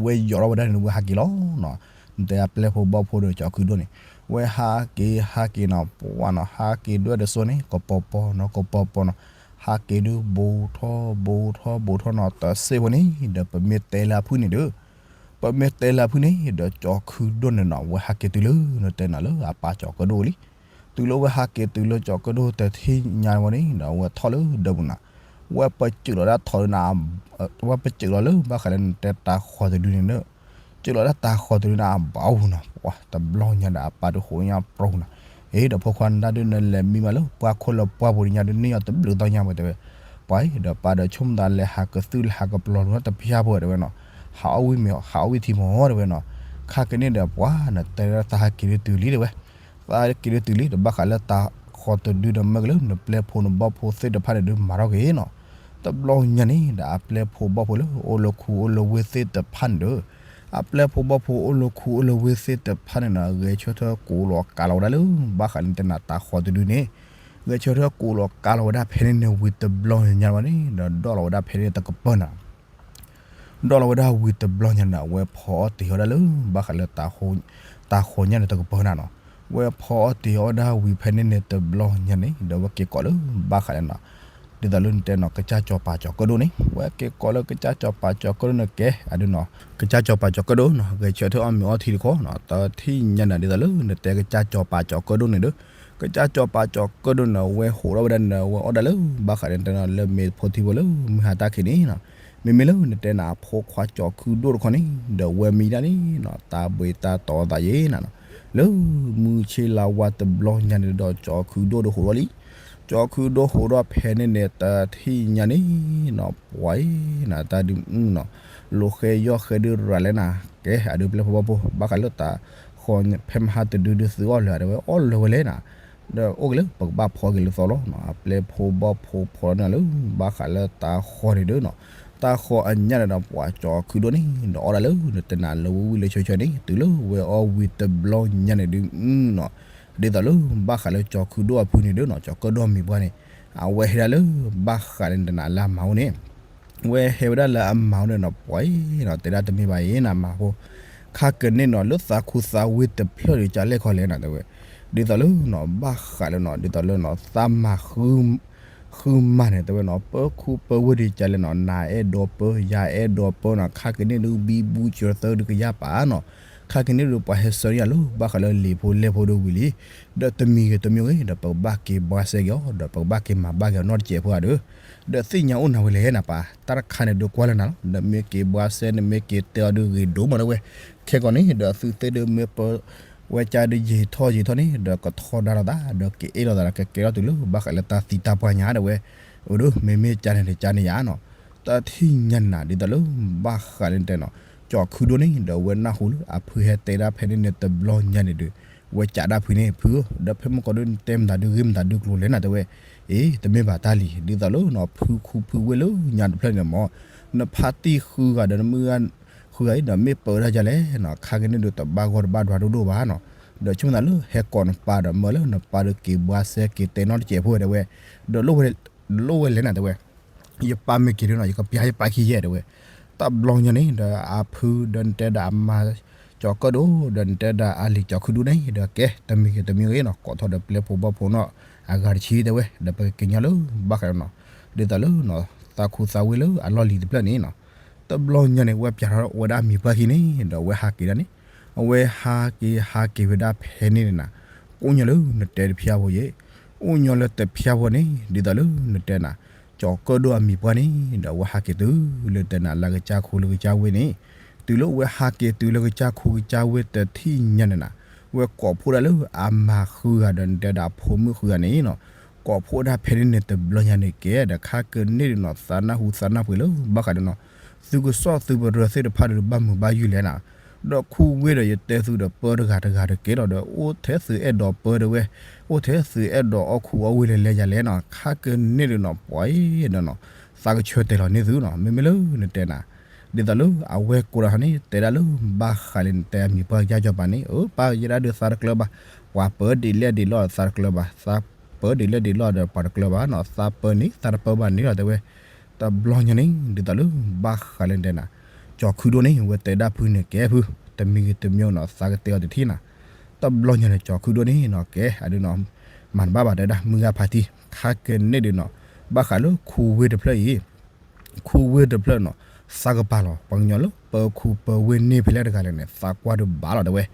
ဝဲယိးထီၣ်ဝဲဒၣ်န့ၣ် ဝဲဟးက့ၤလီၤနီၤ, နတဲအပျဲၢ်ဖိဘီၣ်ဖိဒီးကၠီၤခုဒိၣ်န့ၣ်, ဝဲဟးက့ၤဟးက့ၤနီၤ ပှၢ်နီၤ ဟးက့ၤဒွဲၣ်တစိၢ်န့ၣ် ကပီၤပီၤနီၤ ကပီၤပီၤနီၤ, ဟးက့ၤဒုးဘူးထီၣ်ဘူးထီၣ်ဘူးထီၣ်နီၤ တစ့ၢ်ဖိန့ၣ်ဒီး ပမ့ၢ်တဲလၢအဖုၣ်န့ၣ်ဒီး ပမ့ၢ်တဲလၢအဖုၣ်န့ၣ်ဒီး ကၠီၤခုဒိၣ်န့ၣ်နီၤ ဝဲဟးက့ၤတုၤလၢ နတဲနၤလၢအပၢ်ကၠီၤကၢၣ်ဒိၣ်လံ, တုၤလၢဝဲဟးက့ၤတုၤလၢကၠီၤကၢၣ်ဒိၣ်တထံၣ်ညါဝဲန့ၣ်ဒီး အဝဲထီၣ်လၢဒၢးပူၤနၤ, ဝဲပစၢးလီၤဒၣ်ထီၣ်ဒုးနၤ ဝဲပစၢးလီၤလၢဘၣ်ဃးလၢနတဲတၤဃီၤတဒုန့ၣ်ဒီး, စၢးလီၤဒၣ်တၤဃီၤတဒုန့ၣ်အဘၣ်အူနီၤ, ပှၢ်တဘျီညါဒီးအပၢ်ဒုးဃိးညါပြီၢ်ပူၤနၤ, အ့ ဒီးဖိခွါနတၢ်ဒုးနလဲၤမံဘၣ်လၢ ပှၢ်ခိၣ်လၢပှၢ်ပူၤဒုးညါဒုးန့ၢ်အီၤတဘျုးသီညါမးတဲဝဲ, ပှၢ်အံၤဒီးပၢ်ဒီးဆိကမိၣ်သးလဲၤဟးကသုၣ်လဲၤဟးကပျီၤလိၤတပျၢ်ဖိတဲဝဲနီၤ, ဟးအီၣ်ဝံၣ်မ့ၤ ဟးအီၣ်ဝံၣ်ထံမ့ၤတဲဝဲနီၤ, ခါက့ၤန့ၣ်ဒီးပှၢ် နတဲသးဟးက့ၤဒုးတုၤလံတဲဝဲ သးက့ၤဒုးတုၤလံ ဒီးဘၣ်ဃးလၢတၤဃီၤတဒုဒီးမ့ၢ်ကလၢနပျဲၢ်ဖိနဘီၣ်ဖိသ့ၣ်တဖၣ်န့ၣ်ဒုးမၤထီၣ်က့ၤနီၤ, တဘျီညါန့ၣ်ဒီး အပျဲၢ်ဖိဘီၣ်ဖိလၢအိၣ်လၢခူအိၣ်လၢဝ့ၢ်သ့ၣ်တဖၣ်န့ၣ်ဒီး, အပျဲၢ်ဖိဘီၣ်ဖိအိၣ်လၢခူအိၣ်လၢဝ့ၢ်သ့ၣ်တဖၣ်န့ၣ်နီၤ ဂဲၤဆၢထၢၣ်ကိးလီၤကးလီၤဝဲဒၣ်လၢ ဘၣ်ဃးလၢနတဲနၤတၤဃီၤတဒုန့ၣ်, ဂဲၤဆၢထၢၣ်ကိးလီၤကးလီၤဝဲဒၣ်ဖဲန့ၣ်န့ၣ်ဝံၤတဘျီညါဘၣ်န့ၣ်ဒီး ဒီးလီၤဝဲဒၣ်ဖဲန့ၣ်တကပၢၢ်နၤ ဒီးလီၤဝဲဒၣ်ဝံၤတဘျီညါန့ၣ် အဝဲဖီအီၣ်တ့ၤအီၣ်ဒၣ်လၢ ဘၣ်ဃးလၢ တၤဃီၤညါန့ၣ်တကပၢၢ်နၤနီၤ, ဝဲဖီအီၣ်တ့ၤအီၣ်ဒၣ်ဝံၤဖဲန့ၣ်န့ၣ်တဘျီညါန့ၣ် ဒီးဝဲက့ၤကိးလၢ ဘၣ်ဃးလၢနီၤ, ဒ်သိးလၢနတဲနီၤ ကစၢ်စီၤပၤစီၤကၢၣ်ဒိၣ်န့ၣ် ဝဲက့ၤကိးလၢကစၢ်စီၤပၤစီၤကၢၣ်ဒိၣ်န့ၣ်ကဲ အဒုနီၤ, ကစၢ်စီၤပၤစီၤကၢၣ်ဒိၣ်နီၤ ဂဲၤဆၢထၢၣ်အီၣ်မ့ၤအီထံတခီနီၤ တထံၣ်ညါန့ၣ် ဒ်သိးလၢနတဲကစၢ်စီၤပၤစီၤကၢၣ်ဒိၣ်န့ၣ်ဒီး, ကစၢ်စီၤပၤစီၤကၢၣ်ဒိၣ်န့ၣ် ဝဲဟိးထီၣ်ဝဲဒၣ်န့ၣ် ဝဲအီၣ်ဒၣ်လၢ ဘၣ်ဃးလၢနတဲနီၤ လၢမ့ၤဖိထံဖိလၢမုၢ်ဟါတၢ်ခံးန့ၣ်နီၤ မ့မ့ၢ်လၢနတဲနၤအဖိခွါကၠီၤခုဒိၣ်တခီန့ၣ် ဒီးဝဲမံဒၣ်န့ၣ်နီၤ တၢ်ဘှံးတၢ်တီၤသးယဲနီၤနီၤ, လၢမုၢ်ဆ့လါဝါတဘျီညါန့ၣ်ဒီး ကၠီၤခုဒိၣ်ဒီးဟိးထီၣ်လံ, ကၠီၤခုဒိၣ်ဟိးထီၣ်ဖဲန့ၣ်န့ၣ် တထံၣ်ညါန့ၣ်နီၤ ပှၤအံၤနၤ တၢ်ဒုးနီၤ လိာ်ဃဲယီၢ်ဃဲဒုးရၤလဲၣ်နၤ ကဲ အဒုးပျဲၢ်ဖိဘီၣ်ဖိ ဘၣ်ဃးလၢတၤဃီၤဖဲမဟါတဒုဒုးသုအီၣ်လၢၤ တဲဝဲအီၣ်လၢၤဝဲလဲၣ်နၤ ဒီးအိၣ်က့ၤလၢပကဘၣ်ဖီက့ၤလၢသီလီၤနီၤ အပျဲၢ်ဖိဘီၣ်ဖိဖီလီၤန့ၣ်လၢ ဘၣ်ဃးလၢတၤဃီၤန့ၣ်ဒီးနီၤ, တၤဃီၤအညါန့ၣ်ဒီး ပှၤကၠီၤခုဒိၣ်န့ၣ် ဒီးအီၣ်ဒၣ်လၢနတဲနၤလၢဝံၣ်ဝံၣ်လၢဆၢဆၢန့ၣ် တုၤလၢဝဲအီၣ်ဝံၤတဘျီညါန့ၣ်ဒုးနီၤ, ဒ်သိးလၢဘၣ်ဃးလၢကၠီၤခုဒိၣ်အဖုန့ၣ်ဒီးနီၤ ကၠီၤကၢၣ်ဒိၣ်မံၤပှၢ်န့ၣ် အဝဲဟဲဒၣ်လၢ ဘၣ်ဃးလၢနတဲနၤလၢအမၤအိၣ်န့ၣ် ဝဲဟဲဝဲဒၣ်လၢအမၤအီၤန့ၣ်နီၤ ပှၤအံၤနီၤ တဲဒၣ်တမ့ၢ်ဘၣ်အံၤနၤ မၤဖိ ခါကန့ၣ်နီၤ လၢသးခူသးဝ့တဖျၢၣ်ဒီး ကလဲၣ်ခီလဲၣ်နၤ တဲဝဲ, ဒ်သိးလၢနီၤ ဘၣ်ဃးလၢနီၤ ဒ်သိးလၢနီၤ သးမၤ ဃုမၤန့ၣ် တဲဝဲနီၤ ပၢခူပၢဝ့ဒီး ကလဲၣ်နီၤ နၤအဲၣ်ဒိးပၢ ယၤအဲၣ်ဒိးပၢနီၤ ခါကန့ၣ်ဒုး ဘံဘူစၢၤသၢဒုးကယၢ်ပာ်နီၤ, ခါကန့ၣ်ဒုး ပှၤဟဲဆၢန့ၢ်ယၤလၢ ဘၣ်ဃးလၢလံာ်ဖိလဲၢ်ဖိဒုးဝံၤလံ, ဒီးတမံၤဂ့ၤတမံၤဂ့ၤ ဒီးပကဘၣ်က့ၤဘှါစဲက့ၤအီၤ ဒီးပကဘၣ်က့ၤမၤဘၣ်က့ၤအီၤနီတစဲးဖိဧါဒီး, ဒီးသ့ၣ်ညါအိၣ်နၤဝဲလဲၣ်နၤပၢ် တၢ်တခါန့ၣ်ဒုးကွၢ်လၢနၤလီၤ, ဒီးမ့ၢ်က့ၤဘှါစဲ နမ့ၢ်က့ၤတဲအီၤဒုးဂ့ၤဒိၣ်မးလၢဝဲ, ခဲကီးန့ၣ် ဒီးသုသ့ၣ်ဒုးမ့ၢ်ပၢ ဝဲကၢ်ဒုးယံာ်ထီၣ်ယံာ်ထီၣ်န့ၣ် ဒီးကထီဒါလိာ်သး ဒီးကအဲၣ်လိာ်သးဒီးကကဲထီၣ်တုၤလၢ ဘၣ်ဃးလၢတၢ်သံတၢ်ပှၢ်ညါ တဲဝဲ, အိၣ်ဒီး မ့မ့ၢ်ကၢ်န့ၣ်ဒီးကၢ်န့ၣ်ယါနီၤ, တၢ်ထံၣ်ညါန့ၣ်နၤ ဒ်သိးလၢ ဘၣ်ဃးလၢနတဲနီၤ ကၠီၤခုဒိၣ်န့ၣ် ဒီးဝဲနၢ်ဟူလၢအဖုဟဲတဲဒၣ်ဖဲန့ၣ်န့ၣ် တဘျီညါန့ၣ်ဒီး ဝဲကးဒၣ်ဖုန့ၣ် ဖုဧၢ ဒီးဖဲမုၢ်ကီၢ်ဒုးနတဲမတၤဒုးဂ့ၢ်မတၤဒုးကျိၤလဲၣ်နၤ တဲဝဲ, အ့ တမ့ၢ်ဘၣ်တၢ်လံၤ ဒ်သိးလၢနီၤ ဖုခူဖုဝ့ၢ်လၢညါတဖျၢၣ်န့ၣ်မ့ၢ် နဖါတံၢ်ဃုဂၤဒီးနမုၢ်ဂၤဃုဂၤအံၤဒီး မ့ၢ်ပၢဝဲဒၣ်ယၤလဲၣ်နီၤ ခါကန့ၣ်ဒုးတဘၣ်ဂီၢ်တဘၣ်ဒွးဒိၣ်ဒိၣ်ဘၣ်နီၤ, ဒီးဆိကမိၣ်သးလၢဟဲကိးနပၢ်ဒီး မၢလၢနပၢ်ဒုးက့ၤဘှါစဲက့ၤတဲနီတစဲးဖိ တဲဝဲ, ဒီးလိၣ်ဝဲလဲၣ်နၤ တဲဝဲ ယပၢ်မ့ၢ်က့ၤဒုးနီၤ ယကပျၢ်ယပၢ်ခံယဲၢ် တဲဝဲ, တဘျီညါန့ၣ် ဒီးအဖုဒီးနတဲဒီးအမါ ကၠီၤကၢၣ်ဒိၣ် ဒီးနတဲဒီးအလံၤကၠီၤခုဒိၣ်န့ၣ် ဒီးကဲ တမံၤဂ့ၤတမံၤဂ့ၤနီၤ ကိးထီၣ်ဒီးပျဲၢ်ဖိဘီၣ်ဖိနီၤ အဂၤတဆံ တဲဝဲ ဒီးပကက့ၤညီလၢ ဘၣ်ဃးဒီးနီၤ ဒ်သိးလၢနီၤ သးခူသးဝ့ၢ်လၢအလီၢ်လံၤတဖျၢၣ်န့ၣ်နီၤ, တဘျီညါန့ၣ် ဝဲပျၢ်ထီၣ်ဝဲဒၣ်အမံၤပှၢ်ခံန့ၣ် ဒီးဝဲဟးက့ၤဒၣ်န့ၣ်, အဝဲဟးက့ၤဟးက့ၤဝဲဒၣ်ဖဲန့ၣ်န့ၣ်နၤ, အိၣ်ညီလၢနတဲတဖျၢၣ်ဖိယဲၢ် အိၣ်ညီလၢတဖျၢၣ်ဖိန့ၣ် ဒ်သိးလၢနတဲနၤ, ကၠီၤကၢၣ်ဒိၣ်အမံၤပှၢ်န့ၣ် ဒီးအဝဲဟးက့ၤတုၤလၢတဲနၤ လၢကစၢ်ခူလၢကစၢ်ဝ့ၢ်န့ၣ်, တုၤလၢဝဲဟးက့ၤတုၤလၢကစၢ်ခူကစၢ်ဝ့ၢ်တထံၣ်ညါန့ၣ်နၤ, ဝဲကိးဖှိၣ်ဒၣ်လၢအမါဃုဂၤဒီးနတဲဒၣ်အဖိမုၣ်ဃုဂၤန့ၣ်နီၤ, ကိးဖှိၣ်ဒၣ်ဖဲန့ၣ်န့ၣ်တဘျီညါန့ၣ်ကဲ ဒီးခါကန့ၣ်ဒုးနီၤ သးနၢ်ဟူသးနၢ်ပှ့ၤလၢ ဘၣ်ဃးဒီးနီၤ, သုကစီၣ်သုပရၢသ့ၣ်တဖၣ်ဒီးဘၣ်မုာ်ဘၣ်ယုၢ်လဲၣ်နၤ, ဒီးခူဝ့ၢ်ဒီးယတဲသုဒီးပၢတဂၤတဂၤတကဲလီၤဒီး အိၣ်ထဲသုအဲၣ်ဒိးပၢတဝဲ, အိၣ်ထဲသုအဲၣ်ဒိးအီၣ်ခူအီၣ်ဝ့ၢ်လဲၤလဲၤယၤလဲၣ်နီၤ, ခါကန့ၣ်ဒုးနီၤ ပှၤအံၤဒီးနီၤ, သးကဆၢတဲာ်လီၤန့ၢ်သုနီၤ, မ့မ့ၢ်လၢနတဲနၤ, ဒ်သိးလၢအဝဲကိးဒီးဟီန့ၣ် တဲဒၣ်လၢဘၣ်ဃးလၢနတဲအမံၤပှၢ်ကစၢ်စီၤပၤန့ၣ် အၢ ပၢ်ယဲဒၣ်ဒုးသးတကျၢၤဘၣ်, ပှၤပၢဒ်လဲၣ်ဒ်လဲၣ်ဒီးသးတကျၢၤဘၣ်, သးပၢဒ်လဲၣ်ဒ်လဲၣ်ဒီးပှၤတကျၢၤဘၣ်နီၤ, သးပၢန့ၣ်သးတပၢဘၣ်န့ၣ်လီၤ တဲဝဲ, တဘျီညါန့ၣ် ဒ်သိးလၢဘၣ်ဃးလၢနတဲနၤ, ကၠီၤခုဒိၣ်န့ၣ် ဝဲတဲဒၣ်ဖုန့ၣ်ကဲဖု, တမံၤဂ့ၤတမံၤနီၤ သးကတဲအီၤတထံၣ်နၤ, တဘျီညါန့ၣ် ကၠီၤခုဒိၣ်န့ၣ်နီၤ ကဲအဒုးနီၤ, မၤတဘၣ်ဘၣ်တဲဒၣ် မုၢ်ဂၤဖးတံၢ် ခါကန့ၣ်ဒုးနီၤ, ဘၣ်ဃးလၢခူဝ့ၢ်တဖျၢၣ်အံၤ ခူဝ့ၢ်တဖျၢၣ်နီၤ, သးကပၤလီၤ ပှၤကညီလၢပၢခူပၢဝ့ၢ်န့ၢ်ဖဲလဲၣ်တဂၤလဲၣ်န့ၣ် သးကွၢ်ဒုးဘၣ်လီၤတဲဝဲ,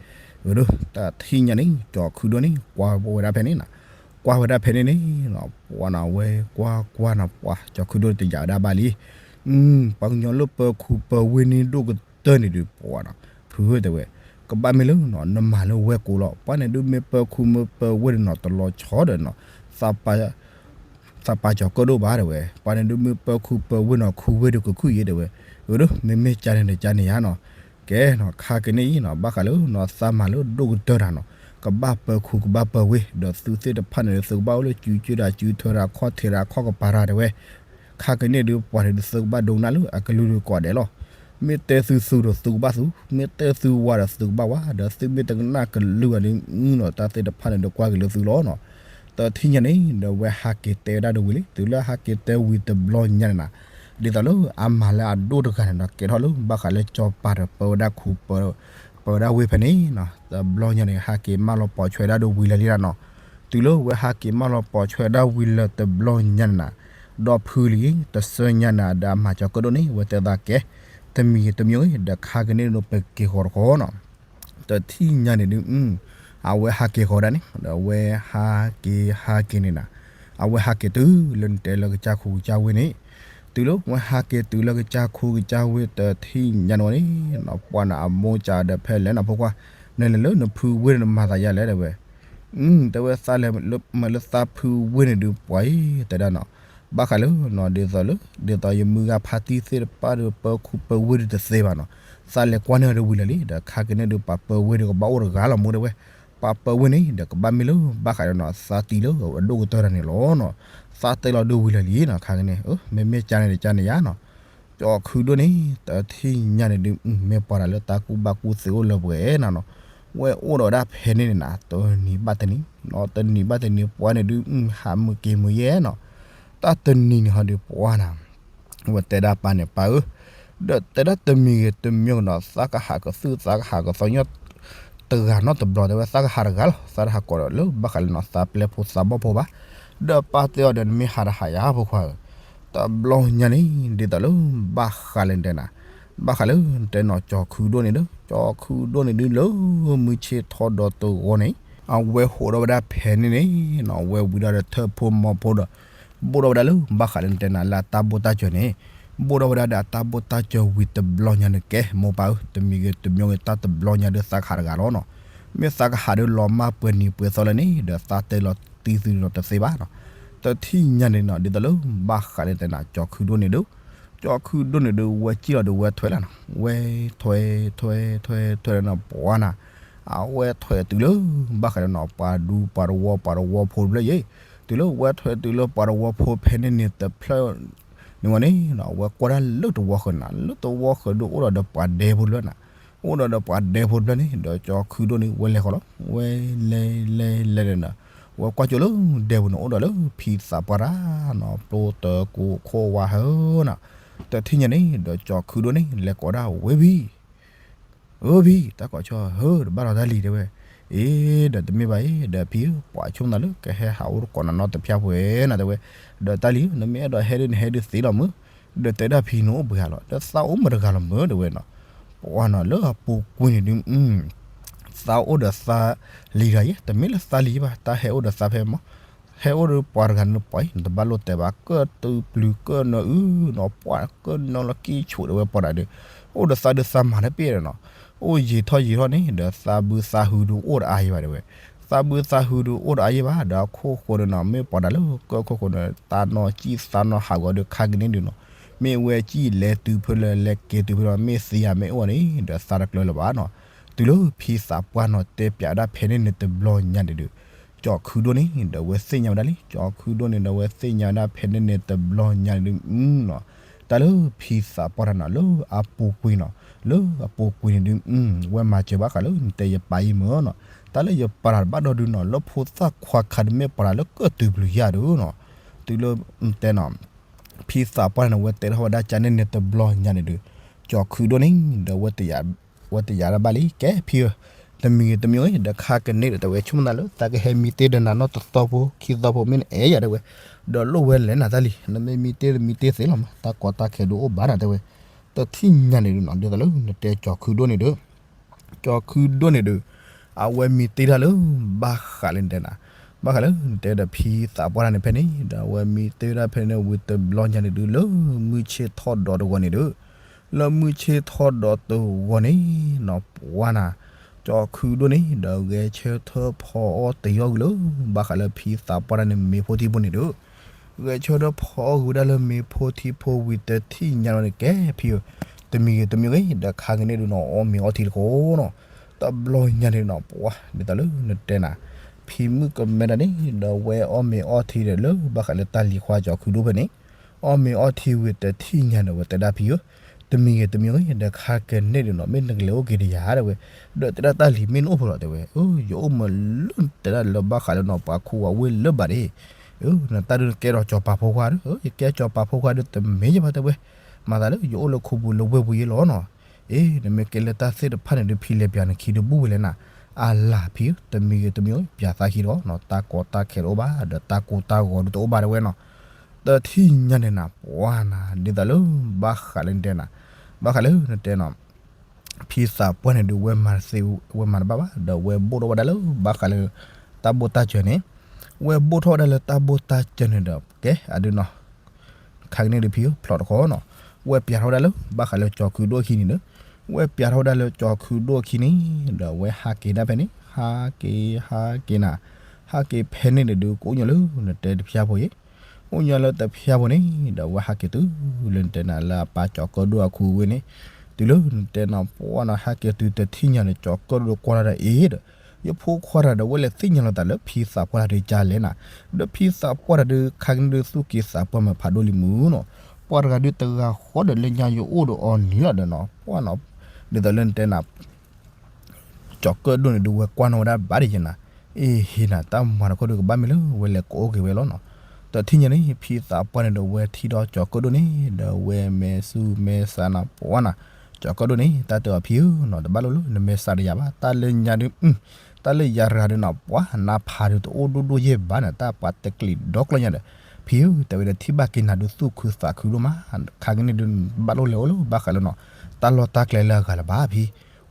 အၢ တထံၣ်ညါန့ၣ် ကၠီၤခုဒိၣ်န့ၣ် ကွၢ်ဝဲဒၣ်ဖဲန့ၣ်နၤ, ကွၢ်ဝဲဒၣ်ဖဲန့ၣ်န့ၣ်, ပှၤနၤဝဲကွၢ်ကွၢ်နၤ ပှၤကၠီၤခုဒိၣ်တယာ်ဝဲဒၣ်ဘၣ်လံ, ပှၤကညီလၢပၢခူပၢဝ့ၢ်န့ၢ်ဒိၣ်ကတၢၢ်န့ၣ်ဒုးပှၤနီၤ, ဖုတဲဝဲ, ကဘၣ်မ့ၢ်လၢနီၤ နမၤလၢဝဲကိးလီၤ, ပှၤန့ၣ်ဒုးမ့ၢ်ပၢခူမ့ၢ်ပၢဝ့ၢ်ဒီးနီၤ တလီၤဆီဒီးနီၤ, သးပာ်ကၠီၤကၢၣ်ဒိၣ်ဘၣ်တဲဝဲ, ပှၤန့ၣ်ဒုးမ့ၢ်ပၢခူပၢဝ့ၢ်နီၤ ခူဝ့ၢ်ဒုးကခုၣ်ယဲတဲဝဲ, အၢ မ့မ့ၢ်ကန့ၣ်ဒီးကန့ၣ်ယါနီၤ, ကဲနီၤခါကန့ၣ်အံၤနီၤ ဘၣ်ဃးလၢနီၤ သးမၤလၢဒိၣ်ကတၢၢ်တၢ်နီၤ, ကဘၣ်ပၢခူကဘၣ်ပၢဝ့ၢ် ဒီးသုသ့ၣ်တဖၣ်န့ၣ်ဒုး သုကဘၣ်အိၣ်လၢစုကၠူဒၣ်စုထၢဒၣ်ခီၣ်ထံးဒၣ်ခီၣ်ကပၤတၢ်တဲဝဲ, ခါကန့ၣ်ဒုး ပှၤန့ၣ်ဒုးသုကဘၣ်ဒိကနၣ်လၢအကလုၢ်ဒုးကိးဂၤဒဲးလီၤ, မ့ၢ်တဲသုသူဒီးသုကဘၣ်သူ, မ့ၢ်တဲသုဝါဒီးသုကဘၣ်ဝါ, ဒီးသုမ့ၢ်တကနၣ်ကလုၢ်ဘၣ်ဒုးနီၤ တၢ်သ့ၣ်တဖၣ်န့ၣ်ဒုးကွၢ်က့ၤလၢသုလီၤနီၤ, တထံၣ်ညါန့ၣ် ဒီးဝဲဟးက့ၤတဲဝဲဒၣ်ဒုးဝံၤလံ, တုၤလၢဟးက့ၤတဲဝံၤတဘျီညါန့ၣ်နၤ, ဒ်သိးလၢအမၤလၢအဒိၣ်တဂၤန့ၣ်နီၤ ကဲထီၣ်လၢဘၣ်ဃးလၢစီၤပၤဒီးပၢဝဲဒၣ်ခူ ပၢဝဲဒၣ်ဝ့ၢ်ဖဲန့ၣ်နီၤ, တဘျီညါန့ၣ် ဟးက့ၤမၢလီၤပိာ်ဆွဲဒၣ်ဒုးဝံၤလၢာ်လံလီၤနီၤ, တုၤလၢဝဲဟးက့ၤမၢလီၤပိာ်ဆွဲဒၣ်ဝံၤလၢာ်တဘျီညါန့ၣ်နၤ, ဒီးဖုလံ တဆၢညါန့ၣ်ဒီးအမၤကၠီၤကၢၣ်ဒိၣ်န့ၣ် ဝဲတဲသးကဲ, တမံၤတမံၤဒီးခါကန့ၣ်ဒုးပက့ၤဃီၤတခီနီၤ, တထံၣ်ညါန့ၣ်ဒုး အဝဲဟးက့ၤဟးက့ၤဟးက့ၤန့ၣ်နၤ, အဝဲဟးက့ၤတုၤလၢနတဲလၢကစၢ်ခူကစၢ်ဝ့ၢ်န့ၣ်, တုၤလၢဝဲဟးက့ၤတုၤလၢကစၢ်ခူကစၢ်ဝ့ၢ်တထံၣ်ညါန့ၣ်ဝဲန့ၣ်, ပှၤန့ၣ်အမိၢ်ကးဒီးဖဲလဲၣ်နီၤဖိခွါ, နလဲၤလၢနဖုဝ့ၢ်န့ၣ်နမၤသးယါလဲၣ်တဲဝဲ, တဲဝဲသးလဲၤမၤလၢသးဖုဝ့ၢ်န့ၣ်ဒုးပှၤအံၤတဲဒၣ်နီၤ, ဘၣ်ဃးလၢနီၤ ဒ်သိးလၢ ဒ်သိးယမုၢ်ဂၤဖါတံၢ်သ့ၣ်တဖၣ်ဒီးပၢခူပၢဝ့ၢ်ဒုးတသ့ဘၣ်နီၤ, သးလဲၤကွၢ်န့ၢ်အီၤဒုးဝံၤလၢာ်လံ, ဒီးခါကန့ၣ်ဒုးပှၤပၢဝ့ၢ်ဒုးကဘၣ်အိၣ်တဂၤလီၤမူတဲဝဲ, ပှၤပၢဝ့ၢ်န့ၣ် ဒီးကဘၣ်မ့ၢ်လၢ ဘၣ်ဃးဒီးနီၤသးတံၢ်လၢအဒိၣ်ကတၢၢ်တၢ်န့ၣ်လီၤနီၤ, သးတဲလီၤဒုးဝံၤလၢာ်လံနီၤ, ခါကန့ၣ် မ့မ့ၢ်ကန့ၣ်ဒီးကန့ၣ်ယါနီၤ, ကၠီၤခုဒိၣ်န့ၣ် တထံၣ်ညါန့ၣ်ဒုး မ့ၢ်ပှၤတၢ်လၢတၢ်ကူၣ်ဘၣ်ကူၣ်သ့အိၣ်လၢပှဲၤနီၤ, ဝဲအိၣ်ဒီးဝဲဒၣ်ဖဲန့ၣ်န့ၣ်နၤ တနံၤဘၣ်တနံၤ, တနံၤဘၣ်တနံၤပှၤန့ၣ်ဒုး ဟးမုာ်က့ၤမုာ်ယဲနီၤ, တၢ်တနံၤန့ၣ်ဟီဒုးပှၤနၤ ဝဲတဲဒၣ်ပၢ်န့ၣ် ပၢ်ဧၢ, ဒီးတဲဒၣ်တမံၤဂ့ၤတမံၤဂ့ၤနီၤ သးကဟးကသုၣ်သးကဟးကသီညီ တဂၤနီတဘျီ တဲဝဲ သးကဟးတဂၤလီၤ သးတဟးကိးဒီးလၢဘၣ်ဃးလၢနီၤ သးပျဲၢ်ဖိသးဘီၣ်ဖိဘၣ်, ဒီးပၢ်တဲအီၤဒီး နမ့ၢ်ဟးတဟးယၤဖိခွါဧၢ, တဘျီညါန့ၣ် ဒ်သိးလၢဘၣ်ဃးလၢနတဲနၤ, ဘၣ်ဃးလၢနတဲနီၤ ကၠီၤခုဒိၣ်န့ၣ်ဒီး ကၠီၤခုဒိၣ်န့ၣ်ဒုးလၢ မုၢ်ဆ့ၣ်ထီၣ်ဒီးတဂီၤန့ၣ် အဝဲဟိးထီၣ်ဝဲဒၣ်ဖဲန့ၣ်န့ၣ်နီၤ အဝဲဝံၤဒီးထၢၣ်ဖိမီၤဖိဒီး ဘိၣ်ထီၣ်ဝဲဒၣ်လၢ ဘၣ်ဃးလၢနတဲနၤလၢအတၢ်ဘိၣ်တၢ်စၢၤန့ၣ်, ဘိၣ်ထီၣ်ဝဲဒၣ်ဒီးအတၢ်ဘိၣ်တၢ်စၢၤဝံၤတဘျီညါန့ၣ် ကဲမိၢ်ပၢ်ဧၢ တမံၤဂ့ၤတမံၤဂ့ၤ တၢ်တဘျီညါဒုးသးကဟးတဂၤလီၤနီၤ, မ့ၢ်သးကဟးဒုးလီၤမၢ်ပှဲၤနံၤပှဲၤသီလၢန့ၣ် ဒီးသးတဲလီၤတံၢ်သုလီၤတသ့ဘၣ်နီၤ, တထံၣ်ညါန့ၣ်နီၤ ဒ်သိးလၢဘၣ်ဃးလၢနတဲနၤ ကၠီၤခုဒိၣ်န့ၣ်ဒုး ကၠီၤခုဒိၣ်န့ၣ်ဒုး ဝဲစံၣ်လီၤဒုးဝဲထွဲလၢ်နီၤ, ဝဲထွဲ ထွဲ ထွဲ ထွဲလၢနီၤ ပှၤနၤ, အဝဲထွဲတုၤလၢ ဘၣ်ဃးလၢနီၤ ပှၤဒူပှၤတဝီပှၤတဝီဖိတဖျၢၣ်ယဲ, တုၤလၢဝဲထွဲတုၤလၢပှၤတဝီဖိဖဲန့ၣ်န့ၣ်တဖျၢၣ်န့ၣ်ဝဲန့ၣ်နီၤ ဝဲကွၢ်ဒၣ်လၢတဝီဃၢၤနၤ လၢတဝီဃၢၤဒုးအိၣ်ဒီးဒီးပှၤဒဲဖိတဖျၢၣ်နၤ, အိၣ်ဒီးဒီးပှၤဒဲဖိတဖျၢၣ်န့ၣ် ဒီးကၠီၤခုဒိၣ်န့ၣ် ဝဲလဲၤဃီလီၤ ဝဲလဲၤလဲၤလဲၤဒီးနီၤ, ဝဲကွၢ်ကၠိလၢဒဲပူၤန့ၣ် အိၣ်ဒီးလၢဖံသးပှၢ်တၢ်နီၤ ပျိတၢ်ကိးခိၣ်ဝါဟၢနီၤ, တထံၣ်ညါန့ၣ် ဒီးကၠီၤခုဒိၣ်န့ၣ် လဲၤကိးဒၣ်ဝဲဖံ ဧၢဖံ တၢ်ကိးဆီဟၢ တဘၣ်လီၤတၢ်လံၤတဲဝဲ, အ့ ဒီးတမ့ၢ်ဘၣ်အံၤ ဒီးဖံဧၢ ပှၤဆိကမိၣ်သးလၢကဟဲဟးအိၣ်တကိးနၤနီတဖျၢၣ်ပှဲၤနၤတဲဝဲ, ဒီးတၢ်လံၤ နမ့ၢ်အဲၣ်ဒိးဟဲဒုးနဟဲဒုးသ့လီၤမုၢ်, ဒီးတဲဒၣ်ဖံနအိၣ်ပှဲၤဂၤလီၤ ဒီးသးအိၣ်မတဂၤလီၤမုၢ်တဲဝဲနီၤ, ပှၤနီၤလၢအပူၤကွံာ်န့ၣ်ဒုး သးအိၣ်ဒီးသးလံၤတဂၤယဲ တမ့ၢ်လၢသးလံၤယဲဘၣ် တၢ်ဟဲအိၣ်ဒီးသးဖဲမီ ဟဲအိၣ်ဒီးပှၤတဂၤန့ၣ်ပှၤအံၤ နတဘၣ်လိၣ်တဲဘၣ် ကၢၣ်တုၤပျုၤကၢၣ်နီၤအုနီၤ ပှၤကၢၣ်နီၤလီၤကံၣ်ဆူၣ်တဲဝဲပှၤတဂၤဒီး, အိၣ်ဒီးသးဒုးသးမၤတပ့ၢ်ဒီးနီၤ, အိၣ်ယံာ်ထီၣ်ယံာ်ထီၣ်န့ၣ် ဒီးသးဘုသးဟုဒုးအိၣ်တအါယဲဘၣ်တဲဝဲ, သးဘုသးဟုဒုးအိၣ်တအါယဲဘၣ် ဒီးအခိၣ်ဃိန့ၣ်နီၤ မ့ၢ်ပှၤတဂၤလၢကၢၣ်ခိၣ်ဃိန့ၣ် သးနီၢ်ကံၣ်သးနီၢ်ဟးဂီၤဒီးခါကန့ၣ်ဒုးနီၤ, မ့ၢ်ဝဲကံၣ်လဲၤတုၤဖဲလၢလဲၤက့ၤတုၤဖဲလၢ မ့ၢ်သံယၤမ့ၢ်အိၣ်န့ၣ် ဒီးသးတကျၢၤလၢၤဘၣ်နီၤ, တုၤလၢဖံသးပှၢ်နီၤ တဲပၠးဒၣ်ဖဲန့ၣ်န့ၣ်တဘျီညါန့ၣ်ဒုး ကၠီၤခုဒိၣ်န့ၣ် ဒီးဝဲသ့ၣ်ညါဝဲဒၣ်လံ ကၠီၤခုဒိၣ်န့ၣ် ဒီးဝဲသ့ၣ်ညါဝဲဒၣ်ဖဲန့ၣ်န့ၣ်တဘျီညါန့ၣ်ဒုးနီၤ, တၢ်လၢဖံသးပှၢ်တၢ်နီၤ လၢအပူၤကွံာ်နီၤ, လၢအပူၤကွံာ်န့ၣ်ဒုး ဝဲမၤစၢၤဘၣ်ဃးလၢနတဲယပၢ်အံၤမုၢ်နီၤ, တၢ်လၢယပၢ်တၢ်တဘၣ်ဒီဒုးနီၤ လၢဖိသၣ်ခွါခါဒုးမ့ၢ်ပှၤတဂၤလၢကၢၣ်တုၤပျုၤယၤဒုးနီၤ, တုၤလၢတဲနီၤ ဖံသးပှၢ်န့ၣ် ဝဲတဲထီၣ်ဝဲဒၣ်ကန့ၣ်န့ၣ်တဘျီညါန့ၣ်ဒုး, ကၠီၤခုဒိၣ်န့ၣ် ဒီးဝဲတယာ်ဒၣ်ဘၣ်လံ ကဲဖံဧၢ, တမံၤဂ့ၤတမံၤဂ့ၤ ဒီးခါကန့ၣ်ဒီး တဲဝဲဆိကမိၣ်သးလၢ သးကဟဲမံတ့ၢ်ဒီးနၤနီတသီဖိခံသီဖိ မ့ၢ်နအဲၣ်ယၤတဲဝဲ, ဒီးလိၣ်ဝဲလဲၣ်နၤတၢ်လံၤ နမ့ၢ်မံတ့ၢ်မံတ့ၢ်သ့လီၤမး တၢ်ကီတၢ်ခဲဒုးအိၣ်ဘၣ်နၤတဲဝဲ, တထံၣ်ညါန့ၣ်ဒုးနီၤ ဒ်သိးလၢနတဲကၠီၤခုဒိၣ်န့ၣ်ဒီး ကၠီၤခုဒိၣ်န့ၣ်ဒုး, အဝဲမံတ့ၢ်တၢ်လၢ ဘၣ်ဃးလၢနတဲနၤ, ဘၣ်ဃးလၢနတဲဒီးဖံသးပှၢ်တၢ်န့ၣ်ဖဲန့ၣ် ဒီးအဝဲမံတ့ၢ်တၢ်ဖဲန့ၣ်ဝံၤတဘျီညါန့ၣ်ဒုး လၢမုၢ်ဆ့ၣ်ထီၣ်ဒီးတဂီၤန့ၣ်ဒုး, လၢမုၢ်ဆ့ၣ်ထီၣ်ဒီးတဂီၤန့ၣ်နီၤ ပှၤနၤ, ကၠီၤခုဒိၣ်န့ၣ် ဒီးဂဲၤဆၢထၢၣ်ဖီအီၣ်တယီၢ်ဂ့ၤလၢ ဘၣ်ဃးလၢဖံသးပှၢ်တၢ်န့ၣ်မ့ၤဖိထံဖိန့ၣ်ဒုး ဂဲၤဆၢထၢၣ်ဖီအီၣ်ဂ့ၤဝဲဒၣ်လၢမ့ၤဖိထံဖိဝံၤတထံၣ်ညါလီၤန့ၣ် ကဲဖံဧၢ, တမံၤဂ့ၤတမံၤဂ့ၤ ဒီးခါကန့ၣ်ဒုးနီၤ အီၣ်မ့ၤအီထံတခီနီၤ, တဘျီညါန့ၣ်နီၤ ပှၤဒ်သိးလၢနတဲနၤ, ဖံမုၣ်ကမဲတၢ်န့ၣ် ဒီးဝဲအီၣ်မ့ၤအီထံဒီးလၢဘၣ်ဃးလၢတၢ်လံၤခွါကၠီၤခုဒိၣ်ဖဲန့ၣ်, အီၣ်မ့ၤအီထံဝံၤတထံၣ်ညါန့ၣ် ဝဲတဲဒၣ်ဖံဧၢ, တမံၤဂ့ၤတမံၤဂ့ၤ ဒီးခါကန့ၣ်ဒုးနီၤ မ့ၢ်နကလဲၤအိၣ်က့ၤတယၤတဲဝဲ, ဒီးတဲဒၣ်တၢ်လံၤမ့ၢ်နအိၣ်ဖဲလဲၣ်တဲဝဲ, ယအိၣ်မးလၢတဲဒၣ်လၢဘၣ်ဃးလၢနီၤ ပှၤခူဝဲလၢဘၣ်ဒ့ၣ် နတၢ်ဒုးနကဲထီၣ်ကၠီၤပၤဖိခွါဒီး ယကဲကၠီၤပၤဖိခွါဒီးတမ့ၢ်ယဘၣ်တဲဝဲ, မၤသးလၢယအိၣ်လၢခိပူၤလၢဝ့ၢ်ပူၤယဲလီၤနီၤ, အ့ နမ့ၢ်ကဲလၢတၢ်သ့ၣ်တဖၣ်န့ၣ်ဒုး ဖံလဲၤပၠးနခံဒုးဘူၣ်ဝဲလဲၣ်နၤ, အလၤဖံဧၢ တမံၤဂ့ၤတမံၤဂ့ၤ ပၠးသးခံတခီနီၤ တၢ်ကီတၢ်ခဲတအိၣ်ဘၣ် ဒီးတၢ်ကိၢ်တၢ်ဂီၤဒုးတအိၣ်ဘၣ်တဲဝဲနီၤ, တထံၣ်ညါန့ၣ်နၤ ပှၤနၤ ဒ်သိးလၢ ဘၣ်ဃးလၢနတဲနၤ, ဘၣ်ဃးလၢနတဲနီၤ ဖံသးပှၢ်န့ၣ်ဒုး ဝဲမၤတဘၣ်ဘၣ် ဒီးဝဲဘိၣ်ထီၣ်ဝဲဒၣ်လၢ ဘၣ်ဃးလၢ တၢ်ဘိၣ်တၢ်စၢၤန့ၣ်, ဝဲဘိၣ်ထီၣ်ဝဲဒၣ်လၢတၢ်ဘိၣ်တၢ်စၢၤန့ၣ်ဒီး ကဲအဒုးနီၤ, ခါကန့ၣ်ဒုးဖံဖျိးတခီနီၤ, ဝဲပၠးထီၣ်ဝဲဒၣ်လၢ ဘၣ်ဃးလၢကၠီၤခုဒိၣ်အခံန့ၣ်ဒီး, ဝဲပၠးထီၣ်ဝဲဒၣ်လၢကၠီၤခုဒိၣ်အခံန့ၣ်, ဒီးဝဲဟးက့ၤဒၣ်ဖဲန့ၣ် ဟးက့ၤ ဟးက့ၤနၤ, ဟးက့ၤဖဲန့ၣ်န့ၣ်ဒုး ကအိၣ်ညီလၢနတဲတဖျၢၣ်ဖိအံၤ အိၣ်ညီလၢတဖျၢၣ်ဖိန့ၣ် ဒီးဝဲဟးက့ၤတုၤလၢနတဲနၤလၢအပၢ်ကၠီၤကၢၣ်ဒိၣ်အခိၣ်ဝ့ၢ်န့ၣ်, တုၤလၢနတဲနၤပှၢ်နီၤ ဟဲက့ၤတုၤတထံၣ်ညါန့ၣ် ကၠီၤကၢၣ်ဒိၣ်ကွၢ်ထီၣ်ဒီးအ့ဒီး, ယဖိခွါတဂၤဒီး ဝဲလဲၤသ့ၣ်ညါလီၤသးလၢဖံသးပှၢ်တၢ်ဒုးကလဲၣ်နၤ, ဒီးဖံသးပှၢ်တၢ်ဒုး ခါကန့ၣ်ဒုးသူၣ်က့သးပှၢ်မးဖးဒိၣ်လံမုၢ်နီၤ, ပှၤတဂၤဒုးတဂၤဃီဒီးလၢညါယအိၣ်ဒီးအီၤန့ၣ်လီၤဒီးနီၤ, ပှၢ်နီၤ, ဒ်သိးလၢနတဲနၤ ကၠီၤကၢၣ်ဒိၣ်န့ၣ်ဒုး ဝဲကွၢ်နီၣ်ဝဲဒၣ်ဘၣ်ဒံးယဲနၤ, အ့ဟ့နၤ တၢ်မၤတခီဒုးကဘၣ်မ့ၢ်လၢဝဲလဲၤကအိၣ်က့ၤဝဲလီၤနီၤ, တထံၣ်ညါန့ၣ် ဖံသးပှၢ်န့ၣ်ဒီး ဝဲထံၣ်ဒီးကၠီၤကၢၣ်ဒိၣ်န့ၣ် ဒီးဝဲမဲာ်ဆူမဲာ်ဆါနၤ ပှၤနၤ, ကၠီၤကၢၣ်ဒိၣ်န့ၣ် တၢ်တဲအီၤ ဖံဧၢနီၤ, တဘၣ်လိၣ်လၢနမဲာ်ဆါတယၤဘၣ်, တၢ်လၢညါဒုး တၢ်လၢယၤရၤဒုးနီၤ ပှၤနၢ်ဖးဒုးတအိၣ်ဒိၣ်ဒိၣ်ယဲၢ်ဘၣ်န့ၣ် တၢ်ပှၤတကျံးဒီကျီၢ်ညါဒီး, ဖံဧၢ တဲဝဲဒီး ထံၣ်ဘၣ်က့ၤနၤဒုးသူၣ်ခုသးခုဒိၣ်မး, ခါကန့ၣ်ဒုး ဘၣ်လိၣ်လဲၤအိၣ်လၢဘၣ်ဃးလၢနီၤ, တၢ်လီၢ်တၢ်ကျဲလၢအဂၤလၢၤဘၣ်ဖံ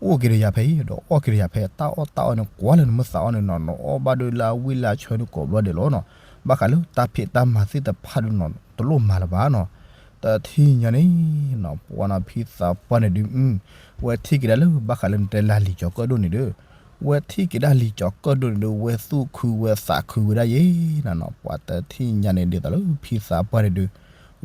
အိၣ်က့ၤဒီးယၤဖဲအံၤ ဒီးအီၣ်က့ၤဒီးယၤဖဲ တၢ်အီၣ်တၢ်အီန့ၣ် ကွၢ်လၢနမ့ၢ်သးအီၣ်န့ၣ်နီၤ နအီၣ်ဘၣ်ဒုးလၢအဝံၣ်လၢအဆၢန့ၣ်ကိးဘျီဒဲးလီၤနီၤ, ဘၣ်ဃးလၢတၢ်ဖံးတၢ်မၤသ့ၣ်တဖၣ်ဒုးနီၤ တလိၣ်မၤလၢၤဘၣ်နီၤ, တထံၣ်ညါန့ၣ်နီၤ ပှၤနီၤ ဖံသးပှၢ်န့ၣ်ဒုး ဝဲထံၣ်က့ၤဒၣ်လၢဘၣ်ဃးလၢနတဲလၢအလံၤကၠီၤကၢၣ်ဒိၣ်န့ၣ်ဒီး, ဝဲထံၣ်က့ၤဒၣ်လံၤကၠီၤကၢၣ်ဒိၣ်န့ၣ်ဒီး ဝဲသူၣ်ခုဝဲသးခုဝဲဒၣ်ယဲၢ်နၤနီၤ, ပှၤတထံၣ်ညါန့ၣ် ဒ်သိးလၢဖံသးပှၢ်န့ၣ်ဒုး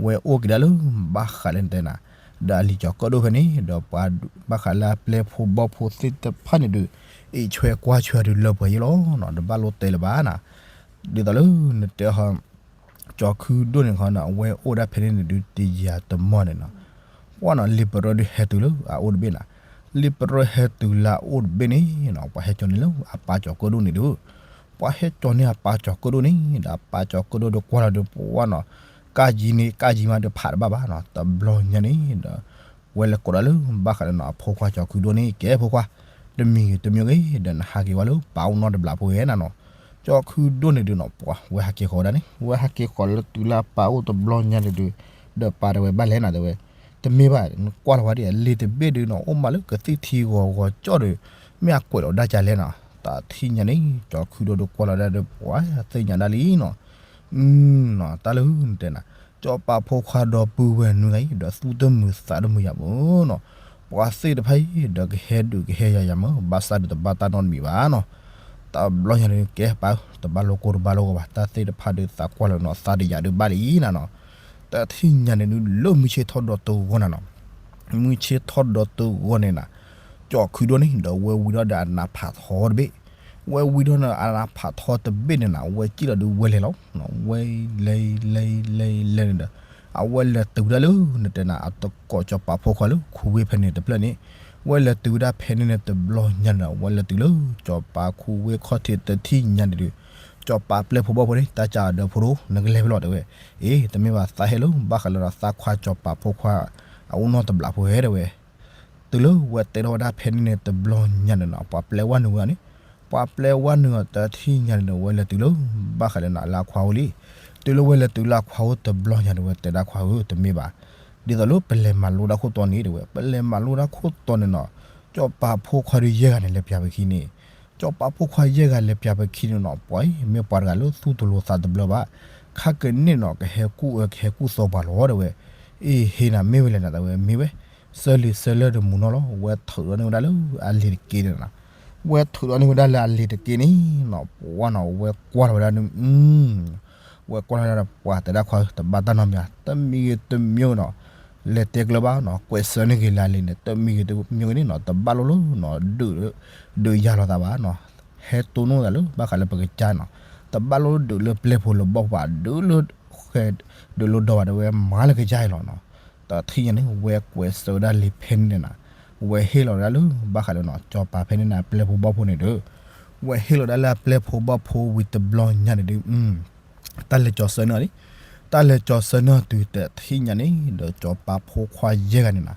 ဝဲအိၣ်က့ၤဒၣ်လၢ ဘၣ်ဃးလၢနတဲနၤ ဒီးအလံၤကၠီၤကၢၣ်ဒိၣ်ဖဲန့ၣ် ဒီးပှၤဘၣ်ဃးလၢအပျဲၢ်ဖိဘီၣ်ဖိသ့ၣ်တဖၣ်န့ၣ်ဒုး အံးဆွဲကွၢ်ဆွဲဒုးလၢပှဲၤယဲၢ်လီၤနီၤ, တဘၣ်လိၣ်တဲလၢၤဘၣ်နၤ, ဒ်သိးလၢနတဲဟီ ကၠီၤခုဒိၣ်န့ၣ်ခီနီၤ အဝဲအိၣ်ဒၣ်ဖဲန့ၣ်န့ၣ်ဒုး တယၤတမီၢ်န့ၣ်နီၤ, ပှၤနီၤ လံာ်ပရၢဒုးဟဲတုၤလၢအအိၣ်တဘ့ၣ်နၤ, လံာ်ပရၢဟဲတုၤလၢအအိၣ်တဘ့ၣ်န့ၣ်နီၤ ပှၤဟဲကၠီၤန့ၢ်လၢအပၢ်ကၠီၤကၢၣ်ဒိၣ်န့ၣ်ဒုး, ပှၤဟဲကၠီၤန့ၢ်အပၢ်ကၠီၤကၢၣ်ဒိၣ်န့ၣ် ဒီးအပၢ်ကၠီၤကၢၣ်ဒိၣ်ဒုးကွၢ်လီၤဒုး ပှၤနီၤ ကၢ်ယံၤန့ၣ် ကၢ်ယံၤမးဒုးဖးတဘၣ်ဘၣ်နီၤ, တဘျီညါန့ၣ်ဒီး ဝဲလဲၤကိးဒၣ်လၢဘၣ်ဃးလၢနီၤ အဖိခွါကၠီၤခုဒိၣ်န့ၣ် ကဲဖိခွါ, တမံၤဂ့ၤတမံၤဂ့ၤ ဒီးနဟးက့ၤဝဲလၢပၢ်အိၣ်နီတဘျီဖိဝဲနၤနီၤ, ကၠီၤခုဒိၣ်န့ၣ်ဒုးနီၤ ပှၤဝဲဟးက့ၤဃီၤဝဲဒၣ်န့ၣ် ဝဲဟးက့ၤဃီၤလၢတုၤလၢအပၢ်အိၣ်တဘျီညါန့ၣ်ဒုး, ဒီးပၢ်တဲဝဲဘၣ်လဲၣ်နၤတဲဝဲ, တမ့ၢ်ဘၣ် နကွၢ်လီၤဝဲဒၣ် လံာ်တဘ့ၣ်ဒုးနီၤ အိၣ်မးလၢကသံၣ်ထံဂီၤဂီၤကၠီၣ်ဒီး မ့ၢ်အကွဲးလီၤဒၣ်ကလဲၣ်နီၤ, တထံၣ်ညါန့ၣ် ကၠီၤခုဒိၣ်ဒုးကွၢ်လီၤဒၣ်ဒီး ပှၤသ့ၣ်ညါဒၣ်လံနီၤ နီၤ တၢ်လၢနတဲနၤ, ကၠီၤပၢ်ဖိခွါဒီပုၢ်ဝဲၢ်နွံဂၤအံၤ ဒီးသူၣ်တမုာ်သးတမုာ်ယၤမ့ၢ်နီၤ, ပှၤသ့ၣ်တဖၣ်အံၤ ဒီးကဟဲဒုးကဟဲယၤယၤမ့ၢ် ဘၣ်ဆၣ်ဒုးတဘၣ်တၢ်နီတမံၤဘၣ်နီၤ, တဘျီညါန့ၣ် ကဲပၢ်ဧၢ တဘၣ်လိၣ်ကိၢ်တဘၣ်လိၣ်ဂီၤဘၣ် တၢ်သ့ၣ်တဖၣ်ဒုးသးကွၢ်လီၤနီၤ သးတယာ်ဒုးဘၣ်လံနၤနီၤ, တထံၣ်ညါန့ၣ်ဒုး လၢမုၢ်ဆ့ၣ်ထီၣ်ဒီးတဂီၢ်နၤနီၤ မုၢ်ဆ့ၣ်ထီၣ်ဒီးတဂီၢ်န့ၣ်နၤ, ကၠီၤခုဒိၣ်န့ၣ် ဒီးဝဲဝံၤဒီးဒီးအနးဖးထီတဘ့ၣ်, ဝဲဝံၤဒီးဒီးအနးဖးထီတဘ့ၣ်န့ၣ်နၤ ဝဲစံၣ်လီၤဒုးဝဲလဲၤလီၤ, ဝဲလဲၤလဲၤလဲၤလဲၤန့ၣ်ဒီး အဝဲလဲၤတုၤဝဲဒၣ်လၢနတဲနၤ အတကိးကၠီၤပၤဖိခွါလၢခူဝ့ၢ်ဖဲန့ၣ်တဖျၢၣ်န့ၣ်, ဝဲလဲၤတုၤဝဲဒၣ်ဖဲန့ၣ်န့ၣ်တဘျီညါန့ၣ်ဒီး ဝဲလဲၤတုၤလၢကၠီၤပၤခူဝ့ၢ်ခီၣ်ထံးတထံၣ်ညါန့ၣ်ဒီး, ကၠီၤပၤပျဲၢ်ဖိဘီၣ်ဖိန့ၣ် တၢ်ကးအီၤဒီးဖိဒိၣ် နကလဲၤဖဲလဲၣ်တဲဝဲ, အ့ တမ့ၢ်ဘၣ်သးဟဲလၢဘၣ်ဃးလၢသးခွါကၠီၤပၤဖိခွါ အအိၣ်နီတဘျီဖိဧဲတဲဝဲ တုၤလၢဝဲတဲထီၣ်ဝဲဒၣ်ဖဲန့ၣ်န့ၣ်တဘျီညါန့ၣ်နီၤ ပှၤပျဲဝဲနုာ်ဝဲန့ၣ်, ပှၤပျဲဝဲနုာ်အီၤတထံၣ်ညါန့ၣ်ဒီး ဝဲလဲၤတုၤလၢဘၣ်ဃးလၢနလၢအခွါအိၣ်လံ. တုၤလၢဝဲလဲၤတုၤလၢအခွါအိၣ်တဘျီညါန့ၣ် ဝဲတဲဒၣ်ခွါဧၢ တမ့ၢ်ဘၣ်, ဒ်သိးလၢပလဲၤမၤလိတၢ်ခိၣ်တီန့ၣ်တဲဝဲ, ပလဲၤမၤလိတၢ်ခိၣ်တီန့ၣ်နီၤ, ကၠီၤပၤဖိခွါဒီးယဲၢ်ဂၤန့ၣ် လဲၤပျးပခံန့ၣ်, ကၠီၤပၤဖိခွါယဲၢ်ဂၤလဲၤပျးပခံန့ၣ်နီၤ ပှၤအံၤ မ့ၢ်ပှၤတဂၤလၢသူၣ်တလိၤသးတဘျၢဘၣ်. ခါကန့ၣ်နီၤ ကဟဲကူၣ်အၢ ကဟဲကူၣ်သီပှၤလီၤတဲဝဲ. အ့ ဟ့ၣ်နၤမ့ၢ်ဝဲလဲၣ်နၤ တဲဝဲ မ့ၢ်ဝဲ ဆၢလံၤဆၢလၢတမူနီၤလီၤ. ဝဲထုးထီၣ်န့ၢ်ဝဲဒၣ်လၢအလံၤတက့န့ၣ်နီၤ, ဝဲထုးထီၣ်န့ၢ်ဝဲဒၣ်လၢအလံၤတက့န့ၣ်နီၤ ပှၤနီၤ ဝဲကွၢ်လီၤဝဲဒၣ်န့ၣ် ဝဲကွၢ်လီၤဝဲဒၣ်ဒီးပှၤတဲဒၣ်ခွါဧၢ တဘၣ်တၢ်နီတမံၤ တမံၤဂ့ၤတမံၤနီၤ, လဲၤတဲကျၢၤဘၣ်နီၤ ကွဲးစၢးန့ၢ်က့ၤလၢအလံၤန့ၣ် တမံၤဂ့ၤတမံၤဂ့ၤန့ၣ်နီၤ တဘၣ်လိၣ်လၢနီၤ ဒုးယၤလီၤသးဘၣ်နီၤ, ဟဲတိၢ်နီၣ်သးလၢဘၣ်ဃးလၢပကစၢ်နီၤ, တဘၣ်လိၣ်ဒုးလၢပျဲၢ်ဖိလၢဘီၣ်ဘၣ် ဒုးလၢ ဃဲ ဒုးလၢဒီဘၣ်တဲဝဲ မၤလၢကစၢ်အံၤလီၤနီၤ. တထံၣ်ညါန့ၣ် ဝဲကွဲးစၢးဝဲဒၣ်လံၤဖဲန့ၣ်န့ၣ်နၤ, ဝဲဟ့ၣ်လီၤဝဲဒၣ်လၢဘၣ်ဃးလၢနီၤ ကၠီၤပၤဖဲန့ၣ်န့ၣ် အပျဲၢ်ဖိဘီၣ်ဖိန့ၣ်ဒီး, ဝဲဟ့ၣ်လီၤဒၣ်လၢအပျဲၢ်ဖိဘီၣ်ဖိဝံၤတဘျီညါန့ၣ်ဒီး တၢ်လဲၤကၠီၤစၢၤန့ၢ်အီၤလံ. တၢ်လဲၤကၠီၤစၢၤန့ၢ်အီၤတုၤတထံၣ်ညါန့ၣ် ဒီးကၠီၤပၤဖိခွါယဲၢ်ဂၤန့ၣ်နၤ,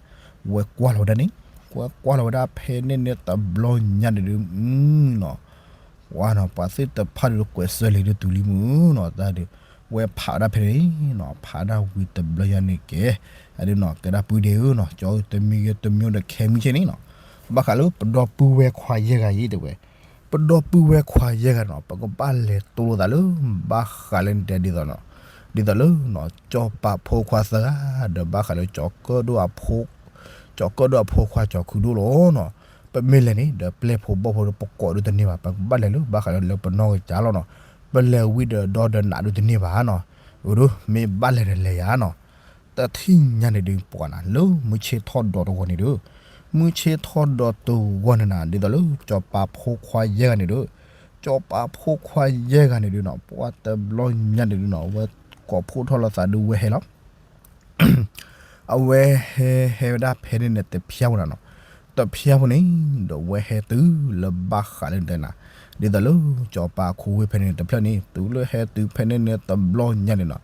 ဝဲကွၢ်လီၤဝဲဒၣ်န့ၣ်, ဝဲကွၢ်လီၤဝဲဒၣ်ဖဲန့ၣ်န့ၣ်တဘျီညါန့ၣ်ဒီး နီၤ, ဝဲနီၤ ပှၤသ့ၣ်တဖၣ်ဒီးကွဲးစၢၤလံၤဒီးတုၤလံမုၢ်နီၤ တၢ်ဒီး ဝဲဖးဒၣ်ဖဲန့ၣ်နီၤ, ဖးဒၣ်ဝံၤတဘျီညါန့ၣ်ကဲ, အဒုးနီၤ ကဲဒၣ်ပုၢ်ဒ့ဧၢနီၤ, ကၠီၤဧၢ တမံၤဂ့ၤတမံၤဒီးခဲမုၢ်ဆ့ၣ်န့ၣ်နီၤ, ဘၣ်ဃးလၢပဒီပုၢ်ဝဲၢ်ခွါယဲၢ်ဂၤအံၤတဲဝဲ ပဒီပုၢ်ဝဲၢ်ခွါယဲၢ်ဂၤနီၤ ပကဘၣ်လဲၤတိၢ်လိာ်သးလၢ ဘၣ်ဃးလၢနတဲဒ်သိးနီၤ, ဒ်သိးလၢနီၤ ကၠီၤပၤဖိခွါသၢဂၤ ဒီးဘၣ်ဃးလၢကၠီၤကၢၣ်ဒိၣ်အဖိ, ကၠီၤကၢၣ်ဒိၣ်အဖိခွါကၠီၤခုဒိၣ်လီၤနီၤ. ပမ့ၢ်လဲၤန့ၣ် ဒီးပျဲၢ်ဖိဘီၣ်ဖိဒီးပကိးဒုးတန့ၢ်ဘၣ်, ပကဘၣ်လဲၤလၢဘၣ်ဃးလၢပနီၢ်ကစၢ်လီၤနီၤ. ပလဲၤဝံၤဒီးဒီဒီးနးဒုးတန့ၢ်ဘၣ်နီၤ, အိၣ်ဒုး မ့ၢ်ဘၣ်လဲၤဒီးလဲၤယၤနီၤ. တထံၣ်ညါန့ၣ်ဒုးပှၤနၤ လၢမုၢ်ဆ့ၣ်ထီၣ်ဒီးတဂီၤန့ၣ်ဒီး, မုၢ်ဆ့ၣ်ထီၣ်ဒီးတဂီၤန့ၣ်နၤ ဒ်သိးလၢကၠီၤပၤဖိခွါယဲၢ်ဂၤန့ၣ်ဒီး, ကၠီၤပၤဖိခွါယဲၢ်ဂၤန့ၣ်ဒုးနီၤ ပှၤတဘျီညါန့ၣ်ဒုးနီၤ အဝဲကိးဖှိၣ်ထီၣ်လိာ်သးဒုးဝဲဟဲလီၤ အဝဲဟဲဟဲဝဲဒၣ်ဖဲန့ၣ်န့ၣ် တဖျၢၣ်ဖိနၤနီၤ, တဖျၢၣ်ဖိန့ၣ် ဒီးဝဲဟဲတုၤလၢဘၣ်ဃးလၢနတဲနၤ, ဒ်သိးလၢ ကၠီၤပၤခိၣ်ဝ့ၢ်ဖဲန့ၣ်တဖျၢၣ်န့ၣ် တုၤလၢဟဲတုၤဖဲန့ၣ်န့ၣ်တဘျီညါန့ၣ်နီၤ,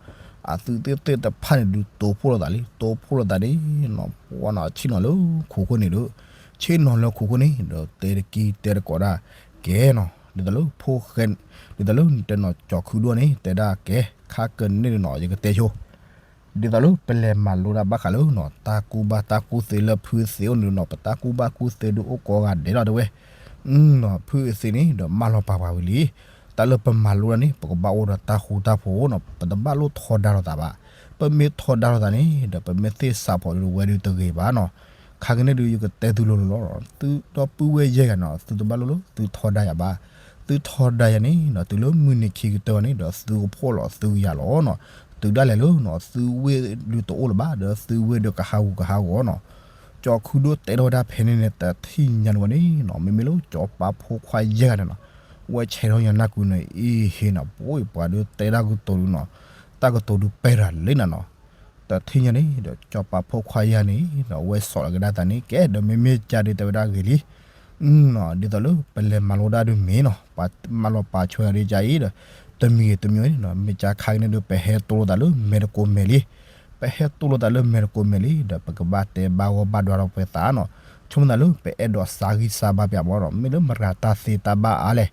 အသုးသ့ၣ်တဖၣ်န့ၣ်ဒုးတိာ်ဖှိၣ်လိာ်သးလံ, တိာ်ဖှိၣ်လိာ်သးန့ၣ်နီၤ ပှၤနီၤဆ့ၣ်နီၤလၢခိၣ်ဃိန့ၣ်ဒီး, ဆ့ၣ်နီၤလၢခိၣ်ဃိန့ၣ်ဒီး တဲတကံတဲတကိးဒၣ်ကဲနီၤ, ဒ်သိးလၢဖိၣ်ဃဲ, ဒ်သိးလၢတဲနီၤ ကၠီၤခုၣ်ဒိၣ်န့ၣ် တဲဒၣ်ကဲ, ခါကန့ၣ်နီၤ ယကတဲဆိ ဒ်သိးလၢပလဲၤမၤလိဒၣ်ဘၣ်ဃးလၢနီၤ တၢ်ကူၣ်ဘၣ်တၢ်ကူၣ်သ့လၢဖုသ့အိၣ်န့ၣ်နီၤ, ပတၢ်ကူၣ်ဘၣ်ကူၣ်သ့ဒုးအိၣ်ကိးဂၤဒဲးလီၤတဲဝဲ, ဖုအသ့န့ၣ်ဒီးမၢလီၤပာ်ပှၤဝံၤလံ, တၢ်လၢပမၤလိဒၣ်န့ၣ် ပကဘၣ်အိၣ်ဒီးတၢ်ဃူတၢ်ဖိးနီၤ, ပတဘၣ်လိၣ်ထီဒါလိာ်သးဘၣ်, ပမ့ၢ်ထီဒါလိာ်သးန့ၣ်ဒီး ပမ့ၢ်သ့ၣ်စးဖီးဒုးဝဲဒုးတဂ့ၤဘၣ်နီၤ, ခါကန့ၣ်ဒုး ယကတဲသုလိၤလိၤလီၤ, သုဒီပုၢ်ဝဲၢ်ယဲၢ်ဂၤနီၤ သုတဘၣ်လိၣ်လၢသုထီဒါယၤဘၣ်, သုထီဒါယၤန့ၣ်နီၤ တုၤလၢမုၢ်နံၤခံကတၢၢ်န့ၣ်ဒီး သုကဖှီၣ်လီၤသုကယာ်လီၤနီၤ, တုၤဒၣ်လဲာ်လၢနီၤ သုဝ့ၢ်ဒုးတအိၣ်လၢၤဘၣ် ဒီးသုဝ့ၢ်ဒုးကဟးဂူာ်ကဟးဂီၤနီၤ, ကၠီၤခုၣ်ဒိၣ်တဲထီၣ်ဝဲဒၣ်ဖဲန့ၣ်န့ၣ် တထံၣ်ညါန့ၣ်ဝဲန့ၣ်နီၤ မ့မ့ၢ်လၢကၠီၤပၤဖိခွါယဲၢ်ဂၤန့ၣ်နီၤ, ဝဲဆဲးထီၣ်ညါနၢ်ကူန့ၣ် အ့ဟ့နီၤ ပှၤဒုးတဲတၢ်ကတိၤဒုးနီၤ, တၢ်ကတိၤဒုးပဲၢ်တၢ်လံနၤနီၤ, တထံၣ်ညါန့ၣ်ဒီး ကၠီၤပၤဖိခွါယဲၢ်ဂၤန့ၣ်ဒီး ဝဲစိာ်လီၤကဒါသးန့ၣ်ကဲ ဒီးမ့မ့ၢ်ကါဒုးတဲဝဲဒၣ်ဂ့ၤလံ ဒ်သိးလၢပလဲၤမၤလိတၢ်ဒုးမ့ၢ်နီၤ ပှၤမၢလီၤပာ်ဆှၢဒုးကါအံၤဒီး တမံၤဂ့ၤတမံၤဂ့ၤန့ၣ်နီၤ မ့ၢ်ကါခါကန့ၣ်ဒုး ပဟဲတိၢ်လိာ်သးလၢမဲာ်တကိးမဲာ်လံ, ပဟဲတိၢ်လိာ်သးလၢမဲာ်တကိးမဲာ်လံ ဒီးပကဘၣ်တဲဘၣ်ဂီၢ်ဘၣ်ဒွးလီၤပှဲၤသးနီၤ, ဆိကမိၣ်သးလၢပအဲၣ်ဒိးစါဂံၢ်စါဘါပၠးမီၢ်နီၤ မ့ၢ်လၢမတၤတၢ်သ့တၢ်ဘၣ်အါလဲၣ်,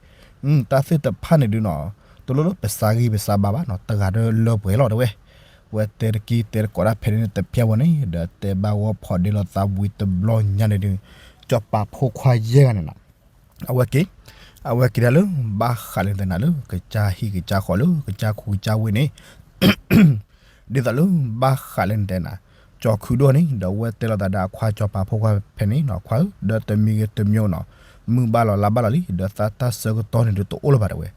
တၢ်သ့ၣ်တဖၣ်န့ၣ်ဒုးနီၤ တလိၣ်လၢပစါဂံၢ်ပစါဘါဘၣ်နီၤ တဂၤဒီးလၢပှဲၤလီၤတဲဝဲ ဝဲတဲတကံတဲတကိးဒၣ်ဖဲန့ၣ်တပျၢ်ဝဲန့ၣ် ဒီးတဲဘၣ်ဂီၢ်ဖီဒ့လိာ်သးဝံၤတဘျီညါန့ၣ်ဒုး ကၠီၤပၤဖိခွါယဲၢ်ဂၤန့ၣ်နီၤ အဝဲက့ၤ, အဝဲက့ၤဒၣ်လၢ ဘၣ်ဃးလၢနတဲနၤလၢ ကစၢ်ဟံၣ်ကစၢ်ဃီလၢ ကစၢ်ခူကစၢ်ဝ့ၢ်န့ၣ် ဒ်သိးလၢ ဘၣ်ဃးလၢနတဲနၤ, ကၠီၤခုၣ်ဒိၣ်န့ၣ် ဒီးဝဲတဲလိာ်သးဒီးအခွါကၠီၤပၤဖိခွါဖဲန့ၣ်နီၤ ခွါဧၢ ဒီးတမံၤဂ့ၤတမံၤနီၤ, မုၢ်ဘၣ်လီၤလါဘၣ်လီၤလံ ဒီးသးတၢ်ဆၢကတီၢ်န့ၣ်ဒုးတအိၣ်လၢၤဘၣ်တဲဝဲ,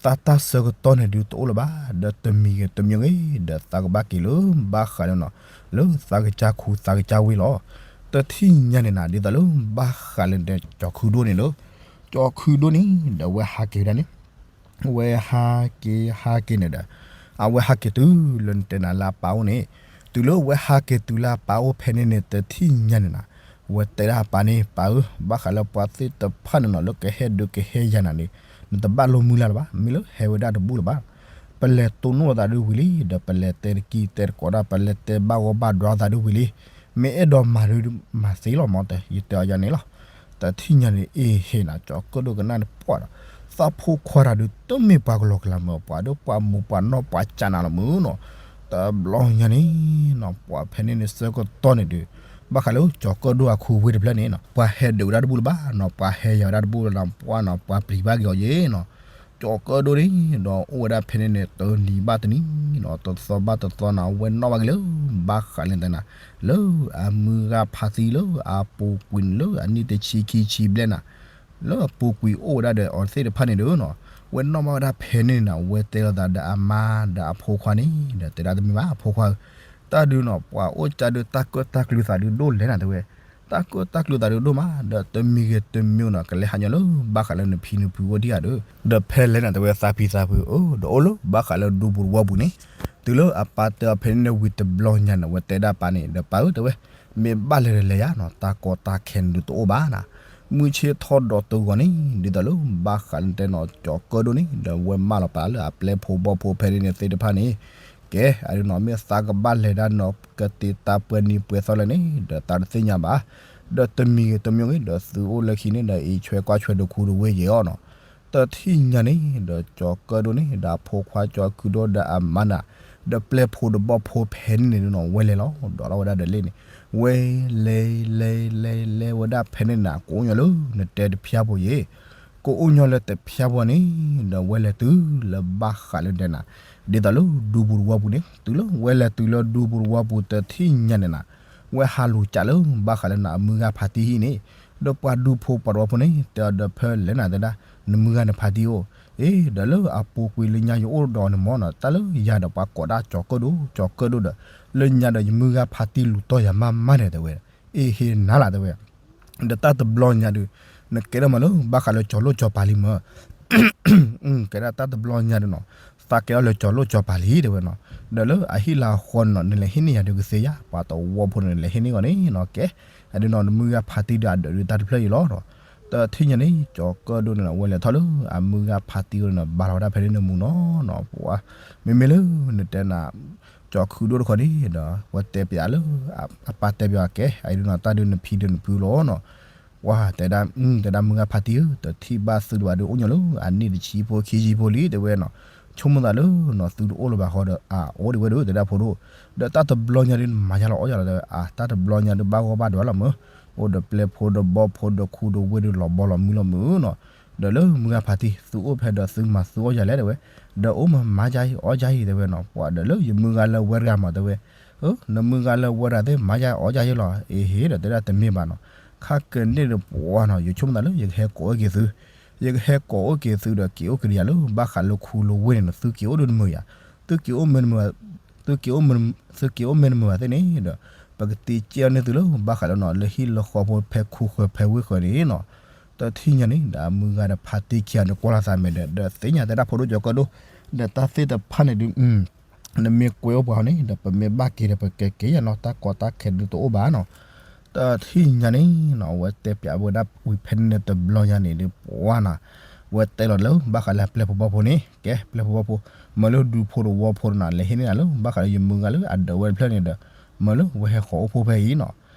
သးတၢ်ဆၢကတီၢ်န့ၣ်ဒုးတအိၣ်လၢၤဘၣ် ဒီးတမံၤဂ့ၤတမံၤဂ့ၤ ဒီးသးကဘၣ်က့ၤလၢ ဘၣ်ဃးလၢနီၤ လၢသးကစၢ်ခူသးကစၢ်ဝ့ၢ်လီၤ. တထံၣ်ညါန့ၣ်နၤ ဒ်သိးလၢ ဘၣ်ဃးလၢနတဲ ကၠီၤခုၣ်ဒိၣ်န့ၣ်လီၤ. ကၠီၤခုၣ်ဒိၣ်န့ၣ် ဒီးဝဲဟးက့ၤဝဲဒၣ်န့ၣ် ဝဲဟးက့ၤဟးက့ၤန့ၣ်ဒီး အဝဲဟးက့ၤတုၤလၢနတဲနၤလၢအပၢ်အိၣ်န့ၣ်, တုၤလၢဝဲဟးက့ၤတုၤလၢအပၢ်အိၣ်ဖဲန့ၣ်န့ၣ် တထံၣ်ညါန့ၣ်နၤ, ဝဲတဲဒၣ်အပၢ်န့ၣ် ပၢ်ဧၢ, ဘၣ်ဃးလၢပှၤသ့ၣ်တဖၣ်န့ၣ်နီၤ လၢကဟဲဒုးကဟဲယၤနၤန့ၣ် နတဘၣ်လိၣ်မုၢ်လၢ်လၢၤဘၣ်, မ့ၢ်လၢဟဲဝဲဒၣ်တဘူၣ်လၢၤဘၣ်. ပလဲၤတိၢ်နီၣ်လိာ်သးဒုးဝံၤလံ, ဒီးပလဲၤတဲတကံတဲတကိးဒၣ် ပလဲၤတဲဘၣ်ဂီၢ်ဘၣ်ဒွးသးဒုးဝံၤလံ. မ့ၢ်အဲၣ်ဒိးမၤဒုး မၤသ့လီၤမၢ်တဲ ယတဲအီၤယၤန့ၣ်လီၤ. တထံၣ်ညါန့ၣ် အ့ဟ့ၣ်နၤ ကၠီၤကၢၣ်ဒိၣ်ကနၣ်န့ၣ်ပှၢ်ဒီး သးဖိခွါတၢ်ဒုးတမ့ၢ်ပှၤကလီၤကလးမၢ် ပှၤဒီးပှၤမိၢ်ပှၤနီၢ်ပှၤကၢ်နၤလီၤမၢ်နီၤ. တဘျီညါန့ၣ်နီၤ ပှၤဖဲန့ၣ်န့ၣ်ဆၢကတီၢ်န့ၣ်ဒုး ဘၣ်ဃးလၢကၠီၤကၢၣ်ဒိၣ်အခူဝ့ၢ်တဖျၢၣ်န့ၣ်နီၤ ပှၤဟဲဒုးဝဲဒၣ်တဘူၣ်လၢၤဘၣ်နီၤ ပှၤဟဲယၤဝဲဒၣ်တဘူၣ်လၢၤနီၤ ပှၤနီၤ ပှၤပျံၤဘၣ်က့ၤအီၤယဲနီၤ. ကၠီၤကၢၣ်ဒိၣ်န့ၣ်ဒီးအိၣ်ဝဲဒၣ်ဖဲန့ၣ်န့ၣ် တနံၤဘၣ်တနံၤနီၤ တသီဘၣ်တသီနီၤ အဝဲနီၣ်ဘၣ်က့ၤလၢ ဘၣ်ဃးလၢနတဲနၤ လၢအမုၢ်ဂၤဖါတံၢ်လၢအပူၤကွံာ်န့ၣ်လၢအနံၣ်တဆံခံဆံဘျဲၣ်နၤ လၢအပူၤကွံာ်အိၣ်ဝဲဒၣ်ဒီးအီၤသ့ၣ်တဖၣ်န့ၣ်ဒီးနီၤ ဝဲနီၣ်ဘၣ်ဝဲဒၣ်ဖဲန့ၣ်နၤ ဝဲတဲလိာ်သးဒီးအမါဒီးအဖိခွါန့ၣ် ဒီးတဲဒၣ်တမ့ၢ်ဘၣ်အဖိခွါဧၢ တၢ်ဒုးနီၤ ပှၤအိၣ်ကၢ်ဒုးတၢ်ကၢၣ်တၢ်ကျူသးဒုးဒိၣ်လဲၣ်နၤတဲဝဲ တၢ်ကၢၣ်တၢ်ကျူသးဒုးဒိၣ်မး ဒီးတမံၤဂ့ၤတမံၤနီၤ ကလဲၤဟးညီလၢဘၣ်ဃးလၢနဖံနဖုအိၣ်ဒံးဧါဒီး ဒီးဖဲလဲၣ်နၤတဲဝဲသးဖံသးဖုဧၢ ဒီးအိၣ်လၢဘၣ်ဃးလၢဒူပူၤတဝီပူၤန့ၣ် တုၤလၢအပၢ်တဲအီၤဖဲန့ၣ်န့ၣ်ဝံၤတဘျီညါန့ၣ် အဝဲတဲဒၣ်ပၢ်န့ၣ် ဒီးပၢ်ဧၢတဲဝဲ မ့ၢ်ဘၣ်လဲၤဒီးလဲၤယါနီၤ တၢ်ကီတၢ်ခဲန့ၣ်ဒုးတအိၣ်ဘၣ်နၤ မုၢ်ဆ့ၣ်ထီၣ်ဒီးတဂီၤန့ၣ် ဒ်သိးလၢဘၣ်ဃးလၢနတဲနီၤ ကၠီၤကၢၣ်ဒိၣ်န့ၣ် ဒီးဝဲမၢလီၤပာ်လၢအပျဲၢ်ဖိဘီၣ်ဖိဖဲန့ၣ်န့ၣ်သ့ၣ်တဖၣ်န့ၣ် ကဲ အဒုးနီၤ မ့ၢ်သးကဘၣ်လဲၤဒၣ်နီၤ ကသ့တၢ်ပှဲၤနံၤပှဲၤသီလဲၣ်န့ၣ် ဒီးသးတသ့ၣ်ညါဘၣ် ဒီးတမံၤဂ့ၤတမံၤဂ့ၤ ဒီးသုအိၣ်လၢခံန့ၣ်ဒီး အံးဆွဲကွၢ်ဆွဲတခူတဝ့ၢ်ယဲၤအီၤနီၤ တထံၣ်ညါန့ၣ် ဒီးကၠီၤကၢၣ်ဒိၣ်န့ၣ် ဒီးအဖိခွါကၠီၤခုၣ်ဒိၣ်ဒီးအမါနၤ ဒီးပျဲၢ်ဖိဒီးဘီၣ်ဖိဖဲန့ၣ်န့ၣ်နီၤ ဝဲလဲၤလီၤ ဒီးလီၤဝဲဒၣ်ဒီးလ့ၣ်န့ၣ် ဝဲလဲၤ လဲၤ လဲၤ လဲၤဝဲဒၣ်ဖဲန့ၣ်နၤ ကအိၣ်ညီလၢနတဲတဖျါဖိယဲၤ ကအိၣ်ညီလၢတဖျါဖိန့ၣ် ဒီးဝဲလဲၤတုၤလၢဘၣ်ဃးလၢနတဲနၤ ဒ်သိးလၢဒူပူၤတဝီပူၤန့ၣ် တုၤလၢဝဲလဲၤတုၤလၢဒူပူၤတဝီပူၤတထံၣ်ညါန့ၣ်နၤ ဝဲဟးလူၤကးလၢဘၣ်ဃးလၢနအမုၢ်ဂၤဖါတံၢ်ဟံၣ်န့ၣ် ဒီးပှၤဒူဖိပှၤတဝီဖိန့ၣ် တဲအီၤဒီးဖဲလဲၣ်နၤတဲဒၣ် နမုၢ်ဂၤနဖါတံၢ်အိၣ် အ့ ဒီးလၢအပူၤကွံာ်လၢညါယအိၣ်ဒီးနမီၢ်နီၤ တၢ်လၢယၤဒီးပှၤကိးဒၣ်ကၠီၤကၢၣ်ဒိၣ် ကၠီၤကၢၣ်ဒိၣ်ဒီး လၢညါဒီးယမုၢ်ဂၤဖါတံၢ်လူၤတီၢ်ယၤမးမးန့ၣ်တဲဝဲ အ့ဟ့ၣ်နၤလၢ်တဲဝဲ ဒီးတၢ်တဘျီညါဒုး နကဲထီၣ်မးလၢဘၣ်ဃးလၢကၠီၤလိၣ်ကၠီၤပၤလံမၢ် ကဲဒၣ်တၢ်တဘျီညါဒုးနီၤ သးကဲထီၣ်လၢကၠီၤလိၣ်ကၠီၤပၤလံတဲဝဲနီၤ ဒီးလၢအဟံၣ်လၢအဃီန့ၣ်နီၤ နလဲၤဟ့ၣ်န့ၢ်ယၤဒုးကသ့ဧါ ပှၤတဝီဖိန့ၣ် နလဲၤဟ့ၣ်န့ၢ်ဂီၤန့ၣ်နီၤ ကဲ အဒုးနီၤ နမုၢ်ဂၤဖါတံၢ်ဒီးအဒၢးဒုးတၢ်တဖျၢၣ်အံၤလီၤနီၤ တထံၣ်ညါန့ၣ် ကၠီၤကၢၣ်ဒိၣ်န့ၣ် အဝဲလဲၤထီၣ်လၢအမုၢ်ဂၤဖါတံၢ်အအိၣ်န့ၣ် ဘါလီၤဝဲဒၣ်ဖဲန့ၣ်နမူနီၤနီၤ, ပှၤ မ့မ့ၢ်လၢနတဲနၤ ကၠီၤခုၣ်ဒိၣ်တခီန့ၣ်ဒီး ဝဲတဲပၠးလၢ အပၢ်တဲပၠးကဲ အအံၤဒုးနီၤ တၢ်ဒုးနဖံဒုးနဖုလီၤနီၤ, ပှၤတဲဒၣ် တဲဒၣ်မုၢ်ဂၤဖါတံၢ်ဧၢ တထံၣ်ဘၣ်သုဒံးဘၣ်ဒုး အိၣ်ညီလၢအနံၣ်တဆံဖိခံဆံဖိလံ တဲဝဲနီၤ, ဆိကမိၣ်သးလၢနီၤ သုတအိၣ်လၢၤဘၣ်ဃီဒီး အအိၣ်ဒံးဝဲဒၣ် တဲဒၣ်ဖိဒိၣ်, ဒီးတၢ်တဘျီညါဒုး မၤယါလီၤအီၣ်ယၤလီၤ တဲဝဲ အတၢ်တဘျီညါဒုး ဘၣ်ဂီၢ်ဘၣ်ဒွးလီၤမၢ်, အိၣ်ဒီးပျဲၢ်ဖိဒီးဘီၣ်ဖိဒီးခူဒီးဝ့ၢ်ဒုး လီၤဘီလီၤမုၢ်လီၤမုၢ်နီၤ, ဒီးလၢမုၢ်ဂၤဖါတံၢ် သုအိၣ်ဖဲဒီးသုမၤသုအီၣ်ယၤလဲၣ် တဲဝဲ, ဒီးအိၣ်မၤမၤယါအံၤ အီၣ်ယါအံၤ တဲဝဲနီၤ, ပှၤဒီးလၢယမုၢ်ဂၤလၢဝဲတဂၤမး တဲဝဲ, နမုၢ်ဂၤလၢဝဲတဂၤသ့ၣ် မၤယါအီၣ်ယါယံလီၤ, အ့ဟ့ဒီး တဲဒၣ်တမ့ၢ်ဘၣ်နီၤ, ခါကန့ၣ်ဒီးပှၤနီၤ ယဆိကမိၣ်သးလၢ ယကဟဲကိးအိၣ်က့ၤသု ယကဟဲကိးအိၣ်က့ၤသုဒီး က့ၤအိၣ်က့ၤဒံးယၤလၢဘၣ်ဃးလၢခူလၢဝ့ၢ်န့ၣ်နီၤ, သုက့ၤအိၣ်ဒုးတမုာ်ယၤ, သုက့ၤအိၣ်မ့ၢ်တမုာ်, သုက့ၤအိၣ်မ့ၢ်တမုာ်ဘၣ်သ့ၣ်န့ၣ်ဒီး ပကတ့စ့ၢ်အီၤန့ၢ်သုလၢဘၣ်ဃးလၢနီၤ လၢဟံၣ်လၢဃီဖိဖဲခူဃၢၤဖဲဝ့ၢ်ဃၢၤန့ၣ်နီၤ, တထံၣ်ညါန့ၣ်ဒီး အမုၢ်ဂၤဒီးဖါတံၢ်ခံဂၤန့ၣ် ကွၢ်လီၤသးမဲာ်ဒီး ဒီးသ့ၣ်ညါတဲဒၣ်ဖိဒိၣ်ကၠီၤကၢၣ်ဒိၣ်, ဒီးတၢ်သ့ၣ်တဖၣ်န့ၣ်ဒုး နမ့ၢ်ကွဲးအိၣ်ပှၤဟီန့ၣ်ဒီး ပမ့ၢ်ဘၣ်က့ၤဒီး ပကက့ၤယၤနီၤ တၢ်ကီတၢ်ခဲဒုးတအိၣ်ဘၣ်နီၤ, တထံၣ်ညါန့ၣ်နီၤ အဝဲတဲပၠးဝဲဒၣ်ဝံၤဖဲန့ၣ်န့ၣ်တဘျီညါန့ၣ်ဒုး ပှၤနီၤ, ဝဲတဲလီၤလၢဘၣ်ဃးလၢအပျဲၢ်ဖိဘီၣ်ဖိန့ၣ် ကဲ ပျဲၢ်ဖိဘီၣ်ဖိ, မၢလၢဒူဖိတဝီဖိတနီၤ လဲၤဟ့ၣ်န့ၢ်နၤလၢ ဘၣ်ဃးလၢယမုၢ်ဂၤလၢအဒၢးဝဲတဖျၢၣ်န့ၣ်ဒီး မၢလၢဝဲဟဲဃီၤအိၣ်ဖိဖဲအံၤနီၤ,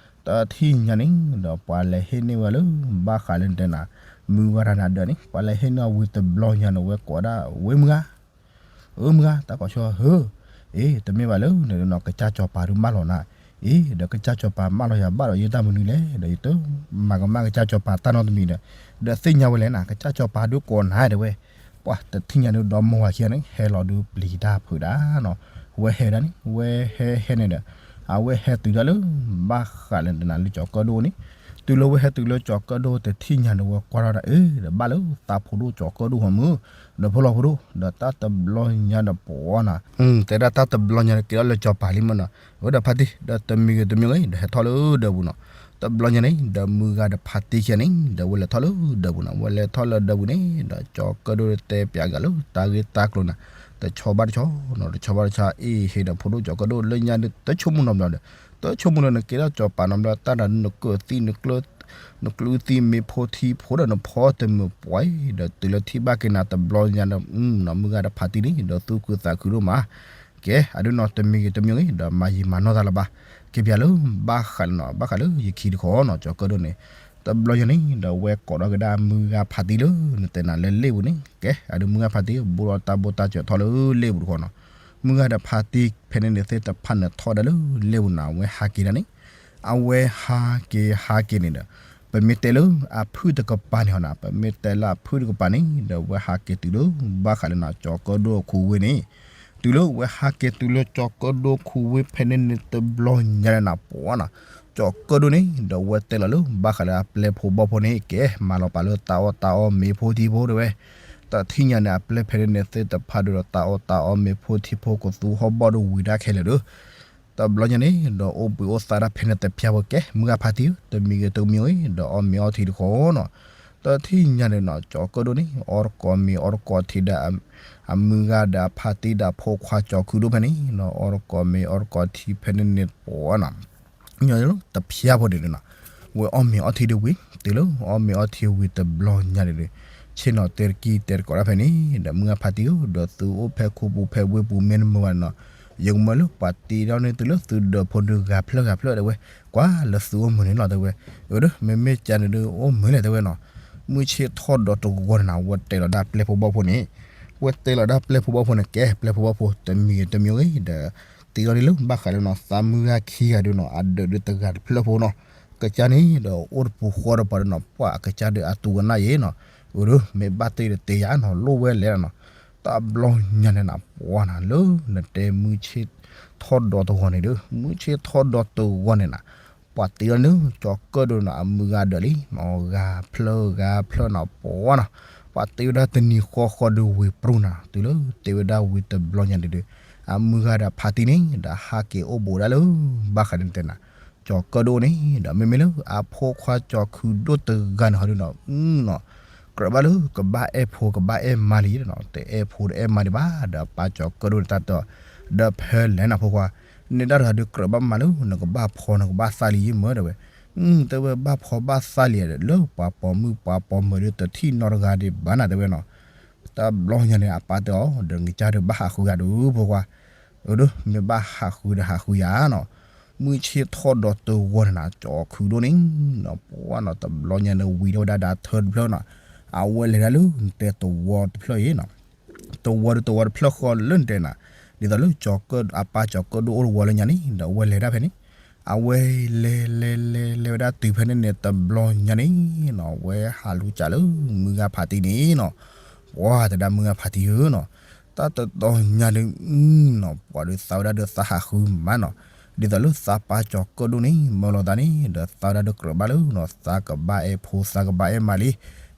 တထံၣ်ညါန့ၣ်ဒီး ပှၤလဲၤဟ့ၣ်န့ၢ်ဝဲလၢ ဘၣ်ဃးလၢနတဲနၤ မုၢ်ဂၤတဂၤန့ၣ်အဒၢးန့ၣ် ပှၤလဲၤဟ့ၣ်န့ၢ်အီၤဝံၤတဘျီညါန့ၣ် ဝဲကိးဒၣ်ဝဲမုၢ်ဂၤ အၢမုၢ်ဂၤ တၢ်ကိးဆၢဟၢ, အ့ တမ့ၢ်ဘၣ်လၢနနီၤ ကစၢ်စီၤပၤဒုးမၢလီၤနၤ, အ့ ဒီးကစၢ်စီၤပၤမၢလီၤယၤဘၣ်ဒီး ယတၢ်မနုၤလဲၣ်, ဒီးယတမၤကမၣ်ကစၢ်စီၤပၤတၢ်နီတမံၤဒီး, ဒီးသ့ၣ်ညါဝဲလဲၣ်နၤ ကစၢ်စီၤပၤဒုးကိးနၤတဲဝဲ, ပှၤတထံၣ်ညါဒုးဒီမါဝၤခံဂၤန့ၣ် ဟဲလီၤဒုးပျံၤတၢ်ဖုးတၢ်နီၤ, ဝဲဟဲဒၣ်န့ၣ် ဝဲဟဲဟဲန့ၣ်ဒီး, အဝဲဟဲတုၤဒၣ်လၢ ဘၣ်ဃးလၢနတဲနၤလၢကၠီၤကၢၣ်ဒိၣ်န့ၣ်, တုၤလၢဝဲဟဲတုၤလၢကၠီၤကၢၣ်ဒိၣ်တထံၣ်ညါန့ၣ် ဝဲကွၢ်ထီၣ်ဒၣ်အ့ ဒီးဘၣ်လၢသးဖိဒိၣ်ကၠီၤကၢၣ်ဒိၣ်ဟီမုၢ်, ဒီးဖိလီၤဖိဒိၣ် ဒီးတၢ်တဘျီညါဒီးပှၤနီၤ, တဲဒၣ်တၢ်တဘျီညါန့ၣ် က့ၤထီၣ်လၢကၠီၤပၤလံမၢ်နီၤ, အဝဲဒီးဖါတံၢ် ဒီးတမံၤဂ့ၤတမံၤဂ့ၤ ဒီးဟဲထီၣ်လၢဒၢးပူၤနီၤ, တဘျီညါန့ၣ် ဒီးမုၢ်ဂၤဒီးဖါတံၢ်ခံဂၤန့ၣ် ဒီးဝဲလဲၤထီၣ်လၢဒၢးပူၤနီၤ, ဝဲလဲၤထီၣ်လၢဒၢးပူၤန့ၣ် ဒီးကၠီၤကၢၣ်ဒိၣ်တဲပၠးဂၤလၢတၢ်ဂ့ၢ်တၢ်ကျိၤနၤ, တဆီဘၣ်တဆီနီၤ, တဆီဘၣ်တဆီ အ့ဟ့ဒီးဖိဒိၣ်ကၠီၤကၢၣ်ဒိၣ်လၢညါဒုး တဆိကမိၣ်နီတဘျီဒီး, တဆိကမိၣ်လၢနက့ၤထီၣ်ကၠီၤပၤနီတဘျီ တၢ်ဒၣ်ဒုးနကၢၣ်သံ နကျုသံမ့ၢ်ဖိထံဖိဒီးနဖီတမုာ်ပှဲၤဒီး တုၤလၢထံၣ်ဘၣ်က့ၤနၤတဘျီညါဒီး မုၢ်ဂၤဒီးဖါတံၢ်န့ၣ် ဒီးသူၣ်ခုသးခုဒိၣ်မး, ကဲ အဒုးနီၤ တမံၤဂ့ၤတမံၤဂ့ၤ ဒီးမၤယံာ်မၤနီၢ်သးလၢၤဘၣ်, က့ၤပၠးလၢ ဘၣ်ဃးလၢနီၤ ဘၣ်ဃးလၢယခံတခီနီၤ ကၠီၤကၢၣ်ဒိၣ်န့ၣ်, တဘျီညါန့ၣ် ဒီးဝဲကိးထီၣ်က့ၤဒၣ်မုၢ်ဂၤဖါတံၢ်လၢ နတဲနၤလၢလ့ၣ်ပူၤန့ၣ်, ကဲ အဒုးမုၢ်ဂၤဖါတံၢ် ဘူးဒီးတၢ်ဘိၣ်တၢ်စၢၤထီၣ်လၢလ့ၣ်ပူၤတခီနီၤ, မုၢ်ဂၤဒီးဖါတံၢ်ဖဲန့ၣ်န့ၣ်သ့ၣ်တဖၣ်န့ၣ်ထီၣ်ဒၣ်လၢလ့ၣ်ပူၤနီၤ အဝဲဟးက့ၤဒၣ်န့ၣ်, အဝဲဟးက့ၤဟးက့ၤန့ၣ်ဒီး, ပမ့ၢ်တဲလၢအဖုၣ်တကပၤန့ၣ်ဟီနီၤ ပမ့ၢ်တဲလၢအဖုၣ်တကပၤန့ၣ် ဒီးဝဲဟးက့ၤတုၤလၢ ဘၣ်ဃးလၢနီၤ ကၠီၤကၢၣ်ဒိၣ်ခူဝ့ၢ်န့ၣ်, တုၤလၢဝဲဟးက့ၤတုၤလၢကၠီၤကၢၣ်ဒိၣ်ခူဝ့ၢ်ဖဲန့ၣ်န့ၣ်တဘျီညါန့ၣ်နီၤ ပှၤနီၤ, ကၠီၤကၢၣ်ဒိၣ်န့ၣ် ဒီးဝဲတဲလီၤလၢ ဘၣ်ဃးလၢအပျဲၢ်ဖိဘီၣ်ဖိန့ၣ် ကဲ မၤလီၤပာ်လၢတၢ်အီၣ်တၢ်အီမ့ၤဖိထံဖိတဲဝဲ, တထံၣ်ညါန့ၣ် အပျဲၢ်ဖဲန့ၣ်န့ၣ်သ့ၣ်တဖၣ်ဒီးတၢ်အီၣ်တၢ်အီမ့ၤဖိထံဖိကသူဟီၣ်ဘီၣ်ဒီးဝံၤဒၣ်ခဲလၢာ်ဒီး တဘျီညါန့ၣ် ဒီးအိၣ်ဘှံးအိၣ်သါတၢ်ဖဲန့ၣ်တဖၠါဖိ ကဲ မုၢ်ဂၤဖါတံၢ်ဧၢ တမံၤဂ့ၤတမံၤဂ့ၤ ဒီးအီၣ်မ့ၤအီထံတခီနီၤ, တထံၣ်ညါန့ၣ်နီၤ ကၠီၤကၢၣ်ဒိၣ်န့ၣ် အီတကိးမ့ၤအီတကိးထံဒီး အမုၢ်ဂၤဒီးအဖါတံၢ်ဒီးအဖိခွါကၠီၤခုၣ်ဒိၣ်ဖဲန့ၣ်နီၤ အီတကိးမ့ၤအီတကိးထံဖဲန့ၣ်န့ၣ်ပှၤနီၤ ညီညီလၢတဖၠါဖိန့ၣ်နီၤ, ဝဲအီၣ်မ့ၤအီထံဒုးဝံၤ တုၤလၢအီၣ်မ့ၤအီထံဝံၤတဘျီညါန့ၣ်ဒီး ဆ့ၣ်နီၤတဲတကံၢ်တဲတကိးတၢ်ဖဲန့ၣ် ဒီးမုၢ်ဂၤဖါတံၢ်ဧၢ ဒီးသုအိၣ်ဖဲခူပူၤဖဲဝ့ၢ်ပူၤမ့ၢ်တမုာ်ဘၣ်န့ၣ်နီၤ, ယကမၢလၢပှၤတ့ထီၣ်န့ၢ်သုလၢသုဒၢးဖိဒုးဂၤဖျၢၣ်ဂၤဖျၢၣ်တဲဝဲ, ကွၢ်လၢသုအိၣ်မုာ်န့ၣ်လီၤတဲဝဲ, အၢ မ့မ့ၢ်ကန့ၣ်ဒုး အိၣ်မုာ်လဲၣ်တဲဝဲနီၤ, မုၢ်ဆ့ၣ်ထီၣ်ဒီးတဂီၤန့ၣ်နီၤ ဝဲတဲလီၤဒၣ်ပျဲၢ်ဖိဘီၣ်ဖိန့ၣ်, ဝဲတဲလီၤဒၣ်ပျဲၢ်ဖိဘီၣ်ဖိန့ၣ် ကဲ ပျဲၢ်ဖိဘီၣ်ဖိ တမံၤဂ့ၤတမံၤဂ့ၤဒီး တ့ထီၣ်န့ၢ်လၢဘၣ်ဃးလၢနီၤ သးမုၢ်ဂၤခံဂၤဒုးနီၤ အဒၢးဒုးတဂၤတဖျၢၣ်ဖိနီၤ, ကစၢ်န့ၣ်ဒီးအိၣ်တပူၤဃီဒီးပှၤဒီးနီၤ ပှၤကစၢ်ဒုးအတူၢ်ဝဲနၢ်ယဲနီၤ, အၢ မ့ၢ်ဘၣ်တ့ဒီးတ့ယၤနီၤ လိၣ်ဝဲလဲၣ်နီၤ, တဘျီညါန့ၣ်နီၤ ပှၤနီၤ လၢနတဲမုၢ်ဆ့ၣ်ထီၣ်ဒီးတဂီၤန့ၣ်ဒီး မုၢ်ဆ့ၣ်ထီၣ်ဒီးတဂီၤန့ၣ်နီၤ ပှၤတ့ထီၣ်န့ၢ်ကၠီၤကၢၣ်ဒိၣ်နီၤ အမုၢ်ဂၤဒၢးလံနီၤ ဂၤဖျၢၣ်ဂၤဖျၢၣ်နီၤ ပှၤနီၤ, ပှၤတ့ဝဲဒၣ်တနံၤဃီဃီဒီးဝံၤပြူၢ်နီၤ တုၤလၢတ့ဝဲဒၣ်ဝံၤတဘျီညါန့ၣ်ဒီး အမုၢ်ဂၤဒီးဖါတံၢ်န့ၣ်ဒီးဟးက့ၤအိၣ်ဘူးဒၣ်လၢ ဘၣ်ဃးန့ၣ်တဲနၤ ကၠီၤကၢၣ်ဒိၣ်န့ၣ်ဒီး မ့မ့ၢ်လၢအဖိခွါကၠီၤခုၣ်ဒိၣ်တဂၤန့ၣ်ဟီဒုးနီၤ နီၤ ကြၢးဘၣ်လၢကဘၣ်အဲၣ်ဖိကဘၣ်အဲၣ်မါလံနီၤ တအဲၣ်ဖိတအဲၣ်မါဒံးဘၣ် ဒီးပၢ်ကၠီၤကၢၣ်ဒိၣ်န့ၣ်တၢ်တီ ဒီးဖဲလဲၣ်နၤဖိခွါ န့ၣ်ဒၣ်တဂၤဒုးကြၢးဘၣ်မၤလၢနကဘၣ်ဖီနကဘၣ်သးလံယမၢတဲဝဲ, တဲဝဲဘၣ်ဖီဘၣ်သးလံဒီး လၢပှၤပိာ်မုၣ်ပှၤပိာ်မၢၤဒီးတထံၣ်နီတဂၤဒံးဘၣ်နၤ တဲဝဲနီၤ. တဘျီညါန့ၣ် အပၢ်တဲအီၤ ဒီးနကစၢ်ဒုးဘၣ်ဟးဃုဂၤဒုးဖိခွါ, အဒိ မ့ၢ်ဘၣ်ဟးဃုဒီးဟးဃုယၤနီၤ. မုၢ်ဆ့ၣ်ထီၣ်ဒီးတဝီန့ၣ်နၤ ကၠီၤခုဒိၣ်န့ၣ်နီၤ ပှၤနီၤ တဘျီညါန့ၣ်ဝံၤထီၣ်ဝဲဒၣ်ဒီးထၢတဖျၢၣ်နီၤ, အဝဲလဲၤဒၣ်လၢနတဲတဝီတဖျၢၣ်အံၤနီၤ. တဝီဒုးတဝီတဖျၢၣ်ဃီလၢနတဲနၤ, ဒ်သိးလၢကၠီၤကၢၣ် အပၢ်ကၠီၤကၢၣ်ဒိၣ်အိၣ်တဝီလၢညါန့ၣ် ဒီးအဝဲလဲၤဒၣ်ဖဲန့ၣ်, အဝဲလဲၤလဲၤလဲၤလဲၤဝဲဒၣ်တုၤဖဲန့ၣ်န့ၣ် တဘျီညါန့ၣ်နီၤ အဝဲဟးလူၤကးလၢမုၢ်ဂၤဖးတံၢ်န့ၣ်နီၤ, ပှၤတဲဒၣ်မုၢ်ဂၤဖးတံၢ်ဧၢနီၤ, တၢ်တတီၤညါဒုး နီၤ ပှၤဒုးသးဝဲဒၣ်ဒီးသးဟးဃုမးနီၤ, ဒ်သိးလၢသးပၢ်ကၠီၤကၢၣ်ဒိၣ်န့ၣ် မၢလီၤသးန့ၣ် ဒီးသးဝဲဒၣ်ဒီးကြၢးဘၣ်လၢနီၤ သးကဘၣ်အဲၣ်ဖိသးကဘၣ်အဲၣ်မါလံ,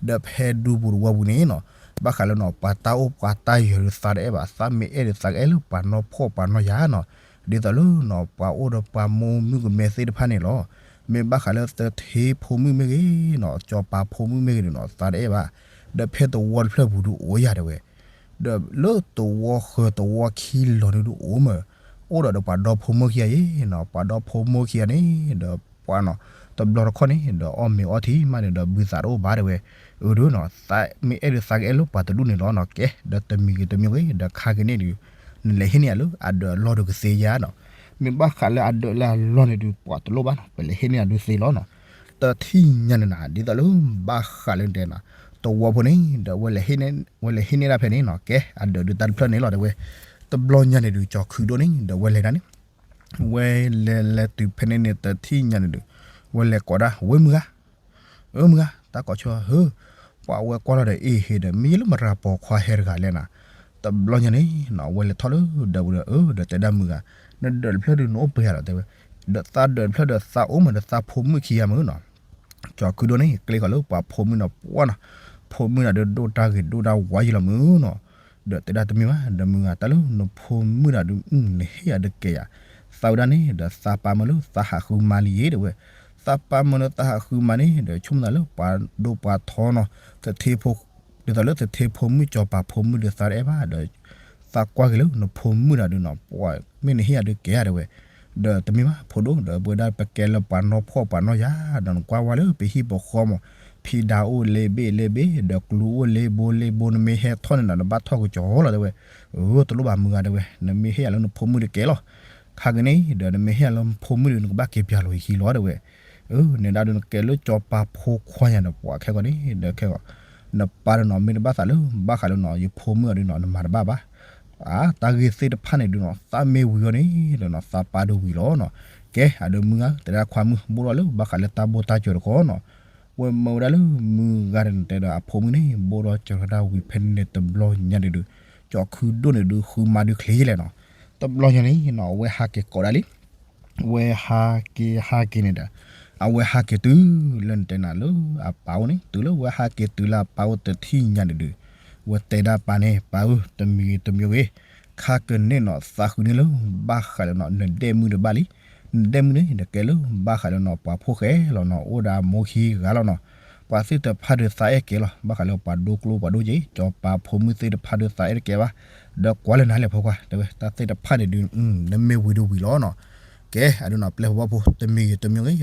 ဒီးဖဲဒူပူၤတဝီပူၤန့ၣ်နီၤ, ဘၣ်ဃးလၢနီၤ ပှၤတၢ်အိၣ်ပှၤတၢ်ယၢၤဒုးသးတအဲၣ်ဘၣ်, သးမ့ၢ်အဲၣ်ဒုးသးကအဲၣ်လၢပှၤနီၢ်ဖှီၣ်ပှၤနီၢ်ယၤနီၤ, ဒ်သိးလၢနီၤ ပှၤအိၣ်ဒီးပှၤမိၢ်မုၣ်ကမဲသ့ၣ်တဖၣ်န့ၣ်လီၤ. မ့ၢ်ဘၣ်ဃးလၢသထ့ဖိမုၣ်မ့ၢ်ဂ့ၤနီၤ ကၠီၤပၤဖိမုၣ်မ့ၢ်ဂ့ၤဒုးနီၤ သးတအဲၣ်ဘၣ်, ဒီးဖဲတဝီတဖျၢၣ်ပူၤဒုးအိၣ်ယၤတဲဝဲ ဒီးလၢတဝီဃၢၤတဝီခံလီၤန့ၣ်ဒုးအိၣ်မး, အိၣ်ဒီးဒီးပှၤဒီဖိမိၢ်ခံဂၤအံၤနီၤ, ပှၤဒီဖိမိၢ်ခံဂၤန့ၣ် ဒီးပှၤနီၤ တဘျီတခီၣ်န့ၣ် ဒီးအီၣ်မ့ၤအီထံမးန့ၣ် ဒီးဘုသးတအိၣ်ဘၣ်တဲဝဲ, အဒုးနီၤ သးမ့ၢ်အဲၣ်ဒုးသးကအဲၣ်လၢပှၤတဒူၣ်န့ၣ်လီၤနီၤ, ကဲ ဒီးတမံၤဂ့ၤတမံၤဂ့ၤ ဒီးခါက့ၤန့ၣ်ဒုး နလဲၤဟ့ၣ်န့ၢ်ယၤလၢအဒၢးအလီၢ်ဒုးကသ့ဧါနီၤ, မ့ၢ်ဘၣ်ဃးလၢအဒၢးလၢအလီၢ်န့ၣ်ဒုး ပှၤတလိၣ်ဘၣ်နီၤ, ပလဲၤဟ့ၣ်န့ၢ်အဒုးသ့လီၤနီၤ, တထံၣ်ညါန့ၣ်နၤ ဒ်သိးလၢဘၣ်ဃးလၢနတဲနၤ, တဝီဖိန့ၣ် ဒီးဝဲလဲၤဟ့ၣ်န့ၢ်ဒၣ်ဖဲန့ၣ်နီၤ, ကဲ အဒၢးဒုးတၢ်တဖျၢၣ်န့ၣ်လီၤတဲဝဲ, တဘျီညါန့ၣ်ဒုး ကၠီၤခုဒိၣ်န့ၣ် ဒီးဝဲလဲၤဒၣ်န့ၣ်, ဝဲလဲၤလဲၤတုၤဖဲန့ၣ်န့ၣ် တထံၣ်ညါန့ၣ်ဒုး ဝဲလဲၤကိးဒၣ် ဝဲမုၢ်ဂၤ အၢ မုၢ်ဂၤ တၢ်ကိးဆၢဟၢ, ပှၤဝဲကွၢ်လီၤဒီးအ့ၣ်ဟ့ဒီး မ့ၢ်ယလၢမတၤပိာ်ခွါဟဲတဂၤလဲၣ်နၤ, တဘျီညါန့ၣ်နီၤ ဝဲလဲၤထီၣ်လၢဒၢးပူၤဒီး အၢ ဒီးတဲဒၣ်မုၢ်ဂၤ, နဒၢးတဖျၢၣ်ဒုးနအိၣ်ပှဲၤဂၤလီၤတဲဝဲ, ဒီးသးဒၢးတဖျၢၣ်ဒီးသးအိၣ်မးဒီး သးဖိမုၣ်ခံဂၤမုၢ်နီၤ, ကၠီၤခုဒိၣ်န့ၣ် ကျ့ဃီၤလၢပှၤဖိမုၣ်နီၤ ပှၤနီၤ, ဖိမုၣ်တဂၤဒုးဒိၣ်တၢ်ဂ့ၤဒိၣ်တၢ်ဝါယံၤလီၤမုၢ်နီၤ, ဒီးတဲဒၣ်တမ့ၢ်ဘၣ် ဒီးမုၢ်ဂၤ တၢ်လၢနဖိမုၣ်တဂၤဒုး နဟ့ၣ်ယၤဒုးကဲယၤ, သးဝဲဒၣ်န့ၣ် ဒီးသးပာ်မၢလၢသးဟးဃုမါလံယ့ၤတဲဝဲ, သးပာ်မၢလၢသးဟးဃုမါန့ၣ် ဒီးဆိကမိၣ်သးလၢပှၤဒိၣ်ပှၤထီနီၤ, သထ့ဖိ ဒ်သိးလၢသထ့ဖိမုၣ်ကၠီၤပၤဖိမုၣ်ဒုးသးတအဲၣ်ဘၣ်ဒီး သးကွၢ်က့ၤလၢနဖိမုၣ်တဂၤဒုးနီၤ ပှၤမ့ၢ်နဟ့ၣ်ယၤဒုးကဲဧါတဲဝဲ, ဒီးတမ့ၢ်ဘၣ်ဖိဒိၣ် ဒီးပဝဲဒၣ်ပကဲလၢပှၤနီၢ်ဖှီၣ်ပှၤနီၢ်ယၤ ဒီးနကွၢ်ဝဲလၢပဟံၣ်ပဃီမး, ဖံဒါအိၣ်လ့ဘ့ၣ်လ့ဘ့ၣ် ဒီးကျူအိၣ်လ့ဘိလ့ဘိ နမ့ၢ်ဟဲထီၣ်န့ၣ်ဒီး နဘၣ်ထီၣ်ကစီၤလီၤတဲဝဲ, အၢ တလိၣ်ဘၣ်မုၢ်ဂၤတဲဝဲ, နမ့ၢ်ဟ့ၣ်ယၤလၢနဖိမုၣ်ဒုးကဲလီၤ, ခါက့ၤန့ၣ် ဒီးနမ့ၢ်ဟ့ၣ်ယၤလၢနဖိမုၣ်ဒုး နကဘၣ်က့ၤပၠးလိာ်ယခံလီၤတဲဝဲ, အၢ နဲဒၣ်ဒုးနကဲလၢကၠီၤပၤဖိခွါယၤဒီး ပှၤခဲကီးန့ၣ် ဒီးခဲကီး နပၢ်ဒီးနီၤ မ့ၢ်တဘၣ်သးလၢ ဘၣ်ဃးလၢနီၤ ယဖိမုၣ်အီၤဒုးနီၤ နမၤတဘၣ်ဘၣ်, အါ တၢ်ဂ့ၢ်သ့ၣ်တဖၣ်န့ၣ်ဒုးနီၤ သးမ့ၢ်ဝံၤအီၤန့ၣ်ဒီးနီၤ သးပၢ်ဒုးဝံၤလီၤနီၤ, ကဲ အဒုးမုၢ်ဂၤ တဲဒၣ်ခွါမုၣ် ဘိၣ်ထီၣ်လၢဘၣ်ဃးလၢတၢ်ဘိၣ်တၢ်စၢၤတခီနီၤ, ဝဲမၢဝဲဒၣ်လၢမုၢ်ဂၤဒီးနတဲဒီးအဖိမုၣ်န့ၣ် ဘိၣ်ထီၣ်စၢၤထီၣ်ဒၣ်ဝံၤဖဲန့ၣ်န့ၣ် တဘျီညါန့ၣ်ဒုး ကၠီၤခုဒိၣ်န့ၣ်ဒုး ဃုမါဒုးချ့လဲၣ်နီၤ, တဘျီညါန့ၣ်နီၤ အဝဲဟးက့ၤကိးဒၣ်လံ ဝဲဟးက့ၤဟးက့ၤန့ၣ်ဒီး အဝဲဟးက့ၤတုၤလၢနတဲနၤလၢအပၢ်အိၣ်န့ၣ် တုၤလၢဝဲဟးက့ၤတုၤလၢအပၢ်အိၣ်တထံၣ်ညါန့ၣ်ဒုး ဝဲတဲဒၣ်ပၢ်န့ၣ် ပၢ်ဧၢ တမံၤဂ့ၤတမံၤဂ့ၤ ခါကန့ၣ်နီၤ သးဃုန့ၣ်လၢ ဘၣ်ဃးလၢနီၤ နဒဲၣ်မုၣ်တဘၣ်လံ, နဒဲၣ်မုၣ်န့ၣ် နကဲလၢ ဘၣ်ဃးလၢနီၤပှၤဖိၣ်ဃဲလီၤနီၤ အိၣ်ဒီးအမိၢ်ခံဂၤလီၤနီၤ, ပှၤသ့ၣ်တဖၣ်ဒုးသးအဲၣ်ကဲလီၤ ဘၣ်ဃးလၢပှၤဒိကျိပှၤဒိက့ၤ ကၠီၤပၤဖိမုၣ်သ့ၣ်တဖၣ်ဒုးသးအဲၣ်တကဲဘၣ်, ဒီးကွၢ်လၢနၤလဲၣ်ဖိခွါ တဲဝဲ တၢ်သ့ၣ်တဖၣ်န့ၣ်ဒုး နမ့ၢ်ဝံၤဒုးဝံၤလီၤနီၤ, ကဲ အဒုးနီၤ ပျဲၢ်ဖိဘီၣ်ဖိ တမံၤဂ့ၤတမံၤဂ့ၤ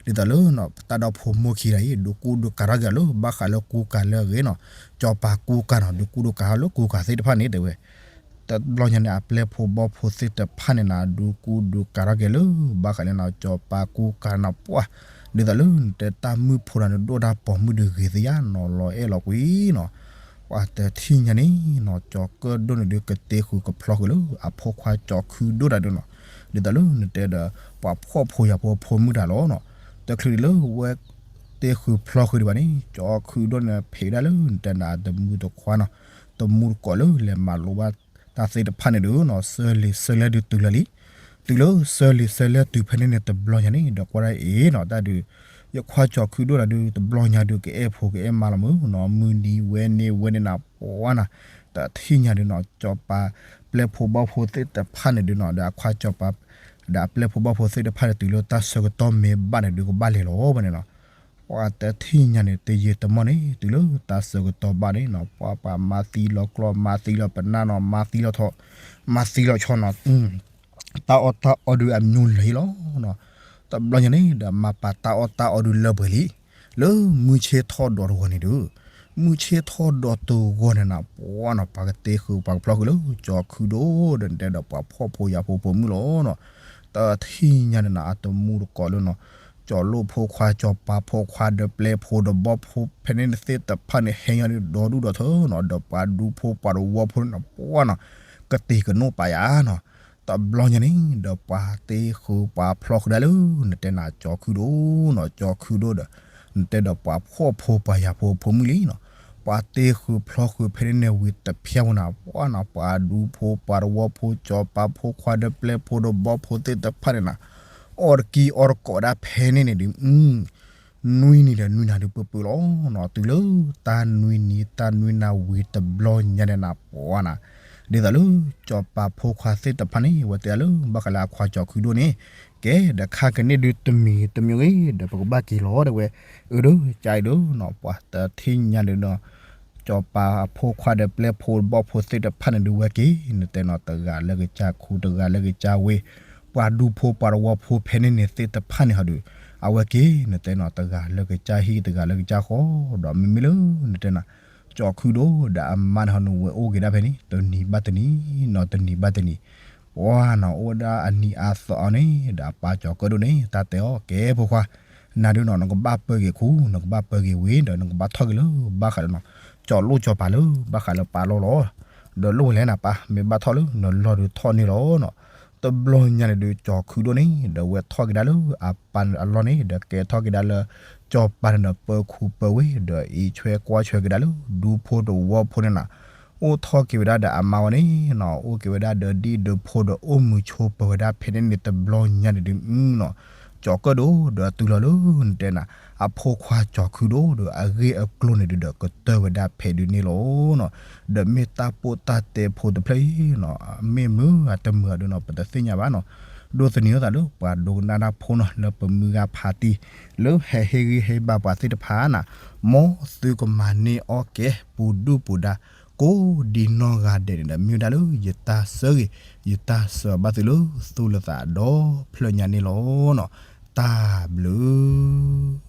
ဒီးသး ဒ်သိးလၢနီၤ တၢ်ဒီဖိမိၢ်ခံဂၤအံၤ ဒုးကူဒုးကၤထီၣ်က့ၤလၢဘၣ်ဃးလၢကူကၤလၢအဂ့ၤနီၤ, ကၠီၤပၤကူကၤနီၤ ဒုးကူဒုးကၤထီၣ်လၢကူကၤသ့ၣ်တဖၣ်န့ၣ် တဲဝဲ တဘျီညါန့ၣ် အပျဲၢ်ဖိဘီၣ်ဖိသ့ၣ်တဖၣ်န့ၣ်နၤ ဒုးကူဒုးကၤထီၣ်က့ၤလၢ ဘၣ်ဃးလၢနီၤ ကၠီၤပၤကူကၤနီၤ ပှၢ် ဒ်သိးလၢနတဲတၢ်မုၣ်ဖိနၤဒုးဒိၣ်တၢ်ပိာ်မုၣ်ဒုးဂ့ၤသ့ဧါနီၤ လီၤအဲၣ်လီၤကွံနီၤ, ပှၤတထံၣ်ညါန့ၣ်နီၤ ကၠီၤကၢၣ်ဒိၣ်န့ၣ်ဒုးကတ့ဃုာ်ကဖျီဃုာ်လၢ အဖိခွါကၠီၤခုဒိၣ်တၢ်ဒုးနီၤ, ဒ်သိးလၢနတဲဒီး ပှၤဖှီၣ်ဖိယာ်ဖိဖိမုၣ်တၢ်လီၤနီၤ, တချုးဒံးလၢဝဲ တ့ဃုာ်ဖျီဃုာ်ဒံးဘၣ်န့ၣ် ကၠီၤခုဒိၣ်န့ၣ် ဖံးဒၣ်လၢနတဲနၤတမုၢ်တခွါနီၤ, တမူတကိးလၢလဲၤမၤလိဘၣ်တၢ်သ့ၣ်တဖၣ်န့ၣ်ဒုးနီၤ ဆၢလံာ်ဆၢလဲၢ်ဒုးတုၤလၢလံ, တုၤလၢဆၢလံာ်ဆၢလဲၢ်တုၤဖဲန့ၣ်န့ၣ် တဘျီညါန့ၣ် ဒီးကွၢ်ဒၣ်အံၤနီၤ တၢ်ဒုး ယခွါကၠီၤခုဒိၣ်တၢ်ဒုး တဘျီညါဒုးကအဲၣ်ဖိကအဲၣ်မါလီၤမုၢ်နီၤ, မုၢ်နံၤဝဲန့ၣ်ဝဲန့ၣ်နၤ ပှၢ်နၤ, တထံၣ်ညါဒုးနီၤ ကၠီၤပၤ ပျဲၢ်ဖိဘီၣ်ဖိသ့ၣ်တဖၣ်န့ၣ်ဒုးနီၤ ဒီးအခွါကၠီၤပၤ ဒီးအပျဲၢ်ဖိဘီၣ်ဖိသ့ၣ်တဖၣ်န့ၣ် တုၤလၢတၢ်ဆၢကတီၢ်မ့ၢ်ဘၣ်န့ၣ်ဒုးကဘၣ်လဲၤလီၤဝဲန့ၣ်နီၤ, ပှၤတထံၣ်ညါန့ၣ် တယံာ်တမီၢ်န့ၣ် တုၤလၢတၢ်ဆၢကတီၢ်ဘၣ်န့ၣ်နီၤ ပှၤပှၤမၤသံလီၤကျီၢ် မၤသံလီၤပနၢ်နီၤ မၤသံလီၤထီၣ် မၤသံလီၤဆီနီၤ တၢ်အီၣ်တၢ်အီဒုးအမျိုးလဲၤလီၤနီၤ, တဘျီညါန့ၣ်ဒီး မၤပာ်တၢ်အီၣ်တၢ်အီဒုးလၢပှဲၤလံ, လၢမုၢ်ဆ့ၣ်ထီၣ်ဒီးတဂီၤန့ၣ်ဒီး, မုၢ်ဆ့ၣ်ထီၣ်ဒီးတဂီၤန့ၣ်နၤ ပှၤနီၤ ပှၤကတ့ဃုာ်ပှၤကဖျီဃုာ်လၢကၠီၤခုၣ်ဒိၣ်ဒီး နတဲဒီးပှၤဖှီၣ်ဖိယာ်ဖိဖိမုၣ်လီၤနီၤ. တထံၣ်ညါန့ၣ်နၤ အတမူတကိးလၢနီၤ, ကၠီၤလိၣ်ဖိခွါ ကၠီၤပၤဖိခွါ ဒီးပျဲၢ်ဖိဒီးဘီၣ်ဖိဖဲန့ၣ်န့ၣ်သ့ၣ်တဖၣ်န့ၣ် ဟဲညါဒီးဒီဒူၣ်ဒီထၢနီၤ, ဒီးပှၤဒူဖိပှၤတဝီဖိန့ၣ်နၤ ပှၤနီၤ ကတ့ၤကနိးပာ်ယၤနီၤ. တဘျီညါန့ၣ်ဒီး ပှၤတ့ဃုာ်ပှၤဖျီဃုာ်ဒၣ်လၢ နတဲနၤ ကၠီၤခုၣ်ဒိၣ်နီၤ, ကၠီၤခုၣ်ဒိၣ်ဒီး နတဲဒီးပှၤဖှီၣ်ဖိပှၤယာ်ဖိဖိမုၣ်လံနီၤ. ပှၤတ့ဃုာ်ဖျီဃုာ်ဖဲန့ၣ်န့ၣ်ဝံၤတဖျဲဝဲနၤ ပှၤနီၤ ပှၤဒူဖိပှၤတဝီဖိ ကၠီၤပၤဖိခွါ ဒီးပျဲၢ်ဖိဒီးဘီၣ်ဖိသ့ၣ်တဖၣ်န့ၣ်နၤ အီၣ်တကံအီတကိးဒၣ်ဖဲန့ၣ်န့ၣ်ဒီး နွံနံၤဒီးနွံနၤဒုးပၢပၢလီၤနီၤ. တုၤလၢတၢ်နွံနံၤတၢ်နွံနၤဝံၤတဘျီညါန့ၣ်နၤ ပှၤနီၤ ဒ်သိးလၢ ကၠီၤပၤဖိခွါသ့ၣ်တဖၣ်န့ၣ် အဝဲတဲလၢ ဘၣ်ဃးလၢအခွါကၠီၤခုၣ်ဒိၣ်န့ၣ် ကဲဒီးခါကန့ၣ်ဒုးတမံၤတမံၤဂ့ၤ ဒီးပကဘၣ်က့ၤလီၤဒၣ်ဝဲ, အၢဒုး ကါအံၤဒုးနီၤ ပှၤတထံၣ်ညါဒုးနီၤ ကၠီၤပၤအဖိခွါ ဒီးပျဲၢ်ဖိဘီၣ်ဖိသ့ၣ်တဖၣ်န့ၣ်ဒုး ဝဲက့ၤ နတဲနီၤ တဂၤလၢကစၢ်ခူ တဂၤလၢကစၢ်ဝ့ၢ်, ပှၤဒူဖိပှၤတဝီဖိဖဲန့ၣ်န့ၣ်သ့ၣ်တဖၣ်န့ၣ်ဟီဒုး အဝဲက့ၤ နတဲနီၤ တဂၤလၢကစၢ်ဟံၣ် တဂၤလၢကစၢ်ဃီ, ဒီးမ့မ့ၢ်လၢ နတဲနီၤ ကၠီၤခုၣ်ဒိၣ်ဒီးအမါန့ၣ်ဟီဒုး ဝဲအိၣ်က့ၤဒၣ်ဖဲန့ၣ် တနံၤဘၣ်တနံၤနီၤ တနံၤဘၣ်တနံၤ, ပှၤနီၤ အိၣ်ဝဲဒၣ်အနံၤအသီအီၤန့ၣ် ဒီးအပၢ်ကၠီၤကၢၣ်ဒိၣ်န့ၣ် တၢ်တဲအီၤ ကဲဖိခွါ နၤဒုးနီၤ နကဘၣ်ပၢက့ၤခူ နကဘၣ်ပၢက့ၤဝ့ၢ် ဒီးနကဘၣ်ထီၣ်က့ၤလၢ ဘၣ်ဃးလၢနီၤ ကၠီၤလိၣ်ကၠီၤပၤလၢ ဘၣ်ဃးလၢပာ်လီၢ်လီၤ. ဒီးလိၣ်ဝဲလဲၣ်နၤပၢ် မ့ၢ်ဘၣ်ထီၣ်လၢနလီၢ်ဒုးထီၣ်န့ၣ်လီၤနီၤ. တဘျီညါန့ၣ်ဒုး ကၠီၤခုၣ်ဒိၣ်န့ၣ် ဒီးဝဲထီၣ်က့ၤဒၣ်လၢအပၢ်န့ၣ်အလီၢ်န့ၣ် ဒီးကဲထီၣ်က့ၤဒၣ်လၢ ကၠီၤပၤန့ၣ်ဒီးပၢခူပၢဝ့ၢ် ဒီးအံးဆွဲကွၢ်ဆွဲက့ၤဒၣ်လၢ ဒူဖိတဝီဖိန့ၣ်နၤ အိၣ်ထီၣ်က့ၤဝဲဒၣ်ဒီးအမါဝဲန့ၣ်နီၤ အိၣ်က့ၤဝဲဒၣ်ဒီးဒံၣ်ဒီးဖိဒီးအိၣ်မုာ်ဆိးပၢၤဝဲဒၣ်ဖဲန့ၣ်န့ၣ် တဘျီညါန့ၣ်ဒုးနီၤ ကၠီၤကၢၣ်ဒိၣ်ဒီးတုၤလီၤလၢ နတဲနၤ အဖိခွါကၠီၤခုၣ်ဒိၣ်ဒီးအဂ့ၢ်အကျိၤန့ၣ်ဒုးဒီးကတၢၢ်ဝဲဒၣ်ဖဲဒုးန့ၣ်လီၤနီၤ. ဒီးမ့ၢ်တၢ်ပိၢ်တၢ်တဲဖိတဖျၢၣ်အံၤနီၤ မ့ၢ်မုာ်အတမုာ်အဒုးနီၤ ပတသ့ၣ်ညါဘၣ်နီၤ. ဒိးသန့ၤအသးလၢပှၤဒိကနၣ်တၢ်ဖိနီၤ လၢပမုၢ်ဂၤဖးတံၢ် လၢဟဲဟ့ၣ်ဂံၢ်ဟ့ၣ်ဘါပှၤသ့ၣ်တဖၣ်နၤ မ်သုကမၤန့ၢ်အီၣ်ကဲ ပူၤဒုၣ်ပူၤဒါ ကိးဒံနီၢ်ဂၤဒဲးန့ၣ်ဒီး မ့ၢ်ဝဲဒၣ်လၢယတၢ်ဆၢဂ့ၤ ယတၢ်ဆၢဘၣ်သုလၢ သူၣ်လၢသးဒီဖျၢၣ်ညါန့ၣ်လီၤနီၤ. တၢ်ဘျုး